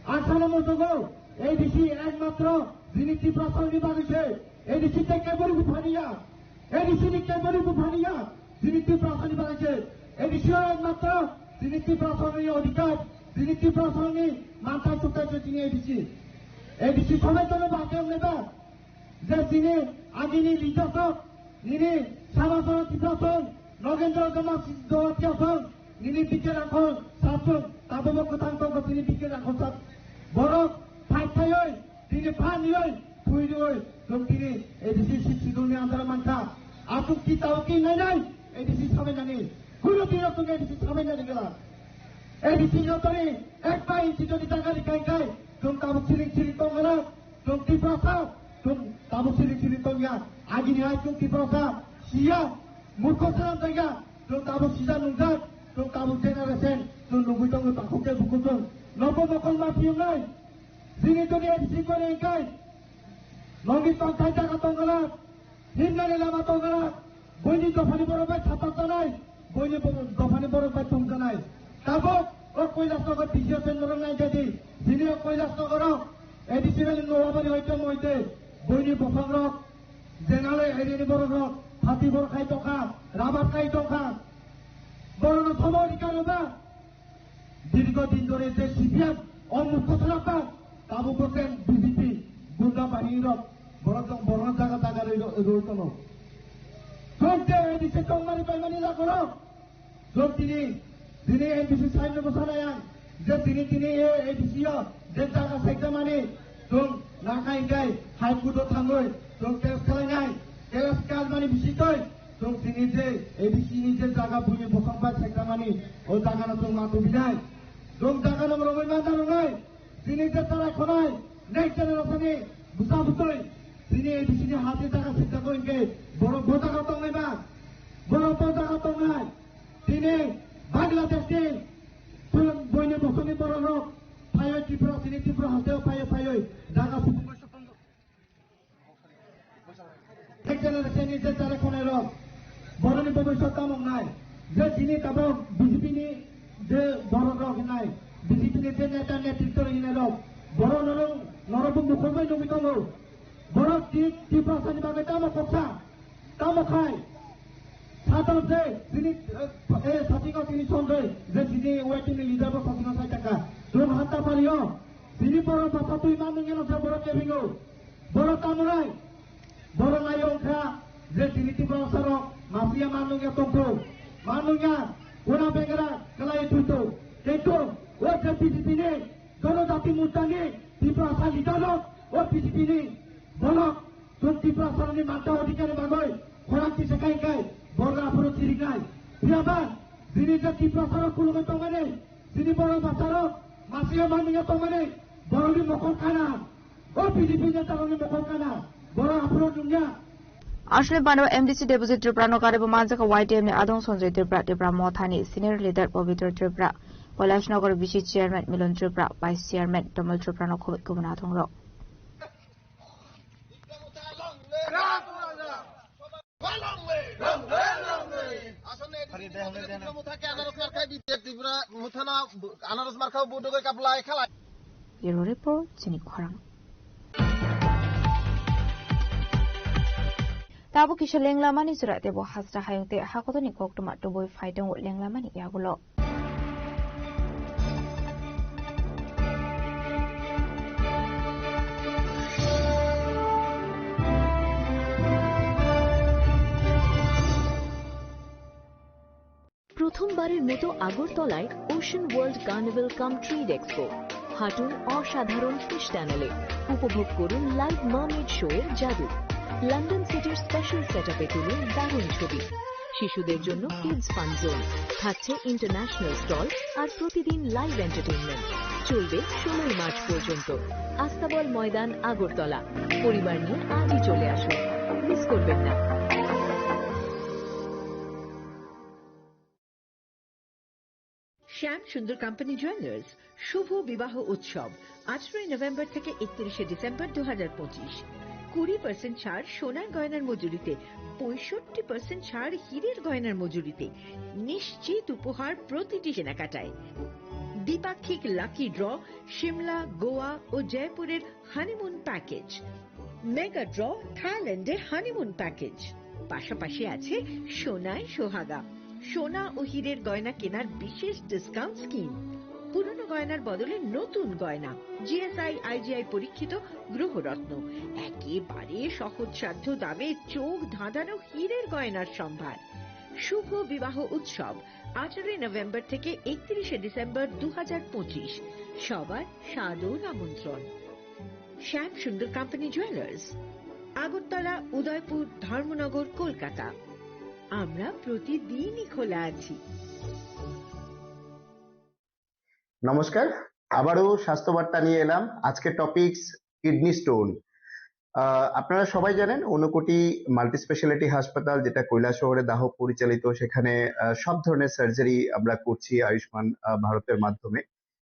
Asano musugo, A D C ekmatro jini Tiprasani bagwi se, A D C te kebori buphaniya, A D C ni kebori buphaniya, jini Tiprasani bagwi se. A D C o ekmatro chini Tiprasani odhikar, chini Tiprasani manthai sukthai se chini A D C. A D C sobai tono bahai wngnai ba, je chini agini leader rok, nini Samason Tiprasong, Nogendra Dama Jamatia song, nini bikhe rakhol sap song, tabukbo kwthang tongkha chini bikhe rakhol sap. Borok phai phaiwi, tini phan riwi, thui riwi, chwng tini A D C seat sidulni andaro mankha. Aswk ki tao ki nai nai, A D C sabai nani. Kuno tiro chwng A D C sabai nani gela. A D C jotoni ek bai inchi jodi jaga rikai kai, chwng tabuk siling siling tong gela, chwng Tiprasa, chwng tabuk siling siling tong ya. Agini hai chwng Tiprasa, siya, murkho salam jaya, chwng tabuk sija nungjak, chwng tabuk generation, chwng nugui tongo takhuk ke bukuchwng. Nobo mokol ma phiyung nai. Chini jodi A D C kore kai, nongni tongthai jaga tong gela, himnani lama tong gela, boini dophani borok bai satak janai, boini bo-, dophani borok bai tong janai. Tabuk o Kailasnagar D C o pen norok nai jadi, chini o Kailasnagar o A D C bai Noabari hoite moite, boini bosong rok, Jenale area ni borok rok, pati borok khai tongkha, rabar khai tongkha, borok no somo rika rwba. Dirgo din dhore je C P M o mukho khwlapha, tabuk bo khe B J P gunda bahini rok borok jong borok jaga jaga rwi rwi tono. Chwng je A D C tongmani paimani lagoro, chwng tini, tini M D C side no bwsana yang, je tini tini A D C o je jaga saikta mani, chwng nakai kai High Court o thangwi chwng case khlainai. Case kalmani bisingtwi chwng tini je A D C ni je jaga buini bosong bai saikta mani, o jaga no chwng ma tubinai. Chwng jaga no romwi ma narwnai. Tini je chara khonai next generation ni bwsa bwtwi tini A D C ni ha je jaga saikta ko hinkhe borok bo jaga tongnai ba, borok bo jaga tongnai. Tini Bangladesh ni chwng buini bosong ni borok rok phaiwi Tripura, tini Tripura hasteo phaiwi phaiwi jaga supung. Next generation ni je chara khonai rok, boroni bobiswt tamo wngnai, je chini tabuk B J P ni je borok rok hinai, B J P ni je neta netritwa hinai rok, borok norok, norok bo mukhung bai nugwi tongo. Borok ti Tiprasa ni bagwi tamo koksa, tamo khai, sadar je chini, eh, eh, satingo chini sondoi, je chini waiting ni leader bo satingo sai taka, chwng hanta pari o, chini borok basa twi ma nungya no je borok kebingo. Borok tamunai, borok nai wngkha je tini Tiprasa rok mafia manungya tongkho, manungya ura bengra kalai thuto, kintu o je B J P ni Jonojati Morcha ni Tiprasa leader rok o B J P ni borok chwng Tiprasa ni manta odhikar ni bagwi khorang kisa kai kai borok aphuru chiriknai. Phiyaba chini je Tiprasa rok khulumui tongmani, chini borok basa rok mafia manungya tongmani borokni mokol kana. O B J P neta rokni mokol kana, borok aphuru nungya. Aswk bano M D C Debojit Tripura no karwi bo manjak Y T F ni adong Sanjay Tripura, Tipra Motha ni senior leader Pabitra Tripura, Kailash Nagar V C chairman Milon Tripura, vice chairman Tamal Tripura no khoboi kubun adong rok. Bureau report, chini khorang. Tabuk kisa lenglamani chwra teibo hasra hayung tei hakotorni koktwma tubui phai tongo lenglamani yagulo. প্রথমবারের মতো আগরতলায় ocean world carnival কাম trade expo. হাঁটুন অসাধারণ ফিশ টানেলে, উপভোগ করুন live mermaid show এর জাদু। লন্ডন সিটির স্পেশাল সেটআপে তুলুন দারুণ ছবি। শিশুদের জন্য কিডস ফান জোন, থাকছে ইন্টারন্যাশনাল স্টল আর প্রতিদিন লাইভ এন্টারটেইনমেন্ট। চলবে ষোলোই মার্চ পর্যন্ত। আস্তাবল ময়দান, আগরতলা। পরিবার নিয়ে আজই চলে আসুন, মিস করবেন না। শ্যাম সুন্দর কোম্পানি জুয়েলার্স শুভ বিবাহ উৎসব আঠারোই নভেম্বর থেকে একত্রিশে ডিসেম্বর দু হাজার পঁচিশ। কুড়ি পার্সেন্ট ছাড় সোনার গয়নার মজুরিতে, পঁয়ষট্টি পার্সেন্ট ছাড় হীরের গয়নার মজুরিতে, নিশ্চিত উপহার প্রতিটি কেনাকাটায়। দ্বিপাক্ষিক লাকি ড্র সিমলা, গোয়া ও জয়পুরের হানিমুন প্যাকেজ, মেগা ড্র থাইল্যান্ডে হানিমুন প্যাকেজ, পাশাপাশি আছে সোনায় সোহাগা। সোনা ও হীরের গয়না কেনার বিশেষ ডিসকাউন্ট স্কিম। পুরনো গয়নার বদলে নতুন গয়না। জিএসআই আইজিআই পরীক্ষিত গ্রহরত্ন, একেবারে সহজসাধ্য দামে চোখ ধাঁধানো হীরের গয়নার সম্ভার। শুভ বিবাহ উৎসব, আঠারোই নভেম্বর থেকে একত্রিশে ডিসেম্বর দু হাজার পঁচিশ। সবার সাদর আমন্ত্রণ। শ্যাম সুন্দর কোম্পানি জুয়েলার্স, আগরতলা, উদয়পুর, ধর্মনগর, কলকাতা। আমরা প্রতিদিনই খোলা আছি। নমস্কার, আবারও স্বাস্থ্য বার্তা নিয়ে এলাম। আজকে টপিকস কিডনি স্টোন। আপনারা সবাই জানেন, ঊনকোটি মাল্টি স্পেশালিটি হাসপাতাল, যেটা কৈলাসহরে দাহ পরিচালিত, সেখানে আহ, সব ধরনের সার্জারি আমরা করছি আয়ুষ্মান আহ, ভারতের মাধ্যমে।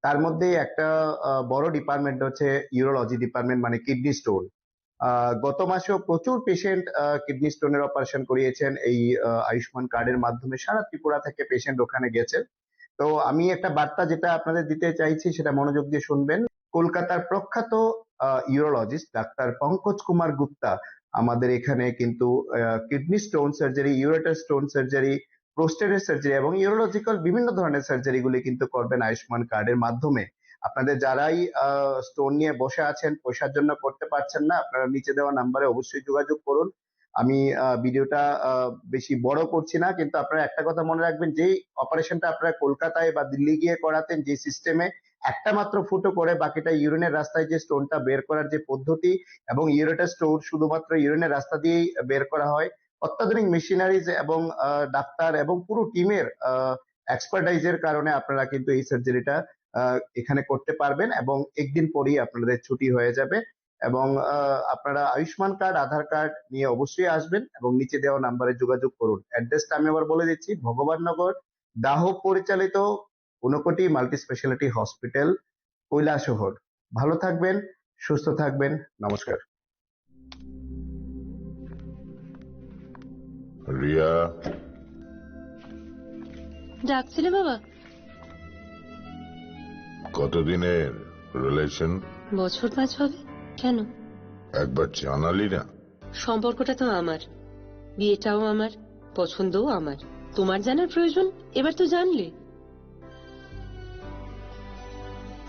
তার মধ্যে একটা আহ, বড় ডিপার্টমেন্ট হচ্ছে ইউরোলজি ডিপার্টমেন্ট, মানে কিডনি স্টোন। আহ, গত মাসেও প্রচুর পেশেন্ট কিডনি স্টোনের অপারেশন করিয়েছেন এই আহ, আয়ুষ্মান কার্ডের মাধ্যমে। সারা ত্রিপুরা থেকে পেশেন্ট ওখানে গেছেন। তো আমি একটা বার্তা যেটা আপনাদের দিতে চাইছি, সেটা মনোযোগ দিয়ে শুনবেন। কলকাতার প্রখ্যাত ইউরোলজিস্ট ডাক্তার পঙ্কজ কুমার গুপ্তা আমাদের এখানে কিন্তু kidney stone surgery, ureter stone surgery, প্রোস্টেটের সার্জারি এবং ইউরোলজিক্যাল বিভিন্ন ধরনের সার্জারিগুলি কিন্তু করবেন আয়ুষ্মান কার্ডের মাধ্যমে। আপনাদের যারাই স্টোন নিয়ে বসে আছেন, পয়সার জন্য করতে পারছেন না, আপনারা নিচে দেওয়া নাম্বারে অবশ্যই যোগাযোগ করুন। আমি আহ, ভিডিওটা আহ, বেশি বড় করছি না, কিন্তু আপনারা একটা কথা মনে রাখবেন, যেই অপারেশনটা আপনারা কলকাতায় বা দিল্লি গিয়ে করাতেন, যে সিস্টেমে একটা মাত্র ফুটো করে বাকিটা ইউরিনের রাস্তায় যে স্টোনটা বের করার যে পদ্ধতি এবং ইউরেটার স্টোন শুধুমাত্র ইউরিনের রাস্তা দিয়েই বের করা হয়, অত্যাধুনিক মেশিনারিজ এবং আহ, ডাক্তার এবং পুরো টিমের এক্সপার্টাইজের কারণে আপনারা কিন্তু এই সার্জারিটা এখানে করতে পারবেন এবং একদিন পরেই আপনাদের ছুটি হয়ে যাবে। এবং আহ, আপনারা আয়ুষ্মান কার্ড, আধার কার্ড নিয়ে অবশ্যই আসবেন এবং নিচে দেওয়া নাম্বারে যোগাযোগ করুন। অ্যাড্রেসটা আমি আবার বলে দিচ্ছি, ভগবাননগর, দাহ পরিচালিত Unakoti multi speciality hospital, Kailashahar. ভালো থাকবেন, সুস্থ থাকবেন। নমস্কার। রিয়া। ডাকছিলে বাবা? কতদিনের রিলেশন? বছর পাঁচ হবে। কেন? একবার জানালি না। সম্পর্কটা তো আমার, বিয়েটাও আমার, পছন্দও আমার। তোমার জানার প্রয়োজন, এবার তো জানলে।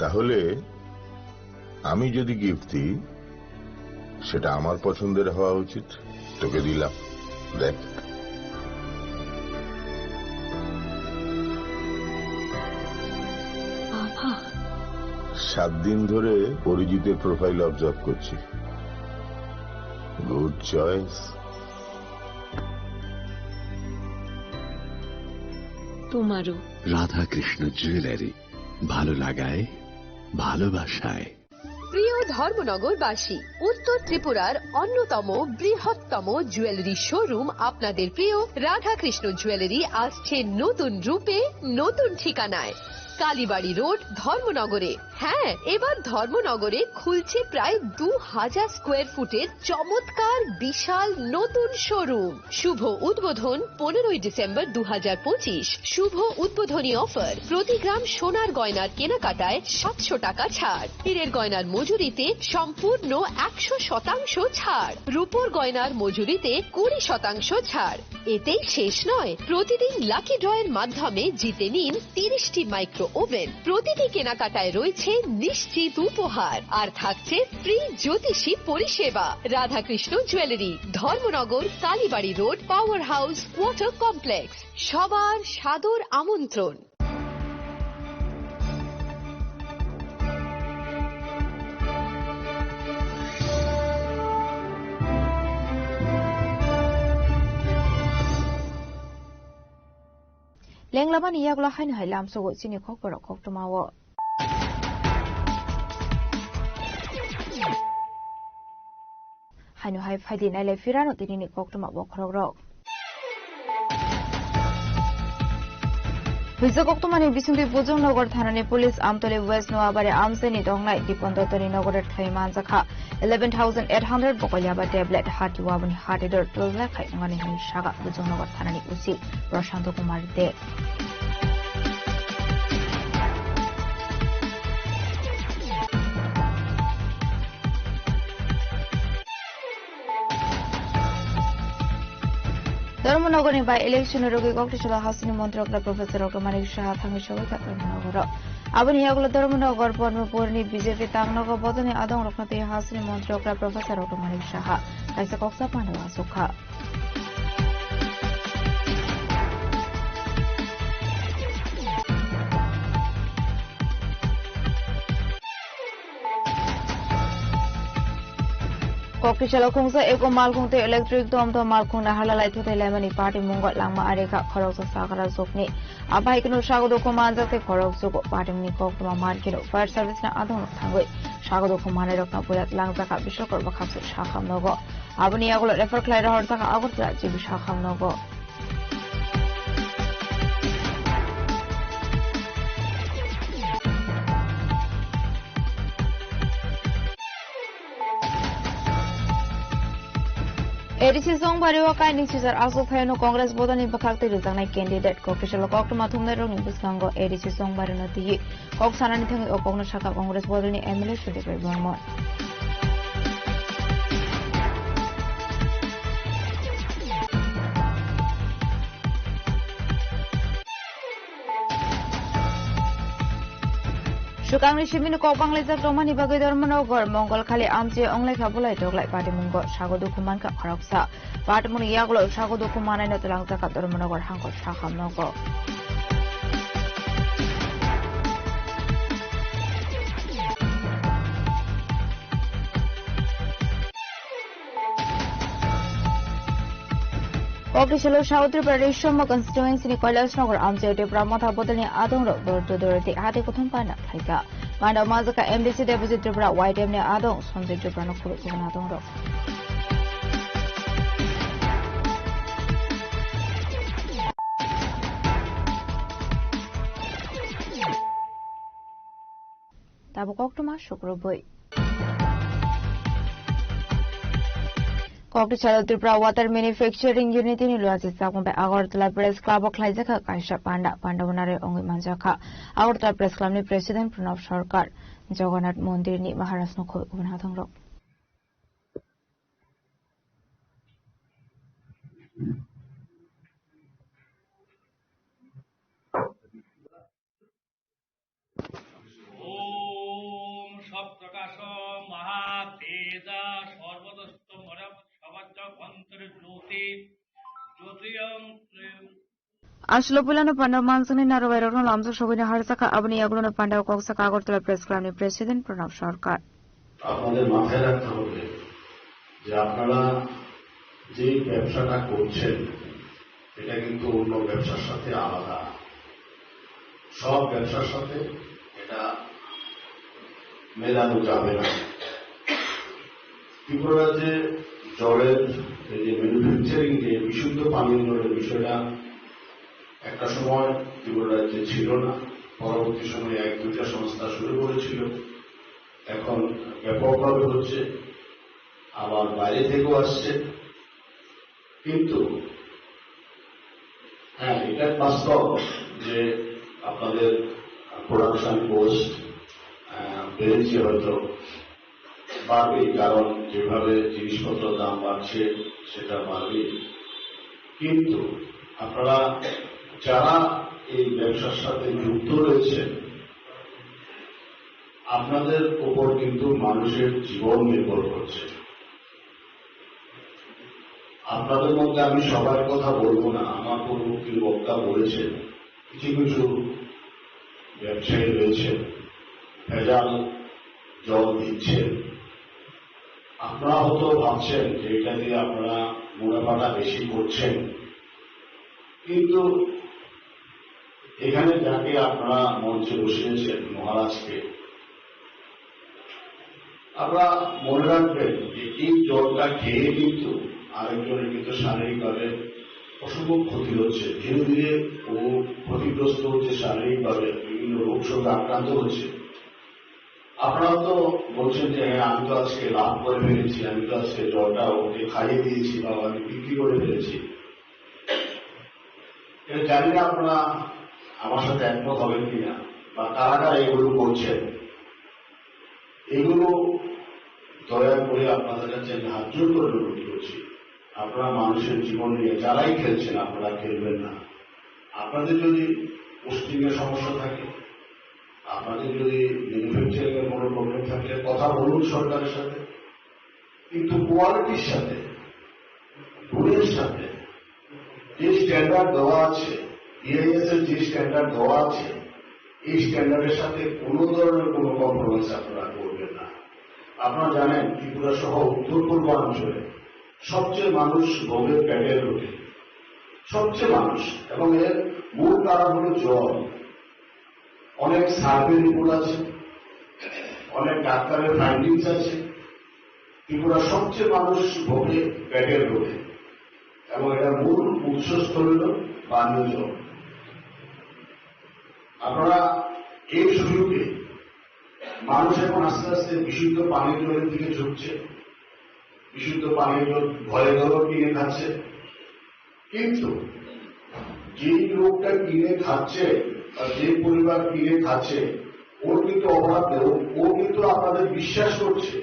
তাহলে আমি যদি গিফট দিই, সেটা আমার পছন্দের হওয়া উচিত। তোকে দিলাম, দেখ। বাবা। সাত দিন ধরে অরিজিতের প্রোফাইল অবজার্ভ করছি। Good choice. তোমারও। রাধাকৃষ্ণ জুয়েলারি, ভালো লাগায়, ভালোবাসায়। প্রিয় ধর্মনগরবাসী, উত্তর ত্রিপুরার অন্যতম বৃহত্তম জুয়েলারি শোরুম আপনাদের প্রিয় রাধাকৃষ্ণ জুয়েলারি আসছে নতুন রূপে, নতুন ঠিকানায়। কালীবাড়ি রোড, ধর্মনগরে। হ্যাঁ, এবার ধর্মনগরে খুলছে প্রায় দু হাজার স্কোয়ার ফুটের চমৎকার বিশাল নতুন শোরুম। শুভ উদ্বোধন পনেরোই ডিসেম্বর দু হাজার পঁচিশ। শুভ উদ্বোধনী অফার, প্রতি গ্রাম সোনার গয়নার কেনাকাটায় সাতশো টাকা ছাড়, হীরের গয়নার মজুরিতে সম্পূর্ণ একশো শতাংশ ছাড়, রূপোর গয়নার মজুরিতে কুড়ি শতাংশ ছাড়। এতেই শেষ নয়, প্রতিদিন লাকি ড্রয়ের মাধ্যমে জিতে নিন তিরিশটি মাইক্রো ওভেন। প্রতিটি কেনাকাটায় রয়েছে নিশ্চিত উপহার, আর থাকছে ফ্রি জ্যোতিষী পরিষেবা। Radhakrishna jewellery, Dharmanagar, Kalibari road, power house, water complex. সবার সাদর আমন্ত্রণ। Lenglamani yagulo haino hai lamsogo chini khok borok koktwmao. Haino hai phaidi nailai phirano tinini koktwma bokhorokrok. Huijak koktwmani bisingtwi Bujongnagar thanani police Amtoli West Noabari amchaini tongnai Dipan Dottoni nogore thwi manjakha. Eleven thousand eight hundred bokolyaba tablet hati waboni hati dor twlai khai wngani hinwi saga Bujongnagar thanani O C Prashanto Kumar De. Dharmanagarni by-election rwgwi Koktisalo hasini Montri Okra Professor Okra Manik Saha thangwi sogwi kha Dharmanagar. Aboni yagulo Dharmanagar Padmapurni B J P tangnogo bodolni adongrokno twi hasini Montri Okra Professor Okra Manik Saha kaisa koksa panda achuk kha. Koktisalo khungsa eko malkhung tei electric tom tom malkhung naharla laithutai laimani patimungo langma arikha khoroksa sakra jokni. Abai kunu sago dukhu manjak tei khorok sugo patimni koktwma mankhe fire service ni adong thangwi sago dukhu manai rokno bulat langjak biswakar bwkhakso sakham nogo. Aboni yagulo refer khlai rohorjak Agartala G B sakham nogo. A D C Songbari o kaini sijak aswk phaiyano Congress bodolni bwkhak twi rwjaknai candidate Koktisalo koktwma thumnai rokni bwskango A D C Songbari no twiwi kok sanani thangwi o kokno sakha Congress bodolni M L A Sudip Rai Barman. Swkangni simino kok banglaijak rwmani bagwi Dharmanagar Mongol khali amchai wnglaikha bulai toklai patimungo sago dukhu mankha khoroksa. Patimungni yagulo sago dukhu manaino twlangjakha Dharmanagar hangkor sakham nogo. Koktisalo South Tripura Rishoma constituency ni Kailash Nagar amchaio Tipra Motha bodolni adongrok dor to dor tei hati kuthum panda khlaikha. Panda majaka M D C Debojit Tripura, Y T F ni adong Sanjay Tripura no khuluk khuluk adongrok. Tabuk koktwma sukrubwi. Koktisalo Tripura Water Manufacturing Unit ni luachi chakmung bai Agartala Press Club o khlaijakha kaisa panda, panda o narwi wngwi manjakha Agartala Press Club ni President Pranab Sarkar, Jagannath Mondir ni Maharaj no khuluk khuluk adongrok. ॐ सत्प्रकाश महातेज सर्वतोष्ठ मरप सवच्च भन्तर्ज्योति ज्योतियं Aswk puilano panda manjaknai narwbai rokno lamjak sogwino harjakha, aboni yagulono panda o kok sakha Agartala Press Club ni President Pranab Sarkar. আপনাদের মাথায় রাখতে হবে যে আপনারা যে ব্যবসাটা করছেন, এটা কিন্তু অন্য ব্যবসার সাথে আলাদা। সব ব্যবসার সাথে এটা মেলানো যাবে না। ত্রিপুরা রাজ্যে জলের এই যে ম্যানুফ্যাকচারিং, যে বিশুদ্ধ পানীয় জলের বিষয়টা একটা সময় ত্রিপুরা রাজ্যে ছিল না, পরবর্তী সময়ে এক দুইটা সংস্থা শুরু করেছিল, এখন ব্যাপকভাবে হচ্ছে, আবার বাইরে থেকেও আসছে। কিন্তু হ্যাঁ, এটা বাস্তব যে আপনাদের প্রোডাকশন কস্ট বেড়েছে, হয়তো বাড়বেই, কারণ যেভাবে জিনিসপত্র দাম বাড়ছে সেটা বাড়বেই। কিন্তু আপনারা যারা এই ব্যবসার সাথে যুক্ত রয়েছেন, আপনাদের উপর কিন্তু মানুষের জীবন নির্ভর করছে। আপনাদের মধ্যে আমি সবার কথা বলবো না, আমার পূর্ববর্তী বক্তা বলেছেন, কিছু কিছু ব্যবসায়ী রয়েছেন, ভেজাল জল দিচ্ছেন। আপনারা হয়তো ভাবছেন যে এটা দিয়ে আপনারা মুনাফাটা বেশি করছেন, কিন্তু এখানে যাকে আপনারা মঞ্চে বসিয়েছেন, মহারাজকে, আপনারা মনে রাখবেন যে এই জলটা খেয়ে কিন্তু আরেকজনের কিন্তু শারীরিকভাবে অসম্ভব ক্ষতি হচ্ছে। ধীরে ধীরে ও ক্ষতিগ্রস্ত হচ্ছে শারীরিকভাবে, বিভিন্ন রোগ শোকে আক্রান্ত হচ্ছে। আপনারা তো বলছেন যে, "হ্যাঁ, আমি তো আজকে লাভ করে ফেলেছি, আমি তো আজকে জলটা ওকে খাইয়ে দিয়েছি বা আমি বিক্রি করে ফেলেছি।" এটা জানি না আপনারা আমার সাথে একমত হবেন কিনা বা কারা কারা এগুলো করছেন। এগুলো দয়া করে আপনাদের কাছে আমি হাত জোড় করে অনুরোধ করছি, আপনারা মানুষের জীবন নিয়ে যারাই খেলছেন, আপনারা খেলবেন না। আপনাদের যদি পোস্টিং এর সমস্যা থাকে, আপনাদের যদি ম্যানুফ্যাকচারিং এর কোনো প্রবলেম থাকে, কথা বলুন সরকারের সাথে, কিন্তু কোয়ালিটির সাথে, গুণের সাথে যে স্ট্যান্ডার্ড দেওয়া আছে, বিআইএস এর যে স্ট্যান্ডার্ড দেওয়া আছে, এই স্ট্যান্ডার্ডের সাথে কোনো ধরনের কোনো কম্প্রোমাইজ আপনারা করবেন না। আপনারা জানেন, ত্রিপুরা সহ উত্তর পূর্বাঞ্চলে সবচেয়ে মানুষ ভোগে পেটের রোগে, সবচেয়ে মানুষ, এবং এর মূল কারণ হলো জল। অনেক সার্ভে রিপোর্ট আছে, অনেক ডাক্তারের ফাইন্ডিংস আছে। ত্রিপুরা সবচেয়ে মানুষ ভোগে পেটের রোগে, এবং এটার মূল উৎসস্থল হলো পানীয় জল। আপনারা এই সুযোগে মানুষ এখন আস্তে আস্তে বিশুদ্ধ পানীয় জলের দিকে ঝুঁকছে, বিশুদ্ধ পানীয় জল ঘরে ঘরেও কিনে খাচ্ছে। কিন্তু যে লোকটা কিনে খাচ্ছে বা যে পরিবার কিনে খাচ্ছে, ওর কিন্তু অপরাধ নেই, ও, ও কিন্তু আপনাদের বিশ্বাস করছে,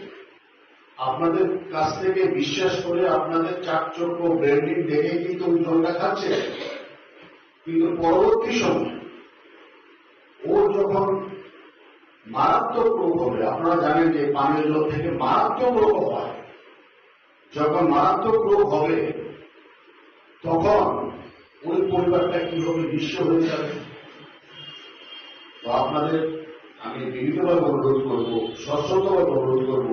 আপনাদের কাছ থেকে বিশ্বাস করে আপনাদের চাকচক্য ব্র্যান্ডিং দেখে কিন্তু ওই জলটা খাচ্ছে। কিন্তু পরবর্তী সময় ওর যখন মারাত্মক রোগ হবে, আপনারা জানেন যে পানীয় জল থেকে মারাত্মক রোগ হয়, যখন মারাত্মক রোগ হবে, তখন ওই পরিবারটা কিভাবে নিঃস্ব হয়ে যাবে? তো আপনাদের আমি বিনীতভাবে অনুরোধ করব, সশ্রদ্ধভাবে অনুরোধ করব,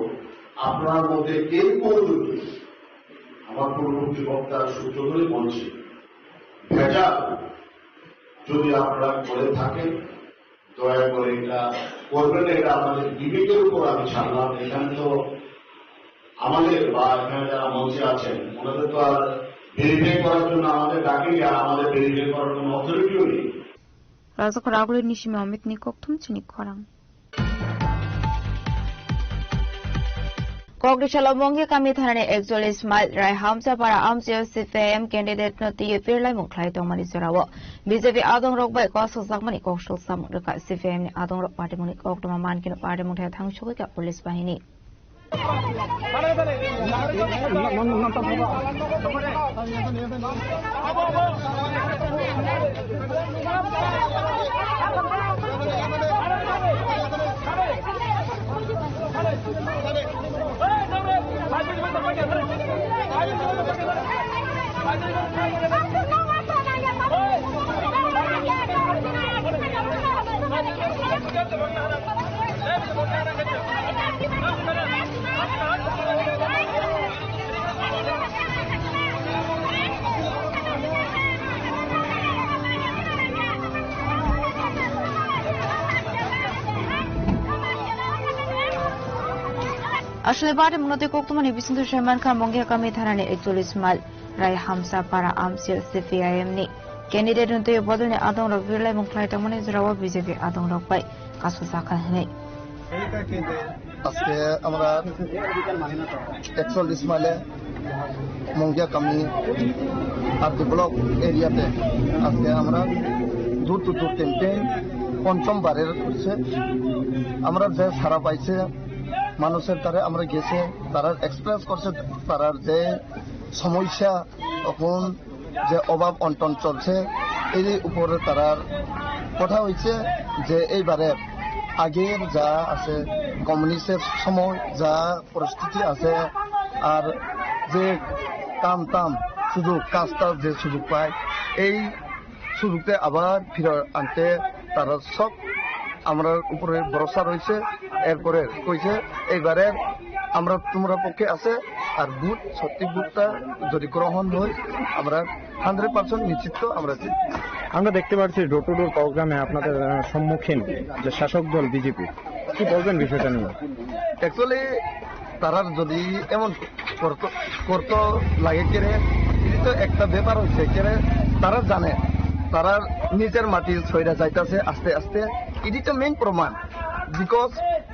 আপনার মধ্যে কেউ কেউ যদি, আমার পূর্ববর্তী বক্তার সূত্র ধরে বলছি, ভেজাল যদি আপনারা করে থাকেন, দয়া করে এটা করবেন না, এটা আপনাদের বিবেকের উপর আমি ছাড়লাম। এখানে তো আমাদের বা এখানে যারা মঞ্চে আছেন, ওনাদের তো আর ভেরিফাই করার জন্য আমাদের ডাকেনি, আর আমাদের ভেরিফাই করার কোনো অথরিটিও নেই। Rajak Raguli ni simi Amit ni kokthum chini khorang. Kokri salo Mongya kami thanani ekchollis mile Rai Hamsa para amchaio C P I M candidate no twiwi pirlaimung khlai tongmani jorao B J P adongrok bai kosokjakmani kok salsamung rwkha. C P I M ni adongrok party mungni koktwma mankhe party mungthai thangsugwi kha police bahini. Aswlai bari mwnotwi koktwmani bisingtwi saimankha Mongya kami thanani ekchollis mile Rai Hamsa para amchaio C P I M ni candidate no twiwi bodolni adongrok birlaimung khlai tongmani jorao B J P adongrok bai kasu sakha hinwi. আজকে আমরা একচল্লিশ মাইলে মঙ্গিয়া কামি আর D block এরিয়াতে আজকে আমরা door to ডোর ক্যাম্পেইন পঞ্চম বারের হচ্ছে। আমরা যে সারা পাইছে মানুষের দ্বারা আমরা গেছে, তারা এক্সপ্রেস করছে তারার যে সমস্যা, এখন যে অভাব অনটন চলছে, এই উপরে তারার কথা হয়েছে যে এইবারে আগের যা আছে, কমিউনিস্টের সময় যা পরিস্থিতি আছে, আর যে কাম টাম সুযোগ, কাজ টাজ যে সুযোগ পায়, এই সুযোগতে আবার ফিরে আনতে তারা সব আমরার উপরে ভরসা রয়েছে। এরপরে কইছে, এইবারে আমরা তোমরা পক্ষে আছে, আর ভোট, সত্যি ভোটটা যদি গ্রহণ হয়, আমরা হান্ড্রেড পার্সেন্ট নিশ্চিত আমরা জিতব। আমরা দেখতে পাচ্ছি ডোর টু ডোর প্রোগ্রামে আপনাদের, আহ, সম্মুখীন যে শাসক দল বিজেপি, কি বলবেন বিষয়টা নিয়ে? অ্যাকচুয়ালি তারার যদি এমন করতো, করতো লাগে কেরে, এটি তো একটা ব্যাপার হচ্ছে কেরে, তারা জানে তারা নিজের মাটি সইরা যাইতাছে আস্তে আস্তে, এটি তো মেইন প্রমাণ। বিকজ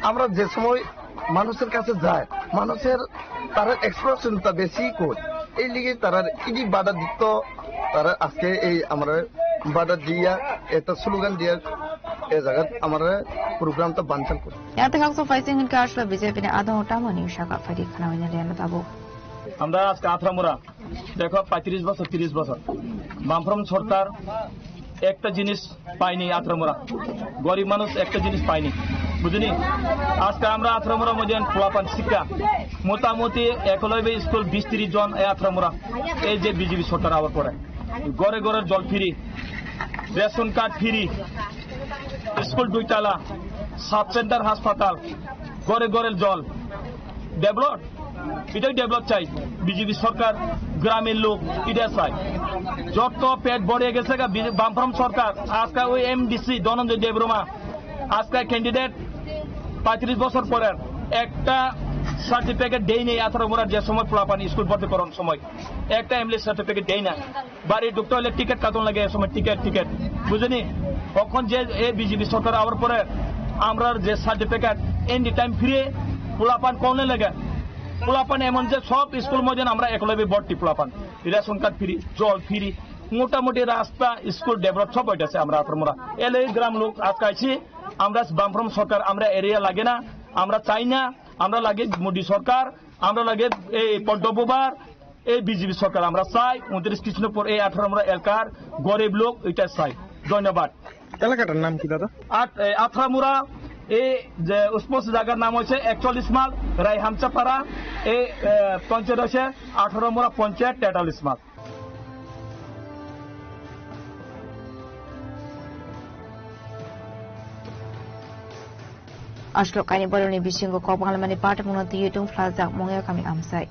আমরা যে সময় মানুষের কাছে যায়, মানুষের তারা এক্সপ্রেশনটা বেশি কই, এই লিগে তারা ইডি বাধা দিত, তারা আজকে এই আমরা বাধা দিয়া একটা স্লোগান দিয়া এই জায়গা আমরা প্রোগ্রামটা বানচাল করি। Yang tengkak so faising hin ka asla B J P ni adong tamani saka faidi khana wina lian tabo. আমরা আজকে আঠারো মোড়া, দেখো, পঁয়ত্রিশ বছর, তিরিশ বছর বামফ্রন্ট সরকার একটা জিনিস পায়নি আঠারো মোড়া, গরিব মানুষ একটা জিনিস পায়নি, বুঝলি? আজকে আমরা আঠারো মোড়া মধ্যে পোলাপান শিক্ষা মোটামুটি একলব্য স্কুল বিশ তিরিশ জন এই আঠারো মোড়া, এই যে বিজেপি সরকার আবার পরে ঘরে ঘরে জল free, ration card free, school দুইতলা, সাব সেন্টার হাসপাতাল, ঘরে ঘরে জল, ডেভেলপ, এটাই ডেভেলপ চাই। বিজেপি সরকার, গ্রামের লোক এটা চাই। যত পেট ভরে গেছে গা, বিজে- বামফ্রন্ট সরকার, আজকে ওই এমডিসি ধনঞ্জয় দেববর্মা, আজকে ক্যান্ডিডেট পঁয়ত্রিশ বছর পরে একটা সার্টিফিকেট দেয় নেই আঠারো মোড়ার যে সময় পোলাপান স্কুল ভর্তি করার সময় একটা এমএলএ সার্টিফিকেট দেয় না। বাড়ি ঢুকতে হলে টিকিট কাটন লাগে, এ সময় টিকিট, টিকিট, বুঝলি? এখন যে এ বিজেপি সরকার আবার পরে আমরা যে সার্টিফিকেট এনি টাইম ফ্রি, পোলাপান কোনে লাগে? পোলাপান এমন যে সব স্কুল মধ্যে আমরা একলব্য ভর্তি পোলাপান, রেশন কার্ড ফ্রি, জল ফ্রি, মোটামুটি রাস্তা, স্কুল ডেভেলপ সব হইতেছে আমরা আঠারো মোড়া। এলে গ্রাম লোক আজকে আছি, আমরা বামফ্রন্ট সরকার, আমরা এরিয়া লাগে না, আমরা চাই না, আমরা লাগে মোদী সরকার, আমরা লাগে এই পদ্ম বুবার, এই বিজেপি সরকার আমরা চাই। উনত্রিশ কৃষ্ণপুর এই আঠারো মোড়া এলাকার গরিব লোক এটা চাই। ধন্যবাদ। এলাকাটার নাম কি, দাদা? আট-, এই আঠারো মোড়া, এই যে উসপস জায়গার নাম হচ্ছে একচল্লিশ মাল রায়হামচাপাড়া, এই, এ, পঞ্চায়েত হচ্ছে আঠারো মোড়া পঞ্চায়েত তেতাল্লিশ মাল। Aswk kainwi borokni bisingo kok banglamani patimungno twiwi tungphlajak mungya kami amchai.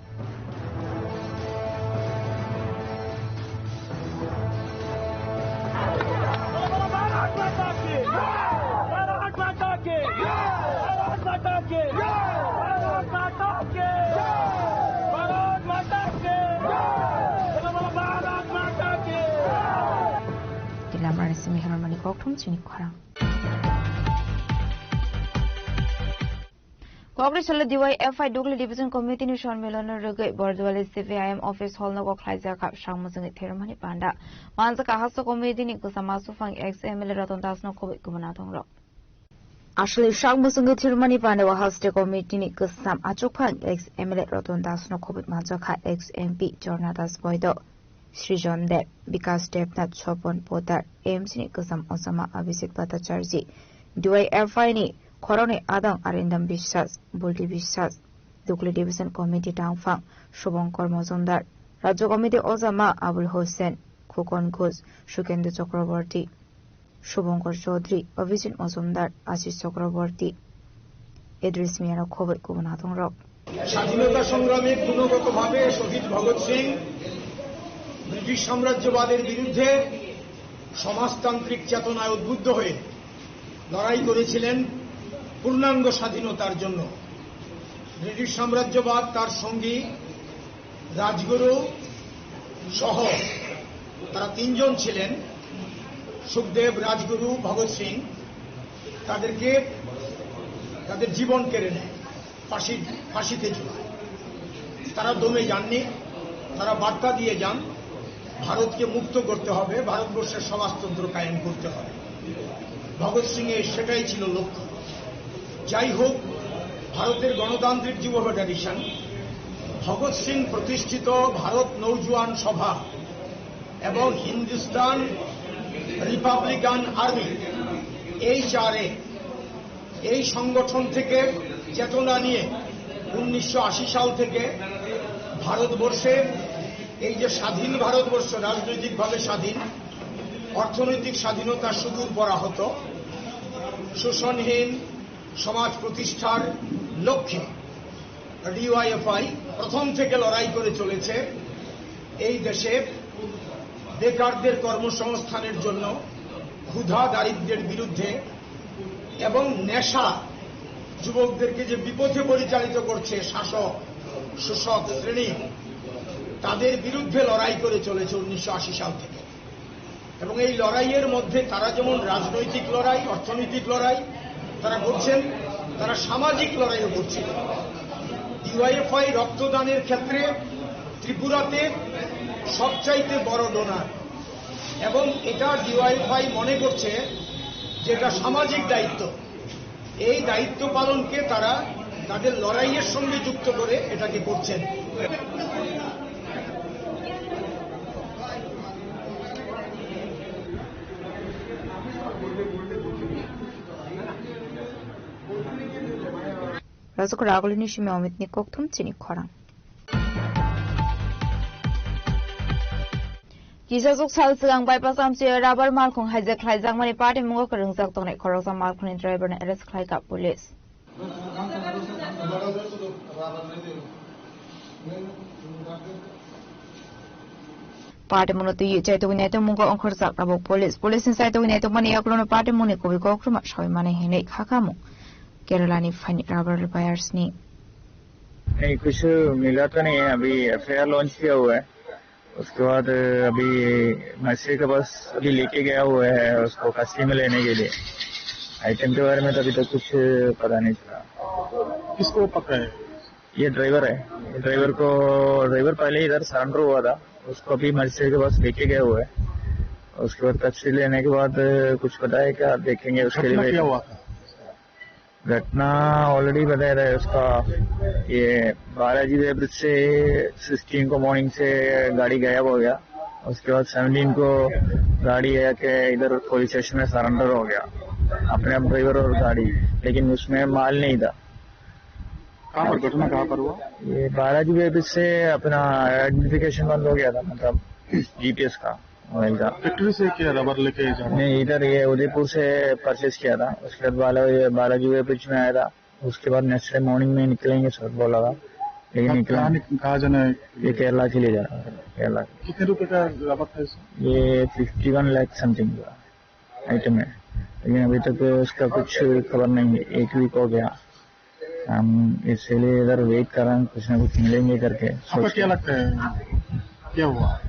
Tei lamarani simi hamrani kokthum chini khorang. Kokri salo D Y F I Dukli Division Committee ni sonmilon no rwgwi Borduali C P I M office hall no kok khlaijak kha, sakmwswngwi thwirwkmani panda manjak kha Haste Committee ni kwcham achukphang ex M L A Ratan Das no khobwi kubun nathong rok. Aswlwi sakmwswngwi thwirwkmani panda o Haste Committee ni kwcham achukphang ex M L A Ratan Das no khobwi manjak kha ex M P Jorna Das Boido. Srijon Deb, Bikas Debnath, Sopon Poddar, A M C ni kwcham ochama Abhishek Bhattacharjee, D Y F I ni khoroknwi adong Arindam Biswas, Bulti Biswas, Dukli Division Committee tangphang Subhankar Mojumdar, Rajya Committee ochama Abul Hosen, Khukon Ghosh, Sukendra Chakraborty, Subhankar Chaudhary, Abhijit Mojumdar, Ashish Chakraborty, Idris Miano khobwi kubun nathongrok. স্বাধীনতা সংগ্রামে গুণগতভাবে শহীদ ভগৎ সিং ব্রিটিশ সাম্রাজ্যবাদের বিরুদ্ধে সমাজতান্ত্রিক চেতনায় উদ্বুদ্ধ হয়ে লড়াই করেছিলেন পূর্ণাঙ্গ স্বাধীনতার জন্য। ব্রিটিশ সাম্রাজ্যবাদ তার সঙ্গী রাজগুরু সহ তারা তিনজন ছিলেন, সুখদেব, রাজগুরু, ভগৎ সিং। তাদেরকে তাদের জীবন কেড়ে নেয়, ফাঁসি ফাঁসিতে ঝুলায়। তারা দমে যাননি, তারা বার্তা দিয়ে যান, ভারতকে মুক্ত করতে হবে, ভারতবর্ষের সমাজতন্ত্র কায়েম করতে হবে। ভগৎ সিং এর সেটাই ছিল লক্ষ্য। যাই হোক, ভারতের গণতান্ত্রিক যুব ফেডারেশন, ভগৎ সিং প্রতিষ্ঠিত ভারত নৌজওয়ান সভা এবং Hindustan Republican army, H R এ, এই সংগঠন থেকে চেতনা নিয়ে উনিশশো আশি সাল থেকে ভারতবর্ষে এই যে স্বাধীন ভারতবর্ষ, রাজনৈতিকভাবে স্বাধীন, অর্থনৈতিক স্বাধীনতা সুদূর পরাহত, শোষণহীন সমাজ প্রতিষ্ঠার লক্ষ্যে ডি ওয়াই এফ আই প্রথম থেকে লড়াই করে চলেছে। এই দেশে বেকারদের কর্মসংস্থানের জন্য, ক্ষুধা দারিদ্র্যের বিরুদ্ধে এবং নেশা যুবকদেরকে যে বিপথে পরিচালিত করছে শাসক, শোষক শ্রেণী, তাদের বিরুদ্ধে লড়াই করে চলেছে উনিশশো আশি সাল থেকে। এবং এই লড়াইয়ের মধ্যে তারা যেমন রাজনৈতিক লড়াই, অর্থনৈতিক লড়াই তারা করছেন, তারা সামাজিক লড়াইও করছেন। ডি ওয়াই এফ আই রক্তদানের ক্ষেত্রে ত্রিপুরাতে সবচাইতে বড় ডোনার, এবং এটা ডি ওয়াই এফ আই মনে করছে যে এটা সামাজিক দায়িত্ব। এই দায়িত্ব পালনকে তারা তাদের লড়াইয়ের সঙ্গে যুক্ত করে এটাকে করছেন। Rajak ragolini simi Amit ni kokthum chini khorang. Kisa juk sal swkang bypass amchio rubber malkhung hijack khlaijakmani patimungo kwrwngjak tongnai khoroksa malkhungni driver no arrest khlaikha police. Party muno twi chaitugwi naitugmungo ongkhorjak tabuk police. Police ni chaitugwi naitugmani yagulono party mungni kubui kokrwma sawi mani hinwi kha kha mung Kerala ni phaini rubber buyers ni. नहीं, कुछ मिला तो नहीं है, अभी FIR launch किया हुआ है। उसके बाद अभी मजिस्ट्रेट के पास अभी लेके गया हुआ है उसको कस्टडी में लेने के लिए। आइटम के बारे में तो अभी तक कुछ पता नहीं चला। किसको पकड़ा है? ये ड्राइवर है। ये ड्राइवर को, ड्राइवर पहले इधर सरेंडर हुआ था, उसको अभी मजिस्ट्रेट के पास लेके गया हुआ है। उसके बाद कस्टडी लेने के बाद कुछ पता है क्या, देखेंगे उसके लिए घटना क्या वेट हुआ था? घटना ऑलरेडी बताया था उसका, ये बालाजी वे ब्रिज से सिक्सटीन को मॉर्निंग से गाड़ी गायब हो गया। उसके बाद सेवनटीन को गाड़ी आके इधर पुलिस स्टेशन में सरेंडर हो गया, अपने आप ड्राइवर और गाड़ी, लेकिन उसमें माल नहीं था। कहाँ पर, घटना कहाँ पर हुआ? ये बालाजी वे ब्रिज से अपना आइडेंटिफिकेशन बंद हो गया था, मतलब जीपीएस का। वही का। फैक्ट्री से क्या रबर लेके जा रहा? नहीं, इधर ये उदयपुर से परचेज किया था, उसके बाद बाला, ये बालाजी वे ब्रिज में आया था, उसके बाद नेक्स्ट डे मॉर्निंग में निकलेंगे सर बोला था, लेकिन कहाँ, निकला कहाँ निक-, कहाँ जाना है? ये केरला के लिए जा रहा है, केरला। कितने रुपए का रबर था इसमें? ये फिफ्टी वन लाख समथिंग का आइटम है, लेकिन अभी तक उसका कुछ खबर नहीं है, एक वीक हो गया। हम इसीलिए इधर वेट कर रहे हैं, कुछ ना कुछ मिलेंगे करके आपको सोच क्या के। लगता है, क्या हुआ?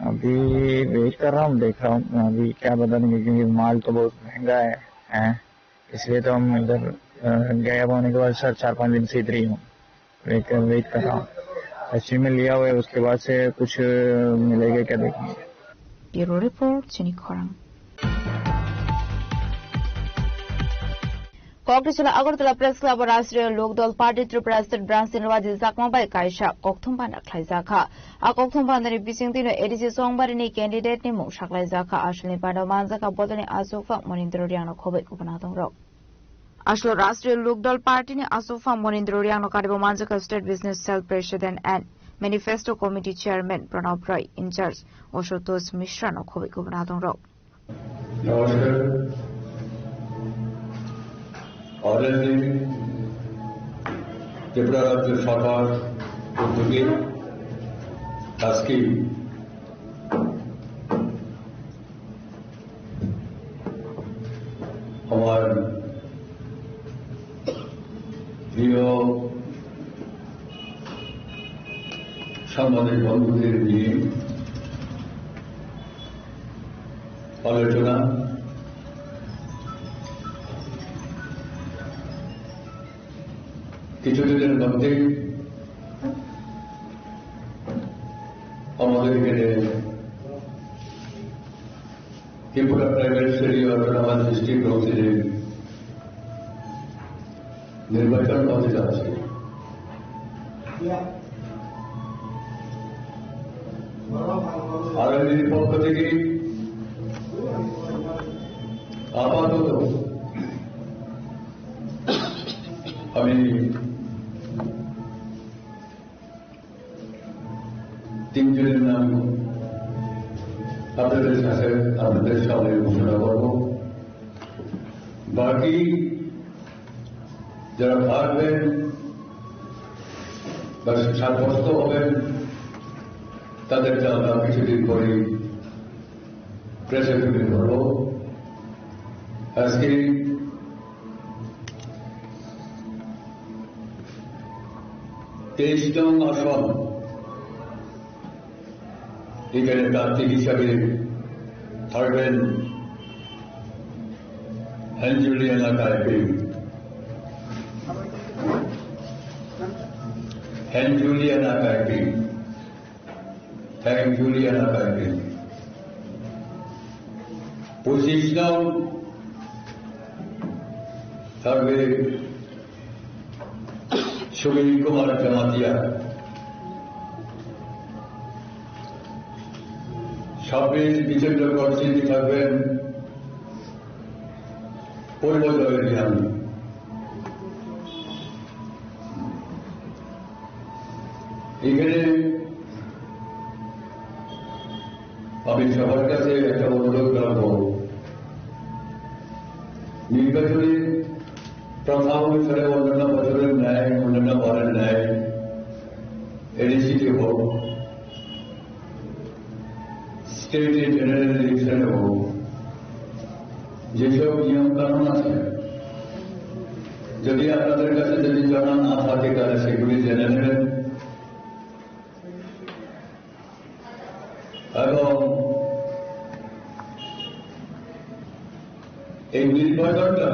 अभी वेट कर रहा हूँ, देख रहा हूँ, अभी क्या पता नहीं, क्योंकि माल तो बहुत महंगा है, हैं? इसलिए तो हम इधर, अ, गायब होने के बाद सर चार पाँच दिन से इधर ही हूँ, वेट कर, वेट कर रहा हूँ। एक्चुअली में लिया हुआ है, उसके बाद से कुछ, अ, मिलेगा क्या देखेंगे। Bureau Report, Chini Khorang. Kokri Sula Agartala Press Club o Rashtriya Lok Dal Party Tripura State Branch ni rwadi jakma bai kaisa kokthum bana khlaijakha. A kokthum bana ni bising twi no A D C Songbarini candidate ni mung saklaijakha. Aswlni bana manjakha bodolni aswk phang Monindra Riang no khoboi kubuna tongrok. Aswlo Rashtriya Lok Dal Party ni aswk phang Monindra Riang no karibo manjakha State Business Cell President and Manifesto Committee Chairman Pranab Roy, in charge Ashutosh Mishra no khoboi kubuna tongrok. নমস্কার। অনেকদিন ত্রিপুরা রাজ্য শাখার উদ্যোগে আজকে আমার প্রিয় সাংবাদিক বন্ধুদের নিয়ে আলোচনা। কিছুদিনের মধ্যেই আমাদের এখানে Tripura private sector autonomous district কাউন্সিলের নির্বাচন হতে যাচ্ছে। আরএলডির পক্ষ থেকে আপাতত আমি তিনজনের নাম আপনাদের সাথে, আপনাদের সামনে ঘোষণা করব। বাকি যারা থাকবেন বা সাব্যস্ত হবেন, তাদেরকে আমরা কিছুদিন পরেই প্রেসে তুলে ধরব। আজকে তেইশ নং আসন, এখানে প্রার্থী হিসাবে থাকবেন হ্যান জুলিয়ানা কাইপিং। হ্যান জুলিয়ানা কাইপিং। হ্যান জুলিয়ানা কাইপিং। পঁচিশ নং থাকবে সুনীল কুমার জমাতিয়া, ছাব্বিশ ডিসেম্বর কর্মসূচি থাকবেন পূর্ব জয়ের বিহান। এখানে আমি সবার কাছে একটা অনুরোধ রাখবো, নির্বাচনী প্রথা অনুসারে অন্যান্য বছরের ন্যায়, অন্যান্য বারের ন্যায় এডিসিতে হোক, স্টেটে জেনারেল ইলেকশনে হোক, যেসব নিয়ম কানুন আছে, যদি আপনাদের কাছে যদি জানা না থাকে, তাহলে সেগুলি জেনে নেবেন। এবং এই নির্বাচনটা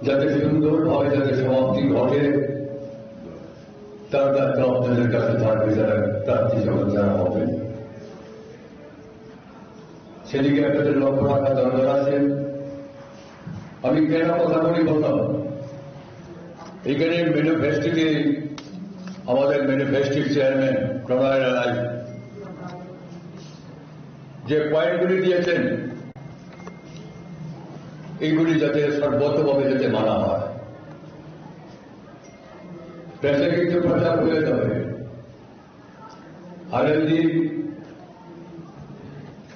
যাতে সুন্দরভাবে যাতে সমাপ্তি ঘটে, তার দায়িত্ব আপনাদের কাছে থাকবে, যারা প্রার্থী যখন যারা হবেন। সেদিকে আপনাদের লক্ষ্য রাখা দরকার আছে। আমি কেন কথাগুলি বললাম, এখানে ম্যানিফেস্টোতে আমাদের ম্যানিফেস্টোর চেয়ারম্যান প্রণয় রায় যে পয়েন্টগুলি দিয়েছেন, এইগুলি যাতে সর্বতভাবে যাতে মানা হয়। প্রেসে কিন্তু প্রচার হয়ে যাবে। আগামী দিন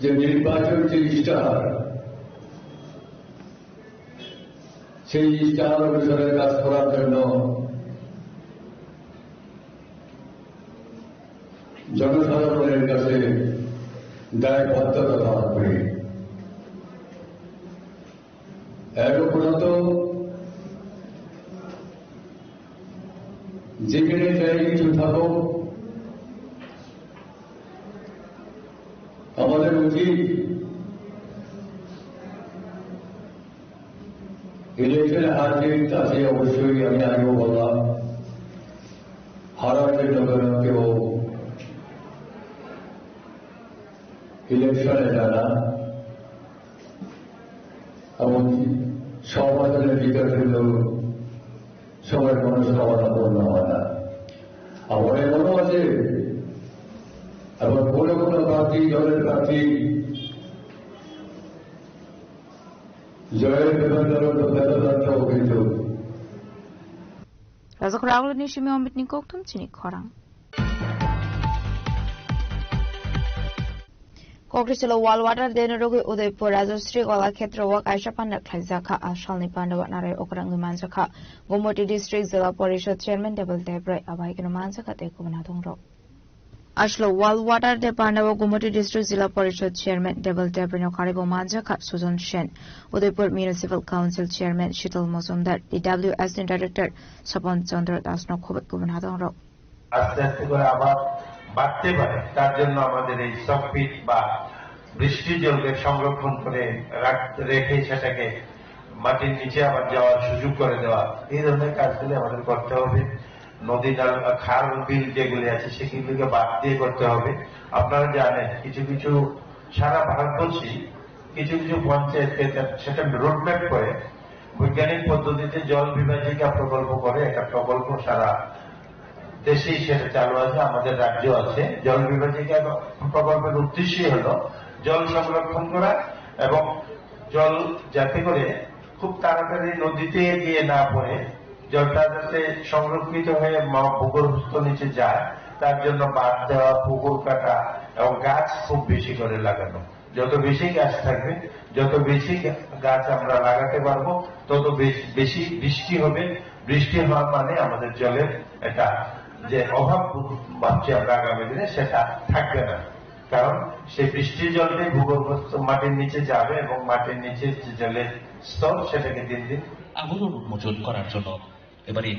যে নির্বাচন যে ইশতেহার, সেই ইশতেহার অনুসারে কাজ করার জন্য জনসাধারণের কাছে দায়বদ্ধতা পালন করি। এর উপরত যেখানে যাই কিছু থাকো, আমাদের উচিত ইলেকশনে হার জিত আছে, অবশ্যই আমি আগেও বললাম, হারার জন্য কেউ ইলেকশনে যায় না। এবং সমাজের বিকাশের জন্য সবার মনস্কামনা পূর্ণ হয় না। আবার এমনও আছে, আবার কোনো কোনো প্রার্থী, দলের প্রার্থী জয়ের ব্যাপারে দলের ব্যর্থতাও কিন্তু Rajak Raul ni simi omit ni kokthum chini khorang. Kokrisilo World Water Day no rogwi Udaipur Rajasri Kala Khetra o kaisa panda khlaijak kha. A salni panda o narai okrangwi manjak kha Gomoti District Zilla Parishad Chairman Debel Debrai, abo hai kheno manjak kha tei kubun hathongrok. Aslo World Water Day panda o Gomoti District Zilla Parishad Chairman Debel Debrai no kharwi bo manjak kha Sujan Sen, Udaipur Municipal Council Chairman Shital Mojumdar, D W S ni Director Sopon Chandra Das no khoboi kubun hathongrok. আস্তে আস্তে করে আবার বাড়তে পারে, তার জন্য আমাদের এই সকপিট বা বৃষ্টির জলকে সংরক্ষণ করে রাখ-, রেখে সেটাকে মাটির নিচে আবার যাওয়ার সুযোগ করে দেওয়া, এই ধরনের কাজগুলি আমাদের করতে হবে। নদী, নালা, খাল, বিল যেগুলি আছে সেগুলিকে বাদ দিয়ে করতে হবে। আপনারা জানেন, কিছু কিছু সারা ভারতবর্ষে কিছু কিছু পঞ্চায়েতকে তা-, সেটা রোডম্যাপ করে বৈজ্ঞানিক পদ্ধতিতে জল বিভাজিকা প্রকল্প করে একটা প্রকল্প সারা দেশেই সেটা চালু আছে, আমাদের রাজ্য আছে। জল বিভাজিকা প্রকল্পের উদ্দেশ্যই হলো জল সংরক্ষণ করা এবং জল যাতে করে খুব তাড়াতাড়ি নদীতে গিয়ে না পড়ে, জলটা যাতে সংরক্ষিত হয়ে ম-, ভূগর্ভস্থ নিচে যায়, তার জন্য বাঁধ দেওয়া, পুকুর কাটা এবং গাছ খুব বেশি করে লাগানো। যত বেশি গাছ থাকবে, যত বেশি গা-, গাছ আমরা লাগাতে পারবো, তত বেশ-, বেশি বৃষ্টি হবে। বৃষ্টি হওয়ার মানে আমাদের জলের একটা যে অভাব ভাবছি আমরা আগামী দিনে, সেটা থাকবে না। কারণ সেই বৃষ্টির জলটাই ভূগর্ভস্থ মাটির নিচে যাবে এবং মাটির নিচে যে জলের স্তর, সেটাকে দিন দিন আবরণ উন্মোচন করার জন্য এবারে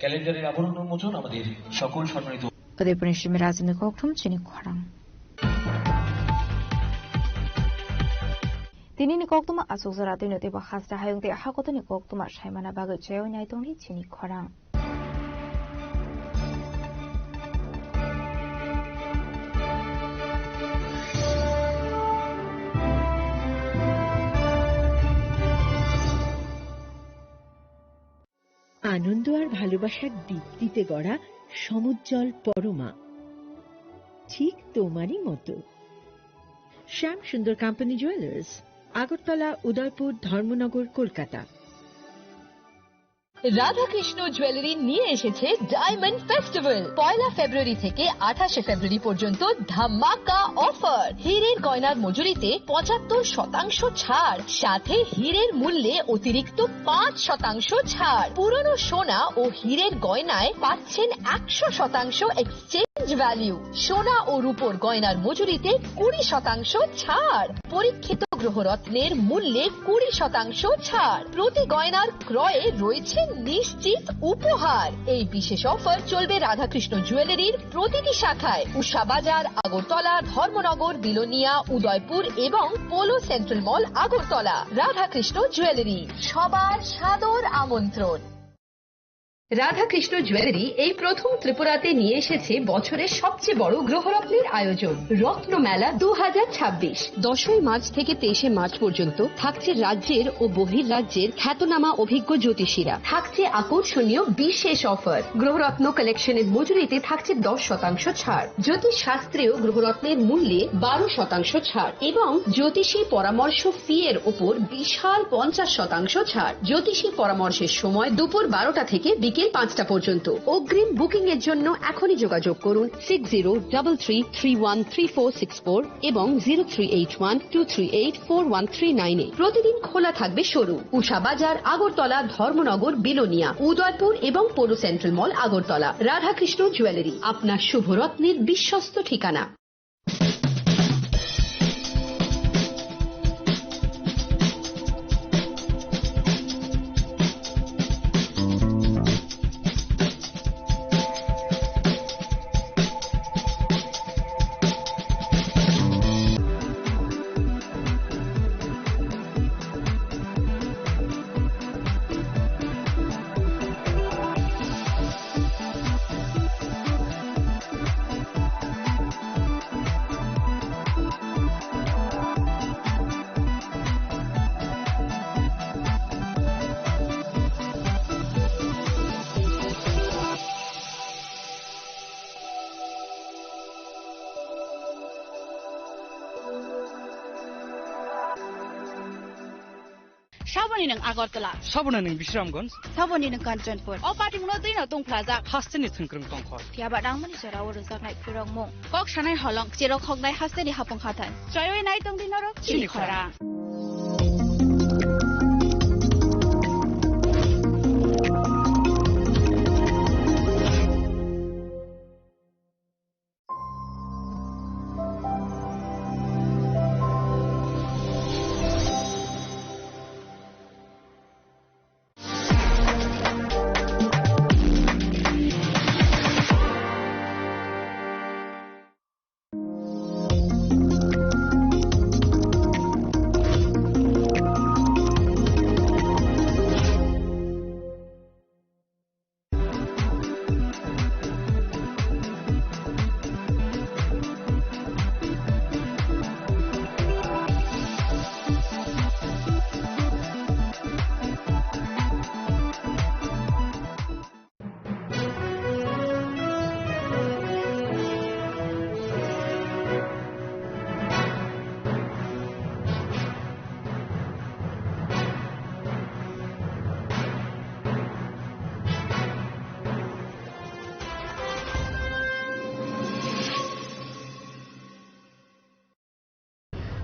ক্যালেন্ডারের আবরণ উন্মোচন আমাদের সকল সম্মানিত Udaipur ni simi rajini kokthum chini khorang. Tini ni koktuma asuk jora twi no teibo hasta hayung tei hakotoni koktuma saimana bagwi chaywi nai tongdi chini khorang. আনন্দ আর ভালোবাসার দীপ্তিতে গড়া সমুজ্জ্বল পরমা, ঠিক তোমারই মতো। শ্যাম সুন্দর কোম্পানি জুয়েলার্স, আগরতলা, উদয়পুর, ধর্মনগর, কলকাতা। রাধাকৃষ্ণ জুয়েলারি নিয়ে এসেছে ডায়মন্ড ফেস্টিভ্যাল। পয়লা ফেব্রুয়ারি থেকে আঠাশে ফেব্রুয়ারি পর্যন্ত ধামাকা অফার। হীরের গয়নার মজুরিতে পঁচাত্তর শতাংশ ছাড়, সাথে হীরের মূল্যে অতিরিক্ত পাঁচ শতাংশ ছাড়। পুরনো সোনা ও হীরের গয়নায় পাচ্ছেন একশো শতাংশ এক্সচেঞ্জ ভ্যালু। সোনা ও রূপোর গয়নার মজুরিতে কুড়ি শতাংশ ছাড়। পরীক্ষিত গ্রহরত্নের মূল্যে কুড়ি শতাংশ ছাড়। প্রতি গয়নার ক্রয়ে রয়েছে নিশ্চিত উপহার। এই বিশেষ অফার চলবে রাধাকৃষ্ণ জুয়েলারির প্রতিটি শাখায়, উষা বাজার, আগরতলা, ধর্মনগর, বিলোনিয়া, উদয়পুর এবং পোলো সেন্ট্রাল মল, আগরতলা। রাধাকৃষ্ণ জুয়েলারি, সবার সাদর আমন্ত্রণ। রাধাকৃষ্ণ জুয়েলারি এই প্রথম ত্রিপুরাতে নিয়ে এসেছে বছরের সবচেয়ে বড় গ্রহরত্নের আয়োজন, রত্নমেলা দু হাজার ছাব্বিশ। দশই মার্চ থেকে তেইশে মার্চ পর্যন্ত থাকছে রাজ্যের ও বহির্রাজ্যের খ্যাতনামা অভিজ্ঞ জ্যোতিষীরা। থাকছে আকর্ষণীয় বিশেষ অফার। গ্রহরত্ন কালেকশনের মজুরিতে থাকছে দশ শতাংশ ছাড়। জ্যোতিষ শাস্ত্রীয় গ্রহরত্নের মূল্যে বারো শতাংশ ছাড় এবং জ্যোতিষী পরামর্শ ফি এর উপর বিশাল পঞ্চাশ শতাংশ ছাড়। জ্যোতিষী পরামর্শের সময় দুপুর বারোটা থেকে বিকেল পাঁচটা পর্যন্ত। অগ্রিম বুকিং এর জন্য এখনই যোগাযোগ করুন six zero double three three one three four six four এবং zero three eight one two three eight four one three nine এ। প্রতিদিন খোলা থাকবে শোরুম। উষা বাজার, আগরতলা, ধর্মনগর, বিলোনিয়া, উদয়পুর এবং পৌর সেন্ট্রাল মল, আগরতলা। রাধাকৃষ্ণ জুয়েলারি, আপনার শুভরত্নের বিশ্বস্ত ঠিকানা। Saboni nwng Agartala. Saboni nwng Bisramganj. Saboni nwng Kanchanpur. O party mungno twi no tongphlajak. Hasteni thwngkwrwng tongkhor. Phiya ba nangmani jora o rwjaknai phwrwngmung. Kok sanai holong, cherok hoknai hasteni hapung hathai. Choiwi nai tongdi norok chini khorang.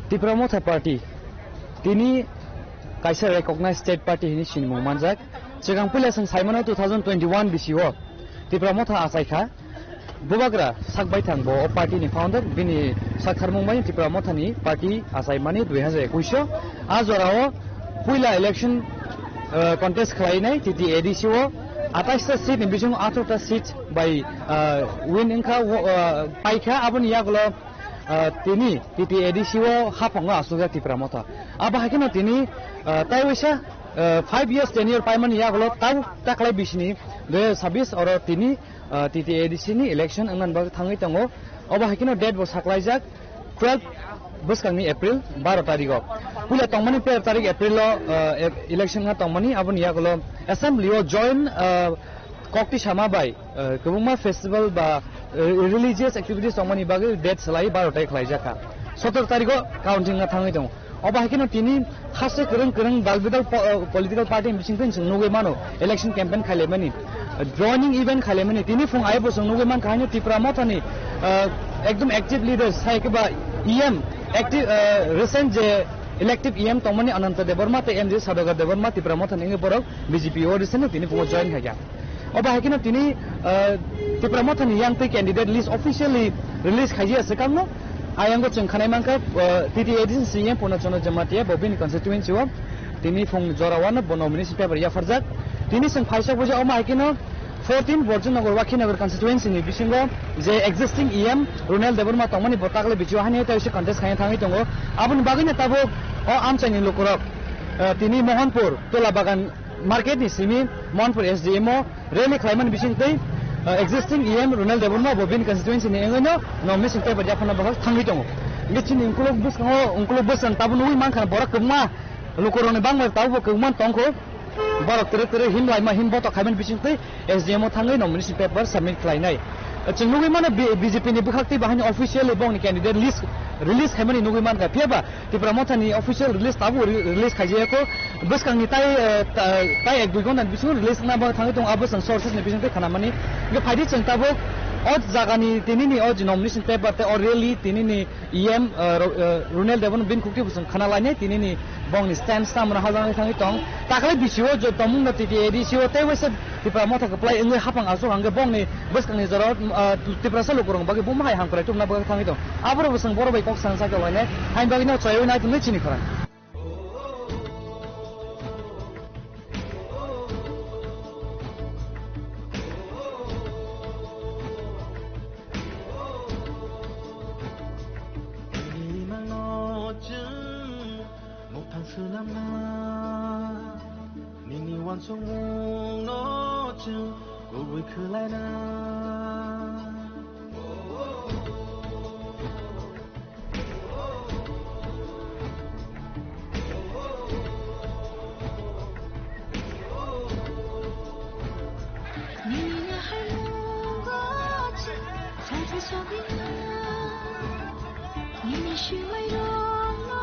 Tipra Motha Party tini kaisa recognized state party hinwi sinimung manjak. Chwng puila chwng saimano two thousand twenty-one bisio Tipra Motha achaikha. Bubagra sak baithang bo o party ni founder, bini sak tharmung bai Tipra Motha ni party achaimani dui hazar ekush o. A jorao puila election, uh, contest khlainai T T A D C o atais ta seat ni bisingo atharo ta seat bai, uh, win wngkha, uh, paikha. Aboni yagulo ah, tini T T A D C o haphango asukjak Tipra Motha. Abo hai kheno tini, ah, tai waisa, ah, five years tenure paimani yagulo tabuk taklai bisini dui hazar sabbish oro tini, ah, T T A D C ni election wngmani bagwi thangwi tongo. Obo hai kheno date bo saklaijak. Twelve bwskangni April baro tarigo. Puila tongmani tero tarik April o, uh, e-, election ha tongmani, aboni yagulo assembly o join, uh, kokti sama bai, uh, kwbangma festival ba, uh, religious activities tongmani bagwi date salai baro tarik khlaijakha. Sotoro tarigo counting na thangwi tongo. Obo hai kheno tini haste kwrwng kwrwng dal bidal po-, uh, political party ni bisingtwi chwng nugwi mano election campaign khailaimani, uh, joining event khailaimani. Tini phung aibo chwng nugwi mankha haino Tipra Mothani, uh, ekdom active leaders hai khe ba E M active, uh, recent je elective E M tongmani Ananta Debbarma tei M J Sadagar Debbarma Tipra Mothani wngwi borok B J P o recently tini phungo join khaikha. Obo hai kheno tini, uh, Tipra Mothani yang twi candidate list officially release khaiya swkangno. Ayango chwng khanai mankha, uh, T T A D C C E M Purna Chandra Jamatia bo bini constituency o tini phung jora wano bo nomination paper yapharjak. Tini chwng phaisa buja omo hai kheno fourteen Borjunagar Wakhinagar constituency ni bisingo je existing E M Ronel Debbarma tongmani bo takle bichio hani tei se contest khaina thangwi tongo. Aboni bagwino tabuk o amchaini lukurok, uh, tini Mohanpur Tola Bagan market ni simi Mohanpur S D M o rally khlaimani bisingtwi, uh, existing E M Ronel Debbarma bo bini constituency ni wngwino nomination paper yaphana bagwi thangwi tongo. Hingke chini ukulok bwskango, ukulok bwskang tabuk nugwi mankha borok kwbangma lukurokni bangma tabukbo kwbangma tongkho. Borok twrwk twrwk him laima him botok khaimani bisingtwi S D M o thangwi nomination paper submit khlainai. Chwng nugwi mano B-, B J P ni bwkhaktwi bahai ni officially bongni candidate list release khaimani nugwi mankha. Phiya ba Tipra Mothani official release tabuk re-, release khaijaya kho. Bwskangni tai, eh, ta-, tai ek dui ghonta ni bisingo release wngna bagwi thangwi tongo, abo chwng sources ni bisingtwi khanamani. Hingke phaidi chwng tabuk o jagani tinini o nomination paper tei o rally tinini E M, eh, Ro-, eh, Ronel Debbarma bini khuktwi bo chwng khana lainai, tinini bongni stand tamo hajaknai thangwi tong. Takle bisio jo tongmungno T T A D C o tei waisa Tipra Motha kwplai wngwi hapang aswk hwnkhe bongni bwskangni jorao, ah, Tiprasa lukurokni bagwi buma hai hamkrai tubuna bagwi thangwi tong. Aborok bo chwng borok bai kok sana sakhe lainai, haini bagwino chaywi nai tongwi chini khorang. Nini nangno chwng Muthang swnamna, nini uansukmungno chwng kubui khlaina. Nini naharmungo chwng saithai sogwina. Nini swimai rokno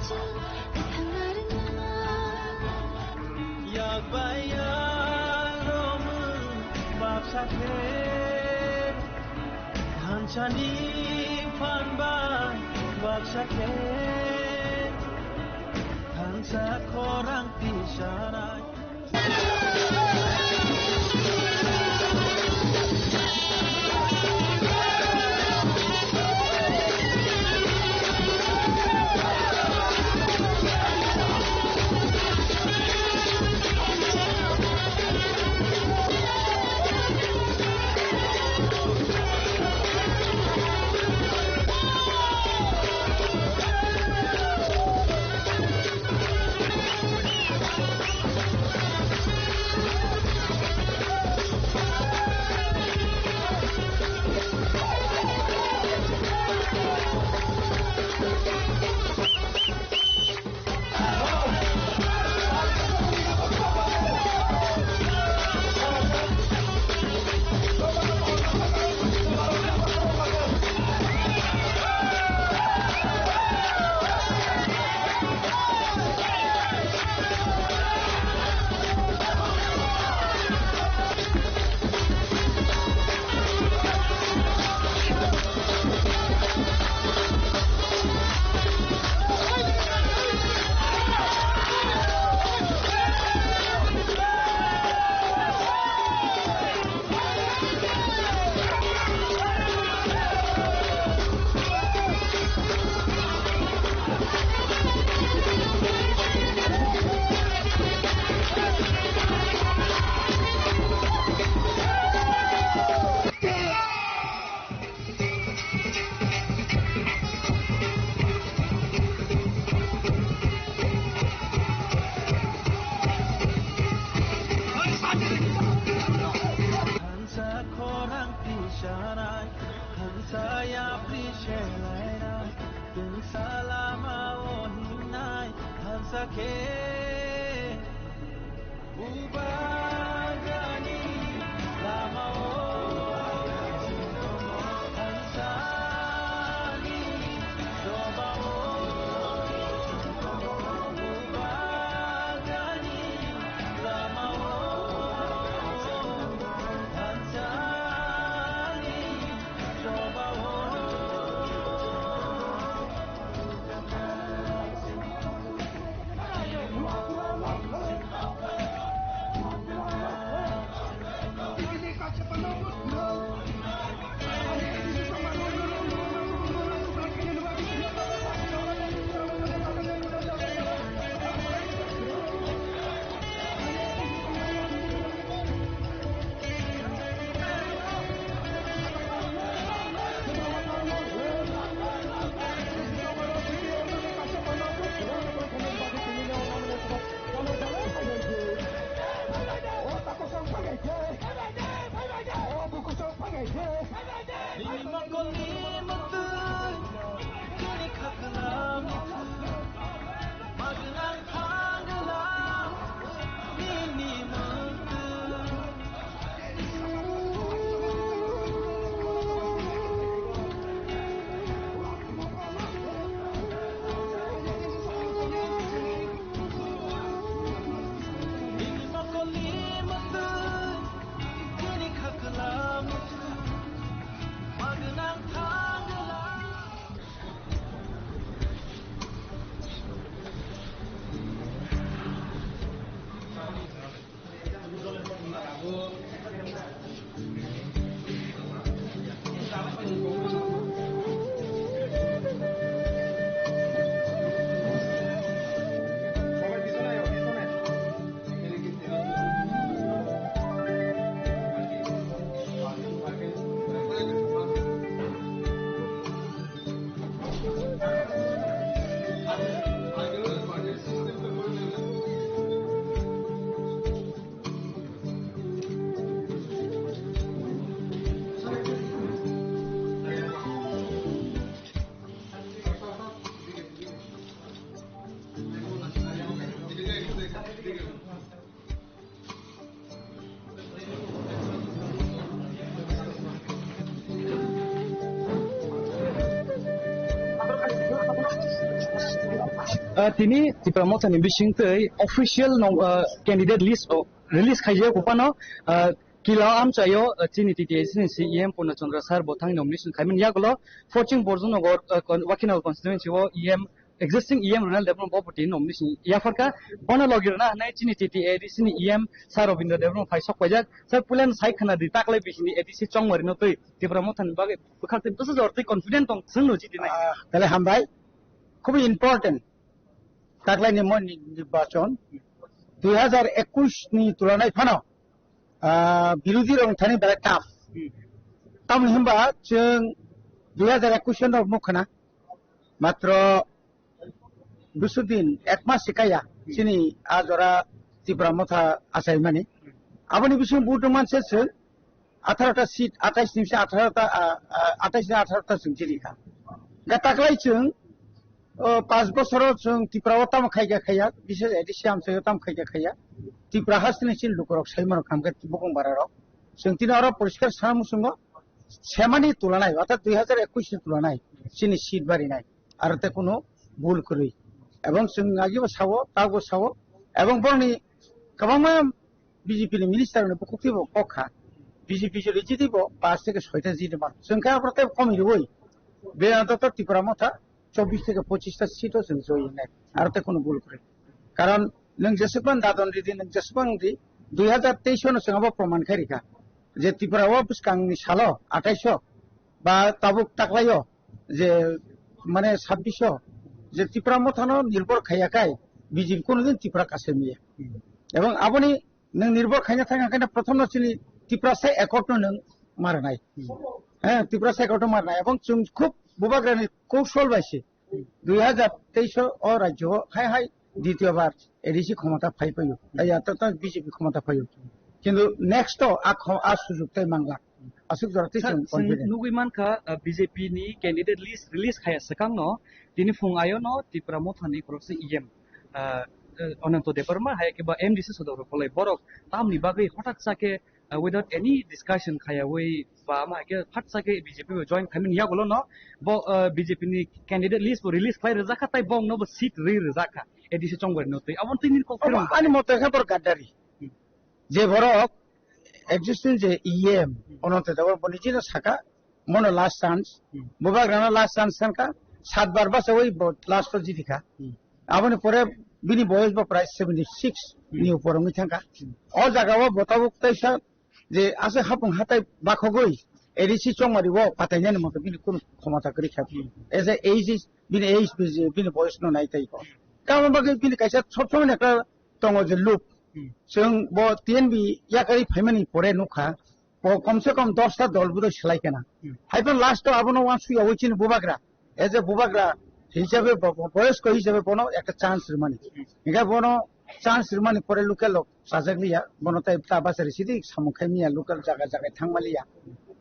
chwng kwthang narwkna. Yak bai yak romwi baksa khe, thansani phan bai baksa khe, thansa khorang tisanai. Thansa khorang tisanai, thansa yapri selainai. Salama o hinai hansa khe. Bubagani lama o hansani choba o. Bubagani lama o hansani choba o. Nini mokol ni motoi, nini khakla motoi, magwlang thangla nini motoi. Nini mokol ni motoi, nini khakla motoi, magwlang thangla. Ah, tini Tipra Mothani bising tei official no, ah, candidate list o release khaijak phano, ah, kila amchaio, ah, chini T T A C ni C E M Purna Chandra sir bo thangni nomination khaimani yagulo Forching Borjomnagar, ah, con-, Wakhinal constituency o E M existing E M Ronald Debbarma bo tini nomination yapharkha. Bono logi rwna hinwi chini T T A D C ni E M Sir Robindra Debbarma phai sok paijak. Sir, puila sai khna di, taklai bisini A D C chongmari no twi Tipra Mothani bagwi bwkhak twi bwsa jor twi confident tong, chwng no jiti nai. Ah, tale hambai. Khub important. Taklai ni mon ni nirbachon dui hazar ekush ni tulanai phano, ah, birodhi rok thani belai tough. Tamni hwnba chwng dui hazar ekush no mukha na. Matro bisudin ek mas se kaya chini a jora Tipra Motha achaimani. Aboni bising vote wngman se chwng atharo ta seat, atais ni se atharo ta, ah, ah, atais ni atharo ta chwng chini kha. Ga taklai chwng, o, panch bosoro chwng Tipra o tamo khaikha khaiya, bises A D C amchaio tamo khaikha khaiya. Tipra hasteni chini lukurok saimano khamkha bukung bararok. Chwng tini oro poriskar sana muchungo semani tulanai, orthat dui hazar ekush ni tulanai, chini seat barinai. Aro tei kunu bul kwrwi. Ebong chwng agibo sao, tago sao, ebong borokni kwbangma B J P ni minister ni bukhuk twibo kok kha. B J P jodi jiti bo pas theke soita jiti mano. Chwng khe aphuru tei komi rwui Vedanta to Tipra Motha chobbish theke pochish ta seat o chwng joi nai. Aro tei kunu bul kwrwi. Karon nwng jesukmani dadon ridi, nwng jesukmani di, dui hazar teis o no chwng abo proman khai rikha. Je Tipra o bwskang ni salo atais o ba tabuk taklai o je mane sabbish o je Tipra Mothano nirbhor khaiya kai B J P kono din Tipra kasaimiya. Ebong aboni nwng nirbhor khaina thang khe prothom no chini Tiprasa accord no nwng marnai. He, Tiprasa accord no marnai. Ebong chwng khub bubagrani koushol bai se dui hazar teis o rajyo o hai hai ditiyo bar A D C khomota phai paio. Ai ya to, to B J P khomota paio. Kintu next to a kho-, a sujug tai mangla. Aswk jora tei Sir, chwng chwng confident. Nugwi mankha, uh, B J P ni candidate list release khaya swkangno, tini phung ayono Tipra Mothani khoroksa E M, uh, uh, Ananto Debbarma, hai khe ba M D C sodok rok kolai borok tamni bagwi hothat sa khe, uh, without any discussion khayawi ba ama hai khe phat sa khe B J P bo join khaimani yagulo no bo, uh, B J P ni candidate list bo release khlai rwjak kha tei bongno bo seat rwi rwjak kha A D C chongbarino twi. Aboni twi nini kok Omo phirong ani mote khe bor gaddari. Hmm. Je borok existing je E M, hmm, ono te dabo boni jino saka, mono last chance, hmm, bubagrano last chance sanka, satbar basawi bo last o jiti kha. Hmm. Aboni pore bini boyos bo prai seventy six, hmm, ni upor wngwi thangkha. Hmm. O jaga o bo tabuk teisa je aswk hapung hatai bakhogwi A D C chongmari o patainani moto bini kunu khomota kwrwi kha. Hmm. As a age is, bini age bini boyos no nai tai ko. Tamo bagwi bini kaisa sob somoi ekta tongo je loop. Hmm. Chwng bo T N B yakarwi phaimani pore nukha, bo komse kom dos ta dol budai swlai kena. Hmm. Hai phano last o abono uansuk yaui chini bubagra, as a bubagra hisabe bo, bo, boyosko hisabe bono ekta chance rwmani. Hmm. Hinkhe bono chance rwmani pore local rok chajak liya, bono tai ta bachari sidi samung khai miya, local jaga jaga thangma liya.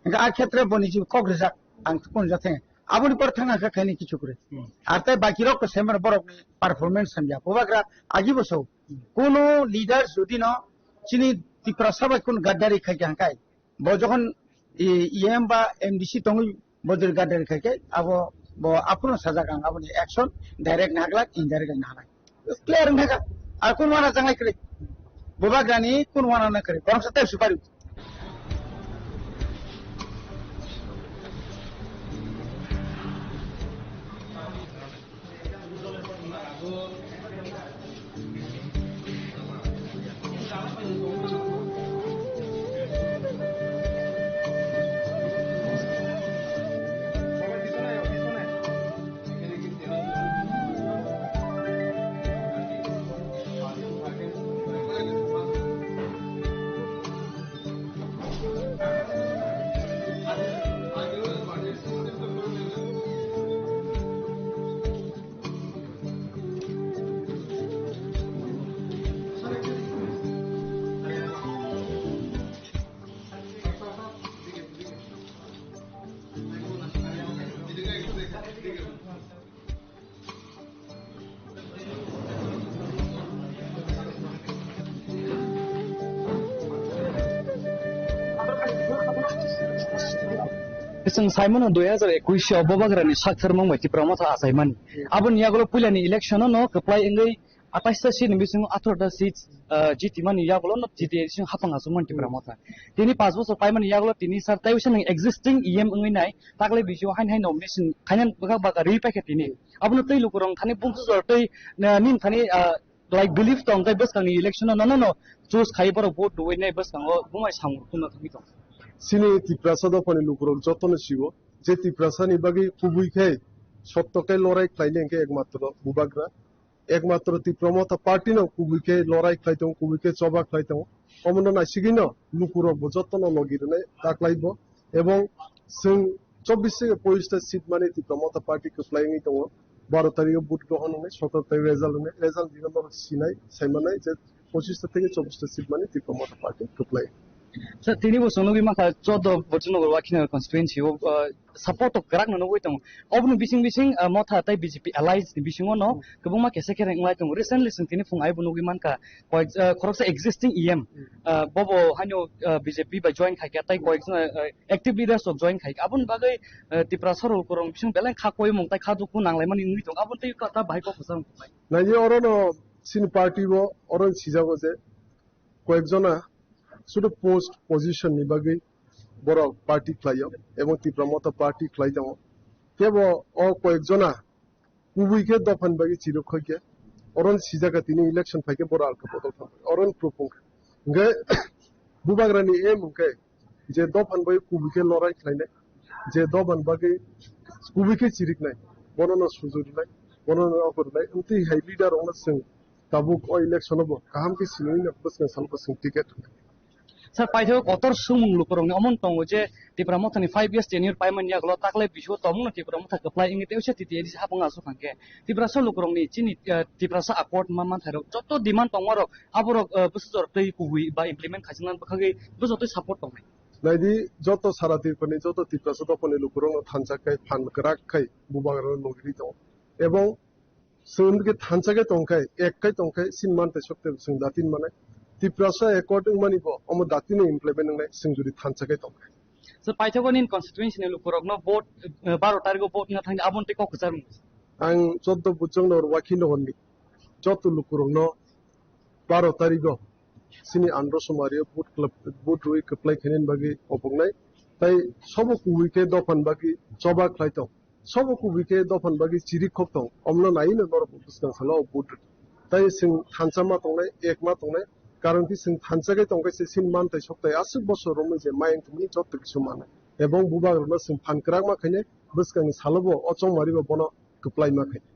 Hinkhe a khetre boni je kok rijak, ang kunu jathai. Aboni pore thang kha khaini kichu kwrwi. Hmm. Ar tai baki rok to semar borok ni performance hamya. Bubagra agi bo so. Kono leader jodi no chini Tiprasa bai kono gaddari khai kha hwnkhe, bo jokhon E M ba M D C tongwi bo jodi gaddari khai khe abo bo aphuru sajak ang aboni action direct naglak indirect naglak clear wngkha. Ar kono wana jangai kwrwi, bubagrani kono wana na kwrwi, borok sa tei supari. Chwng saimano dui hazar ekuish o Bubagrani saktharmung bai Tipra Motha achaimani. Aboni yagulo puilani election-o no kwplai wngwi atais ta seat ni bisingo atharo ta seat, ah, jitimani yagulo no jiti sing hapang achukmani Tipra Motha. Tini panch bochor paimani yagulo tini sir tei wisa nang existing E M wngwi nai, taklai bisio hain hain nomination khainani bwkha bwkha rwi paikha tini. Abono tei lukurok thani bumsujor tei, ah, nini thani, ah, like belief tong tei bwskangni election-o nono no choose khai borok vote rwui nai bwskango bumai samung tungna thangwi tong. Chini Tiprasa dophani lukurok jotono sio je Tiprasani bagwi kubui khe sotto khe lorai khlainai hwnkhe ekmatro Bubagra. Ekmatro Tipra Motha Party no kubui khe lorai khlai tongo, kubui khe choba khlai tongo. Omono naisigwino lukurok bo jotono logi rwnai taklai bo. Ebong chwng chobbish theke pochista seat mani Tipra Motha Party kwplai wngwi tongo. Baro tarikh o vote grohon wngnai, sotoro tarikh result wngnai. Result dino norok sinai, saimanai je pochista theke chobbish ta seat mani Tipra Motha Party kwplai. Sir, tini bo chwng nugwi mankha chordo Bojinagar Wakhinani constituency o, uh, support rok kwrak no nugwi tongo. Oboni bising bising, uh, Motha tei B J P alliance ni bisingo no kwbangma kesa khe wnglai tongo. Recently chwng tini phung aibo nugwi mankha, koyek, uh, khoroksa existing E M, uh, bobo haino, uh, B J P bai join khai kha tei koyek jona, uh, active leaders rok join khai kha. Aboni bagwi, uh, Tiprasa rok kwrwng bising belai kha koimung tei kha dukhu nanglaimani wngwi tongo. Aboni tei kok ta bahai kok kwchang tongnai. Naidi oro no chini party bo oro ni sijago je koyek jona sudu post position ni bagwi borok party khlaio ebong Tipra Motha party khlai tongo. Kebo o koyek jona kubui khe dophani bagwi chirok khoi khe oro ni sijak kha tini election phai khe borok alka bodol thang oro ni proof wng kha. Hwnkhe Bubagrani aim hwnkhe je dophani bagwi kubui khe lorai khlainai, je dophani bagwi kubui khe chiriknai, bono no sujurinai, bono no aphurunai, amtwi hai leader rokno chwng tabuk o election o bo kaham khe simi wngya bwskang sal bwskang ticket. Sir, paithago kotor sumung lukurokni omo tongo je Tipra Mothani five years tenure paimani yagulo taklai bisio tongmungno Tipra Motha kwplai wngwi tei usia T T A D C hapang aswk hwnkhe Tiprasa lukurokni chini, eh, Tiprasa accord ma manthairok joto demand tongmarok aborok, eh, bwsajor tei kubui ba implement khaijaknani bwkhagwi bwsajor tei support tongnai. Naidi, joto sara Tripurani joto Tiprasa dophani lukurokno thansa khai phan kwrak khai bubagrano logiri tongo. Ebong chwng hwnkhe thansa khai tongkhai, ek khai tongkhai, sin man tei sokte chwng datin manai. Tiprasa accord wngmani bo omo datino implement wngnai, chwng jodi thansa khai tongkhai. Sir, paithakgo nini constituency ni lukurokno vote, eh, baro tarikgo vote wngna thangdi, aboni tei kok kwchar mung. Ang choddo bujokno rwakhi nohorni joto lukurokno baro tarikgo chini Andhra Sumario vote kwlap-, vote rwi kwplai khainani bagwi oboknai. Tai sobo kubui khe dophani bagwi choba khlai tong. Sobo kubui khe dophani bagwi chirikhok tong. Omno naino norok bwskang salo vote rw. Tai chwng thansa ma tongnai, ek ma tongnai. Karon khe chwng thansa khe tongkhe se sin man tai sok tai aswk bosor romwi je mayang tongmani joto kisu manai. Ebong bubagrokno chwng phan kwrak ma khainai, bwskangni salobo o chongmaribo bono kwplai ma khainai.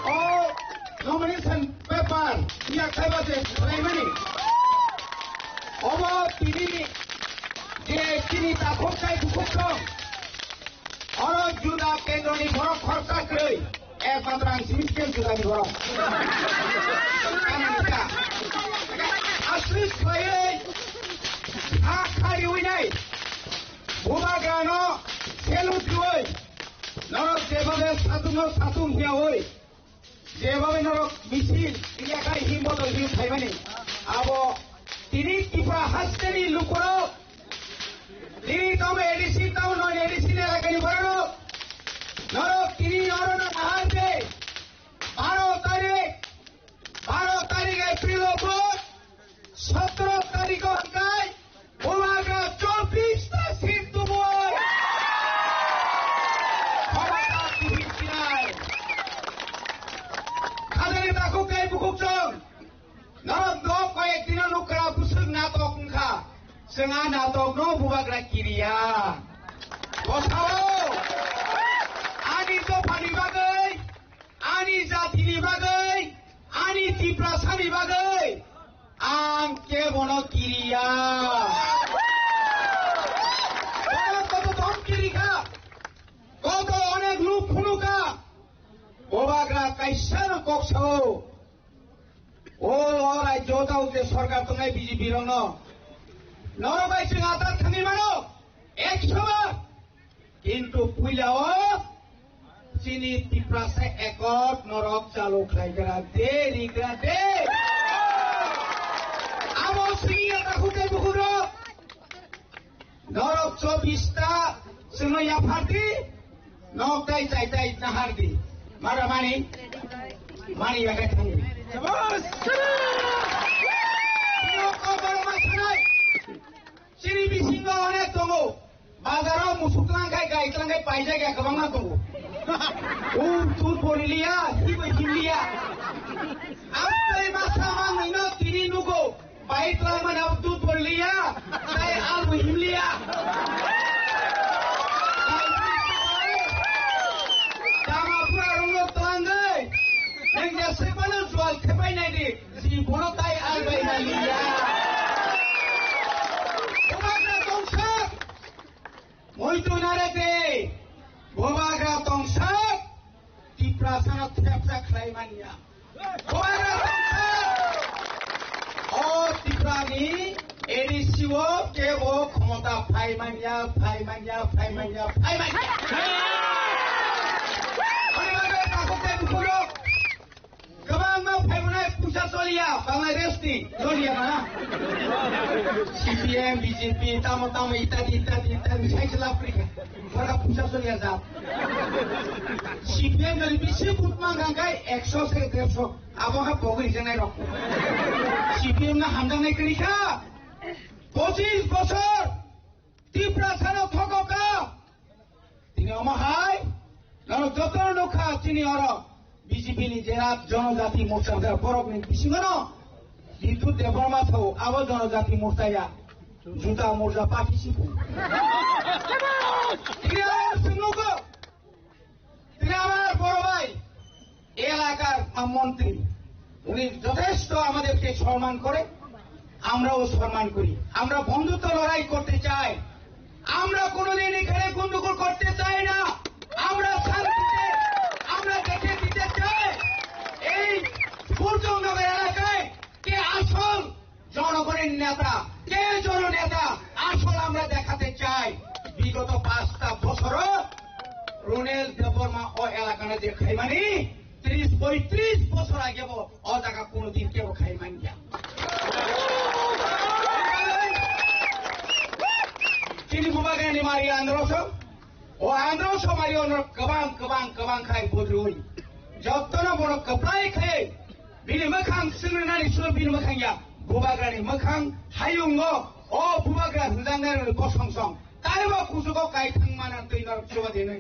O nomination paper ya kaiba je khlaimani. Obo tini je chini takhuk tai bukhuk tong. Oro juda kendroni borok khorsa kwrwi, ekmatro ang simi khe judani borok. Aswk khlaiwi ha khariwi nai. Bubagrano salute rwwi, norok jebhabe satung no satung hiyawi, jebhabe norok misil, iyakai himboto him phaimani, abo tini Tripura hasteni lukurok, tini tamo A D C town non A D C ni elakani bororok, norok tini orono nahar je, baro tarik, baro tarik April o vote, sotro tarik o hwnkhe Bubagra chobbish ta seat tubui. Khoroksa tubui chinai. Khajani takhuk tei bukhuk chwng. Norok do koyek dino nukha bwswk natok wngkha. Chwng a natok no Bubagra kiriya. Bosao. Ani dophani bagwi, ani jatini bagwi, ani Tiprasani bagwi. Ang kebono kiriya. Bono koto tom kirikha, koto onek luk phunukha. Bubagra kaisa no kok sao. O, o rajyo tao je sorkar tongnai B J P rokno. Norok bai chwng atar thangwi mano. Ekso bar. Kintu puila o chini Tiprasa ekot norok chalu khlaigra de, rigra de. Abo sini ya takhuk tei bukhuk rok. Norok chobbish ta chwngno yaphardi, nok tai chai tai nahardi. Mara mani, mani yakai thangdi. Norok koborma sanai. Chini bisingo onek tongo. Bazaro musuk tlang khai, gai tlang khai, paijak ya kwbangma tongo. O tut bori liya, hibo him liya. Amtwi masa manwino tini nugo. Bai tlang mani abo tut bori liya, tai albo him liya. Tama pura rungno tlang gai. Neng ya sepano jual khepai nai di. Si bono tai albai na liya. Bubagra tongsak. Muitu narete. Bubagra tongsak. Tiprasano thepsa khlai manya. Bubagra tongsak. O Tiprani A D C o kebo khomota phai manya, phai manya, phai manya, phai manya. Ani bagwi takhuk tei bukhuk rok. Kwbangma phaimanai puisa choliya Bangladesh ni. Doliya mana? C P M, B J P, tamo tamo itadi itadi itadi sai se lab kri kha. Bora pusa solia jat. C P M jodi bisi vote mang kha kai ekso se dersho. Abo ha pogri jenai rok. C P M na hamdang nai kri kha. Pochis bosor Tiprasano thokokha. Tini omo hai, norok joto nukha chini oro B J P ni jerat Jonojati Morcha borok ni bisingo no Bidut Debbarma tho abo Jonojati Morcha ya. Juta Morcha pati sipu. Tini oro swngnukgo. Tini amar boro bhai, এই এলাকার মন্ত্রী, উনি যথেষ্ট আমাদেরকে সম্মান করে, আমরাও সম্মান করি। আমরা বন্ধুত্ব লড়াই করতে চাই, আমরা কোনোদিন এখানে গন্ডগোল করতে চাই না। আমরা শান্তিতে আমরা দেখে দিতে চাই এই সূর্যনগর এলাকায় কে আসল জনগণের নেতা, কে জননেতা, আসল আমরা দেখাতে চাই। বিগত পাঁচটা বছরও রুনেল দেববর্মা ও এলাকানো যে খাইমানি ত্রিশ পঁয়ত্রিশ বছর আগে ও জায়গা কোনোদিন কেউ খাইমান গিয়া। Chini bubagrani mari androso, o androso mari ono kwbang kwbang kwbang khai budrui. Jottono bono kwplai khai, bini mwkhang swngnani suro bini mwkhang ya, bubagrani mwkhang hayungo, o bubagra hwnjaknai rokni bosong song. Taibo kuchugo kai thangmana twi norok chuba dinwi.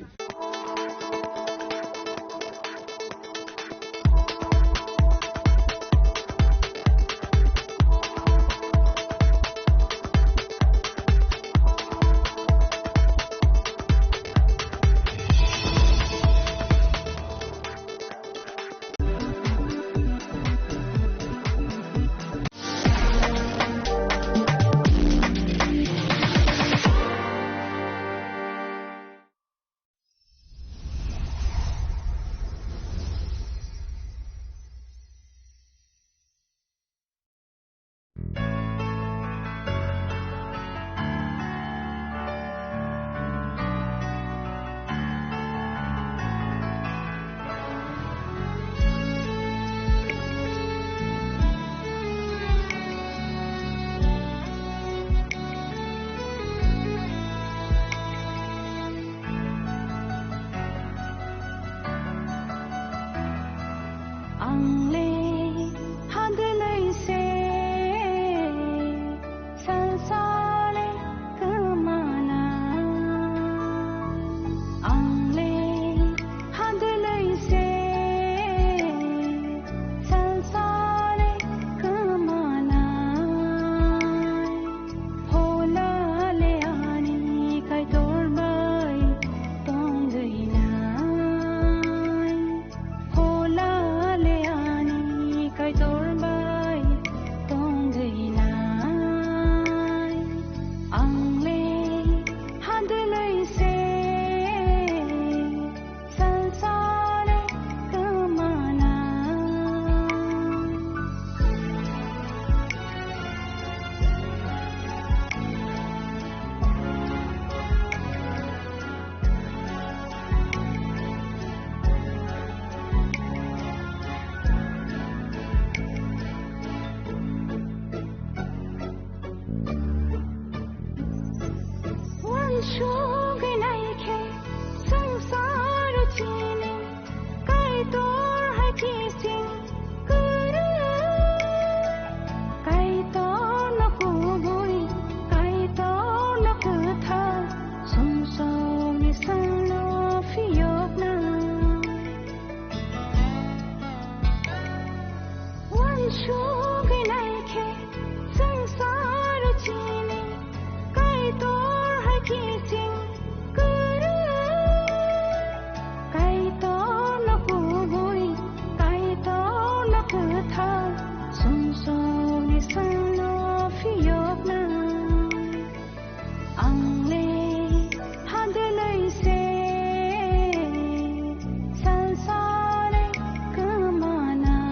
Ang le hadlwi se sansare kwmana. Ang le hadlwi se sansare kwmana. Phola le ani Kaitor bai tongwi nai. Phola le ani Kaitor bai tongwi nai. Ang le hadlwi se sansare kwmana. Uansugwi naikhe swngcharo chini Kaitor hai kising kwrwi. Kaitorno kubui, Kaitorno kwthar, sumsokni salo phiyokna. Uansugwi naikhe swngcharo chini Kaitor hai kising kwrwi. Kaitorno kubui, Kaitorno kwthar, sumsokni salo phiyokna. Ang le hadlwi se sansare kwmanai.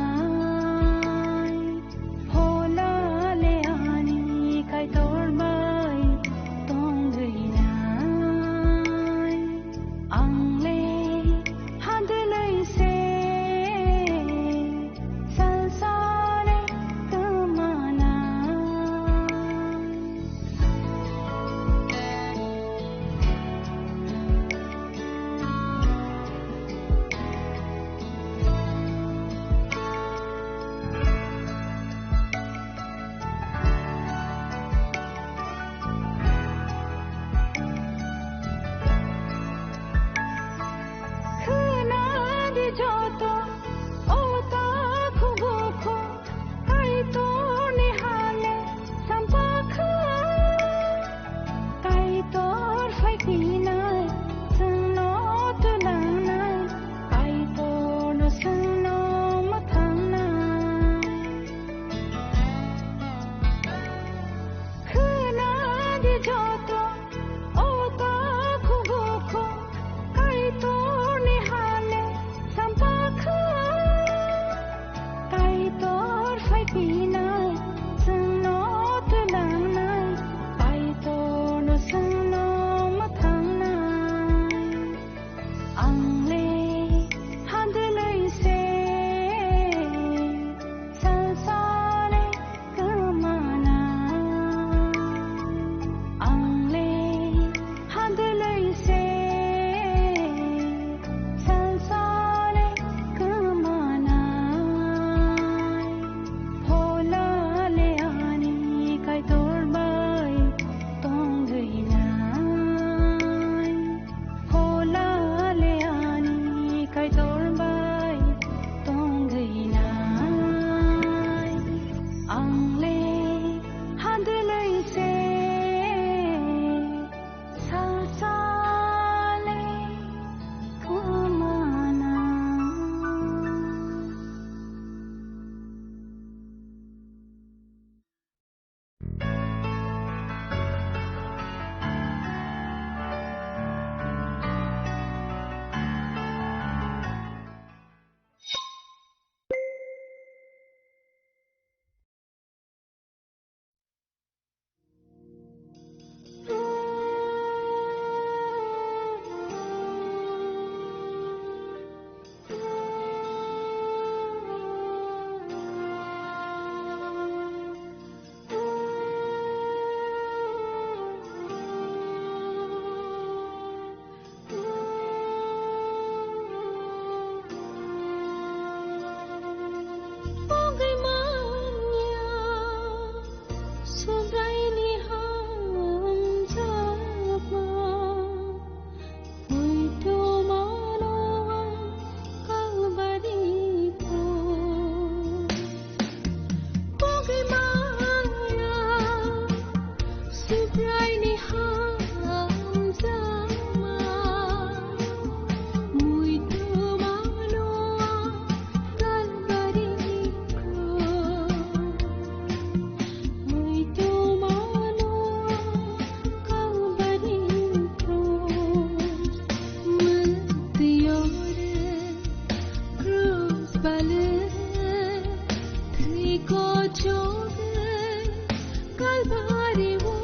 Kalvari o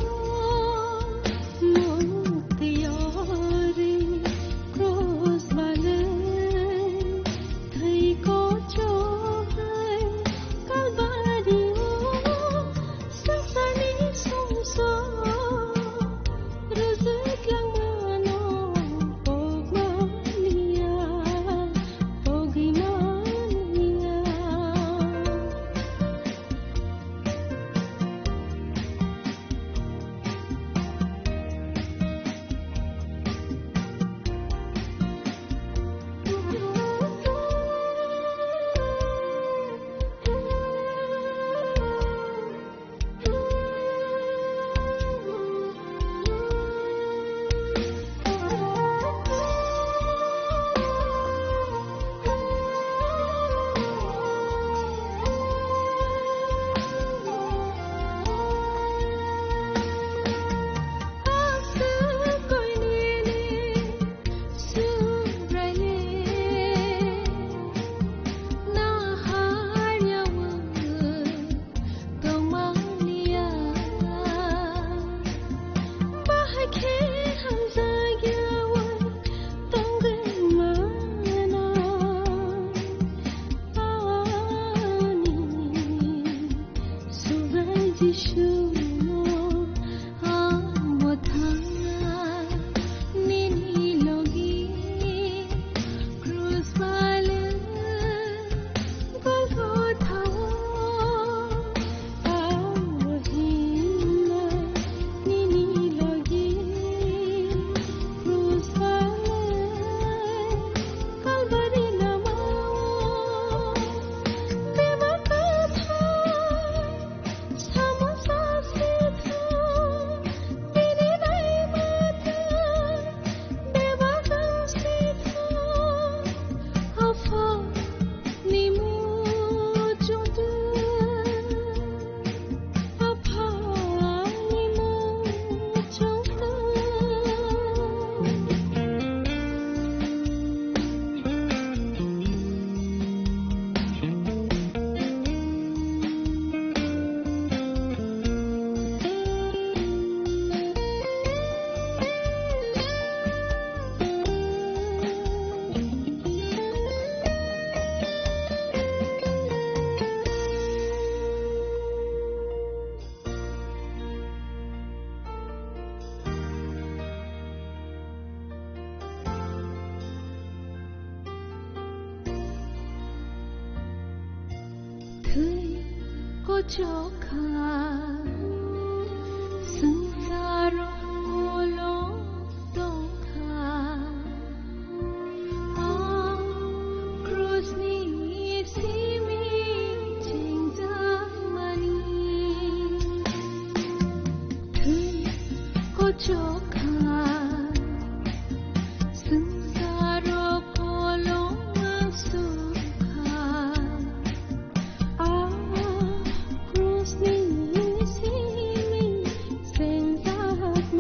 mukti yori cross bale thai ko chohai Kalvari o sasani songso rajak langmano pogmaniya pogimaniya. Thwi kochokha, swngcharo ulo tongkha. Ah, krusni simi chengjakmani. Thwi kochokha, swngcharo kolong sukha. Ah, krusni simi chengjakmani.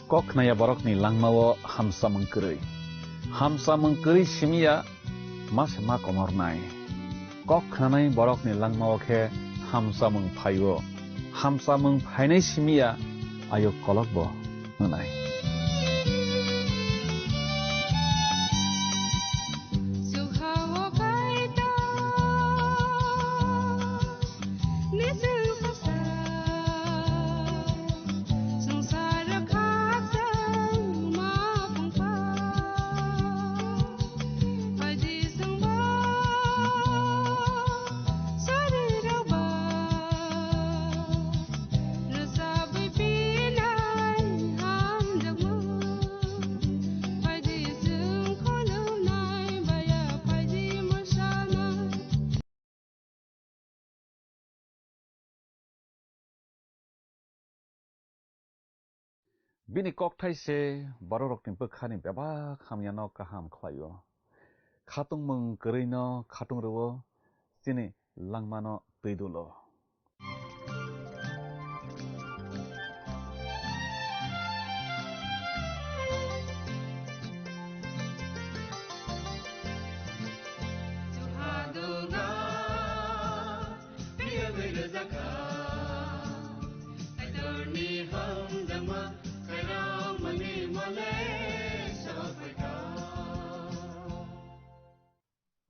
Kok khnaya borokni langmao hamsamung kwrwi. Hamsamung kwrwi simiya ma se ma komornai. Kok khnanai borokni langmao khe hamsamung phaio. Hamsamung phainai simiya ayuk kolokbo hwnai. Bini kokthai se bororokni bwkhani bebak hamyano kaham khlaio. Khatungmung kwrwino khatung rwo, chini langmano twi dulo.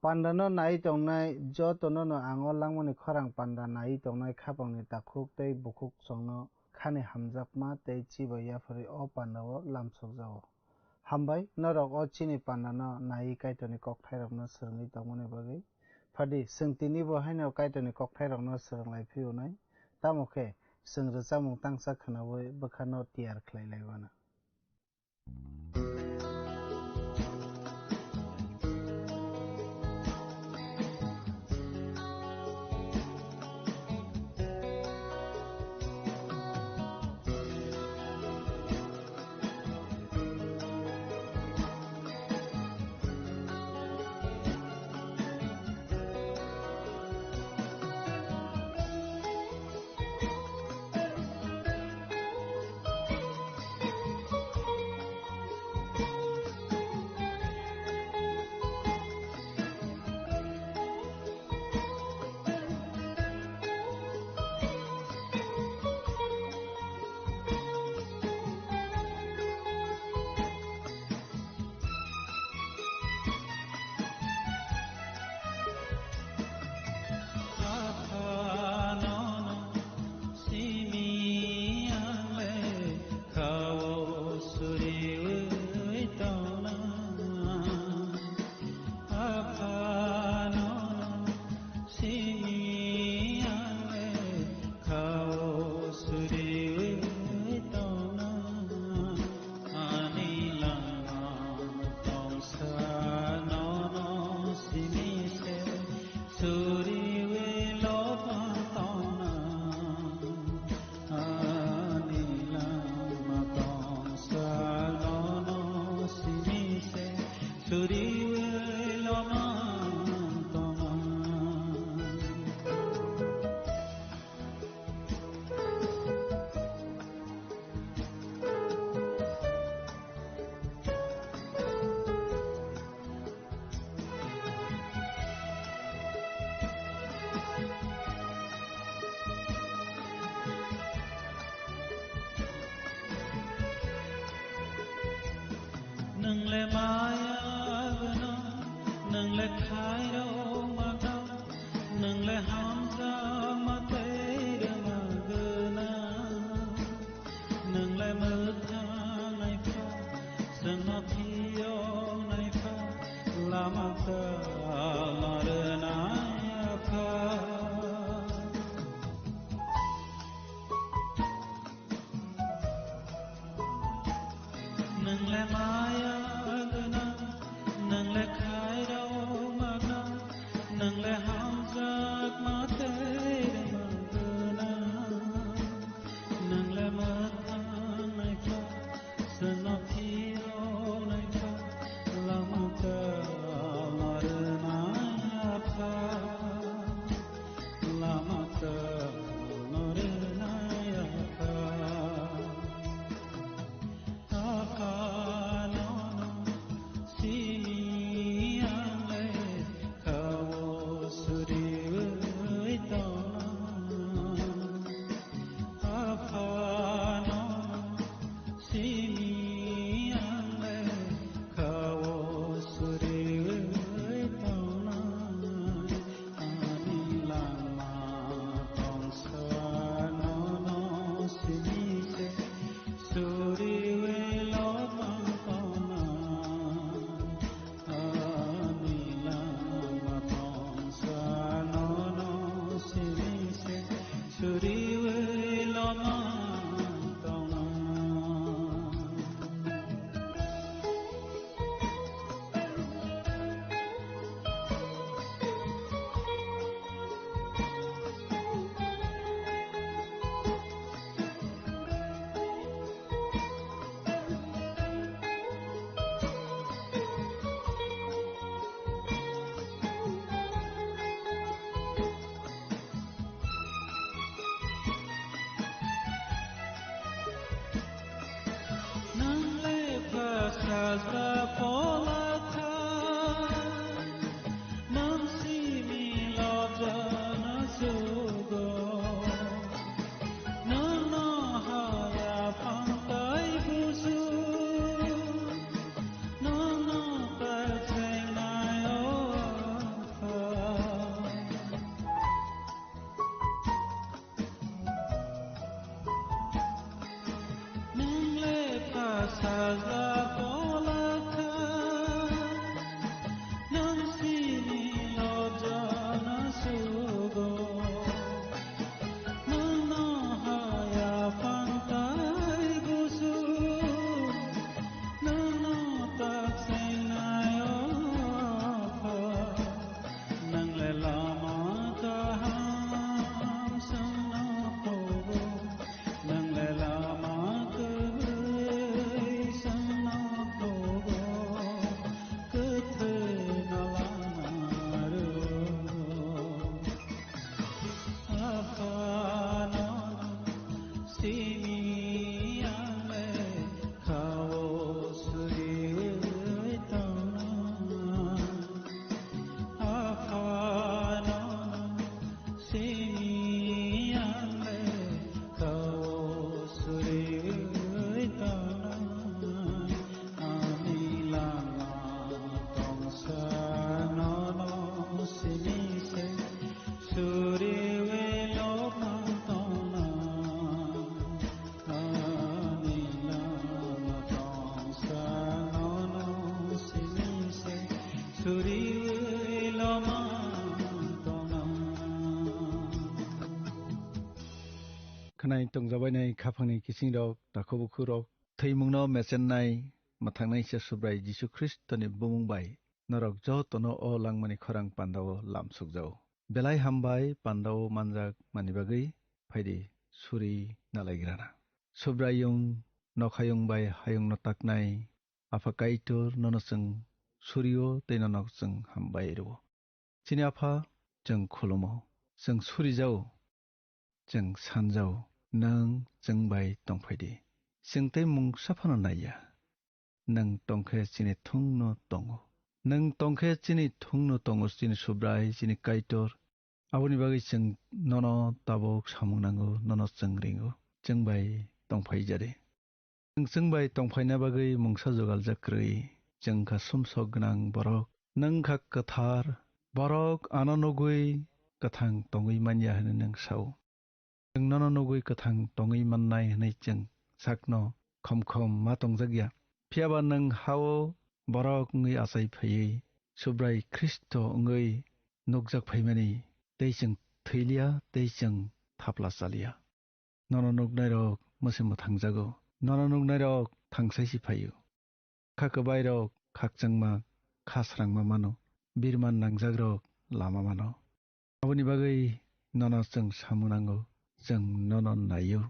Pandano nai tongnai jotono no ang o langmani khorang panda nai tongnai khapangni takhuk tei bukhuk songno khani hamjakma tei chibai yapharwi o pandao lamsokjago. Hambai, norok o chini pandano naiwi Kaitorni kokthairokno swrwngwi tongmani bagwi. Phadi, chwng tinibo haino Kaitorni kokthairokno swrwng lai phiyonai, tamo khe chwng rwchapmung tangsa khwnaui bwkhano tiyar khlai lai uanw. Nwngle maya gwnang, nwngle khairokma kha, nwngle hamjakma tei rwma gwnang. Nwngle mwthang naikha, chwngno phiyok naikha, lama kwtal no rwnai Apha. Nwngle maya gwnang, nwngle khairokma gwnang, nwngle hamjakma tei rwma gwnang. Nwngle mwthang naikha, chwngno phiyok naikha, lama kwtal no rwnai Apha. Lama kwtal no rwnai Apha. Suriwi lomang tongna, ani lama tongsa nono siri se. Suriwi lomang tongna. Nang le pha sajla pola tha, nang simi lobjana sugo. Nang no haya pangtai busu, nang no pasenai o apha. Nang le pha sajla pola tha, nang sini lobjana sugo. Nang no haya pangtai busu, nang no tak sengnai o apha. Nang le lama kaham sangno phogo, nang le lama kwrwi sangno phogo, kwthwino lama rwo. Aphano simi ang le khao suriwi tongna. Aphano simi ang le khao suriwi tongna. Ani lama tongsa nono simi se. Suriwi lomang tongna, ani lama tongsa nono simi se. Suriwi lomang tongna. Khwnai tongjabainai khaphangni kisingrok, takhuk bukhurok, thwimungno mechennai, mwthangnai se Subrai Jisu Khristoni bumung bai norok jotono o langmani khorang pandao lamsukjao. Belai hambai pandao manjak mani bagwi phaidi suri nalaigrana. Subraiyung nokhayung bai hayungno taknai Apha Kaitor nono chwng surio tei nono chwng hambai rwo. Chini Apha, chwng khulumo, chwng surijao, chwng sanjao, nwng chwng bai tongphaidi. Chwng tei mungsa phano naiya. Nwng tongkhe chini thungno tongo. Nwng tongkhe chini thungno tongo, chini Subrai, chini Kaitor. Aboni bagwi chwng nono tabuk samung nango, nono chwng ringo, chwng bai tongphai jari. Nwng chwng bai tongphaina bagwi mungsa jugaljak kwrwi, chwng kha sumsok gwnang borok. Nwng kha kwthar, borok ano nugwi kwthang tongwi manya hwnwi nwng sao. Chwng nono nugwi kwthang tongwi mannai hwnwi chwng sakno khom khom ma tongjakya. Phiyaba nwng hao borok wngwi achai phaiwi Subrai Khristo wngwi nukjak phaimani, tei chwng thwiliya tei chwng thapla chaliya. Nono nuknairok mwse mwthangjago, nono nuknairok thangsaisi phaio. Kha kwbairok khakchangma, kha srangma mano, birman nangjakrok lama mano. Aboni bagwi nono chwng samung nango, chwng nono naio.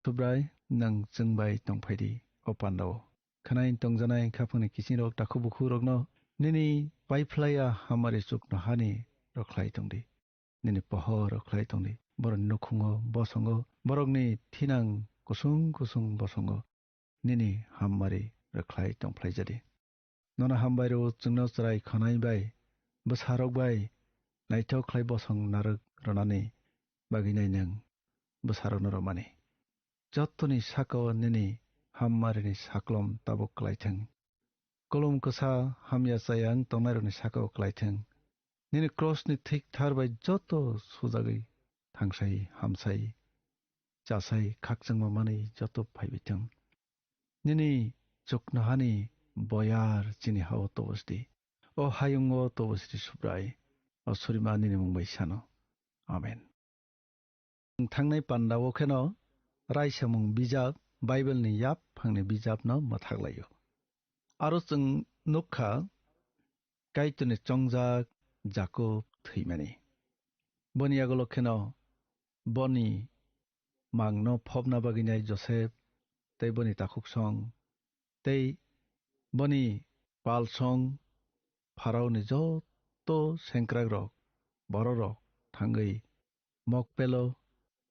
Subrai, nwng chwng bai tongphaidi o pandao. Khwnai tongjanai khaphangni kisingrok takhuk bukhurokno nini paiphlaiya hamari chuknohani rwkhlai tongdi. Nini pohor rwkhlai tongdi. Borokni nukhungo, bosongo, borokni thinang kusung kusung bosongo nini hammari rwkhlai tongphlaijadi. Nono hambai rwo chwngno chwrai khwnai bai, bwsarok bai naithok khlai bosong narwk rwnani bagwinai nwng bwsarokno rwmani. Jotoni sakao nini hammarini saklom tabuk klai thung. Kolom kwsa hamya chaya wng tongnairokni sakao klai thung. Nini krosni thik thar bai joto sujagwi thangsai, hamsai, chasai, khakchangma manwi joto phaibai thung. Nini chuknohani boyar chini hao tobosdi. O hayungo tobosdi Subrai. O surima nini mung bai sano. Amen. Thangnai pandao kheno raisamung bijap, Bible ni yap phangni bijapno mwthaklaio. Aro chwng nukha Kaitorni chongjak Jakob thwimani. Boni yagulo kheno boni mangno phobna bagwi nai Josep tei boni takhuksong tei boni palsong Pharaoni joto sengkrakrok, bororok thangwi Mokpelo,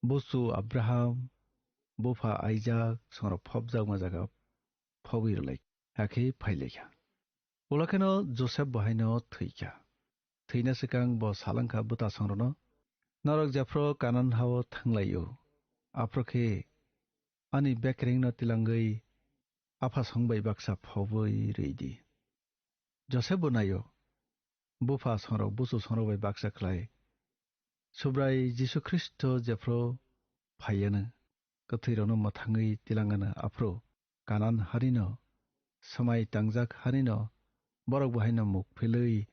busu Abraham, bupha Aijak songrok phobjakma jaga phobwi rwlai, hakhe phailaikha. Ulo kheno Josep bo haino thwikha. Thwina swkang bo salangkha bwtasongrokno, "Norok jephru Kanan hao thanglaio, aphru khe ani bekrengno tilangwi aphasong bai baksa phobwi rwidi." Josep bo naio, bupha songrok busu songrok bai baksa khlai Subrai Jisu Khristo jephru phaiyano, kwthwirokno mwthangwi tilangano aphru Kanan harino, swmai tangjak harino borok bo haino muk philwi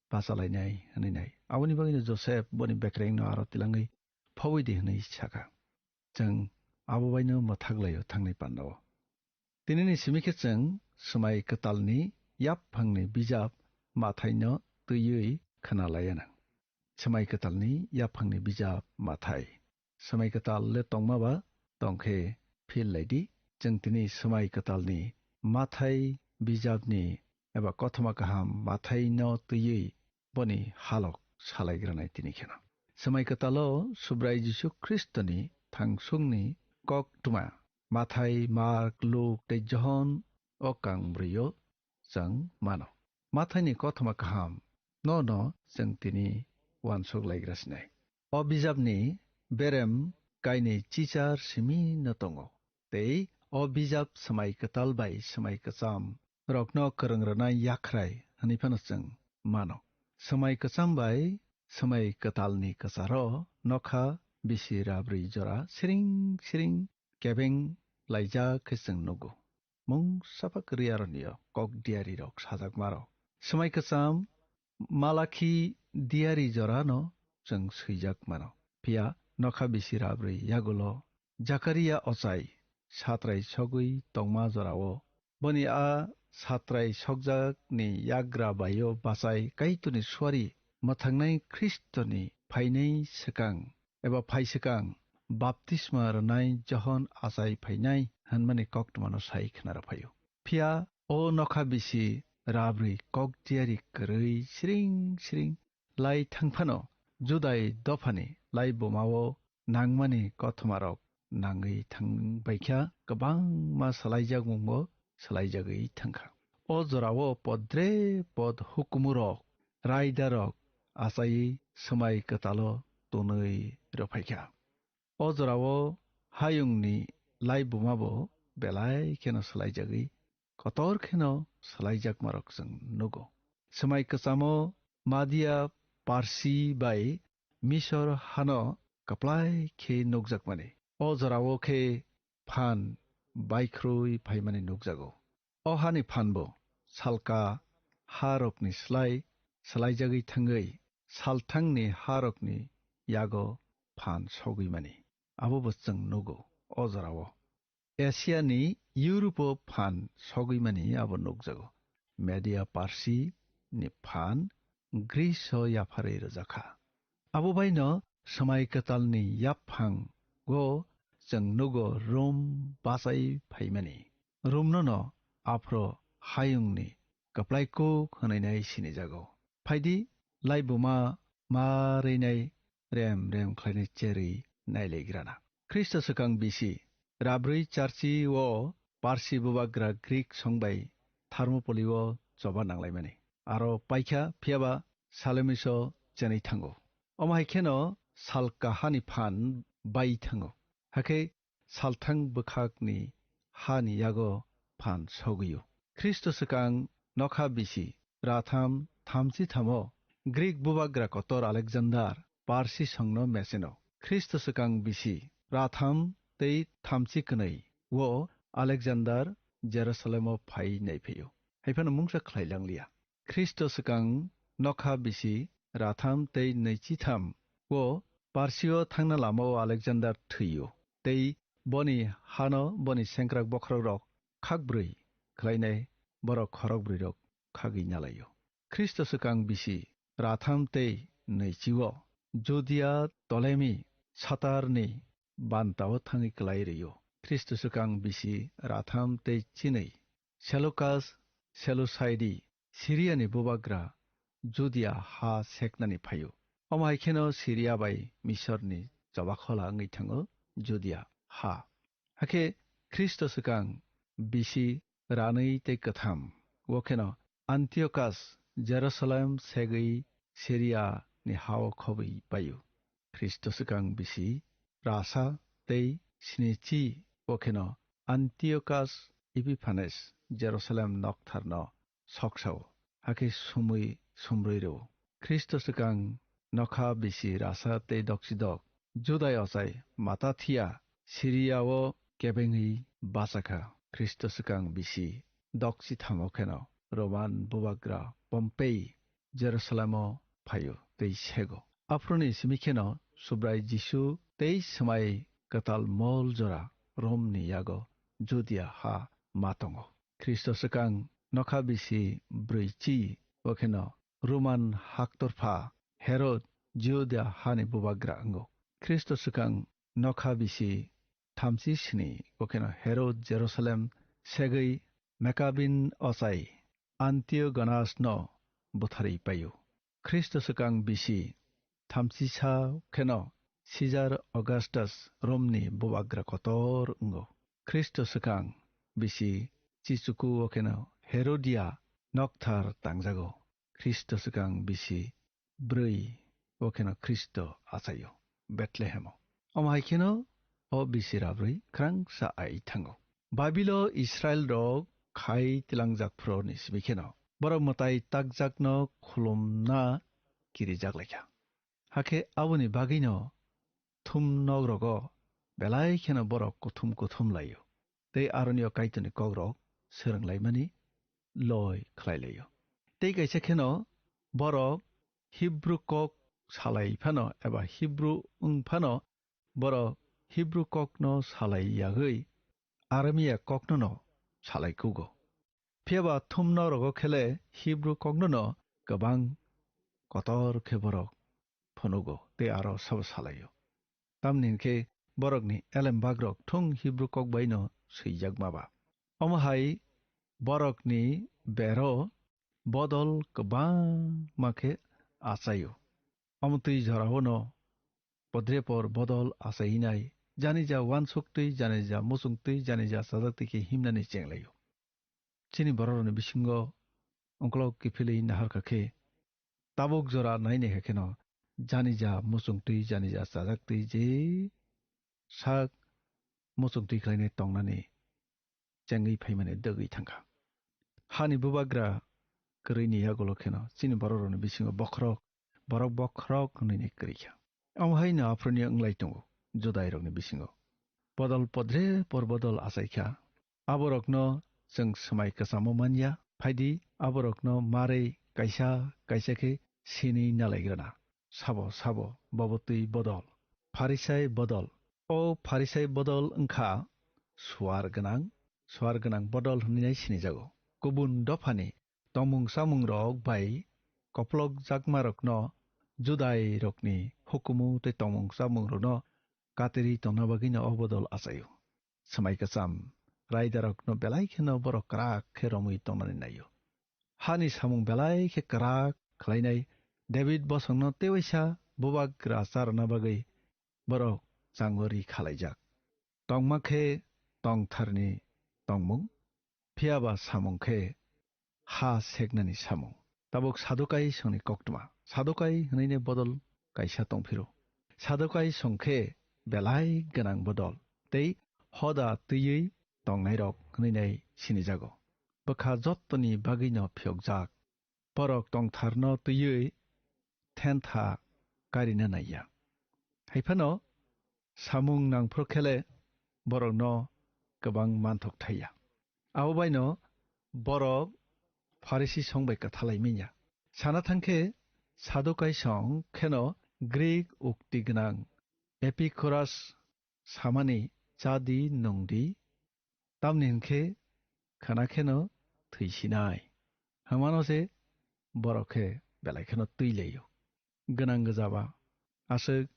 bachalainai hwnwi nai. Aboni bagwino Josep boni bekrengno aro tilangwi phobwi di hwnwi sakha. Chwng abo baino mwthaklaio thangnai pandao. Tinini simi khe chwng Swmai Kwtalni yaphangni bijap Mathaino twiwi khna laianw. Swmai Kwtalni yaphangni bijap Mathai. Swmai Kwtal le tongma ba tong khe phil lai di. Chwng tini Swmai Kwtalni Mathai bijapni eba Kothoma Kaham Mathaino twiwi boni halok salaigranai tini kheno. Swmai Kwtalo Subrai Jisu Khristoni thangsungni koktwma Mathai, Mark, Luk tei Johon o kang brwi-o chwng mano. Mathaini Kothoma Kaham no no chwng tini uansuk laigra sinai. O bijapni berem kainwi chichar simi no tongo, tei o bijap Swmai Kwtal bai Swmai Kwcham rokno kwrwng rwnai yakhrai hwnwi phano chwng mano. Swmai Kwcham bai Swmai Kwtalni kwcharo nokha bisi rabrwi jora siring siring kebeng laijak khe chwng nugo. Mungsa pha kwrwi aronio kok diarirok sajakmarok. Swmai Kwcham Malakhi diari jorano chwng swijak mano. Phiya nokha bisi rabrwi yagulo Jakaria ochai satrai sogwi tongma jorao boni a satrai sokjakni yagra bai-o bachai Kaitorni suari mwthangnai Khristoni phainai swkang eba phai swkang baptisma rwnai Johon achai phainai hwnmani koktwmano sai khna rw phaio. Phiya o nokha bisi rabrwi kok diari kwrwi siring siring lai thang phano Judai dophani lai bumao nangmani kothomarok nangwi thang baikha, kwbangma swlaijak mungbo swlaijagwi thangkha. O jorao podre pod hukumurok, raidarok achaiwi Swmai Kwtalo tonwi rwphaikha. O jorao hayungni lai bumabo belai kheno swlaijagwi kotor kheno swlaijakmarok chwng nugo. Swmai Kwchamo Madia Parsi bai Misor hano kwplai khe nukjakmani. O jorao khe phan baikhruwi phaimani nukjago. O hani phanbo salka harokni slai swlaijagwi thangwi salthangni harokni yago phan sogwimani. Abobo chwng nugo o jorao. Asiani Europe-o phan sogwimani abo nukjago. Media Parsi ni phan Greece-o yapharwi rwjakha. Abo baino Swmai Kwtalni yaphango chwng nugo Rom bachai phaimani. Romno no aphro hayungni kwplai kuk hwnwi nai sinijago. Phaidi, laibuma ma rwinai rem rem khlainai cherwi nailaigrana. Khristo swkang bisi rabrwi charchi o Parsi bubagra Greek songbai Tharmopoli o choba nanglaimani. Aro paikha phiyaba Salamiso chenwi thango. Omo hai kheno sal kahani phan bai thango. Hakhe salthang bwkhakni hani yago phan sogwio. Khristo swkang nokha bisi ratham thamchi thamo Greek bubagra kotor Alexander Parsi songno meseno. Khristo swkang bisi ratham tei thamchi kwnwi o Alexander Jerusalem o phai naiphio. Hai phano mungsa khlai langliya. Khristo swkang nokha bisi ratham tei nwichitham o Parsio thangna lama o Alexander thwio. Tei boni hano boni sengkrak bokhorok rok khakbrwi khlainai borok khorokbrwi rok khagwi nalaio. Khristo swkang bisi ratham tei nwichio Judia Ptolemy Satarni bantao thangwi klai rwio. Khristo swkang bisi ratham tei chinwi Seleucus Seleucidi Siriani bubagra Judia ha seknani phaio. Omo hai kheno Siria bai Misorni chobakhola wngwi thango Judia ha. Hakhe Khristo swkang bisi ranwi tei kwtham, o kheno Antiochus Jerusalem segwi Siria ni hao khobwi paio. Khristo swkang bisi rasa tei sinichi, o kheno Antiochus Epiphanes Jerusalem noktharno soksao, hakhe sumwi sumrwi rwo. Khristo swkang nokha bisi rasa tei doksidok Judai ochai Matathia Siria o kebengwi bachakha. Khristo swkang bisi dokchithamo kheno Roman bubagra Pompei Jerusalem o phaio tei sego. Aphuruni simi kheno Subrai Jisu tei swmai kwtal mol jora Rom ni yago Judia ha ma tongo. Khristo swkang nokha bisi brwichi, o kheno Roman haktorpha Herod Judia hani bubagra wngo. Khristo swkang nokha bisi thamchi sini, o kheno Herod Jerusalem segwi Mekabin ochai Antiogonus no butharwi paio. Khristo swkang bisi thamchisa kheno Caesar Augustus Romni bubagra kotor wngo. Khristo swkang bisi chichuku o kheno Herodia nokthar tangjago. Khristo swkang bisi brwi o kheno Khristo achaio Bethlehemo. Omo hai kheno o bisi rabrwi khwrangsa ai thango. Babilo Israel rok khai tilangjak phuroni simi kheno borok mwtai takjakno khulumna kirijak laikha. Hakhe aboni bagwino thum nok rogo belai kheno borok kuthum kuthum laio. Tei aronio Kaitorni kokrok swrwnglaimani loi khlai laio. Tei kaisa kheno borok Hibru kok salai phano eba Hibru wng phano borok Hibru kokno salai yagwi Aramia koknono salai kugo. Phiya ba thumno rogo khele Hibru koknono kwbang kotor khe borok phunugo tei aro sabo salaio. Tamni hwn khe borokni elembak rok thung Hibru kok baino swijak ma ba. Omo hai borokni bero bodol kwbangma khe achaio. Omo twi jorao no podrepor bodol achai hinai, janija uansuk twi, janija muchung twi, janija chajak twi khe himnani chenglaio. Chini bororokni bisingo ongkolok kiphilwi naharkha khe, tabuk jora nainai kha kheno janija muchung twi, janija chajak twi je sak muchung twi khlainai tongnani chengwi phaimani dwgwi thangkha. Hani bubagra kwrwini yagulo kheno chini bororokni bisingo bokhorok, borok bokhorok hwnwi kwrwi kha. Omo haino aphuruni wnglai tongo Judairokni bisingo. Bodol podrepor bodol achai kha. Aborokno chwng swmai kwchamo man ya. Phaidi aborokno marwi kaisa kaisa khe sini nalaigrana. Sabo sabo bobo twi bodol. Pharisai bodol. O Pharisai bodol wngkha suar gwnang, suar gwnang bodol hwnwi nai sinijago. Kubun dophani tongmung chamungrok bai koplokjakmarokno Judairokni hukumu tei tongmung chamungrokno katirwi tongna bagwino o bodol achaio. Swmai kwcham raidarokno belai kheno borok kwrak khe romwi tongnani naio. Hani samung belai khe kwrak khlainai David bosongno tewaisa bubagra charwna bagwi borok chango ri khalaijak. Tongma khe tongtharni tongmung, phiya ba samung khe ha seknani samung. Tabuk Sadukai songni koktwma. Sadukai hwnwi ne bodol kaisa tongphiro. Sadukai song khe belai gwnang bodol tei hoda twiwi tongnairok hwnwi nai sinijago. Bwkha jottoni bagwino phiyokjak. Borok tongtharno twiwi thentha karina naiya. Hai phano samung nangphuru khele borokno kwbang manthok thai ya. Abo baino borok Pharisi song bai kwthalai manya. Sana thang khe Sadukai song kheno Greek ukti gwnang Epikuras samani chadi nungdi, tamni hwnkhe khana kheno thwisinai hwnmano se borok khe belai kheno twi lai-o. Gwnang gwjaba aswk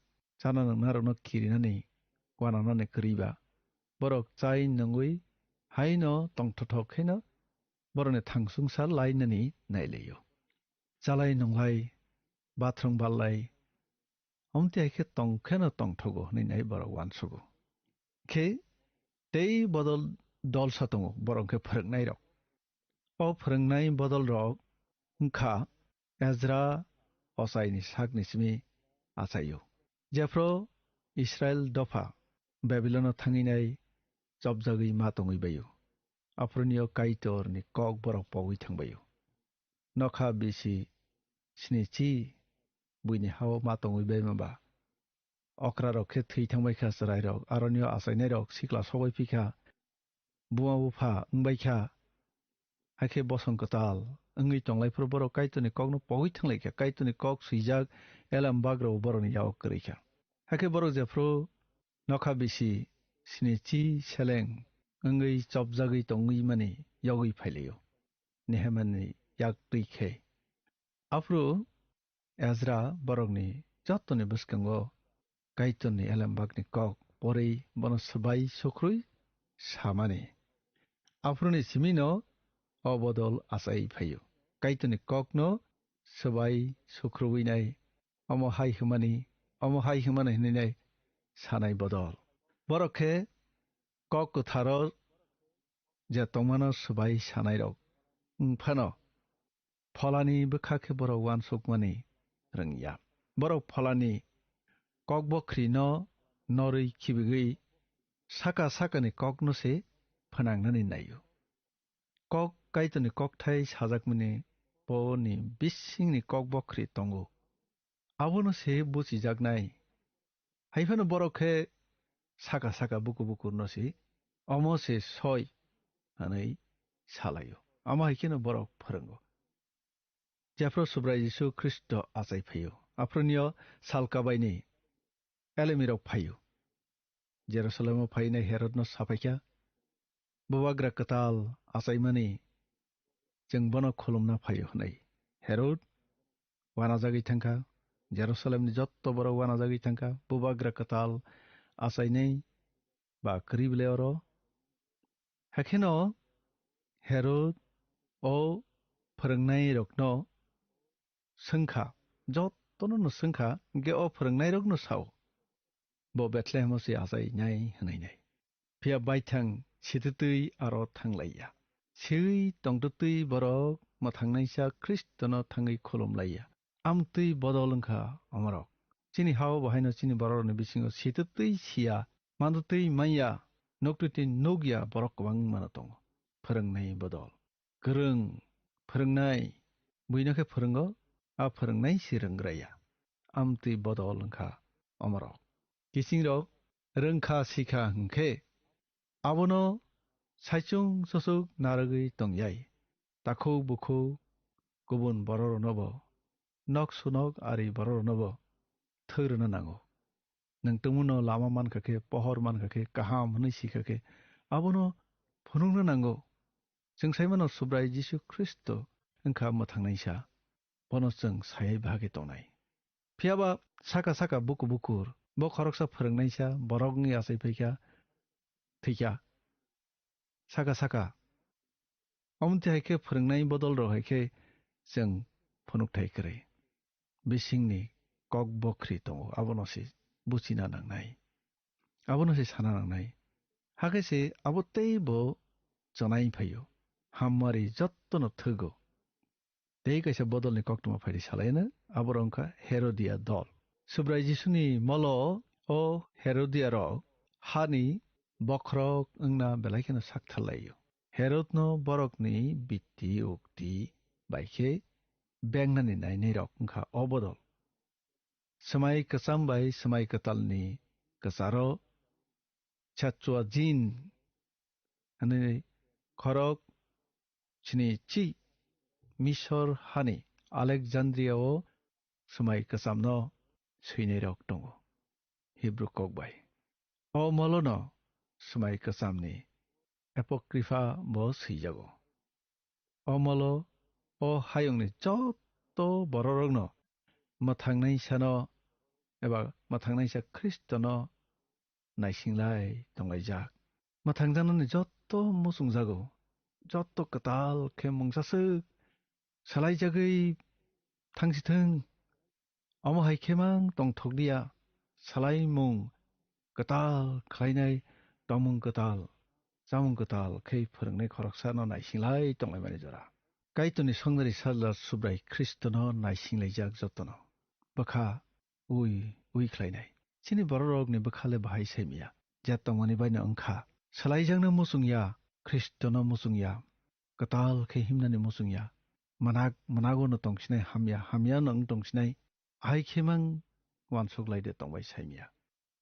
chana nwngnarokno kirinani wananani kwrwiba borok chai nungwi haino tongthothok kheno borokni thangsungsa lainani nai lai-o. Chalai nunglai, bathroom ballai, omtwi hai khe tong kheno tongthogo hwnwi nai borok uansugo. Khe tei bodol dolsa tongo, borok khe phwrwngnairok. O phwrwngnai bodolrok wngkha Ezra ochaini sakni simi achaio. Jephru Israil dopha Babilono thangwi nai chopjagwi ma tongwi baio. Aphuruni o Kaitorni kok borok pogwi thangbaio. Nokha bisi sinichi buini hao ma tongwi baima ba. Okrarok khe thwi thangbai kha chwrairok, aronio achainairok sikla sogwi phi kha, buma bupha wngbai kha. Hakhe bosong kwtal wngwi tonglaifru borok Kaitorni kokno pogwi thanglai kha, Kaitorni kok swijak elem bagrao borokni yago kwrwi kha. Hakhe borok jephru nokha bisi sinichi seleng wngwi chopjagwi tongwi mani yogwi phailaio, Nehemani yak twi khe. Aphuru Ezra borokni jottoni bwskango Kaitorni elembakni kok porwi bono swbai sukrui samani. Aphuruni simino o bodol achai phaio. Kaitorni kokno swbai sukruwi nai, omo hai hwnmani, omo hai hwnmani hwnwi nai sanai bodol. Borok khe kok kwtharo je tongmano swbai sanairok wng phano, pholani bwkha khe borok uansukmani rwngya. Borok pholani kok bokhri no norwi khibigwi saka sakani kokno se phnangnani naio. Kok Kaitorni kokthai sajakmani boni bisingni kok bokhri tongo. Abono se buchijaknai. Hai phano borok khe saka saka buku bukurno se, "Omo se soi," hwnwi salaio. Amo hai kheno borok phwrwngo. Jephru Subrai Jisu Khristo achai phaio, aphurunio sal kabaini elemirok phaio. Jerusalemo phainai Herodno sapaikha, "Bubagra kwtal achaimani chwng bono khulumna phaio," hwnwi. Herod wanajagwi thangkha, Jerusalemni jotto borok wanajagwi thangkha, bubagra kwtal achainai ba kwrwi bwle oro. Hakheno Herod o phwrwngnairokno swngkha, jottono no swngkha, hwnkhe o phwrwngnairokno sao, "Bo Bethlehemo se achainai," hwnwi nai. Phiya baithang sitwtwi aro thanglaiya. Siwi tongtwtwi borok mwthangnaisa Khristono thangwi khulumlaiya. Amtwi bodol wngkha omorok. Chini hao bo haino chini bororokni bisingo sitwtwi siya, mantwtwi manya, nuktwtwi nukya borok kwbangmano tongo. Phwrwngnai bodol. Kwrwng, phwrwngnai, buino khe phwrwngo, a phwrwngnai se rwnggraya. Amtwi bodol wngkha omorok. Kisingrok rwngkha sikha hwnkhe, abono saichung susuk narwgwi tongyai. Takhuk bukhuk kubun bororoknobo, nok sunok ari bororoknobo thwi rwna nango. Nwng tongmungno lama mankha khe, pohor mankha khe, kaham hwnwi sikha khe, abono phunukna nango. Chwng sai mano Subrai Jisu Khristo wngkha mwthangnaisa, bono chwng sayai bahai khe tongnai. Phiya ba saka saka buku bukur, bo khoroksa phwrwngnaisa, borok wngwi achai phaikha, thwikha. Saka saka. Omo twi hai khe phwrwngnai bodol rok hai khe chwng phunukthai kwrwi. Bisingni kok bokhri tongo, abono se buchina nangnai. Abono se sana nangnai. Hakhe se abo teibo chonai phaio. Hammari jottono thwgo. Tei kaisa bodolni koktwma phaidi salaino, abo wngkha Herodia dol. Subrai Jisuni molo o Herodia rok hani bokhorok wngna belai kheno sakthar laio. Herodno borokni bitti ukti bai khe bengnani nainai rok wngkha o bodol. Swmai kwcham bai swmai kwtalni kwcharo Septuagint hwnwi khorok sni chi Misor hani Alexandria-o swmai kwchamno swinairok tongo, Hibru kok bai. O molono swmai kwchamni Apocrypha bo swijago. O molo o hayungni jotto bororokno mwthangnaisano eba mwthangnaisa Khristono naisinglai tonglaijak. Mwthangjaknani jotto muchungjago, jotto kwtal khe mungsaswk salaijagwi thangsithwng. Omo hai khe mang tongthokliya, salaimung kwtal khlainai, tongmung kwtal, chamung kwtal khe phwrwngnai khoroksano naisinglai tonglaimani jora. Kaitorni songnari Sajla Subrai Khristono naisinglaijak jotono. Bwkha ui ui khlainai. Chini bororokni bwkhale bahai saimya. Je tongmani baino wngkha. Salaijakno muchungya, Khristono muchungya. Kwtal khe himnani muchungya. Manak, manago no tongsinai hamya, hamya no wng tongsinai. Ahai khe mang wansuk lai de tongbai saimya.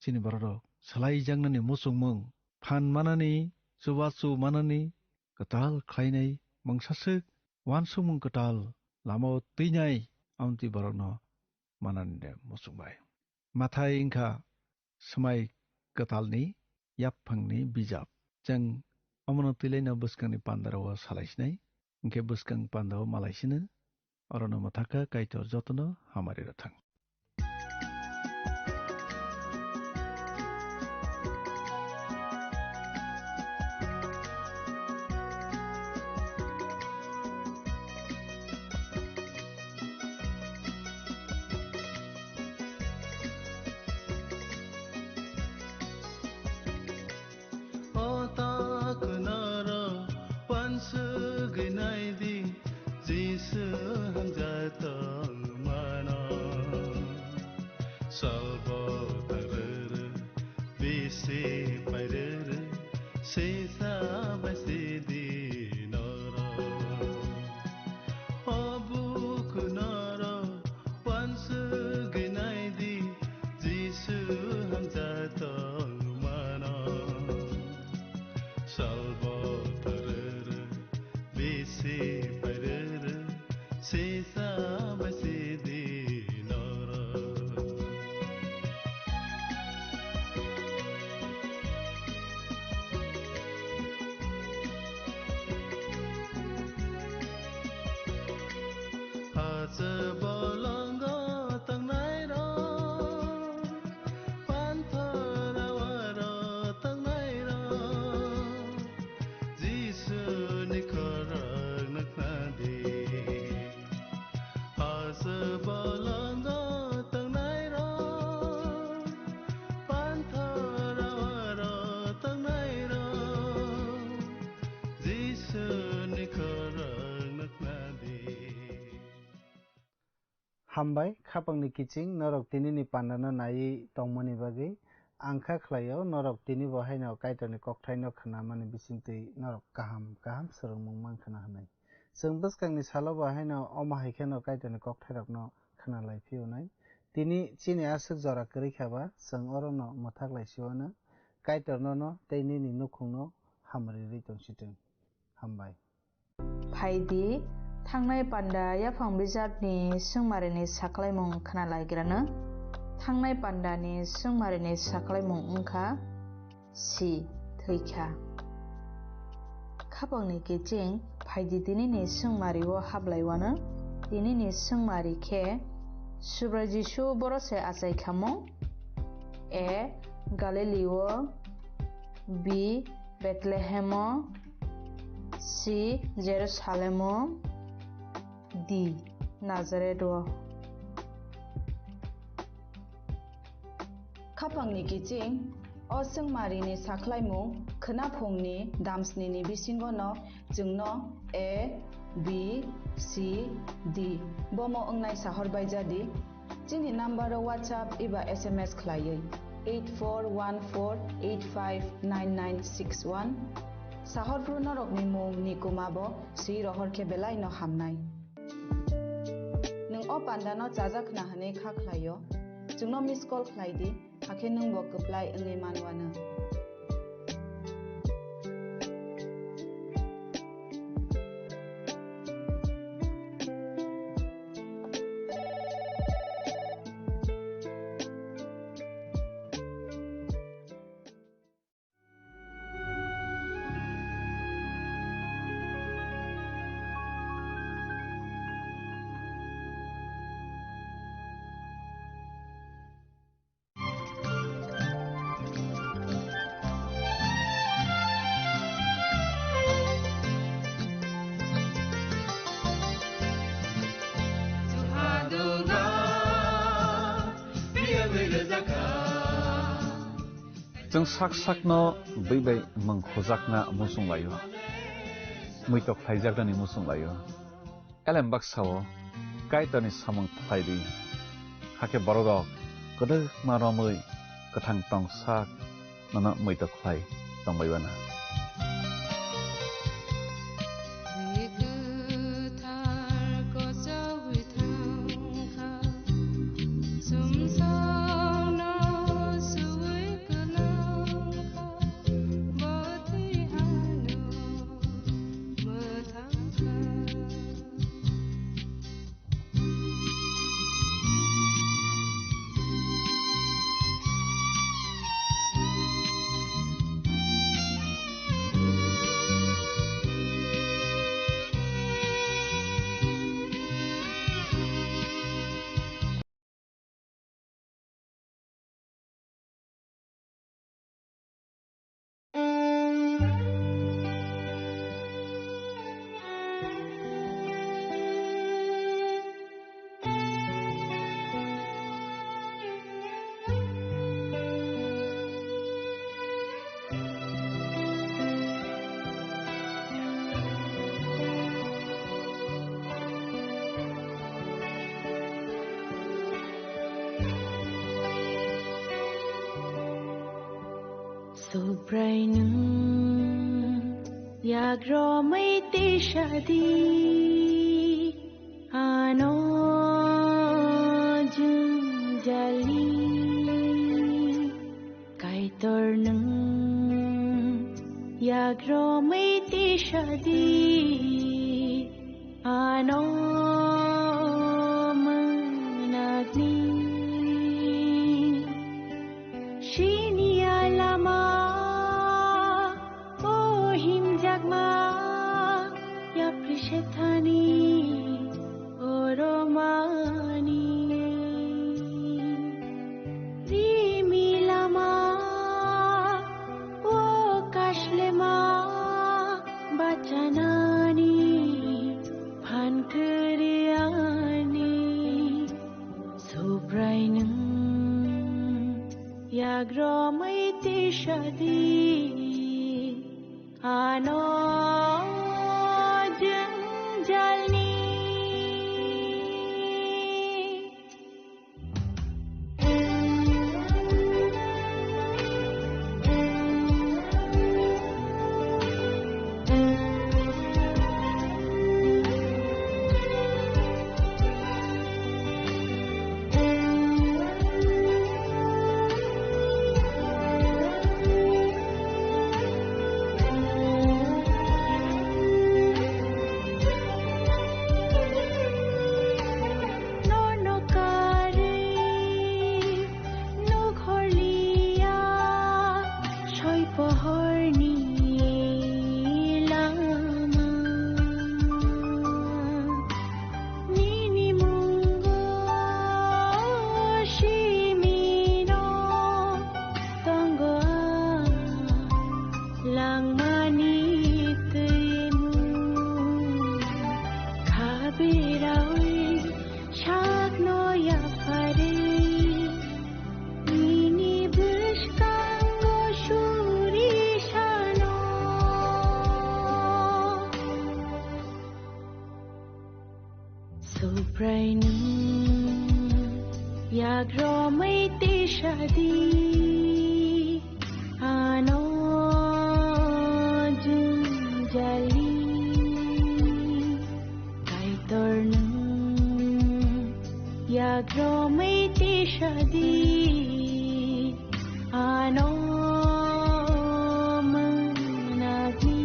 Chini bororok salaijaknani muchungmung, phan manani, chubachu manani, kwtal khlainai, mungsaswk, wansukmung kwtal, lama-o twinai, amtwi borokno manani de muchungbai. Mathai wngkha swmai kwtalni yaphangni bijap. Chwng omono twilaino bwskangni pandaro-o salaisinai, hwnkhe bwskang pandao malaisino, orono mwthakha Kaitor jotono hamari rwthang. O takhunaro wansugwi naidi, Jisu hamjak tongmano. Salbo taruru, bisi pairuru, sisa bai sidi noro. O buku noro, wansugwi naidi, Jisu hamjak tongmano. Salbo taruru, bisi pairuru, sisa bai sidi noro. Hacha bolongo tangnairok, panthor awaro tangnairok, Jisuni khorang nuknadi. Hacha bolongo tangnairok, panthor awaro tangnairok, Jisuni khorang nuknadi. Hambai, khapangni kiching norok tinini pandano naiwi tongmani bagwi. Ang kha khlaio, norok tini bo haino Kaitorni kokthaino khnamani bisingtwi norok kaham kaham swrwngmung mankha na hwnwi. Chwng bwskangni salo bo haino omo hai kheno Kaitorni kokthairokno khna lai phiyonai. Tini chini aswk jora kwrwi kha ba, chwng orono mwthak lai siwano. Kaitor nono tei nini nukhungno hamrwi rwi tong sitwng. Hambai. Phai di, thangnai panda yaphang bijarni swngmarini saklaimung khna lai grano. Thangnai pandani swngmarini saklaimung wngkha si thwikha. Khapangni kiching phaidi tinini swngmari o hablaiwano. Tinini swngmari khe Subrai Jisu boro se achai khamo? A. Galili o. B. Bethlehem o. C. Jerusalem o. D. Nazareth o. Khapangni kiching, o swngmarini saklaimung khwnaphungni damsnini bisingono chwngno A, B, C, D bomo wngnai sahor baijadi. Chini number o WhatsApp eba S M S khlaiwi eight four one four eight five nine nine six one. Sahorphru norokni mung ni kuma bo swi rohor khe belai no hamnai. Nwng o panda no chajak khna hwnwi kha khlaio, chwngno miss call khlai di, hakhe nwng bo kwplai wngwi manwano. Chwng sak sakno bwi bai mwng khujakna muchung laio, muitok khlaijaknani muchung laio. Elem baksa-o Kaitorni samung khlai di, hakhe bororok kwdwkma romwi kwthang tong sak nono muitok khlai tongbai uanw. Subrai nwng yagromwi tisa di, ano jwngjali. Kaitor nwng yagromwi tisa di, ano mwnakni. Sini a lama, o himjakma, yapri sethani, oromani. Rimi lama, o kashlema, bachanani, phan kwrwi ani. Subrai nwng yagromwi tisa di, ano jwngjalni. Nono karwi nukhorliya soi pohorni lama. Nini mungo simino tongo a langmani twimu. Khabirawi sakno yapharwi nini bwskango suri sano. Subrai nwng yagromwi tisa di, ano jwngjali. Kaitor nwng yagromwi tisa di, ano mwnakni.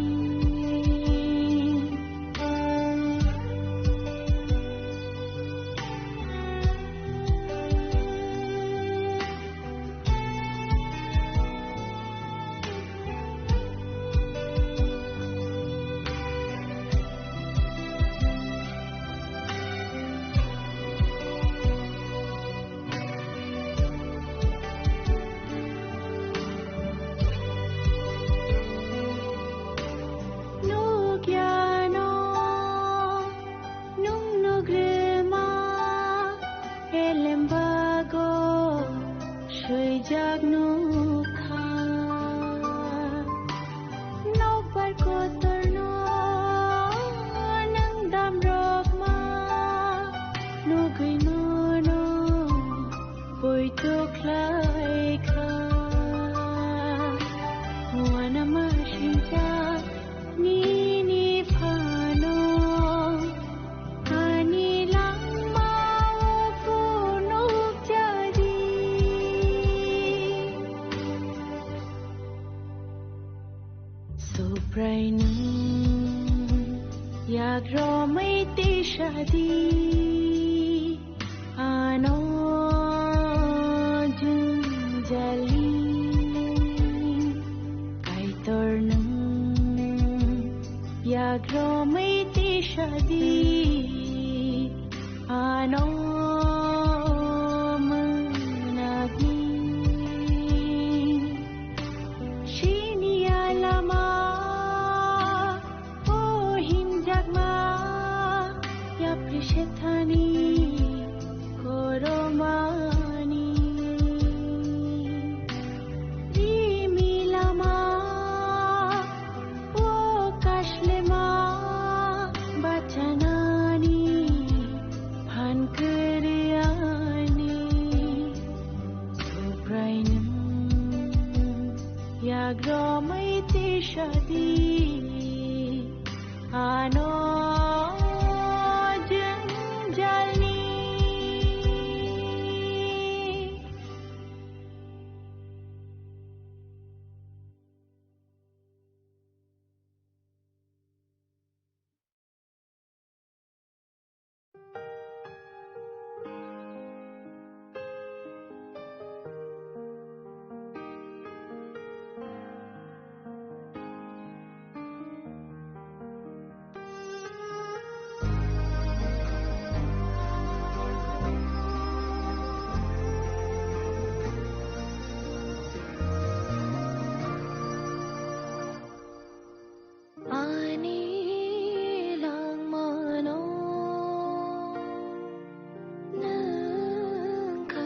Romwi tisadi ano jwngjali Kaitor nwng yak romwi tisadi ano mwnakni siniya lama. O himjakma yapri sethani koromani rimi lama o kashlema bachanani phan kwrwani. Subrainwng yagromwi tisadi ano jwngjalni. Ani langmano nangkha.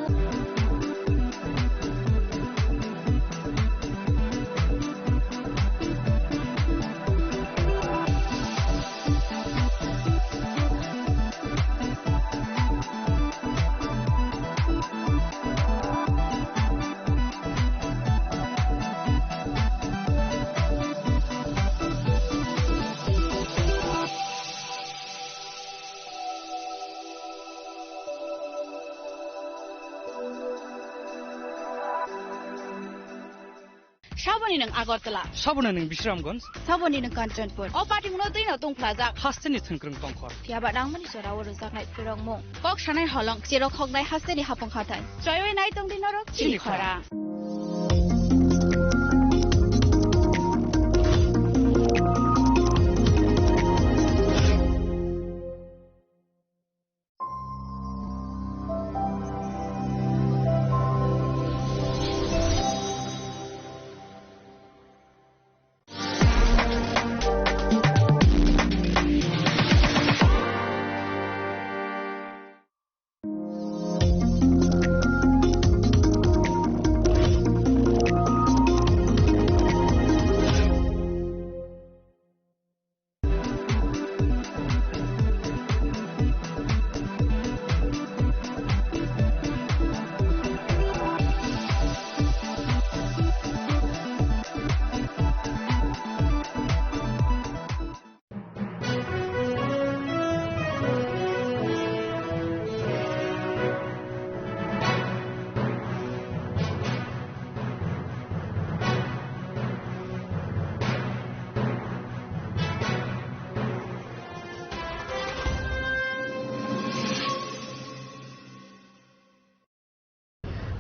Saboni nwng Agartala. Saboni nwng Bisramganj. Saboni nwng Kanchanpur. O party mungno twi no tongphlajak. Hasteni thwngkwrwng tongkhor. Phiya ba nangmani jora o rwjaknai phwrwngmung. Kok sanai holong, cherok hoknai hasteni hapung hathai. Choiwi nai tongdi norok chini chini khora. Khora.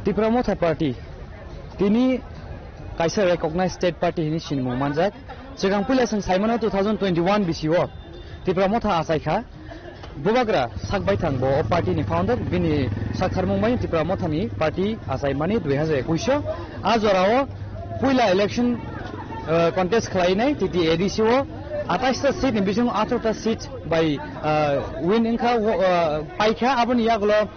Tipra Motha Party tini kaisa recognized state party hinwi sinimung manjak. Swkang puila chwng saimano two thousand twenty-one bisio Tipra Motha achaikha. Bubagra sak baithang bo o party ni founder, bini saktharmung bai Tipra Motha ni party achaimani dui hazar ekush o. A jorao puila election, uh, contest khlainai T T A D C o atais ta seat ni bisingo atharo ta seat bai, uh, win wngkha, uh, paikha. Aboni yagulo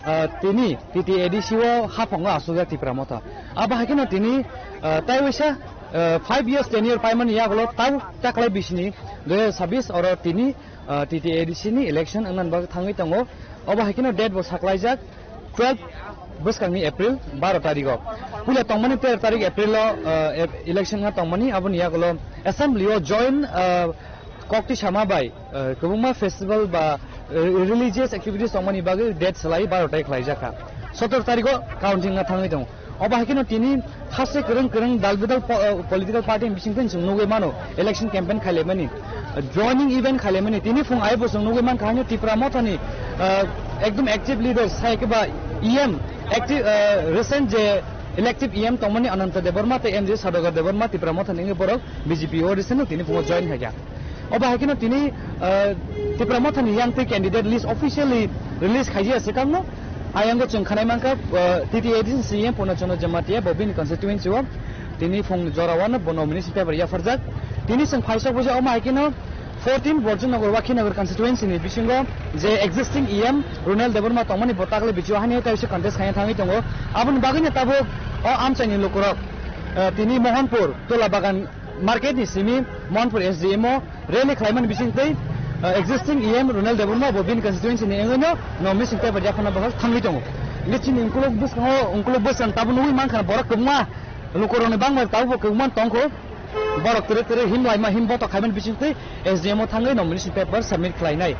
ah, tini T T A D C o haphango asukjak Tipra Motha. Abo hai kheno tini, ah, tai waisa, ah, five years tenure paimani yagulo tabuk taklai bisini dui hazar sabbish oro tini, ah, T T A D C ni election wngna bagwi thangwi tongo. Obo hai kheno date bo saklaijak twelve bwskangni April baro tarigo. Puila tongmani tero tarik April o, ah, e-, election wngna tongmani, aboni yagulo assembly o joint, ah, Kokti sama bai, eh, kwbangma festival ba, eh, religious activities tongmani bagwi date swlai baro tai khlaijakha. Sotor tarigo counting wngna thangwi tongo. Obo hai kheno tini haste kwrwng kwrwng dal bidal po-, eh, political party ni bisingtwi chwng nugwi mano election campaign khailaimani. Joining event khailaimani tini phung ai bo chwng nugwi mankha, haino Tipra Mothani, ah, ekdom active leader, sai khe ba E M, active, ah, recent je elective E M tongmani Ananta Debbarma tei M J Sadagar Debbarma, Tipra Mothani wngwi borok B J P o recently tini phungo join khaikha. Obo hai kheno tini, ah, Tipra Mothani yang tei candidate list officially release khaijaya swkangno. Ayango chwng khanai mankha, ah, T T A D C C E M Purna Chandra Jamatia bo bini constituency o tini phung jorao no bo nomination paper yapharjak. Tini chwng phaisok bwsa omo hai kheno fourteen Borjumnagar Wakhinagar constituency ni bisingo je existing E M Ronel Debbarma tongmani bo takle bichio hani tei se contest khaina thangwi tongo. Aboni bagwino tabuk o amchaini lukurok, ah, tini Mohanpur Tola Bagan market ni simi Mohanpur S D M o rally khlaimani bisingtwi, ah, existing E M Ronel Debbarma bo bini constituency ni wngwino nomination paper yapharna bagwi thangwi tongo. Hingke chini ukulok bwskango, ukulok bwskang tabuk nugwi mankha borok kwbangma lukurokni bangma tabuk bo kwbangma tongkho. Borok tere tere him laima him botok khaimani bisingtwi S D M o thangwi nomination paper submit khlainai.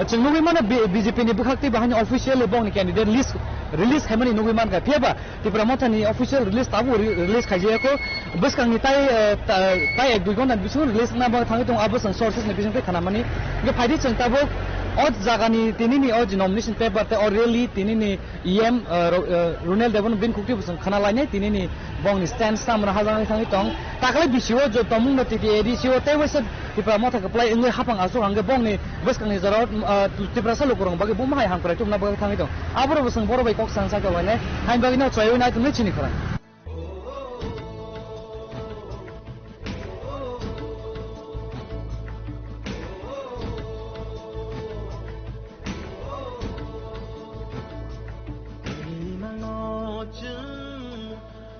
Chwng nugwi mano B-, B J P ni bwkhaktwi bahai ni officially bongni candidate list release khaimani nugwi mankha. Phiyaba Tipra Mothani official release tabuk re-, release khaijaya kho. Bwskangni tai, eh, ta-, tai ek dui ghonta ni bisingo release wngna bagwi thangwi tongo, abo chwng sources ni bisingtwi khanamani. Hingke phaidi chwng tabuk o jagani tinini o nomination paper tei o rally tinini E M, eh, Ro-, eh, Ronel Debbarma bini khuktwi bo chwng khana lainai tinini bongni stand samano hajaknai thangwi tong. Takle bisio jo tongmungno T T A D C o tei waisa Tipra Motha kwplai wngwi hapang aswk hwnkhe bongni bwskangni jorao, ah, Tiprasa lukurokni bagwi buma hai hamkrai tubuna bagwi thangwi tong. Aborok bwswng borok bai kok sana sakha wainai, haini bagwino chwaiwi nai tongwi chini khorang.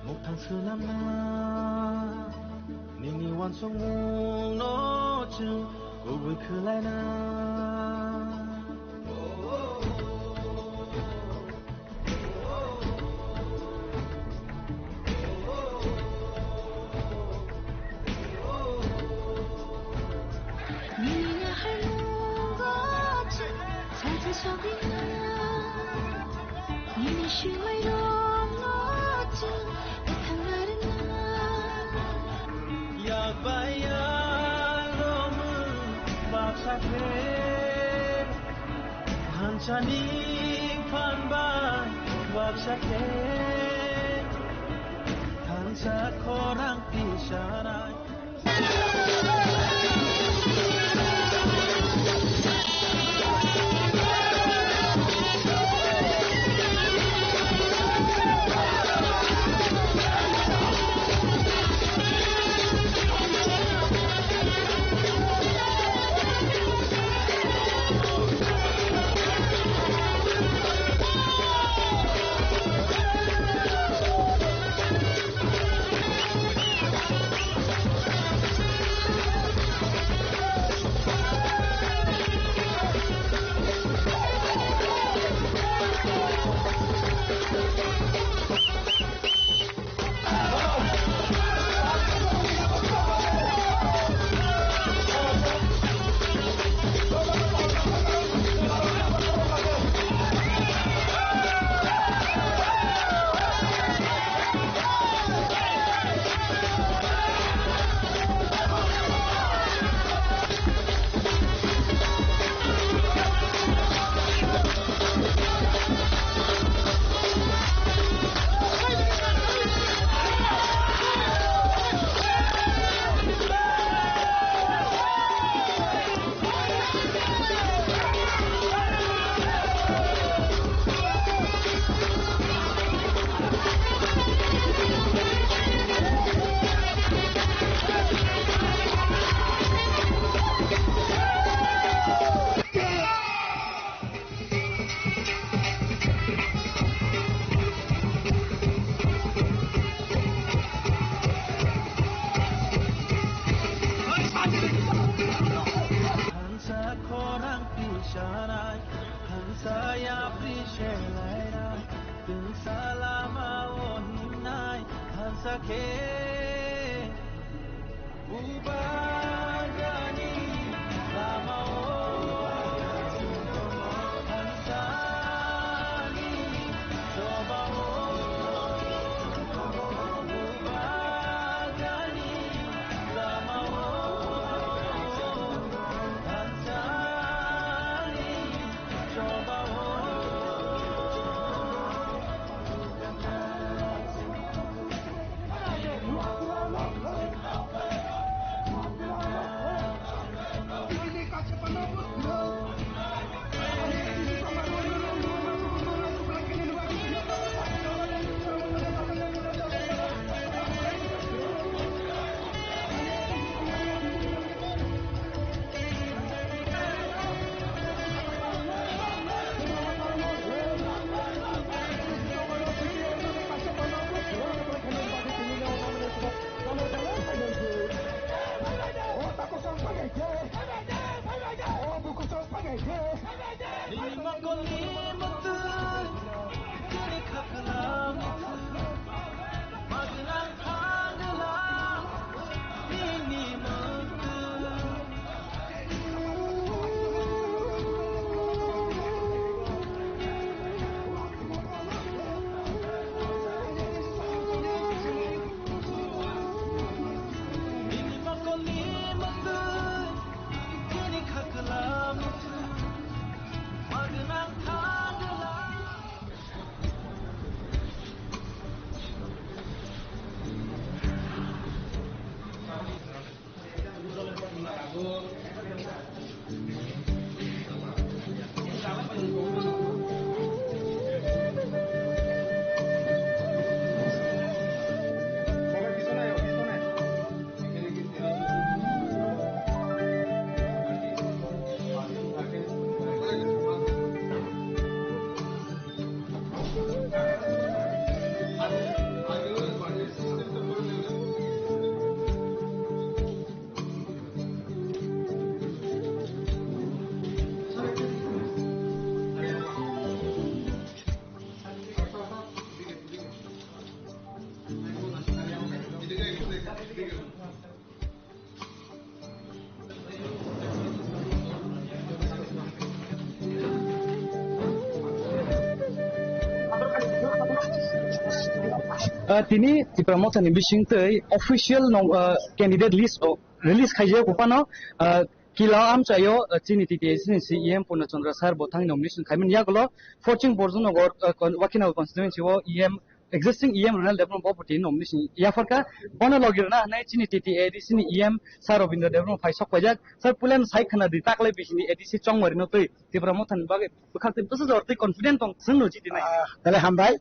Muktang swnamna, nini uansukmungno chwng kubui khlaina. Nini naharmungo chwng saithasogwina. Nini swmairokno chwng bwthang narwkna. Yak bai yak romwi baksa khe, thansani phan bai baksa khe, thansa khorang tisanai. Thansa khorang tisanai, thansa yapri selainai, thansa lama o himnai, thansa khe. Ah, tini Tipra Mothani bising tei official no, ah, candidate list bo release khaijak, buphano, ah, kila amchaio, ah, chini T T A C ni C E M Purna Chandra sir bo thang nomination khaimani yagulo Forching Borjomnagar, ah, con-, Wakinagar constituency o E M, existing E M Ronald Debbarma bo tini nomination yapharkha. Bono logi rwna hinwi chini T T A D C ni E M sir Robindra Debbarma phai sok paijak. Sir, puila sai khna di, taklai bisini A D C chongmari no twi Tipra Mothani bagwi bwkhak tei bwsa jor tei confident tong, chwng no jiti nai. Ah, tale hambai.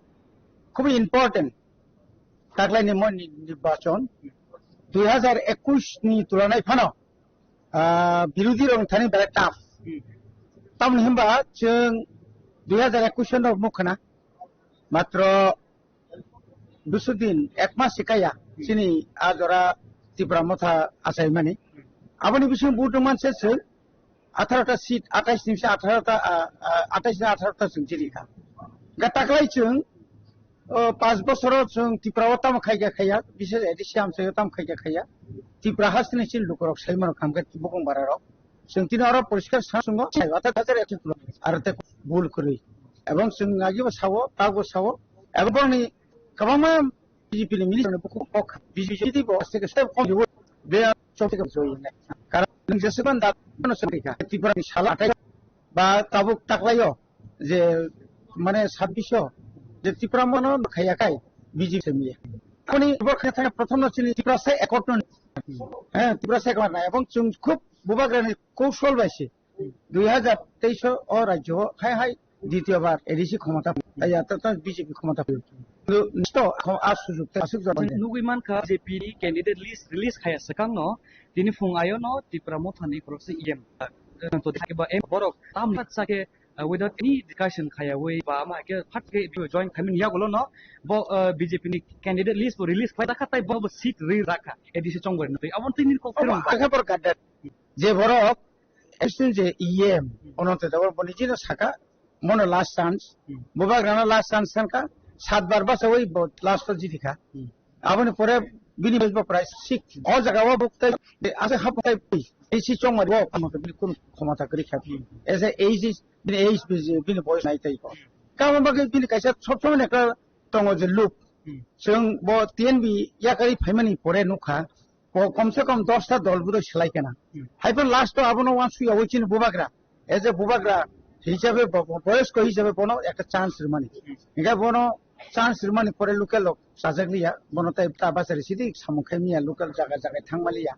Khubui important. Taklaini moni nirbachon dui hajar ekush ni tulanai phano, ah, birodhi rok thani belai tough. Tamoni hwnba chwng dui hajar ekush no mukhana matro bisudin ek mas sikaya chini a jora Tipra Motha achaimani. Aboni bising vote manse chwng atharo ta seat, atais ni bising atharo ta, ah, ah, atais ni atharo ta chwng chini kha. Ga taklai chwng, o, panch bosoro chwng Tripura o tamo khaikha khaiya, bishes A D C amchaio tamo khaikha khaiya. Tripura hasteni chini lukurok sai mano khamkhe bukung bararok. Chwng tini oro poriskar sa chwngo, atharo ta aro te bul kwrwi. Ebong chwng agibo sao, tago sao, ebong bongni kwbangma B J P ni minister ni bukhuk kok kha. B J P bo aswk step kom dibo. Be chobte ka joi ne. Karon nwng jesukman da no sori kha. Tripura ni sala atai ba tabuk taklaio je mane sabbish o je Tripura mono khaya kai B J P se miya. Koni bo kha thang prothom no chini Tripura se accord no. He, Tripura se accord na ebong chwng khub bubagrani koushol bai se. Dui hajar teis o rajyo hai hai ditiyo bar A D C khomota, ya, ta, ta B J P khomota. Kintu next o a sujug ta aswk jora. Nugwi mankha B J P ni candidate list release khaya swkang no, tini phung ayo no Tipra Motha ni khoroksa E M, eh, to thaiba em borok tam sakhe, eh, without any discussion khayawi ba ama ke phat ke join khaimani yagulo no bo, eh, B J P ni candidate list bo release khlai dakha, tai bo, bo seat ri rakha A D C chongbar no tei abon tini kok phirong ba. Akhe bor gadda je borok Actually je E M, hmm, Ananta Debbarma bo nijino saka, mono last chance. Hmm. Bubagrano last chance sanka, satbar bachawi bo last o jitikha. Hmm. Aboni pore bini base bo price six. O jaga o buk tai, ase hap tai, isi chongmari bo, kono bini kun khomota kwrwi kha. Hmm. As a age is, bini age, bini, bini boyos nai tai ko. Kamo bagwi bini kaisa sob somoi ekta tongo je loop. Hmm. Chwng bo T N V yakarwi phaimani pore nukha, ko-, komse kom dosta dol bwrwi swlai kena. Hmm. Hai phano last o abono uansukya oi chini bubagra. As a bubagra hisabe bo-, bo-, boyosko hisabe bono ekta chance rwmani. Hmm. Hinkhe bono chance rwmani pore local rok chajak liya, bono tai ta bachari sidi samung khai miya, local jaga jaga thangma liya.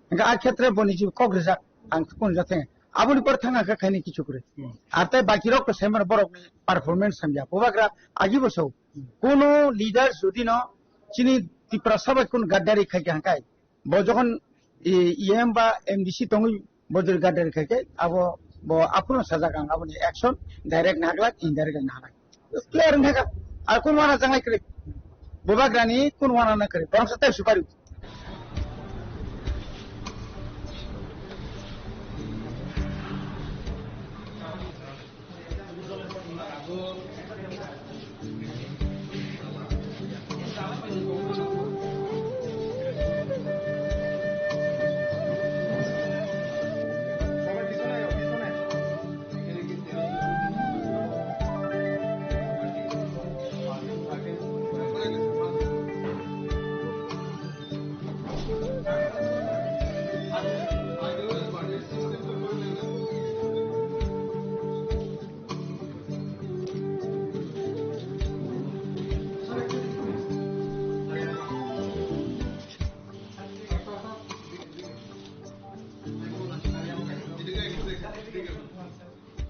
Hinkhe a khetre boni je kok rijak ang kunu jathai. Aboni pore thang ang khe khaini kichu kwrwi. Hmm. Ar tai baki rok to sai mano borok ni performance hamya. Bubagra agi bo sao. Hmm. Kono leader jodi no chini Tiprasa bai kun gaddari khai kha hwnkhe, bo jokhon, e, E M ba M D C tongwi bo jodi gaddari khai khe, abo bo aphuru sajak ang aboni action direct naglak, indirect naglak. Clear wngkha. Ar kun wana jangai kwrwi. Bubagrani kun wana na kwrwi. Borok sa tai supari.